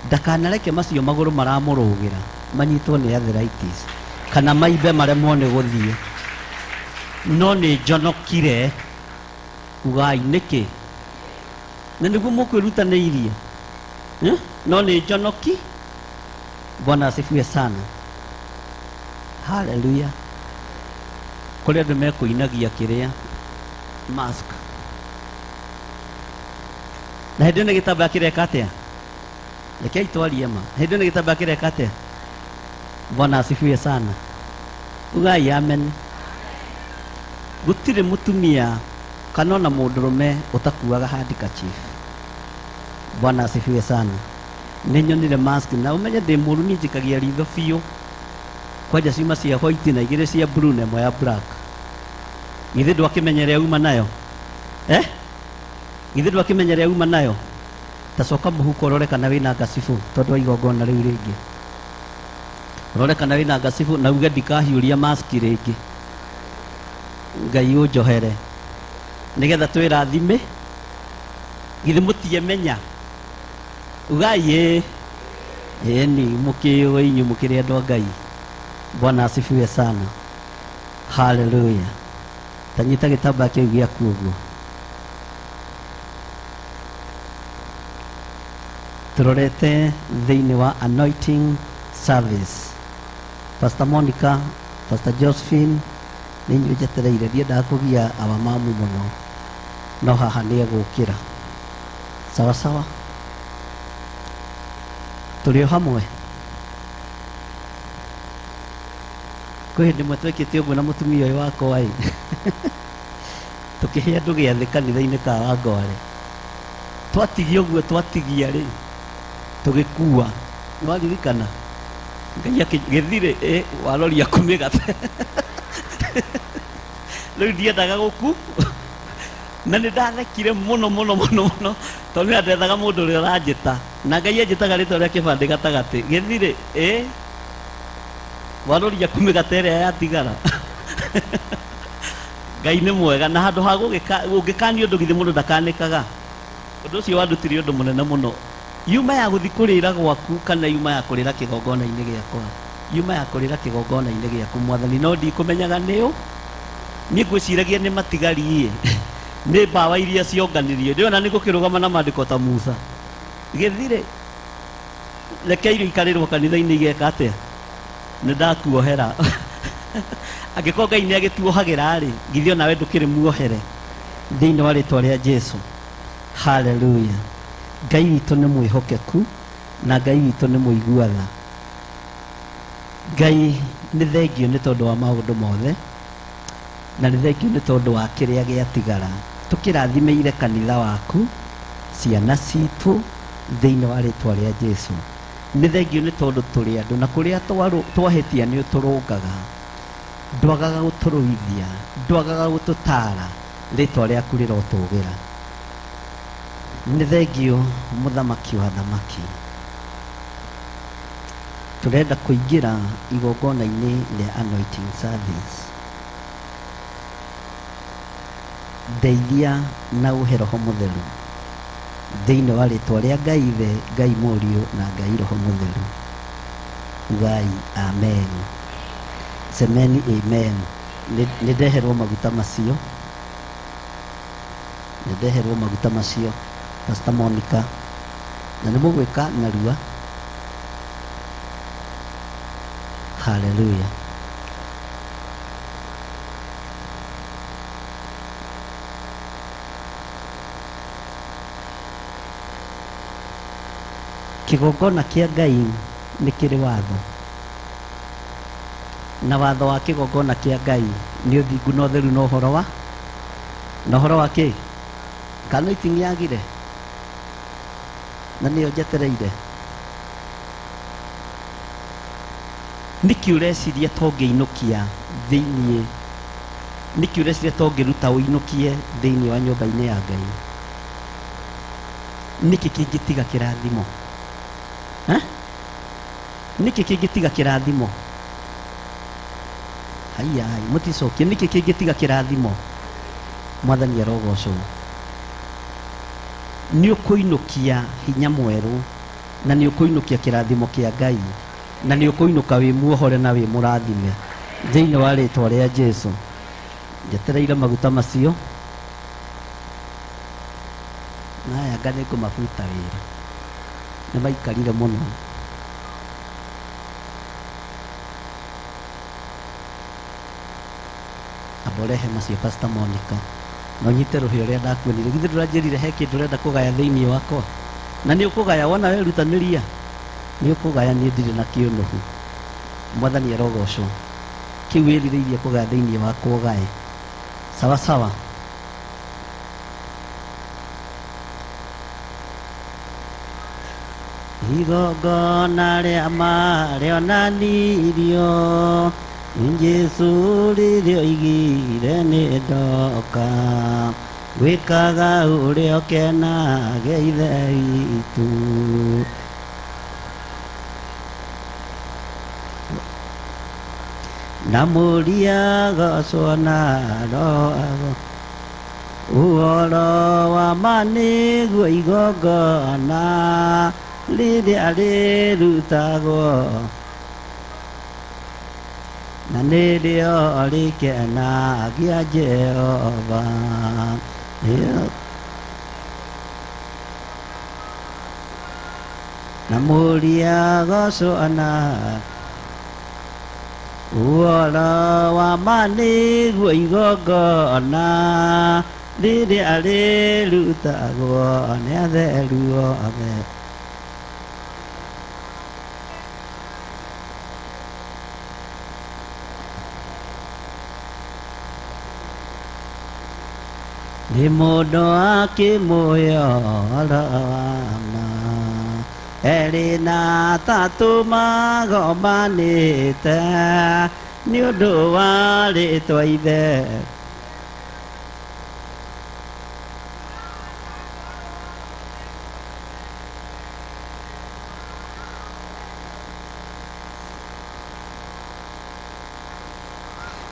ndakanareke macio magũrũ maramũrũgĩra manyitwo nĩ arthritis kana maimbe maremwo nĩ gũthiĩ no nĩ njonokire ugai nĩkĩ na nĩguo mũkwĩrutanĩirie. No nĩ njonoki. Bwana asifiwe sana. Haleluya. Kũrĩ andũ mekũinagia kĩrĩa mask. Na hĩndĩ ĩyo nĩ gĩtambaya kĩreka atĩa? Rekei twarie ma. Hĩndĩ ĩyo nĩ gĩtambaya kĩreka atĩa? Bwana asifiwe sana. Ugai amen. Gũtirĩ mũtumia kana ona mũndũrũme ũtakuaga handkerchief. Bwana asifiwe sana. Nĩ nyonire mask na ũmenye ndĩ mũru niĩ njikagia ritho biũ. Kwanja ciuma cia white na igĩrĩ cia blue na ĩmwe ya black. Githĩ ndwakĩmenya ĩrĩa uma nayo? Eh? Githĩ ndwakĩmenya ĩrĩa uma nayo? Ta coka mũhuko ũrore kana wĩna ngacibũ tondũ wa igongona rĩu rĩngĩ. Ũrore kana wĩna ngacibũ na uge ndikahiũria mask rĩngĩ. Ngai ũnjohere. Nĩgetha twĩrathime. Githĩ mũtiemenya? Ugai ĩĩ. Ĩni mũkĩũĩ inyuĩ mũkĩrĩ andũ a Ngai. Bwana asifiwe sana. Haleluya. Tanyita gĩtambaya kĩu gĩaku ũguo. Tũrorete thĩinĩ wa anointing service. Pastor Monica, Pastor Josephine, nĩ inyuĩ njetereire, ndiendaga kũgia awa mamu mũno, no haha nĩ egũkĩra. Sawa sawa. Tũrĩ o hamwe. Kwĩ hĩndĩ ĩmwe twekĩte ũguo na mũtumia ũyũ wakwa ĩ. Tũkĩhe andũ gĩathĩ kanitha-inĩ ka Wangware. Twatigia ũguo twatigia rĩ, tũgĩkua. Nĩwaririkana? Ngai gĩthirĩ ĩ waroria kũmĩgate. Rĩu ndiendaga gũku. Na nĩ ndathekire mũno mũno mũno mũno tondũ nĩ ndethaga mũndũ ũrĩa ũranjĩta. Na Ngai anjĩtaga rĩtwa rĩa kĩbandĩ gatagatĩ. Gĩthirĩ ĩ waroria kũmĩgate ĩrĩa yatigara. Ngai nĩ mwega na handũ ha gũgĩkanio ũndũ githĩ mũndũ ndakanĩkaga. Ũndũ ũcio wandutire ũndũ mũnene mũno. Yuma ya gũthiĩ kũrĩra gwaku kana yuma ya kũrĩra kĩgongona-inĩ gĩakwa. Yuma ya kũrĩra kĩgongona-inĩ gĩaku mwathani no ndikũmenyaga nĩũ. Niĩ ngwĩciragia nĩ matigari ĩ. Nĩ mbawa iria cionganirio. Ndĩrona nĩ gũkĩrũgama na maandĩko ta Musa. Gĩthirĩ reke irio ikarĩrwo kanitha-inĩ igeka atĩa? Nĩ ndakuohera. Angĩkorwo Ngai nĩ agĩtuohagĩra rĩ, githĩ onawe ndũkĩrĩ muohere thĩinĩ wa rĩtwa rĩa Jesu. Haleluya. Ngai witũ nĩ mwĩhokeku na Ngai witũ nĩ mũigua tha. Ngai nĩ thengio nĩ tondũ wa maũndũ mothe na nĩ thengio nĩ tondũ wa kĩrĩa gĩatigara. Tũkĩrathimĩire kanitha waku, ciana citũ thĩinĩ wa rĩtwa rĩa Jesu. Nĩ thengio nĩ tondũ tũrĩ andũ na kũrĩa twahĩtia nĩ ũtũrũngaga. Ndwagaga gũtũrũithia, ndwagaga gũtũtaara, rĩtwa rĩaku rĩrotũgĩra. Nĩ thengio mũthamaki wa thamaki. Tũrenda kũingĩra igongona-inĩ rĩa anointing service. Ndeithia na ũhe Roho Mũtheru thĩinĩ wa rĩtwa rĩa Ngai Ithe, Ngai Mũriũ na Ngai Roho Mũtheru. Ugai amen. Semeni amen. Nĩ ndeherwo maguta macio. Nĩ ndeherwo maguta macio Pastor Monica. Na nĩ mũgwĩka narua. Haleluya. Kĩgongona kĩa Ngai nĩ kĩrĩ watho. Na watho wa kĩgongona kĩa Ngai nĩ ũthingu na ũtheru na ũhoro wa na ũhoro wa kĩ? Kana anointing yagire? Na nĩyo njetereire. Nĩkĩ ũreciria ta ũngĩinũkia thĩiniĩ? Nĩkĩ ũreciria ta ũngĩruta ũinũkie thĩiniĩ wa nyũmba-inĩ ya Ngai? Nĩkĩ kĩngĩtiga kĩrathimo? Eh? Nĩkĩ kĩngĩtiga kĩrathimo? Haiya, hai, mũticokie. Nĩkĩ kĩngĩtiga kĩrathimo? Mwathani arogocwo. Nĩ ũkũinũkia hinya mwerũ na nĩ ũkũinũkia kĩrathimo kĩa Ngai na nĩ ũkũinũka wĩ muohore na wĩ mũrathime thĩinĩ wa rĩtwa rĩa Jesu. Njetereire maguta macio na aya nga nĩ ngũmabuta wĩra. Nĩ maikarire mũno. Amborehe macio Pastor Monica. No nyite rũhĩa ũrĩa ndakuonire. Githĩ ndũranjĩrire he kĩndũ ũrenda kũgaya thĩinĩ wakwa? Na nĩ ũkũgaya wona werutanĩria. Nĩ ũkũgaya, niĩ ndirĩ na kĩũnũhu. Mwathani arogocwo. Kĩu wĩrirĩirie kũgaya thĩinĩ wakwa ũgae. Sawa sawa. Igongona rĩa ma rĩonanirio nĩ Jesũ rĩrĩa oigire nĩ ndoka gwĩkaga ũrĩa ũkenage Ithe witũ. Na mũriagocwo na roho ũhoro wa ma nĩguo igongona rĩrĩa rĩrutagwo na nĩrĩo rĩkenagia Jehova. Na mũriagocwo na ũhoro wa ma nĩguo igongona rĩrĩa rĩrutagwo nĩ atheru othe. Nĩ mũndũ akĩmũhe ũhoro wa ma erĩ na atatũ magomanĩte nĩ ũndũ wa rĩtwa Ithe.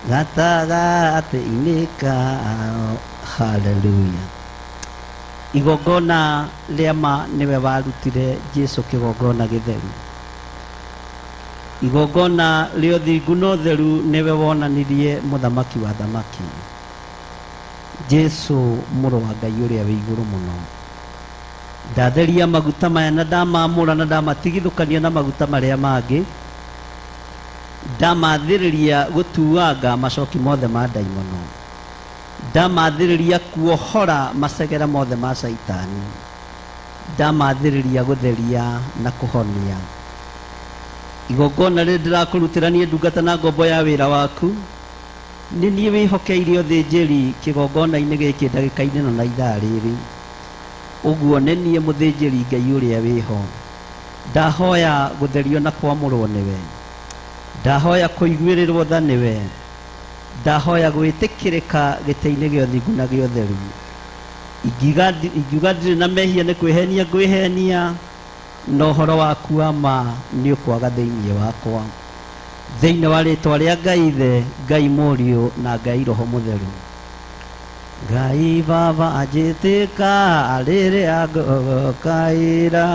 Gatagatĩ-inĩ kao. Hallelujah. Igongona rĩa ma nĩwe warutire Jesũ kĩgongona gĩtheru. Igongona rĩa ũthingu na ũtheru nĩwe wonanirie mũthamaki wa thamaki, Jesũ mũrũ wa Ngai ũrĩa wĩ igũrũ mũno. Ndatheria maguta maya na ndamamũra na ndamatigithũkania na maguta marĩa mangĩ, ndamathĩrĩria gũtuanga macoki mothe ma ndaimono, ndamathĩrĩria kuohora macegera mothe ma caitani, ndamathĩrĩria gũtheria na kũhonia. Igongona rĩrĩ ndĩrakũrutĩra niĩ ndungata na ngombo ya wĩra waku, nĩ niĩ wĩhokeire ũthĩnjĩri kĩgongona-inĩ gĩkĩ ndagĩka-inĩ ĩno na ithaa rĩrĩ. Ũguo nĩ niĩ mũthĩnjĩri Ngai ũrĩa wĩho. Ndahoya gũtherio na kwamũrwo nĩwe, ndahoya kũiguĩrĩrwo tha nĩwe, ndahoya gwĩtĩkĩrĩka gĩtĩ-inĩ gĩa ũthingu na gĩa ũtheru. Ingiuga ndirĩ na mehia nĩ kwĩhenia ngwĩhenia, na ũhoro waku wa ma nĩ ũkwaga thĩinĩ wakwa. Thĩinĩ wa rĩtwa rĩa Ngai Ithe, Ngai Mũriũ na Ngai Roho Mũtheru. Ngai Baba anjĩtĩka rĩrĩa ngũgũkaĩra,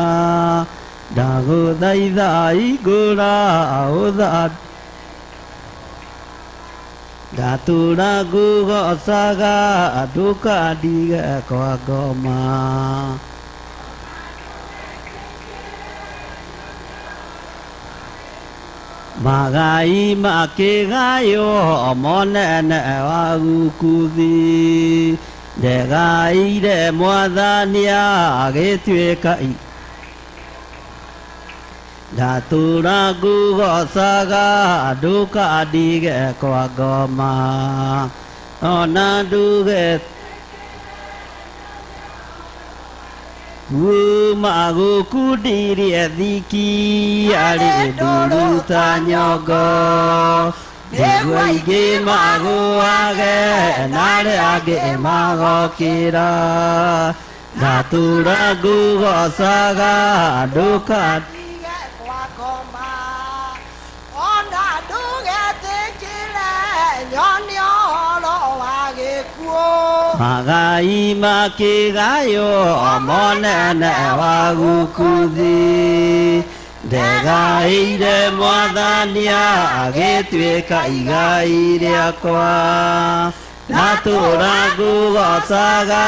ndagũthaitha hingũra ũtha ndatũra ngũgocaga ndũkandige kwa ngoma. Magai makĩgaywo monene wa gukuthi, ndegaire Mwathani agĩtuĩka ndatũra ngũgocaga ndũkandige kwa ngoma. Ona nduge kuma gũkundirie thiki arĩ nduru ta nyongo, nĩguo aingĩ magũage na arĩa angĩ magokĩra. Ndatũra ngũgocaga ndũkandige kwa ngoma. Ona ndũgetĩkĩre nyone ũhoro wa gĩkuũ. Magai makĩgaywo monene wa gukuthi, ndegaĩire Mwathani agĩtuĩka igai rĩakwa. Ndatũra ngũgocaga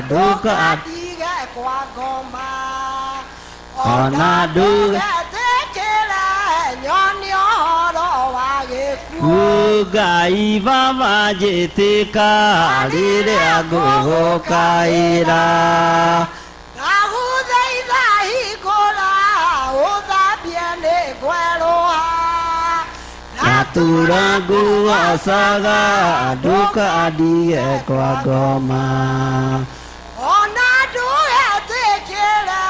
ndũkandige kwa ngoma. Ona nduge Ndũgetĩkĩre nyoni ũhoro wa gĩkuũ. Ngai baba njĩtĩka rĩrĩa ngũgũkaĩra. Ndagũthaitha hingũra ũthambie nĩ ngwerũha. Natura nguocaga ndũkandige kwa ngoma. Ona ndũgetĩkĩre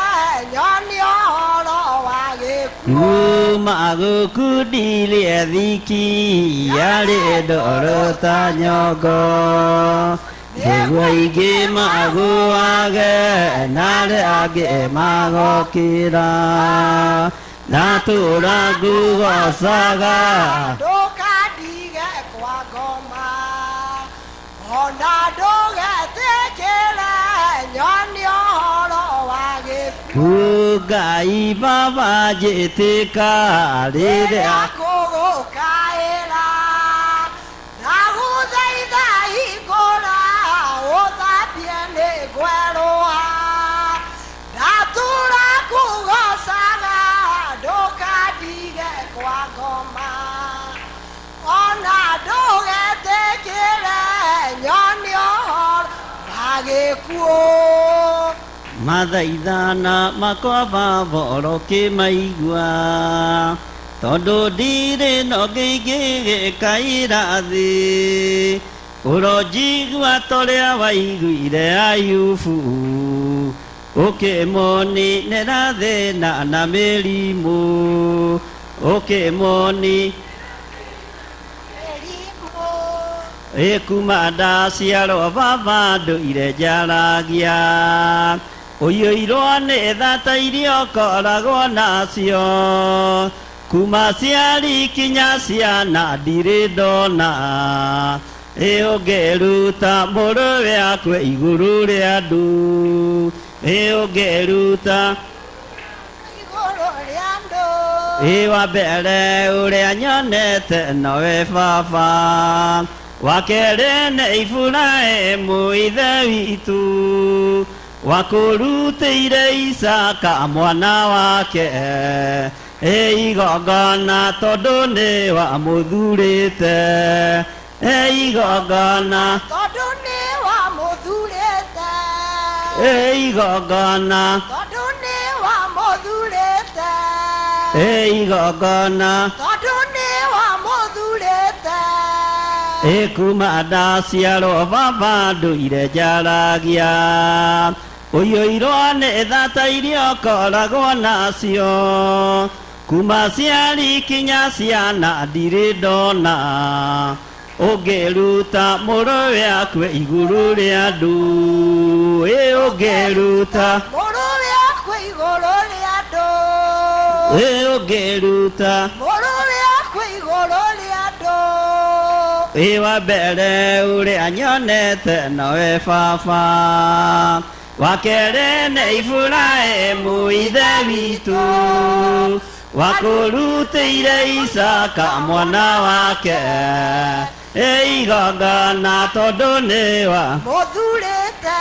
nyoni ũhoro wa gĩkuũ. Kuma gũkundirie thiki yarĩ ndoro ta nyongo. Nĩguo aingĩ magũage na arĩa angĩ magokĩra. Natũra ngugocaga Ndũkandige kwa ngoma. Ona ndũgetĩkĩre nyoni ũhoro wa gĩkuũ. Ngai baba njĩtĩka rĩrĩa Kũgũkaĩra. Ndagũthaitha hingũra ũthambie nĩ ngwerũha. Ndatũra ngũgocaga ndũkandige kwa ngoma. Ona ndũgetĩkĩre nyoni ũhoro wa gĩkuũ. Mathaithana makwa baba ũrokĩmaigua tondũ ndirĩ na ũngĩ ingĩgĩkaĩra thĩ. Ũronjigua torĩa waiguire Ayubu ũkĩmoninĩra thĩna na mĩrimũ ũkĩmoni Mĩrimũ. Kuma ndaciarwo baba ndũire njaragia ũiyũirwo nĩ thata iria ũkoragwo nacio kuma ciari kinya ciana ndirĩ ndona ĩ ũngĩruta mũrũwe akwe igũrũ rĩa andũ ĩ ũngĩruta Igũrũ rĩa andũ. ĩ wa mbere ũrĩa nyonete nowe baba wa kerĩ nĩ Iburahĩmu ithe witũ wakũrutĩire Isaka mwana wake ĩ igongona tondũ nĩ wamũthurĩte ĩ igongona Tondũ nĩ wamũthurĩte. ĩ igongona Tondũ nĩ wamũthurĩte. ĩ igongona Tondũ nĩ wamũthurĩte. ĩ kuma ndaciarwo baba ndũire njaragia ũiyũirwo nĩ thata iria ũkoragwo nacio kuma ciari kinya ciana ndirĩ ndona ũngĩruta mũrũwe akwe igũrũ rĩa andũ ĩ ũngĩruta Mũrũwe akwe igũrũ rĩa andũ. ĩ ũngĩruta Mũrũwe akwe igũrũ rĩa andũ. ĩ wa mbere ũrĩa nyonete nowe baba wa kerĩ nĩ Iburahĩmu ithe witũ wakũrutĩire Isaka mwana wake ĩ igongona tondũ nĩ wa Mũthurĩte.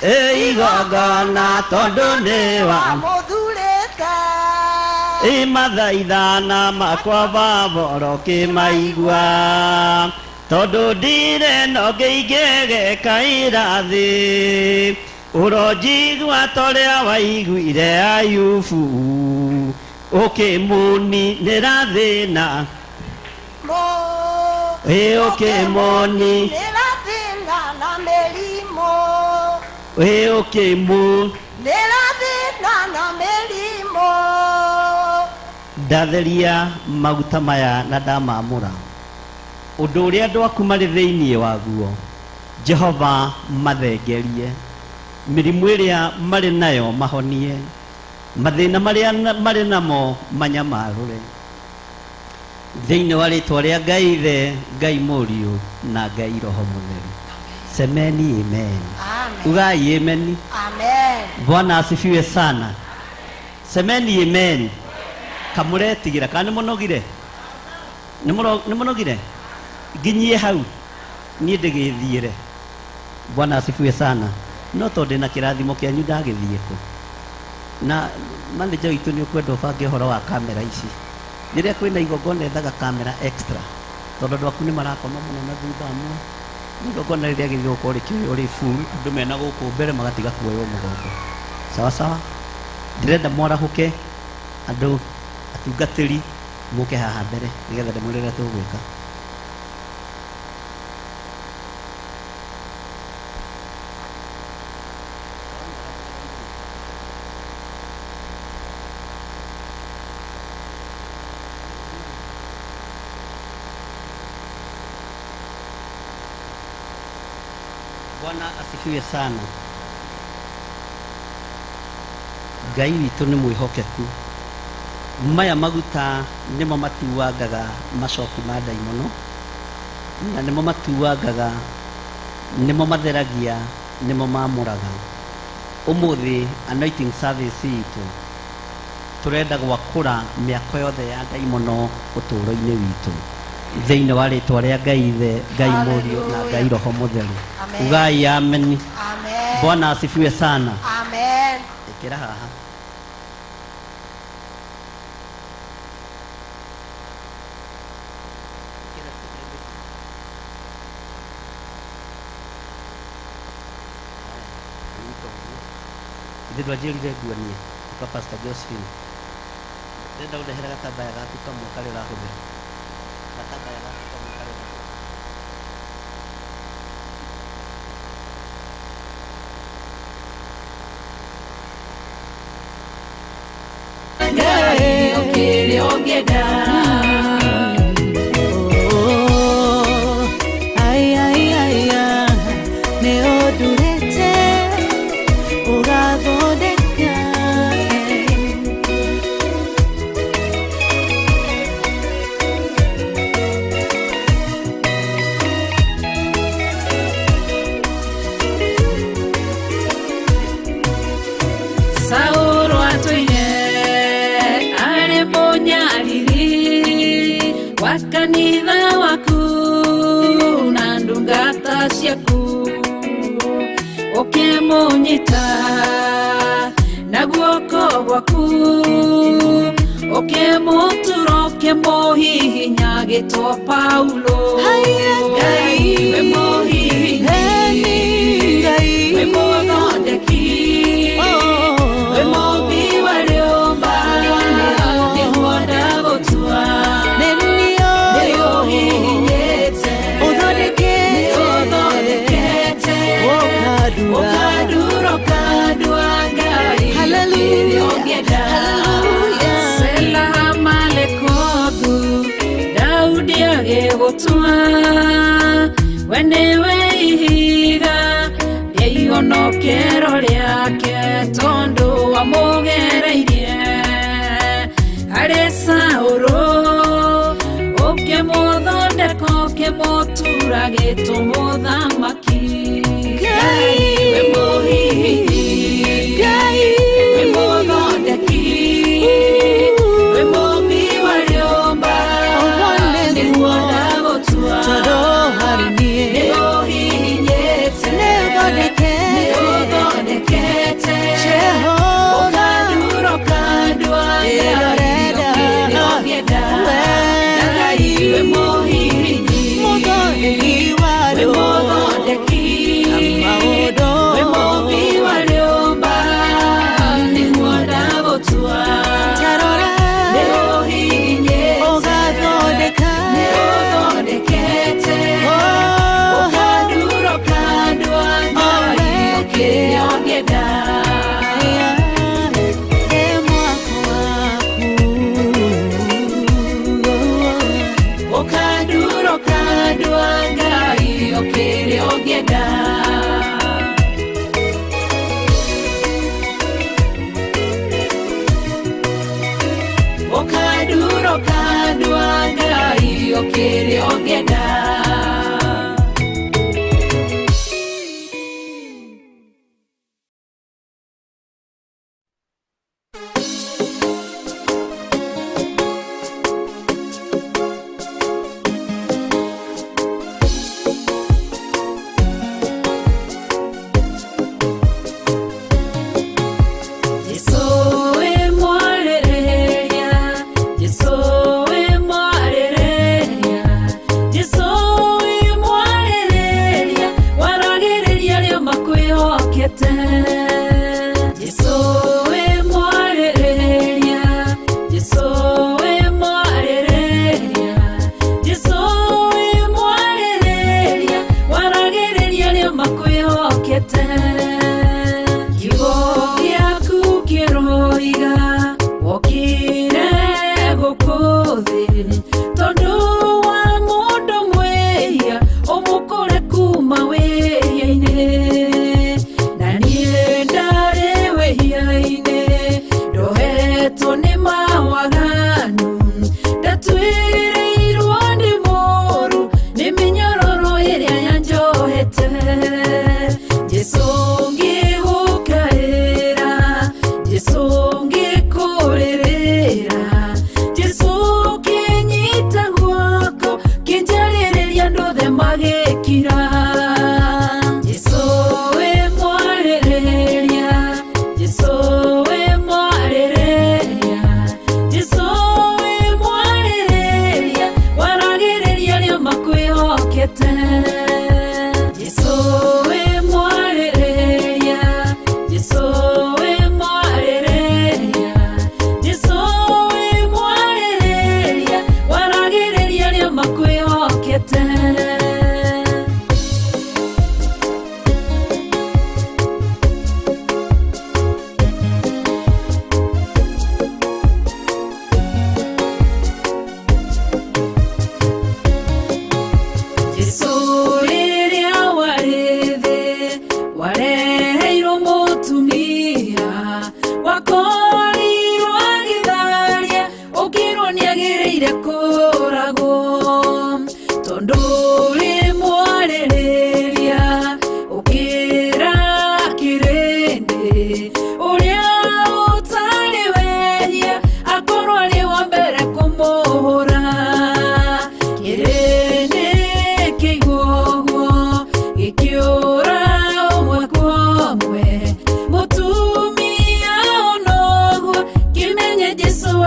ĩ igongona tondũ nĩ wa Mũthurĩte. ĩ mathaithana makwa baba ũrokĩmaigua tondũ ndirĩ na ũngĩ ingĩgĩkaĩra thĩ ũronjigua torĩa waiguire Ayubu ũkĩmũninĩra thĩna Mũ. ĩ ũkĩmũni Nĩra thĩna na mĩrimũ. ĩ ũkĩmũ Nĩra thĩna na mĩrimũ. Ndatheria maguta maya na ndamamũra ũndũ ũrĩa andũ aku marĩ thĩinĩ waguo Jehova mathengerie mĩrimũ ĩrĩa marĩ nayo mahonie mathĩna marĩa marĩ namo manyamarũre thĩinĩ wa rĩtwa rĩa Ngai Ithe Ngai Mũriũ na Ngai Roho Mũtheru. Semeni amen. Amen. Ugai amen. Amen. Bwana asifiwe sana. Semeni amen. Kamũretigira kana nĩ mũnogire? Nĩ mũnogire? Nginyie hau niĩ ndĩgĩthiĩre. Bwana asifiwe sana. No tondũ ndĩna kĩrathimo kĩanyu ndagĩthiĩ kũ? Na manager witũ nĩ ũkwenda ũbange ũhoro wa kamera ici. Rĩrĩa kwĩna igongona ethaga kamera extra tondũ andũ aku nĩ marakoma mũno na thutha amwe. Igongona rĩrĩa rĩagĩrĩirwo gũkorwo rĩkĩoywo rĩ full, andũ mena gũkũ mbere magatiga kuoywo mũgongo. Sawa sawa, ndĩrenda mwarahũke andũ atungatĩri mũke haha mbere nĩgetha ndĩmwĩre ũrĩa tũgwĩka. Bwana asifiwe sana. Ngai witũ nĩ mwĩhokeku. Maya maguta nĩmo matuangaga macoki ma ndaimono, na nĩmo matuangaga, nĩmo matheragia, nĩmo mamũraga. Ũmũthĩ anointing service itũ tũrenda gwakũra mĩako yothe ya ndaimono ũtũũro-inĩ witũ thĩinĩ wa rĩtwa rĩa Ngai Ithe, Ngai Mũriũ na Ngai Roho Mũtheru. Ugai amen. Amen. Bwana asifiwe sana. Amen. Ĩkĩra haha. Ithe ndwanjĩrire nguonie kwa Pastor Josephine. Ndĩrenda ũndehera gatambaya gaku kamwe karĩa ũrahũthĩra. Gatambaya gaku kamwe karĩa ũrahũthĩra. Ngai ũkĩrĩ ũngĩenda. Ai ai ai nĩ ũndurĩte ũgathondeka. Saũlũ atũire arĩ mũnyariri wa kanitha waku na ndungata ciaku, ũkĩmũnyita na guoko gwaku, ũkĩmũtura ũkĩmũhihinya agĩtwo Paulo. Ngai wĩ mũhihinyi, wĩ mũthondeki, wĩ mũmbi wa rĩũmba, nĩguo ndagũtua. Nĩũhihinyĩte, nĩũthondekete, ũkandura ũkandua Ngai kĩrĩa ũngĩenda. Sela Malekothu, Daudi agĩgũtua, we nĩwe ihiga rĩa ihonokero rĩake, tondũ wamũgereirie harĩ Saũlũ, ũkĩmũthondeka ũkĩmũtura gĩtũmũthamaki. Ngai wĩ mũhihinyi, wĩ mũthondeki, wĩ mũmbi wa rĩũmba, nĩguo ndagũtua. Nĩũhihinyĩte, nĩũthondekete, ũkandura ũkandua Ngai ũkĩrĩa ũngĩenda. Ngai wĩ mũhihinyi, wĩ mũthondeki, wĩ mũmbi wa rĩũmba, nĩguo ndagũtua. Nĩũhihinyĩte, nĩũthondekete, ũkandura ũkandua Ngai ũkĩrĩa ũngĩenda. Ũkandura ũkandua Ngai ũkĩrĩa ũngĩenda. Ũkandura ũkandua Ngai ũkĩrĩa ũngĩenda. Jesũ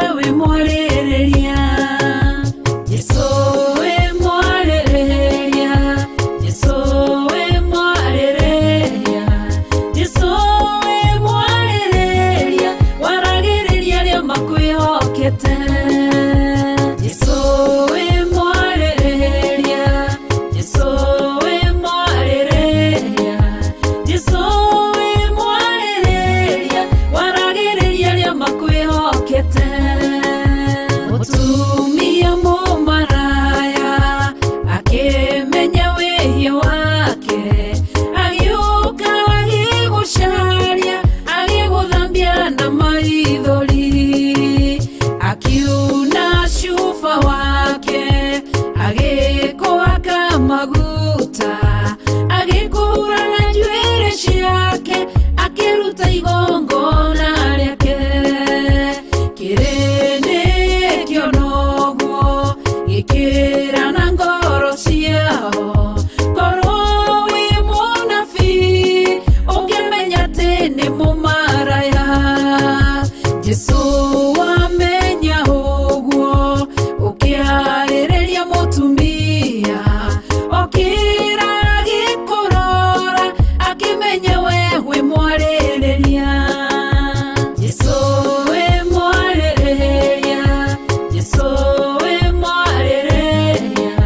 We wĩ mwarĩrĩria. Jesũ wĩ mwarĩrĩria. Jesũ wĩ mwarĩrĩria. Jesũ wĩ mwarĩrĩria. Waragĩrĩria arĩa makwĩhokete. Jesũ wĩ mwarĩrĩria. Jesũ wĩ mwarĩrĩria. Jesũ wĩ mwarĩrĩria. Waragĩrĩria arĩa makwĩhokete. Mũtumia mũmaraya akĩmenya wĩhia wake, agĩũka agĩgũcaria, agĩgũthambia na maithori, akiuna cuba wake, agĩkũhaka maguta, agĩkũhura na njuĩrĩ ciake, akĩruta igongona rĩake. Kĩrĩndĩ kĩonoguo gĩkĩra na ngoro ciao, korwo wĩ mũnabii ũngĩmenya atĩ nĩ mũmaraya. Jesũ wamenya ũguo ũkĩarĩrĩria mũtumia, okĩra agĩkũrora, akĩmenya we wĩ mwarĩrĩria. Jesũ wĩ mwarĩrĩria. Jesũ wĩ mwarĩrĩria.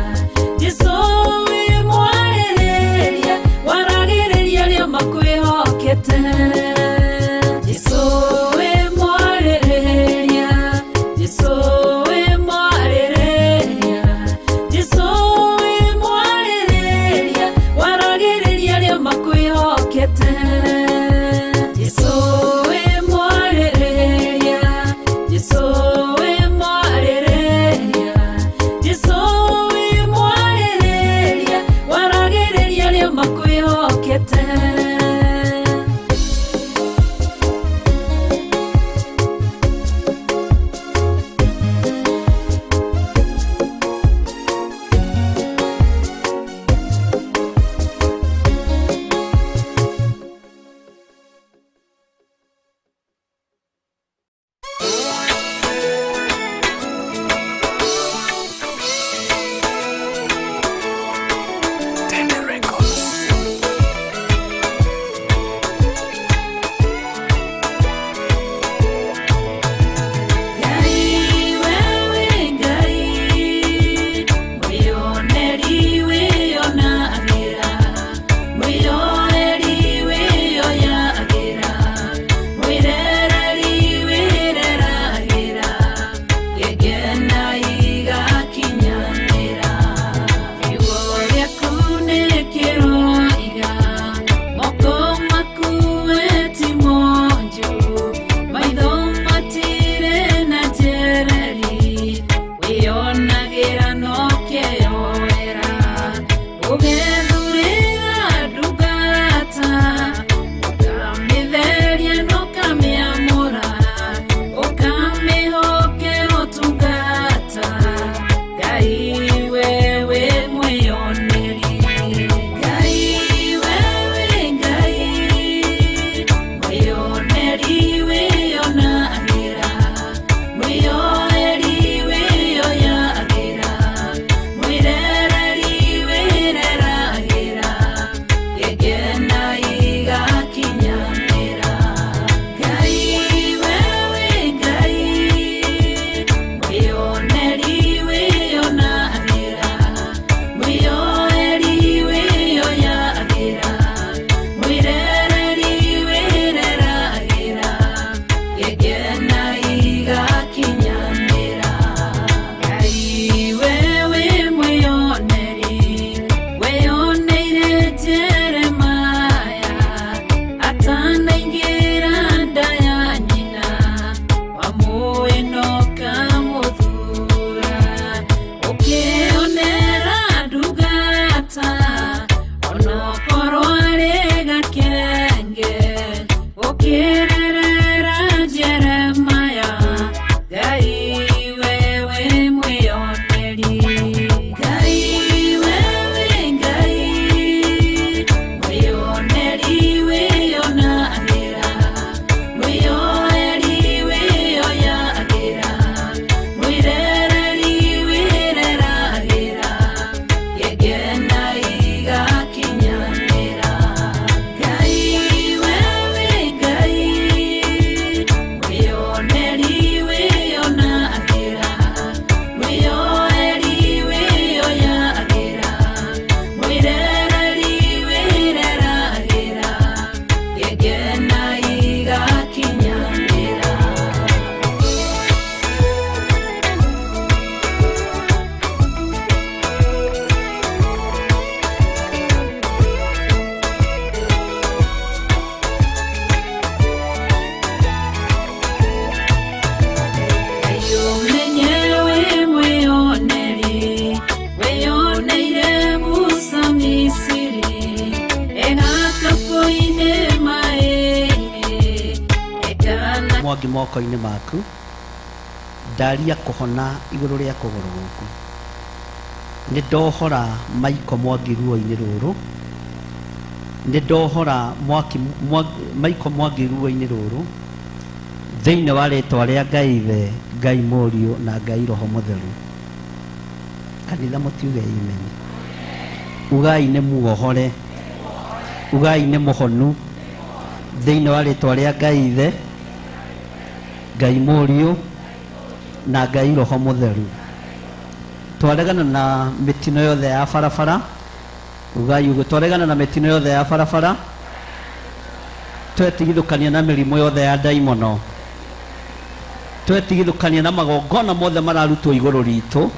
Mwangi moko-inĩ maku. Ndaria kũhona igũrũ rĩa kũgũrũ gũkũ. Nĩ ndohora Maiko Mwangi ruo-inĩ rũrũ. Nĩ ndohora mwaki Maiko Mwangi ruo-inĩ rũrũ thĩinĩ wa rĩtwa rĩa Ngai Ithe, Ngai Mũriũ na Ngai Roho Mũtheru. Kanitha mũtiuge amen. Ugai nĩ muohore, ugai nĩ mũhonu thĩinĩ wa rĩtwa rĩa Ngai Ithe, Ngai Mũriũ na Ngai Roho Mũtheru. Twaregana na mĩtino yothe ya barabara. Ugai uguo, twaregana na mĩtino yothe ya barabara. Twetigithũkania na mĩrimũ yothe ya ndaimono. Twetigithũkania na magongona mothe mararutwo igũrũ ritũ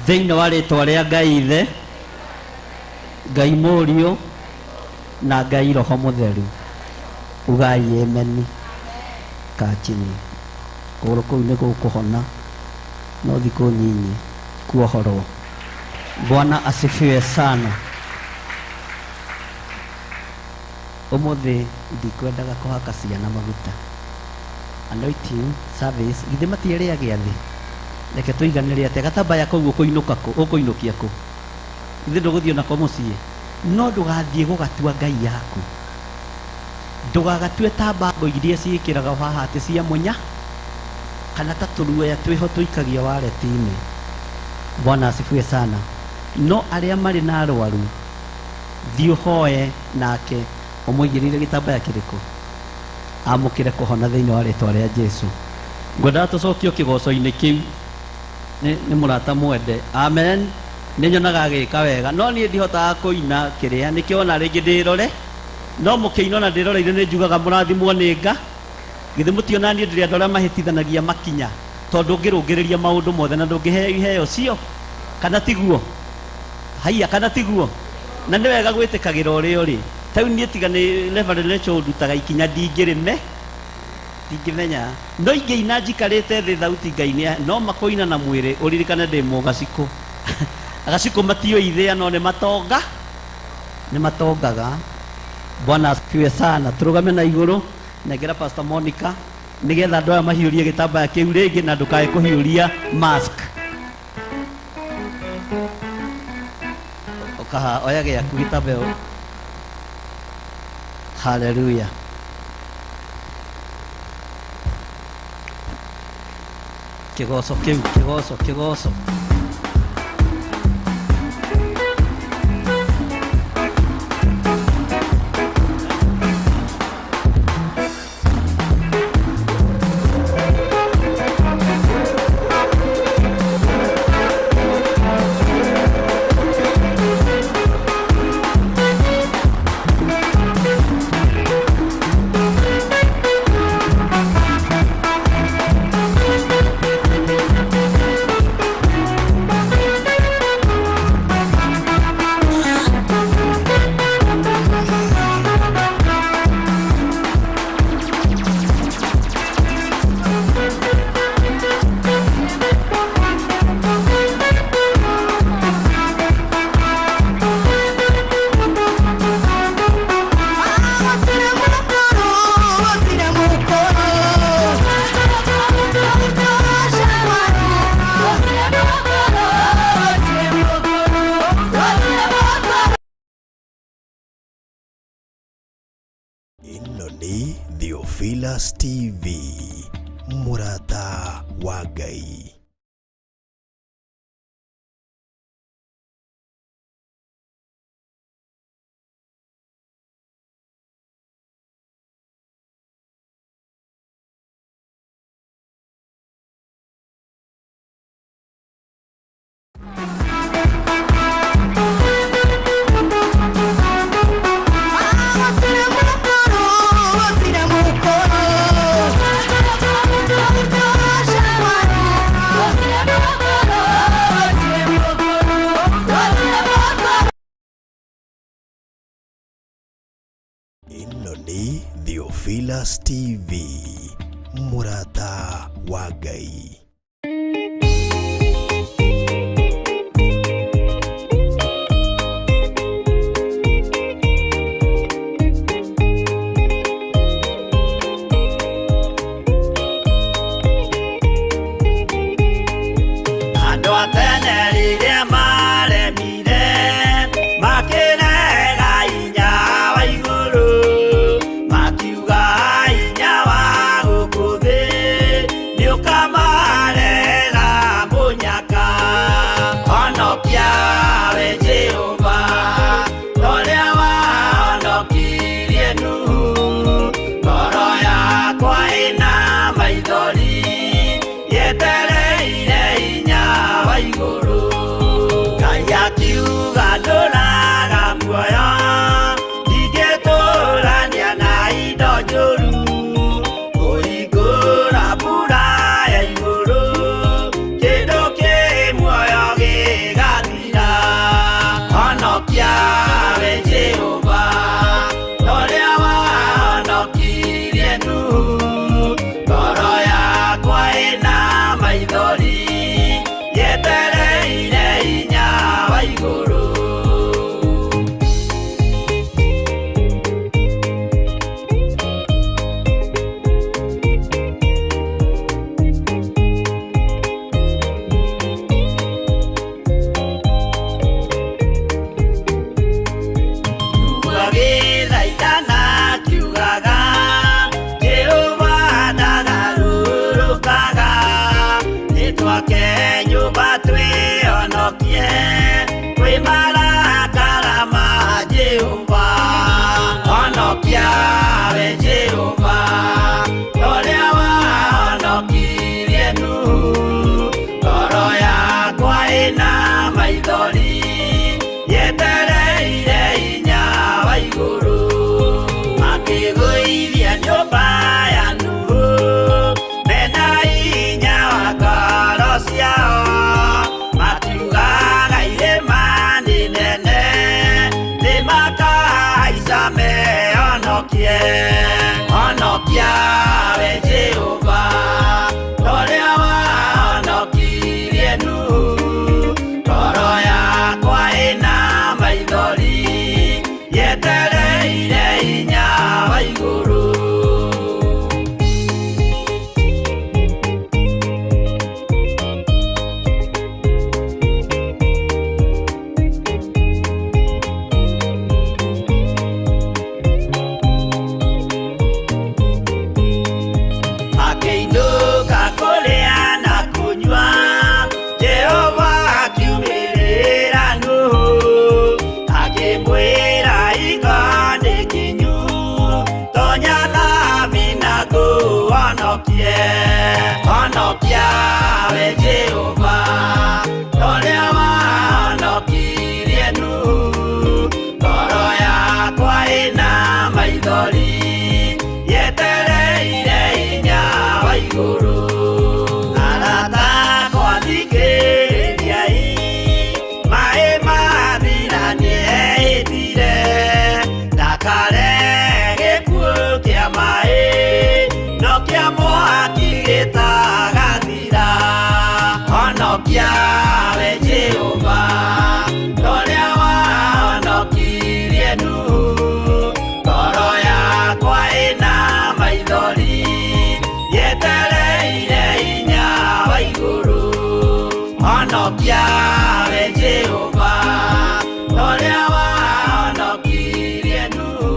thĩinĩ wa rĩtwa rĩa Ngai Ithe, Ngai Mũriũ na Ngai Roho Mũtheru. Ugai amen. Kachini kũgũrũ kũu nĩ gũkũhona no thikũ nyinyi kuohorwo. Bwana asifiwe sana. Ũmũthĩ ndikwendaga kũhaka ciana maguta. Anointing service githĩ matierĩa gĩathĩ. Reke tũiganĩre atĩa gatambaya kau ũkũinũka kũ ũkũinũkia kũ. Githĩ ndũgũthiĩ nako mũciĩ. No ndũgathiĩ gũgatua ngai yaku. Ndũgagatue ta mbango iria ciĩkĩraga haha atĩ cia mũnya kana ta tũruoya twĩho tũikagio wareti-inĩ. Bwana asifiwe sana. No arĩa marĩ na arwaru thiĩ ũhoe nake ũmũigĩrĩire gĩtambaya kĩrĩkũ amũkĩre kũhona thĩinĩ wa rĩtwa rĩa Jesu. Ngwendaga tũcokio kĩgoco-inĩ kĩu nĩ mũrata mwende. Amen. Nĩ nyonaga agĩka wega no niĩ ndihotaga kũina kĩrĩa nĩkĩo ona rĩngĩ ndĩrore no mũkĩina ona ndĩroreire nĩ njugaga mũrathimwo nĩ nga. Githĩ mũtiona niĩ ndĩrĩ andũ arĩa mahĩtithanagia makinya tondũ ũngĩrũngĩrĩria maũndũ mothe na ndũngĩheo iheo cio kana tiguo? Haiya, kana tiguo? Na nĩ wega gwĩtĩkagĩra ũrĩa ũrĩ. Ta rĩu niĩ tiga nĩ Reverend Rachel ũndutaga ikinya ndingĩrĩme, ndingĩmenya. No ingĩina njikarĩte thĩ thauti Ngai nĩ no makũina na mwĩrĩ ũririkane ndĩ mũgacikũ. Agacikũ matiũĩ ithĩa no nĩ matonga, nĩ matongaga. Bwana asifiwe sana. Tũrũgame na igũrũ nengera Pastor Monica nĩgetha andũ aya mahiũrie gĩtambaya kĩu rĩngĩ na ndũkae kũhiũria mask. Ũkaha oya gĩaku gĩtambaya. Hallelujah. Kĩgoco kĩu, kĩgoco, kĩgoco. Ĩno nĩ Theophilus TV, mũrata wa Ngai. Ĩno nĩ Theophilus TV, mũrata wa Ngai. maithori yetereire hinya wa igũrũ. Gĩthaitana kiugaga Jehova ndagarũrũkaga, nĩtwake nyũmba twĩhonokie kwĩ marakara ma Jehova. Honokia we Jehova ũrĩa wahonokirie Nuhu, ngoro yakwa ĩna maithori yetereire hinya wa igũrũ. Makĩgũithia nyũmba ya Nuhu mena hinya wa ngoro ciao, makiugaga irĩma nĩ nene nĩmakahaica mehonokie. Honokia we Jehova ũrĩa wahonokirie Nuhu, ngoro yakwa ĩna maithori yetereire hinya wa igũrũ. Makĩinũka kũrĩa na kũnyua, Jehova akiumĩrĩra Nuhu akĩmwĩra hingo nĩ kinyu, tonya thabina ngũhonokie. Honokia we Jehova ũrĩa wahonokirie Nuhu, ngoro yakwa ĩna maithori yetereire hinya wa igũrũ. Arata akwa thikĩrĩriai, maĩ mathira nĩehĩtire ndakare gĩkuũ kĩa maĩ no kĩa mwaki gĩtagathira. Honokia we Jehova ũrĩa wahonokirie Nuhu, ngoro yakwa ĩna maithori yetereire hinya wa igũrũ. Honokia we Jehova ũrĩa wahonokirie Nuhu,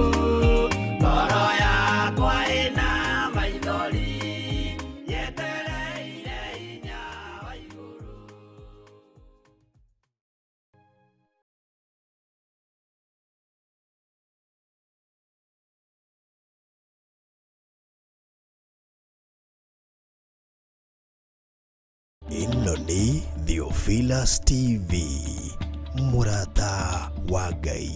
ngoro yakwa ĩna maithori yetereire hinya wa igũrũ. Ĩno nĩ Theophilus TV, mũrata wa Ngai.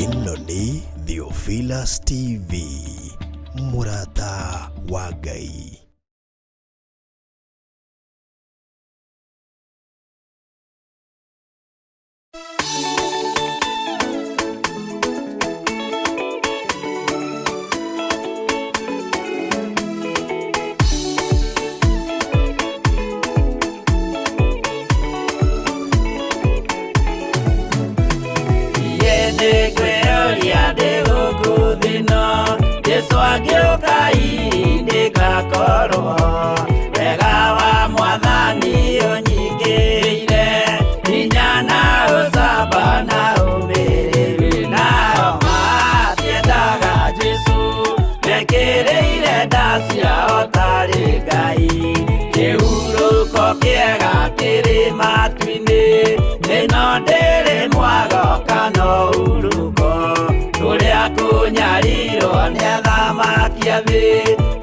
Ĩno nĩ Theophilus TV, mũrata wa Ngai. Nĩngwĩyũria ndĩ gũkũ thĩ ĩno, Jesũ angĩũka hihi ndĩgakorwo. Wega wa Mwathani ũnyingĩrĩire, hinya na ũcamba na ũmĩrĩru. Nao matiendaga Jesũ, mekĩrĩire nda ciao tarĩ Ngai. Kĩhurũko kĩega kĩrĩ matu-inĩ, ĩno ndĩrĩ mwago kana ũhurũko. Kũrĩa kũnyarirwo nĩ athamaki a thĩ,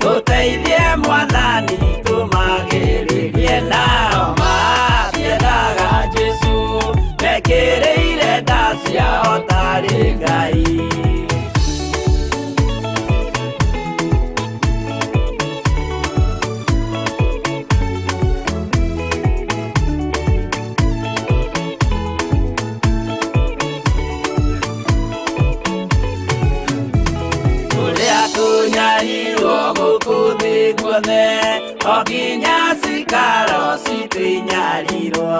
tũteithie Mwathani tũmagĩrĩrie. Nao matiendaga Jesũ, mekĩrĩire nda ciao tarĩ Ngai. Guothe o nginya cikaro citũ inyarirwo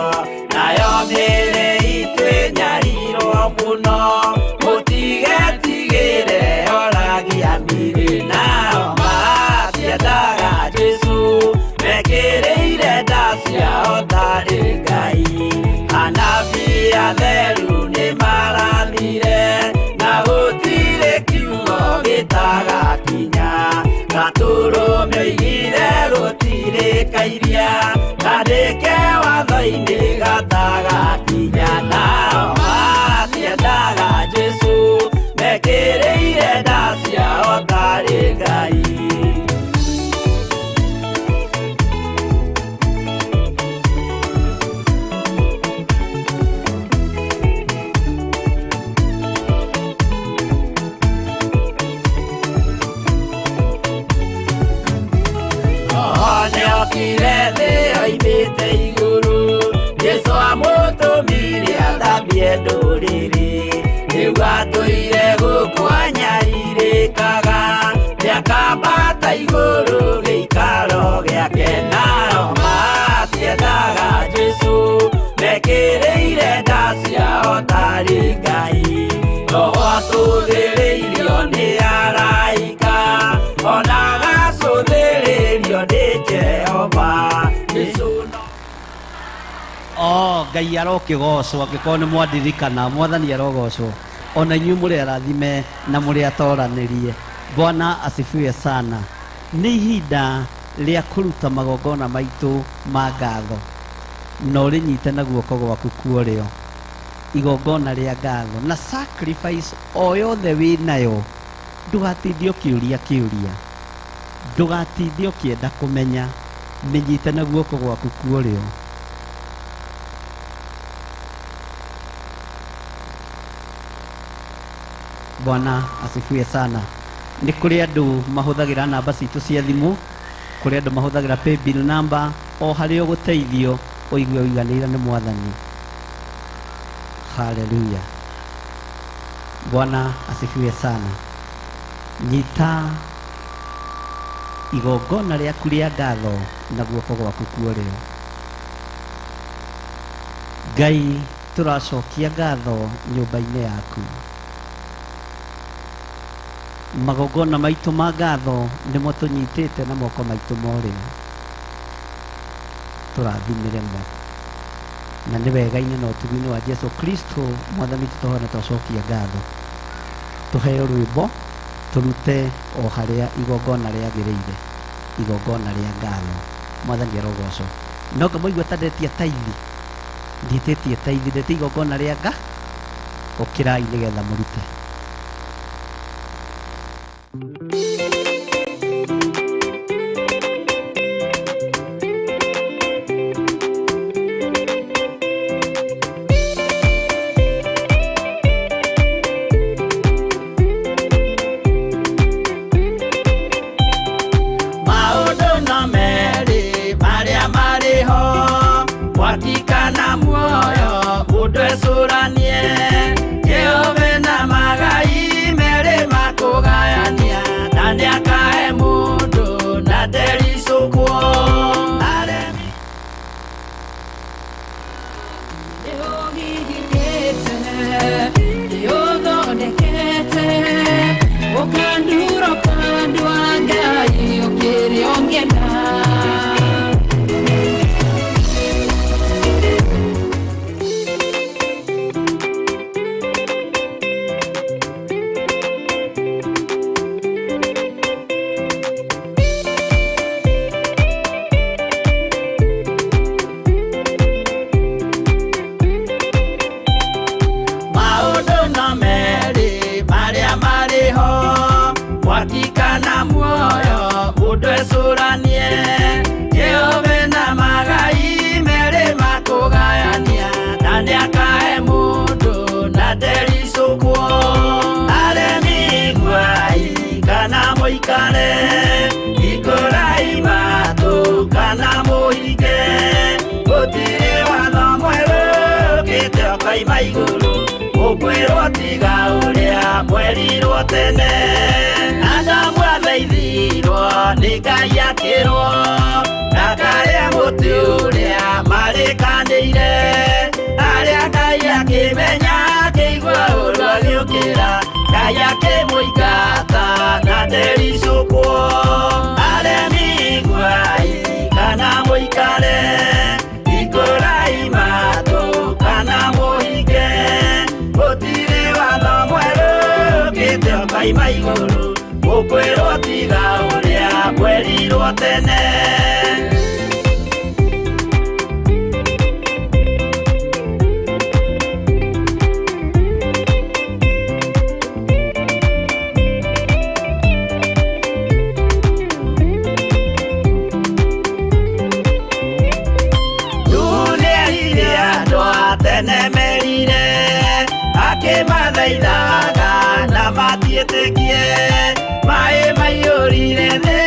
nayo mĩĩrĩ itũ ĩnyarirwo mũno mũtigetigĩre oragia mĩrĩ nao matiendaga Jesũ mekĩrĩire nda ciao tarĩ Ngai anabii atheru nĩmarathire na gũtirĩ kiugo gĩtagakinya gatũrũme oigire gũtirĩ kairia kandĩke watho-inĩ gatagakinya nao matiendaga Jesũ mekĩrĩire nda ciao tarĩ Ngai. Nĩokire thĩ oimĩte igũrũ Jesũ amũtũmire athambie ndũrĩrĩ rĩu atũire gũkũ anyarirĩkaga nĩakambata igũrũ gĩikaro gĩake nao matiendaga Jesũ mekĩrĩire nda ciao tarĩ Ngai Roho atũthĩrĩirio nĩ araika ona agacũthĩrĩrio nĩ Jehova Jesũ no. Oh, Ngai arokĩgocwo angĩkorwo nĩ mwandirikana mwathani arogocwo ona inyuĩ mũrĩ arathime na mũrĩ atoranĩrie. Bwana asifiwe sana. Nĩ ihinda rĩa kũruta magongona maitũ ma ngatho na ũrĩnyite na guoko gwaku kuorĩo igongona rĩa ngatho na sacrifice o yothe wĩ nayo ndũgatindie ũkĩũria kĩũria ndũgatindie ũkĩenda kũmenya mĩnyite na guoko gwaku kuorĩo. Bwana asifiwe sana. Nĩ kũrĩ andũ mahũthagĩra namba citũ cia thimũ kũrĩ andũ mahũthagĩra paybill number o harĩa ũgũteithio ũigue ũiganĩire nĩ mwathani. Haleluya. Bwana asifiwe sana. Nyita igongona rĩaku rĩa ngatho na guoko gwaku kuorĩo. Ngai tũracokia ngatho nyũmba-inĩ yaku. Magongona maitũ ma ngatho nĩmo tũnyitĩte na moko maitũ morĩo tũrathimĩre mo na nĩ wega-inĩ na ũtugi-inĩ wa Jesu Kristo mwathani tũtohona twacokia ngatho tũheo rwĩmbo tũrute o harĩa igongona rĩagĩrĩire igongona rĩa ngatho mwathani arogocwo. No ngamũigua ta ndetia taithi ndiĩtĩtie taithi ndetia igongona rĩa nga ũkĩrai nĩgetha mũrute. Maũndũ no merĩ marĩa marĩ ho mwaki kana muoyo mũndũ ecũranie Jehova na magai merĩ makũgayania na nĩakahe mũndũ na ndericũkwo aremi Nĩũthondekete ũkandura ũkandua Ngai ũkĩrĩ ũngĩenda. Maũndũ no merĩ marĩa marĩ ho mwaki kana muoyo mũndũ ecũranie Jehova na magai merĩ makũgayania na nĩakahe mũndũ na ndericũkwo aremi iguai kana mũikare ikũrai matũ kana mũhinge gũtirĩ watho mwerũ ũkĩte ũkoima igũrũ ũkwĩrwo tiga ũrĩa mwerirwo tene Adamu athaithirwo Nĩ Ngai akĩrwo ndakarĩe mũtĩ ũrĩa marĩkanĩire. Arĩa Ngai akĩmenya akĩigua ũru agĩũkĩra, Ngai akĩmũingata na ndericũkwo. Aremi iguai kana mũikare, hingũrai matũ kana mũhinge, gũtirĩ watho mwerũ ũkĩte ũkoima igũrũ, mũkwĩrwo tiga ũrĩa mwerirwo tene. Tene merire akĩmathaithaga na matiĩtĩkie, maĩ maiyũrire thĩ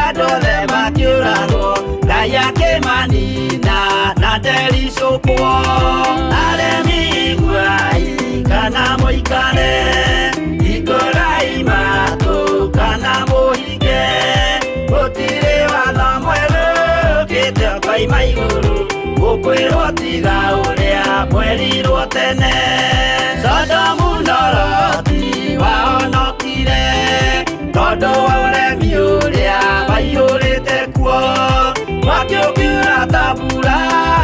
andũ othe makĩũragwo, Ngai akĩmanina na ndericũkwo. Aremi iguai kana mũikare, hingũrai matũ kana mũhinge, gũtirĩ watho mwerũ ũkĩte ũkoima igũrũ, mũkwĩrwo tiga ũrĩa mwerirwo tene. Sodomu na Loti wahonokire tondũ wa ũremi ũrĩa waiyũrĩte kuo, mwaki ũkiura ta mbura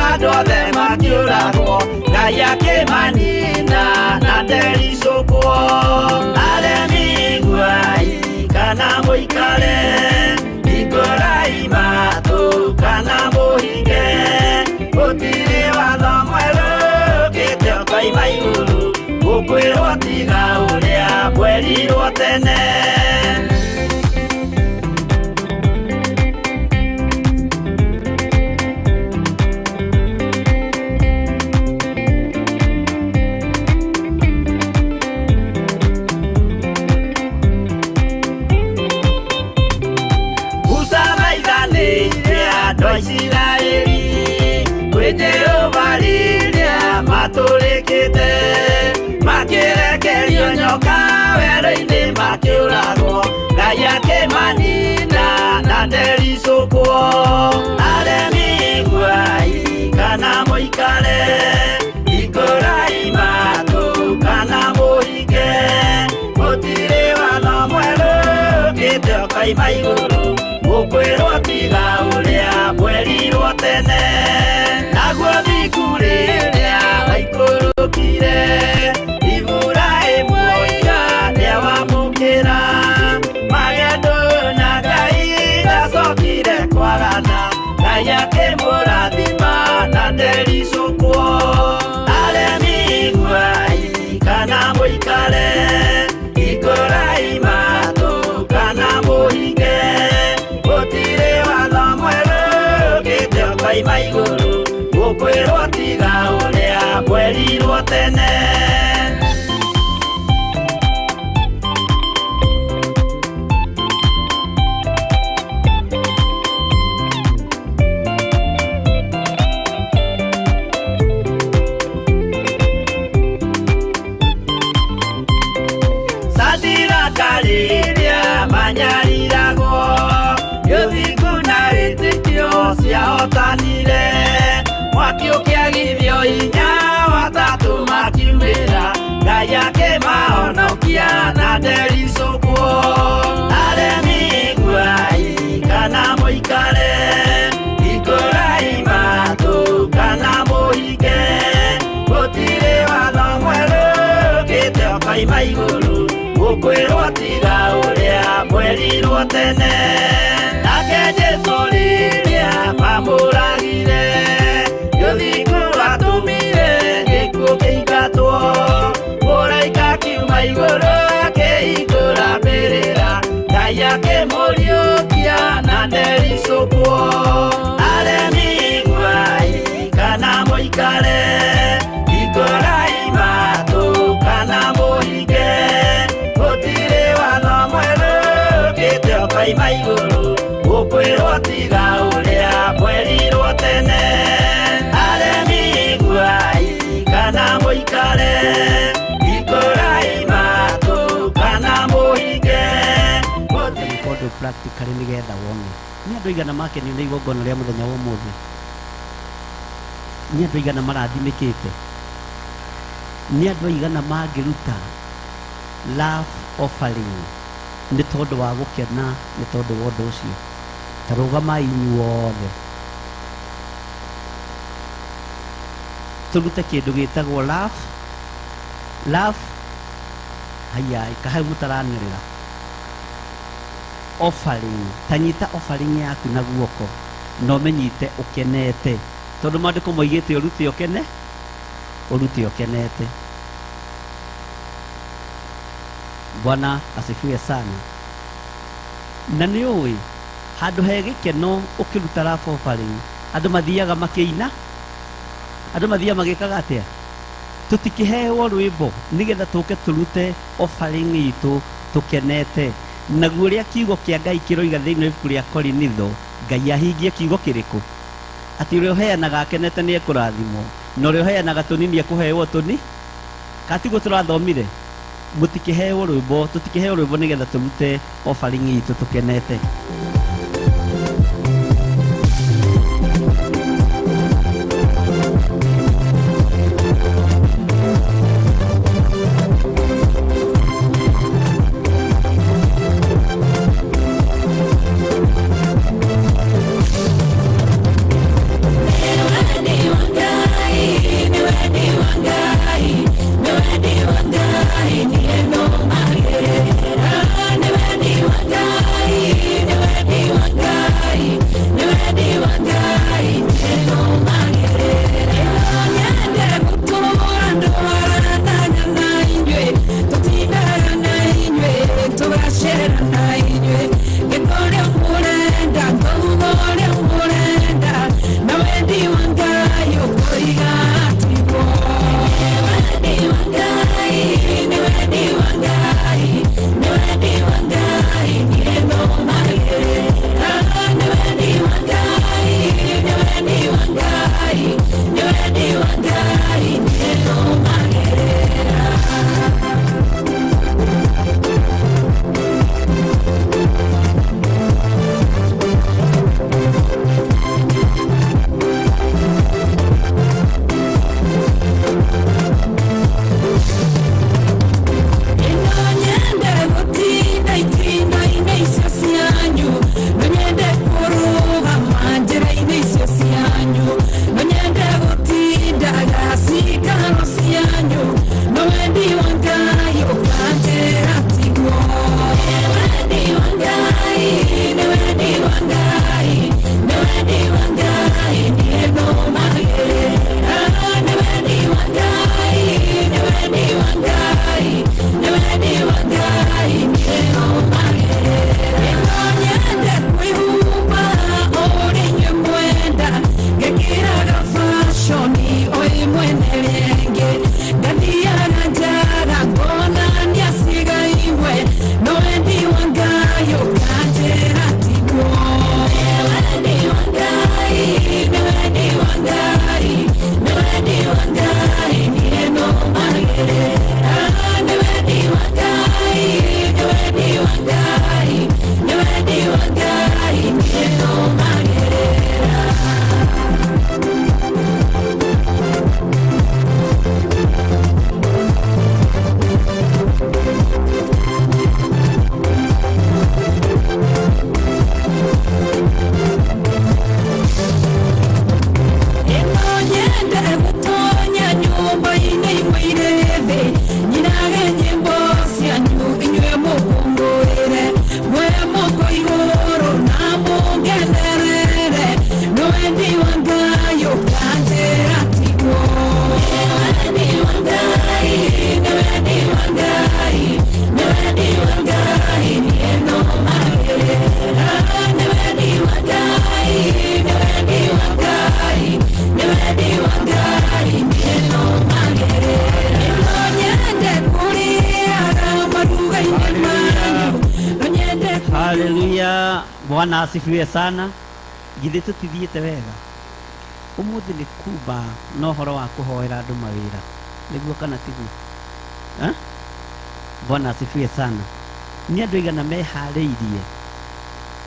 andũ othe makĩũragwo, Ngai akĩmanina na ndericũkwo. Aremi iguai kana mũikare, hingũrai matũ kana mũhinge, gũtirĩ watho mwerũ ũkĩte ũkoima igũrũ, mũkwĩrwo tiga ũrĩa mwerirwo tene. Musa maithanĩire andũ a Isiraeli kwĩ Jehova rĩrĩa matũrĩkĩte, makĩrekerio nyoka werũ-inĩ makĩũragwo, Ngai akĩmanina na ndericũkwo. Aremi iguai kana mũikare, hingũrai matũ kana mũhinge, gũtirĩ watho mwerũ ũkĩte ũkoima igũrũ, mũkwĩrwo tiga ũrĩa mwerirwo tene. Naguo thingu rĩrĩa waikũrũkire, Iburahĩmu oiga nĩawamũkĩra, magendo na Ngai ndacokire kwagana, Ngai akĩmũrathima na ndericũkwo. Aremi iguai kana mũikare, hingũrai matũ kana mũhinge, gũtirĩ watho mwerũ ũkĩte ũkoima igũrũ, mũkwĩrwo tiga ũrĩa mwerirwo tene. Sadiraka rĩrĩa manyariragwo, ũthingu na wĩtĩkio ciahotanire, mwaki ũkĩagithio hinya watatũ makiumĩra, Ngai akĩmahonokia na ndericũkwo. Aremi iguai kana mũikare, hingũrai matũ kana mũhinge, gũtirĩ watho mwerũ ũkĩte ũkoima igũrũ, mũkwĩrwo tiga ũrĩa mwerirwo tene. Nake Jesũ rĩrĩa mamũragire, ũthingu watũmire gĩkuũ kĩingatwo, mũraika akiuma igũrũ akĩhingũra mbĩrĩra, Ngai akĩmũriũkia na ndericũkwo. Aremi iguai kana mũikare, hingũrai matũ kana mũhinge, gũtirĩ watho mwerũ ũkĩte ũkoima igũrũ, mũkwĩrwo tiga ũrĩa mwerirwo tene. Aremi iguai kana mũikare, hingũrai matũ kana mũhinge. God practically nĩgetha wone. Nĩ andũ aigana makenio nĩ igongona rĩa mũthenya wa ũmũthĩ? Nĩ andũ aigana marathimĩkĩte? Nĩ andũ aigana mangĩruta love offering nĩ tondũ wa gũkena, nĩ tondũ wa ũndũ ũcio? Ta rũgamai inyuothe tũrute kĩndũ gĩtagwo love love haya ikahau mũtaranĩrĩra offering. Ta nyita offering yaku na guoko na ũmĩnyite ũkenete, tondũ maandĩko moigĩte ũrute ũkene, ũrute ũkenete. Bwana asifiwe sana. Na nĩ ũĩ handũ he gĩkeno ũkĩruta love offering, andũ mathiaga makĩina, andũ mathiaga magĩkaga atĩa? Tũtikĩhewo rwĩmbo nĩgetha tũke tũrute offering itũ tũkenete. Naguo ũrĩa kiugo kĩa Ngai kĩroiga thĩinĩ wa ibuku rĩa Korinitho, Ngai ahingie kiugo kĩrĩkũ? Atĩ ũrĩa ũheanaga akenete nĩ ekũrathimwo, na ũrĩa ũheanaga tũnini ekũhewo tũni. Katiguo tũrathomire? Mũtikĩhewo rwĩmbo, tũtikĩheo rwĩmbo nĩgetha tũrute offering itũ tũkenete. Haleluya, Bwana asifiwe sana. Githĩ tũtithiĩte wega? Ũmũthĩ nĩ kuba na ũhoro wa kũhoera andũ mawĩra, nĩguo kana tiguo? Bwana asifiwe sana. Nĩ andũ aigana meharĩirie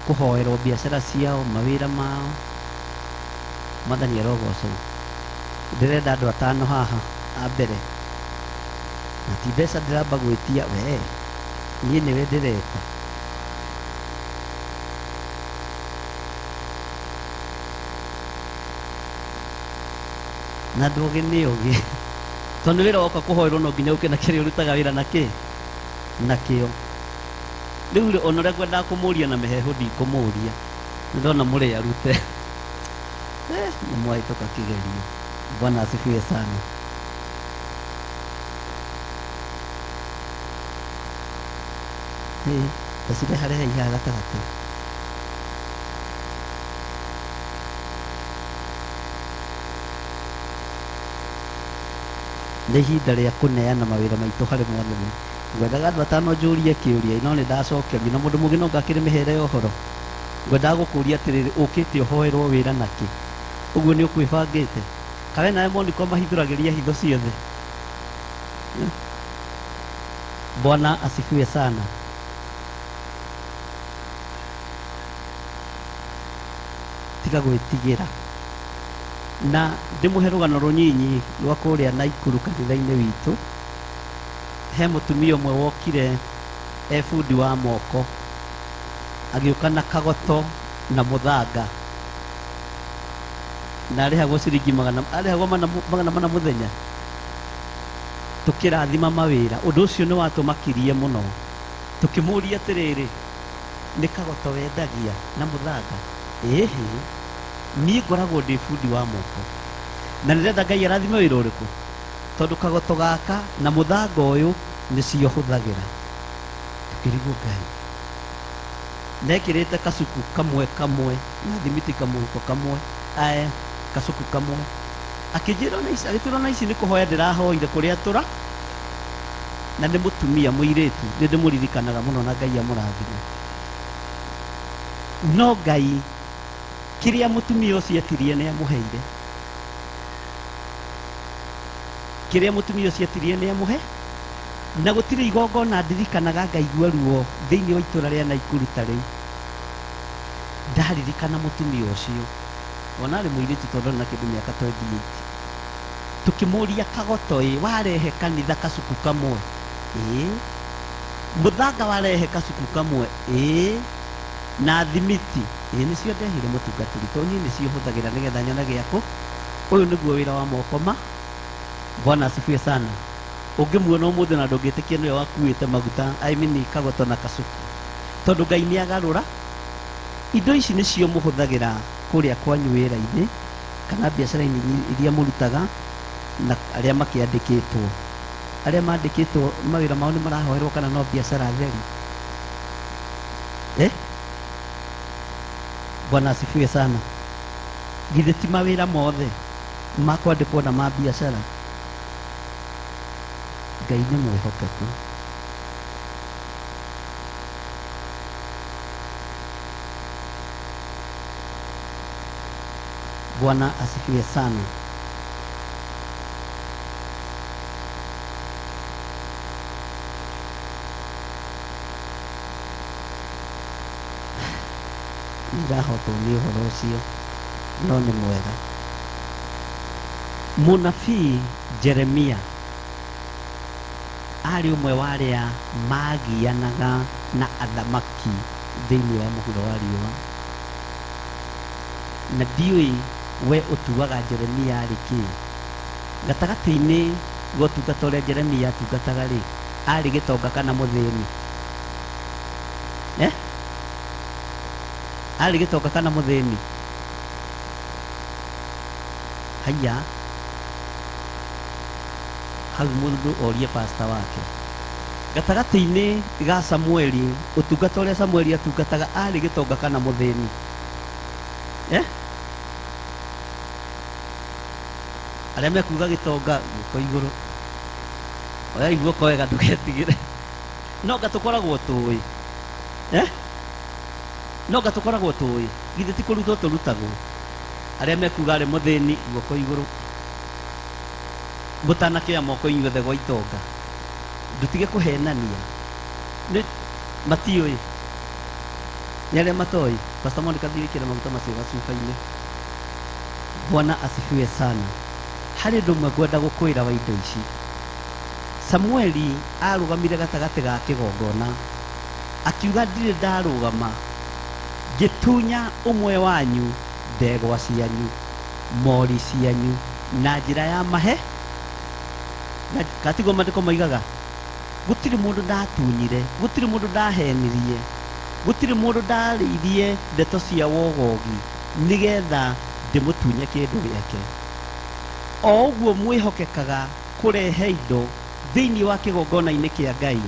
Kũhoerwo biacara ciao, mawĩra mao. Mwathani arogocwo. Ndĩrenda andũ atano haha a mbere, na ti mbeca ndĩramba gwĩtia, we niĩ nĩwe ndĩreta. Na andũ ogĩ nĩ ogĩ, tondũ wĩra woka kũhoerwo no nginya ũke na kĩrĩa ũrutaga wĩra na kĩ nakĩo. Rĩu rĩ, ona ũrĩa ngwendaga kũmũria na mĩheehũ ndikũmũria, nĩ ndona mũrĩ arute. Nĩ mwahĩtũka kĩgerio. Bwana asifiwe sana. Tacireharehei haha gatagatĩ. Nĩ ihinda rĩa kũneana mawĩra maitũ harĩ Mwathani. Ngwendaga andũ atano njũrie kĩũria, no nĩ ndacokerio na mũndũ mũngĩ no ngakĩrĩ mĩhere ya ũhoro. Ngwendaga gũkũria atĩrĩrĩ, ũkĩte ũhoerwo wĩra nakĩ? Ũguo nĩ ũkwĩbangĩte? Kawe nawe Monica mahithũragĩria hitho ciothe. Bwana asifiwe sana. Tiga gwĩtigĩra. Na ndĩmũhe rũgano rũnyinyi rwa kũrĩa Naikuru kanitha-inĩ witũ. He mũtumia ũmwe wokire e bundi wa moko, agĩũka na kagoto na mũthanga, na arĩhagwo ciringi magana, arĩhagwo 400 mũthenya. Tũkĩrathima mawĩra. Ũndũ ũcio nĩ watũmakirie mũno. Tũkĩmũria atĩrĩrĩ, nĩ kagoto wendagia na mũthanga? Ĩhĩ, niĩ ngoragwo ndĩ bundi wa moko na nĩndĩrenda Ngai arathime wĩra ũrĩkũ, tondũ kagoto gaka na mũthanga ũyũ nĩcio hũthagĩra. Tũkĩrigwo Ngai nekĩrĩte kacuku kamwe kamwe na thimiti kamũhuko kamwe, ae kacuku kamwe. Akĩnjĩra ona ici, agĩtwĩra ona ici nĩ kũhoya ndĩrahoire kũrĩa tũra, na nĩ mũtumia mũirĩtu, nĩ ndĩmũririkanaga mũno na Ngai amũrathime. No Ngai kĩrĩa mũtumia ũcio etirie nĩ amũheire. Kĩrĩa mũtumia ũcio etirie nĩ amũhe. Na gũtirĩ igongona ndirikanaga ngaigua ruo thĩinĩ wa itũra rĩa Naikuru ta rĩu. Ndaririkana mũtumia ũcio, ona arĩ mũirĩtu tondũ arĩ na kĩndũ mĩaka 28. Tũkĩmũria kagoto ĩ, warehe kanitha kacuku kamwe? Ĩ. Mũthanga warehe kacuku kamwe? Ĩ. Na thimiti? Ĩ, nĩcio ndehire mũtungatĩri, tondũ niĩ nĩcio hũthagĩra nĩgetha nyone gĩakũ. Ũyũ nĩguo wĩra wa moko ma. Bwana asifiwe sana. Ũngĩmuona ũmũthĩ na ndũngĩtĩkia nĩwe wakuĩte maguta, I mean kagoto na kacuku, tondũ Ngai nĩ agarũra. Indo ici nĩcio mũhũthagĩra kũrĩa kwanyu wĩra-inĩ kana biacara-inĩ iria mũrutaga, na arĩa makĩandĩkĩtwo. Arĩa mandĩkĩtwo mawĩra mao nĩ marahoerwo kana no biacara theri? Bwana asifiwe sana. Githĩ ti mawĩra mothe ma kwandĩkwo na ma biacara? Ngai nĩ mwĩhokeku. Bwana asifiwe sana. Ndirahotwo nĩ ũhoro ũcio, no nĩ mwega. Mũnabii Jeremia arĩ ũmwe wa arĩa magianaga na athamaki thĩinĩ wa mũhuro wa riũa. Na ndiũĩ we ũtuaga Jeremia arĩ kĩ. Gatagatĩ-inĩ ga ũtungata ũrĩa Jeremia atungataga rĩ, arĩ gĩtonga kana mũthĩni? Arĩ gĩtonga kana mũthĩni? Haiya, hau mũndũ orie pastor wake. Gatagatĩ-inĩ ga Samueli, ũtungata ũrĩa Samueli atungataga, arĩ gĩtonga kana mũthĩni? Arĩa mekuga gĩtonga, guoko igũrũ. Oyai guoko wega ndũgetigĩre. No nga tũkoragwo tũĩ. No nga tũkoragwo tũĩ. Githĩ ti kũrutwo tũrutagwo? Arĩa mekuga arĩ mũthĩni, guoko igũrũ. Mũtanakĩoya moko inyuothe gwa itonga. Ndũtige kũhenania. Nĩ matiũĩ. Nĩ arĩa matoĩ, Pastor Monica, thiĩ wĩkĩre maguta macio gacuba-inĩ. Bwana asifiwe sana. Harĩ ũndũ ũmwe ngwenda gũkwĩra wa indo ici. Samueli arũgamire gatagatĩ ga kĩgongona akiuga, ndirĩ ndarũgama ngĩtunya ũmwe wanyu ndegwa cianyu, mori cianyu, na njĩra ya mahe na katiguo. Maandĩko moigaga gũtirĩ mũndũ ndatunyire, gũtirĩ mũndũ ndahenirie, gũtirĩ mũndũ ndarĩirie ndeto cia wogogi nĩgetha ndĩmũtunye kĩndũ gĩake. O ũguo mwĩhokekaga kũrehe indo thĩinĩ wa kĩgongona-inĩ kĩa Ngai,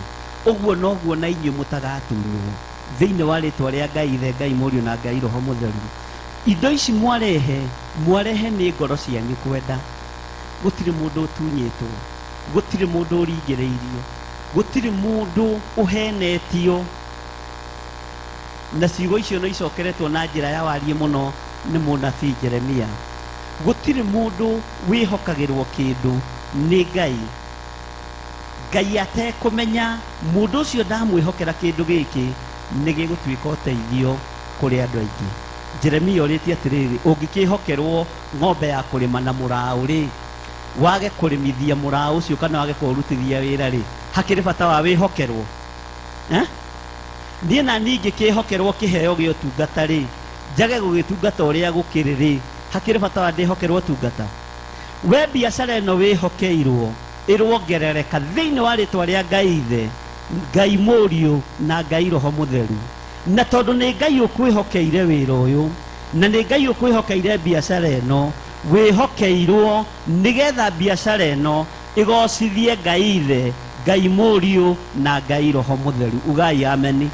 ũguo noguo na inyuĩ mũtagatunywo, thĩinĩ wa rĩtwa rĩa Ngai Ithe, Ngai Mũriũ na Ngai Roho Mũtheru. Indo ici mwarehe, mwarehe nĩ ngoro cianyu kwenda. Gũtirĩ mũndũ ũtunyĩtwo, gũtirĩ mũndũ ũringĩrĩirio, gũtirĩ mũndũ ũhenetio. Na ciugo icio no icokeretwo na njĩra ya wariĩ mũno nĩ mũnabii Jeremia. Gũtirĩ mũndũ wĩhokagĩrwo kĩndũ nĩ Ngai, Ngai atekũmenya mũndũ ũcio ndamwĩhokera kĩndũ gĩkĩ nĩ gĩgũtuĩka ũteithio kũrĩ andũ aingĩ. Jeremia orĩtie atĩrĩrĩ, ũngĩkĩhokerwo ng'ombe ya kũrĩma na mũraũ rĩ, wage kũrĩmithia mũraũ ũcio kana wage kũũrutithia wĩra rĩ, hakĩrĩ bata wa wĩhokerwo, eh? Niĩ na niĩ ingĩkĩhokerwo kĩheo gĩa ũtungata rĩ, njage gũgĩtungata ũrĩa gũkĩrĩ rĩ, hakĩrĩ bata wa ndĩhokerwo ũtungata? We biacara ĩno wĩhokeirwo ĩrongerereka thĩinĩ wa rĩtwa rĩa Ngai Ithe, Ngai Mũriũ na Ngai Roho Mũtheru. Na tondũ nĩ Ngai ũkwĩhokeire wĩra ũyũ na nĩ Ngai ũkwĩhokeire biacara ĩno, wĩhokeirwo nĩgetha biacara ĩno ĩgocithie Ngai Ithe, Ngai Mũriũ na Ngai Roho Mũtheru. Ugai ameni.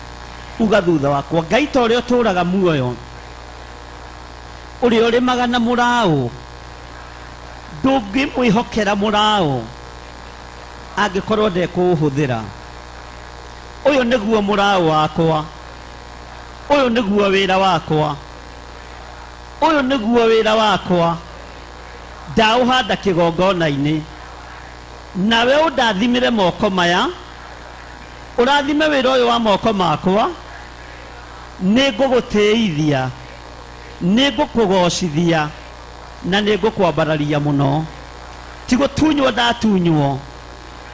Uga thutha wakwa, Ngai ta ũrĩa ũtũũraga muoyo, ũrĩa ũrĩmaga na mũraũ, ndũngĩmwĩhokera mũraũ angĩkorwo ndekũũhũthĩra. Ũyũ nĩguo mũraũ wakwa, ũyũ nĩguo wĩra wakwa, ũyũ nĩguo wĩra wakwa, ndaũhanda kĩgongona-inĩ. Nawe ũndathimĩre moko maya, ũrathime wĩra ũyũ wa moko makwa. Nĩ ngũgũtĩithia, nĩ ngũkũgocithia na nĩ ngũkwambararia mũno. Ti gũtunywo ndatunywo,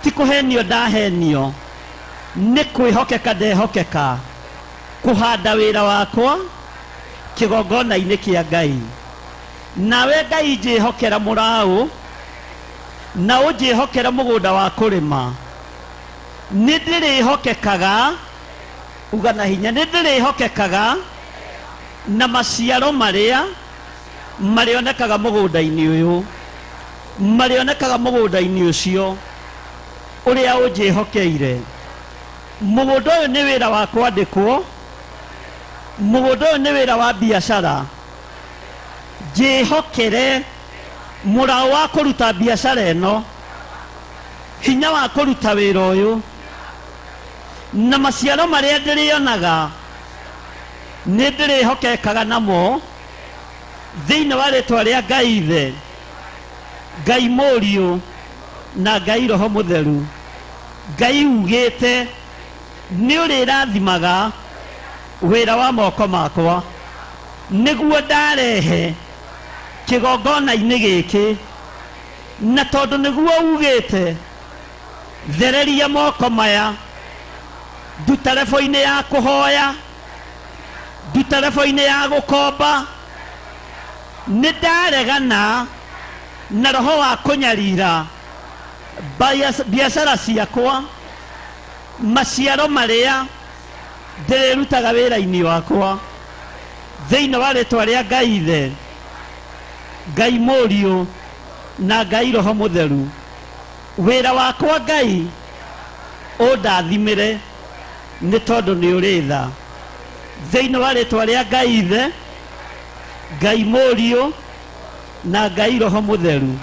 ti kũhenio ndahenio, nĩ kwĩhokeka ndehokeka kũhanda wĩra wakwa kĩgongona-inĩ kĩa Ngai. Nawe Ngai, njĩhokera mũraũ na ũnjĩhokera mũgũnda wa kũrĩma, nĩ ndĩrĩhokekaga. Uga na hinya, nĩ ndĩrĩhokekaga, na maciaro marĩa marĩonekaga mũgũnda-inĩ ũyũ marĩonekaga mũgũnda-inĩ ũcio ũrĩa ũnjĩhokeire. Mũgũnda ũyũ nĩ wĩra wa kwandĩkwo, mũgũnda ũyũ nĩ wĩra wa biacara. Njĩhokere mũraũ wa kũruta biacara ĩno, hinya wa kũruta wĩra ũyũ, na maciaro marĩa ndĩrĩonaga nĩ ndĩrĩhokekaga namo, thĩinĩ wa rĩtwa rĩa Ngai Ithe, Ngai Mũriũ na Ngai Roho Mũtheru. Ngai ugĩte nĩ ũrĩrathimaga wĩra wa moko makwa, nĩguo ndarehe kĩgongona-inĩ gĩkĩ. Na tondũ nĩguo ugĩte, thereria moko maya, nduta rebo-inĩ ya kũhoya, nduta rebo-inĩ ya gũkomba. Nĩ ndaregana na roho wa kũnyarira biacara ciakwa, maciaro marĩa ndĩrĩrutaga wĩra-inĩ wakwa, thĩinĩ wa rĩtwa rĩa Ngai Ithe, Ngai Mũriũ na Ngai Roho Mũtheru. Wĩra wakwa, Ngai, ũndathimĩre nĩ tondũ nĩ ũrĩ tha, thĩinĩ wa rĩtwa rĩa Ngai Ithe, Ngai Mũriũ na Ngai Roho Mũtheru.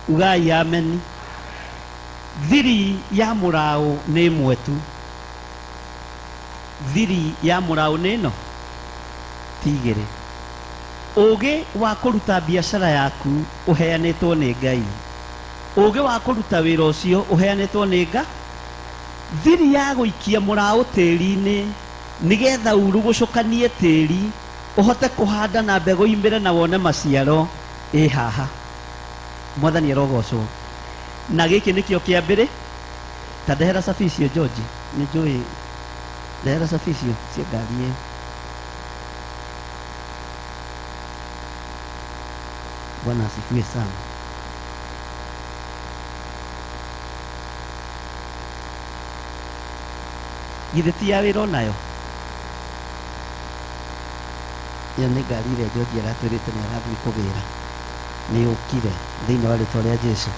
Ugai ameni. Thiri ya mũraũ nĩ ĩmwe tu. Thiri ya mũraũ nĩ ĩno, ti igĩrĩ. Ũũgĩ wa kũruta biacara yaku ũheanĩtwo nĩ Ngai, ũũgĩ wa kũruta wĩra ũcio ũheanĩtwo nĩ nga. Thiri ya gũikia mũraũ tĩri-inĩ. Nigetha urugucukanie tĩri ũhote kũhanda na mbegũ imere na wone maciaro ĩ haha. Mwathani arogocwo. Na gĩkĩ nĩkĩo kĩa mbere. Ta ndehera cabi icio George, nĩ njũĩ ndehera cabi icio cia ngari ĩyo. Bwana asifiwe sana. Githĩ ti ya wĩra onayo? Ĩyo nĩ ngari ĩrĩa George aratwĩrĩte nĩ arathiĩ kũgĩra. Nĩ yũkire thĩinĩ wa rĩtwa rĩa Jesu.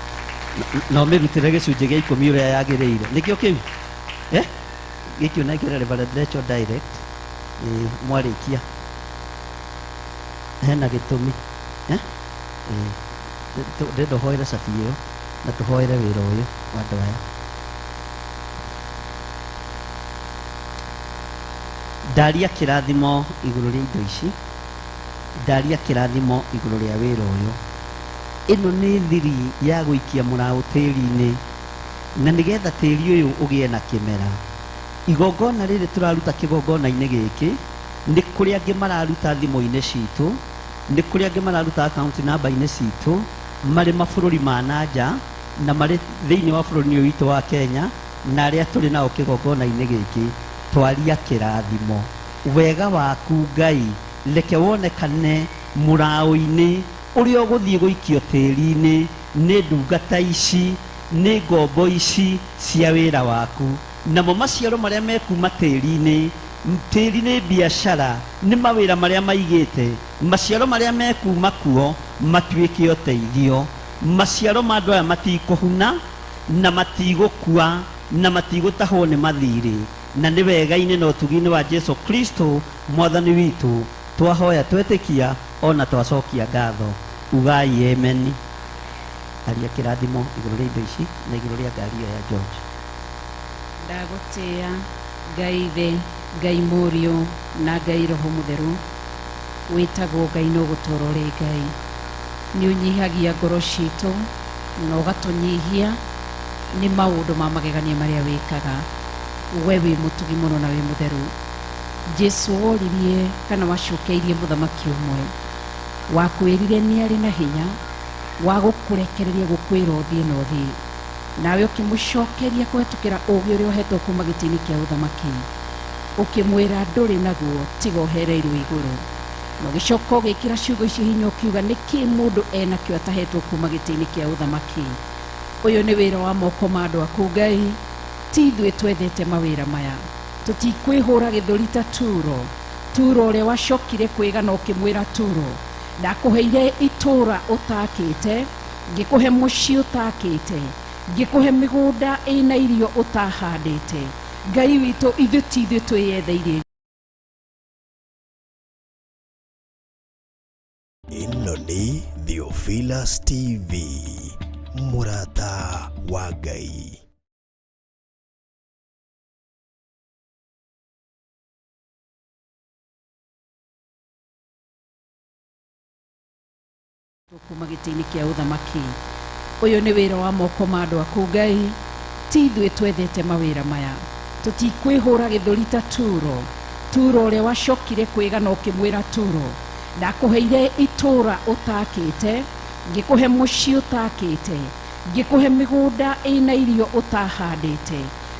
Na ũmĩrutĩre gĩcunjĩ gĩa 10 ũrĩa yagĩrĩire. Nĩkĩo kĩu? Gĩkĩ ũnengere Reverend Rachel direct. Mwarĩkia. Hena gĩtũmi. Ndĩrenda ũhoere cabi ĩyo na tũhoere wĩra ũyũ wa andũ aya. Ndaria kĩrathimo igũrũ rĩa indo ici, ndaria kĩrathimo igũrũ rĩa wĩra ũyũ. Ĩno nĩ thiri ya gũikia mũraũ tĩri-inĩ na nĩgetha tĩri ũyũ ũgĩe na kĩmera. Igongona rĩrĩ tũraruta kĩgongona-inĩ gĩkĩ nĩ kũrĩ angĩ mararuta thimũ-inĩ citũ, nĩ kũrĩ angĩ mararuta account number-inĩ citũ, marĩ mabũrũri ma na nja na marĩ thĩinĩ wa bũrũri ũyũ witũ wa Kenya, na arĩa tũrĩ nao kĩgongona-inĩ gĩkĩ. Twaria kĩrathimo. Wega waku Ngai reke wonekane mũraũ-inĩ ũrĩa ũgũthiĩ gũikio tĩri-inĩ nĩ ndungata ici, nĩ ngombo ici cia wĩra waku. Namo maciaro marĩa mekuma tĩri-inĩ, tĩri nĩ biacara, nĩ mawĩra marĩa maigĩte, maciaro marĩa mekuma kuo matuĩke ũteithio. Maciaro ma andũ aya matikũhuna na matigũkua na matigũtahwo nĩ mathirĩ. Na nĩ wega-inĩ na ũtugi-inĩ wa Jesu Kristo mwathani witũ twahoya twetĩkia ona twacokia ngatho. Ugai amen. Aria kĩrathimo igũrũ rĩa indo ici na igũrũ rĩa ngari ĩyo ya George. Ndagũtĩĩa Ngai Ithe, Ngai Mũriũ na Ngai Roho Mũtheru. Wĩtagwo Ngai no gũtũũra ũrĩ Ngai. Nĩ ũnyihagia ngoro citũ na ũgatũnyihia nĩ maũndũ ma magegania marĩa wĩkaga. We wĩ mũtugi mũno na wĩ mũtheru. Jesu woririe kana wacokeirie mũthamaki ũmwe wakwĩrire nĩ arĩ na hinya wa gũkũrekereria gũkwĩra ũthiĩ na ũthiĩ, nawe ũkĩmũcokeria kũhetũkĩra ũũgĩ ũrĩa ũhetwo kuma gĩtĩ-inĩ kĩa ũthamaki, ũkĩmwĩra ndũrĩ naguo tiga ũhereirwo igũrũ. Na ũgĩcoka ũgĩkĩra ciugo icio hinya ũkiuga nĩkĩ mũndũ enakĩo atahetwo kuma gĩtĩ-inĩ kĩa ũthamaki. Ũyũ nĩ wĩra wa moko ma andũ aku Ngai, ti ithuĩ twethete mawĩra maya. Tũtikwĩhũra gĩthũri ta Turo. Turo ũrĩa wacokire kwĩgana ũkĩmwĩra Turo, ndakũheire itũũra ũtakĩte, ngĩkũhe mũciĩ ũtakĩte, ngĩkũhe mĩgũnda ĩna irio ũtahandĩte. Ngai witũ, ithuĩ ti ithuĩ twĩyetheire. Ĩno nĩ Theophilus TV, mũrata wa Ngai. Kuma gĩtĩ-inĩ kĩa ũthamaki. Ũyũ nĩ wĩra wa moko ma andũ aku Ngai, ti ithuĩ twethete mawĩra maya. Tũtikwĩhũra gĩthũri ta Turo. Turo ũrĩa wacokire kwĩgana ũkĩmwĩra Turo, ndakũheire itũũra ũtakĩte, ngĩkũhe mũciĩ ũtakĩte, ngĩkũhe mĩgũnda ĩna irio ũtahandĩte.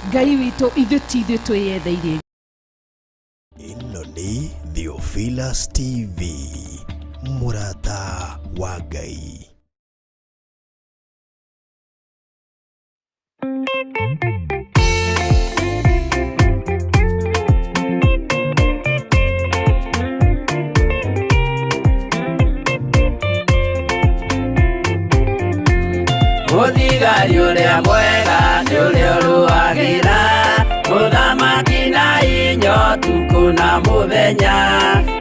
Ngai witũ, ithuĩ ti ithuĩ twĩyetheire. Ĩno nĩ Theophilus TV, mũrata wa Ngai. Mũthigari ũrĩa mwega nĩ ũrĩa ũrũagĩra mũthamaki na inyo ũtukũ na mũthenya,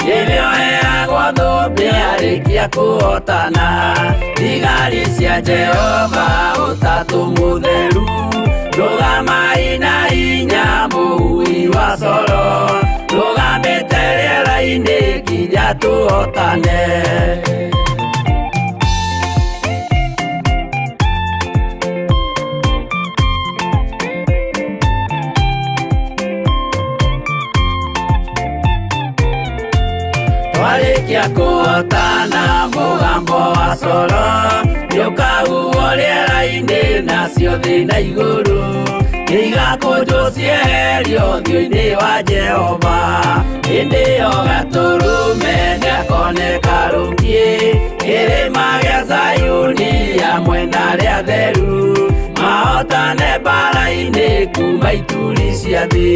nĩwe ũheagwo thũmbĩ arĩkia kũhotana. Thigari cia Jehova ũtatũ mũtheru, rũgamai na hinya mũhui wa coro, rũgamĩte rĩera-inĩ nginya tũhotane. Twarĩkia kũhotana mũgambo wa coro nĩũkahuhwo rĩera-inĩ nacio thĩ na igũrũ nĩigakũnjwo cieherio ũthiũ-inĩ wa Jehova. Hĩndĩ ĩyo Gatũrũme nĩakoneka rũngiĩ kĩrĩma gĩa Zayuni hamwe na arĩa atheru mahotane mbara-inĩ kuma ituri cia thĩ.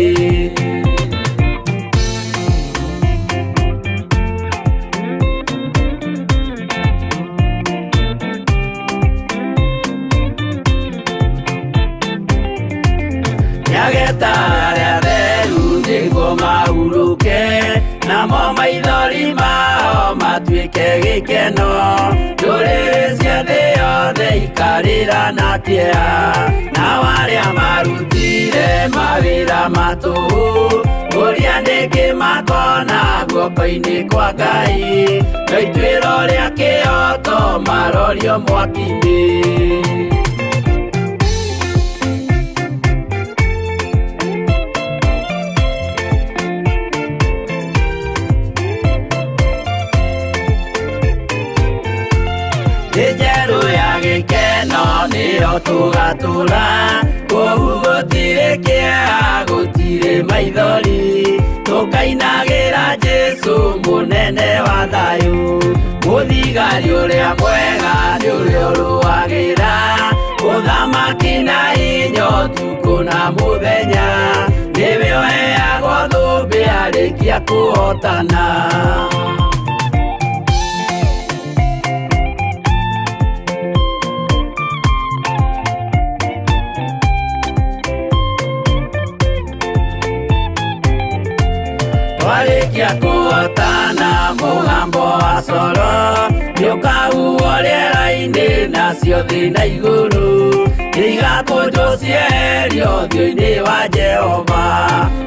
Nĩageta arĩa atheru nĩguo mahurũke namo maithori mao matuĩke gĩkeno. Ndũrĩrĩ cia thĩ yothe ikarĩra na kĩeha nao arĩa marutire mawĩra ma tũhũ ũrĩa nĩkĩ makona guoko-inĩ kwa Ngai no ituĩro rĩa kĩhooto marorio mwaki-inĩ. Thĩ njerũ ya gĩkeno nĩyo tũgatũra kũu gũtirĩ kĩeha gũtirĩ maithori tũkainagĩra Jesũ mũnene wa thayũ. Mũthigari ũrĩa mwega nĩ ũrĩa ũrũagĩra ũthamaki na hinya ũtukũ na mũthenya nĩwe ũheagwo thũmbĩ arĩkia kũhotana. Twarĩkia kũhotana mũgambo wa coro nĩũkahuhwo rĩera-inĩ nacio thĩ na igũrũ nĩigakũnjwo cieherio ũthiũ-inĩ wa Jehova.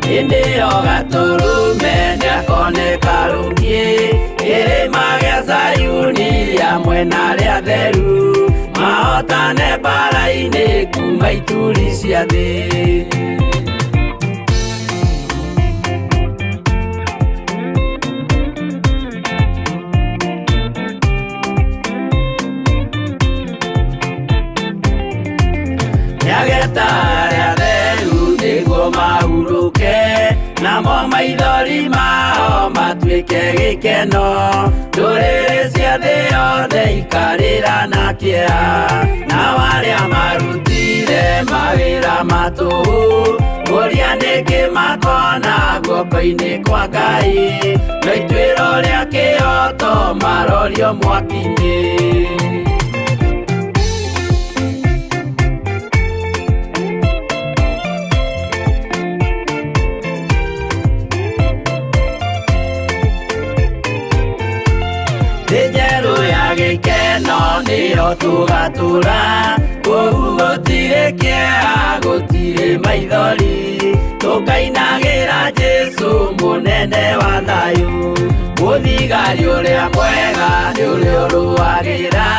Hĩndĩ ĩyo Gatũrũme nĩakoneka rũngiĩ kĩrĩma gĩa Zayuni hamwe na arĩa atheru mahotane mbara-inĩ kuma ituri cia thĩ. Nĩageta arĩa atheru nĩguo mahurũke namo maithori mao matuĩke gĩkeno. Ndũrĩrĩ cia thĩ yothe ikarĩra na kĩeha nao arĩa marutire mawĩra ma tũhũ ũrĩa nĩkĩ makona guoko-inĩ kwa Ngai no ituĩro rĩa kĩhooto marorio mwaki-inĩ. Thĩ njerũ ya gĩkeno nĩyo tũgatũra kũu gũtirĩ kĩeha gũtirĩ maithori tũkainagĩra Jesũ mũnene wa thayũ. Mũthigari ũrĩa mwega nĩ ũrĩa ũrũagĩra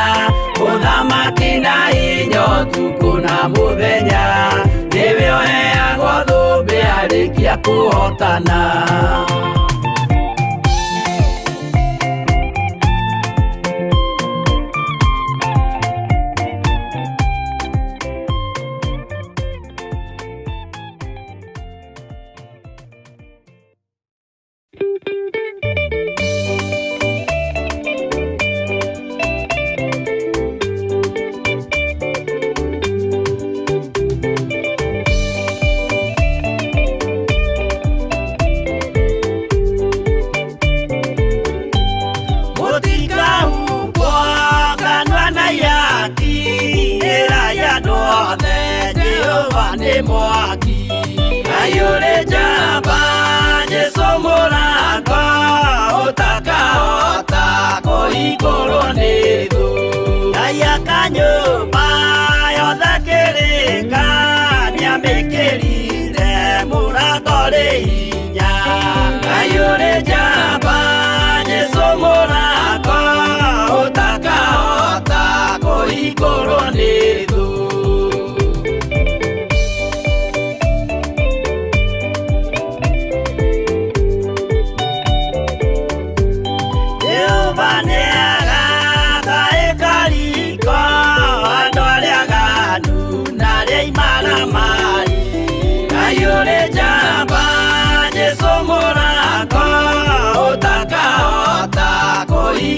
ũthamaki na hinya ũtukũ na mũthenya nĩwe ũheagwo thũmbĩ arĩkia kũhotana.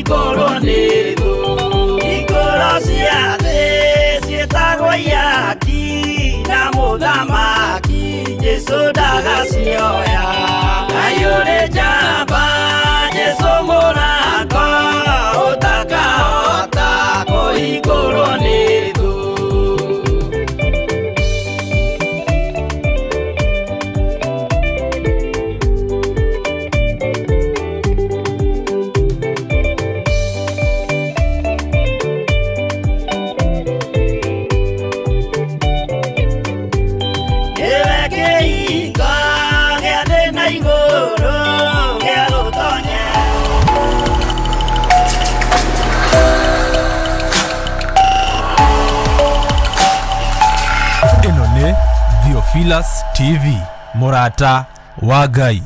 kũhingũrwo nĩ thũ. Hingũro cia thĩ ciĩtagwo ihaki na mũthamaki Jesũ ndagacioya. Ngai ũrĩ njamba Jesũ mũrango ũtakahota kũhingũrwo nĩ thũ. Nĩwe kĩhingo gĩa thĩ na igũrũ gĩa gũtonya. Ĩno nĩ Theophilus TV, mũrata wa Ngai.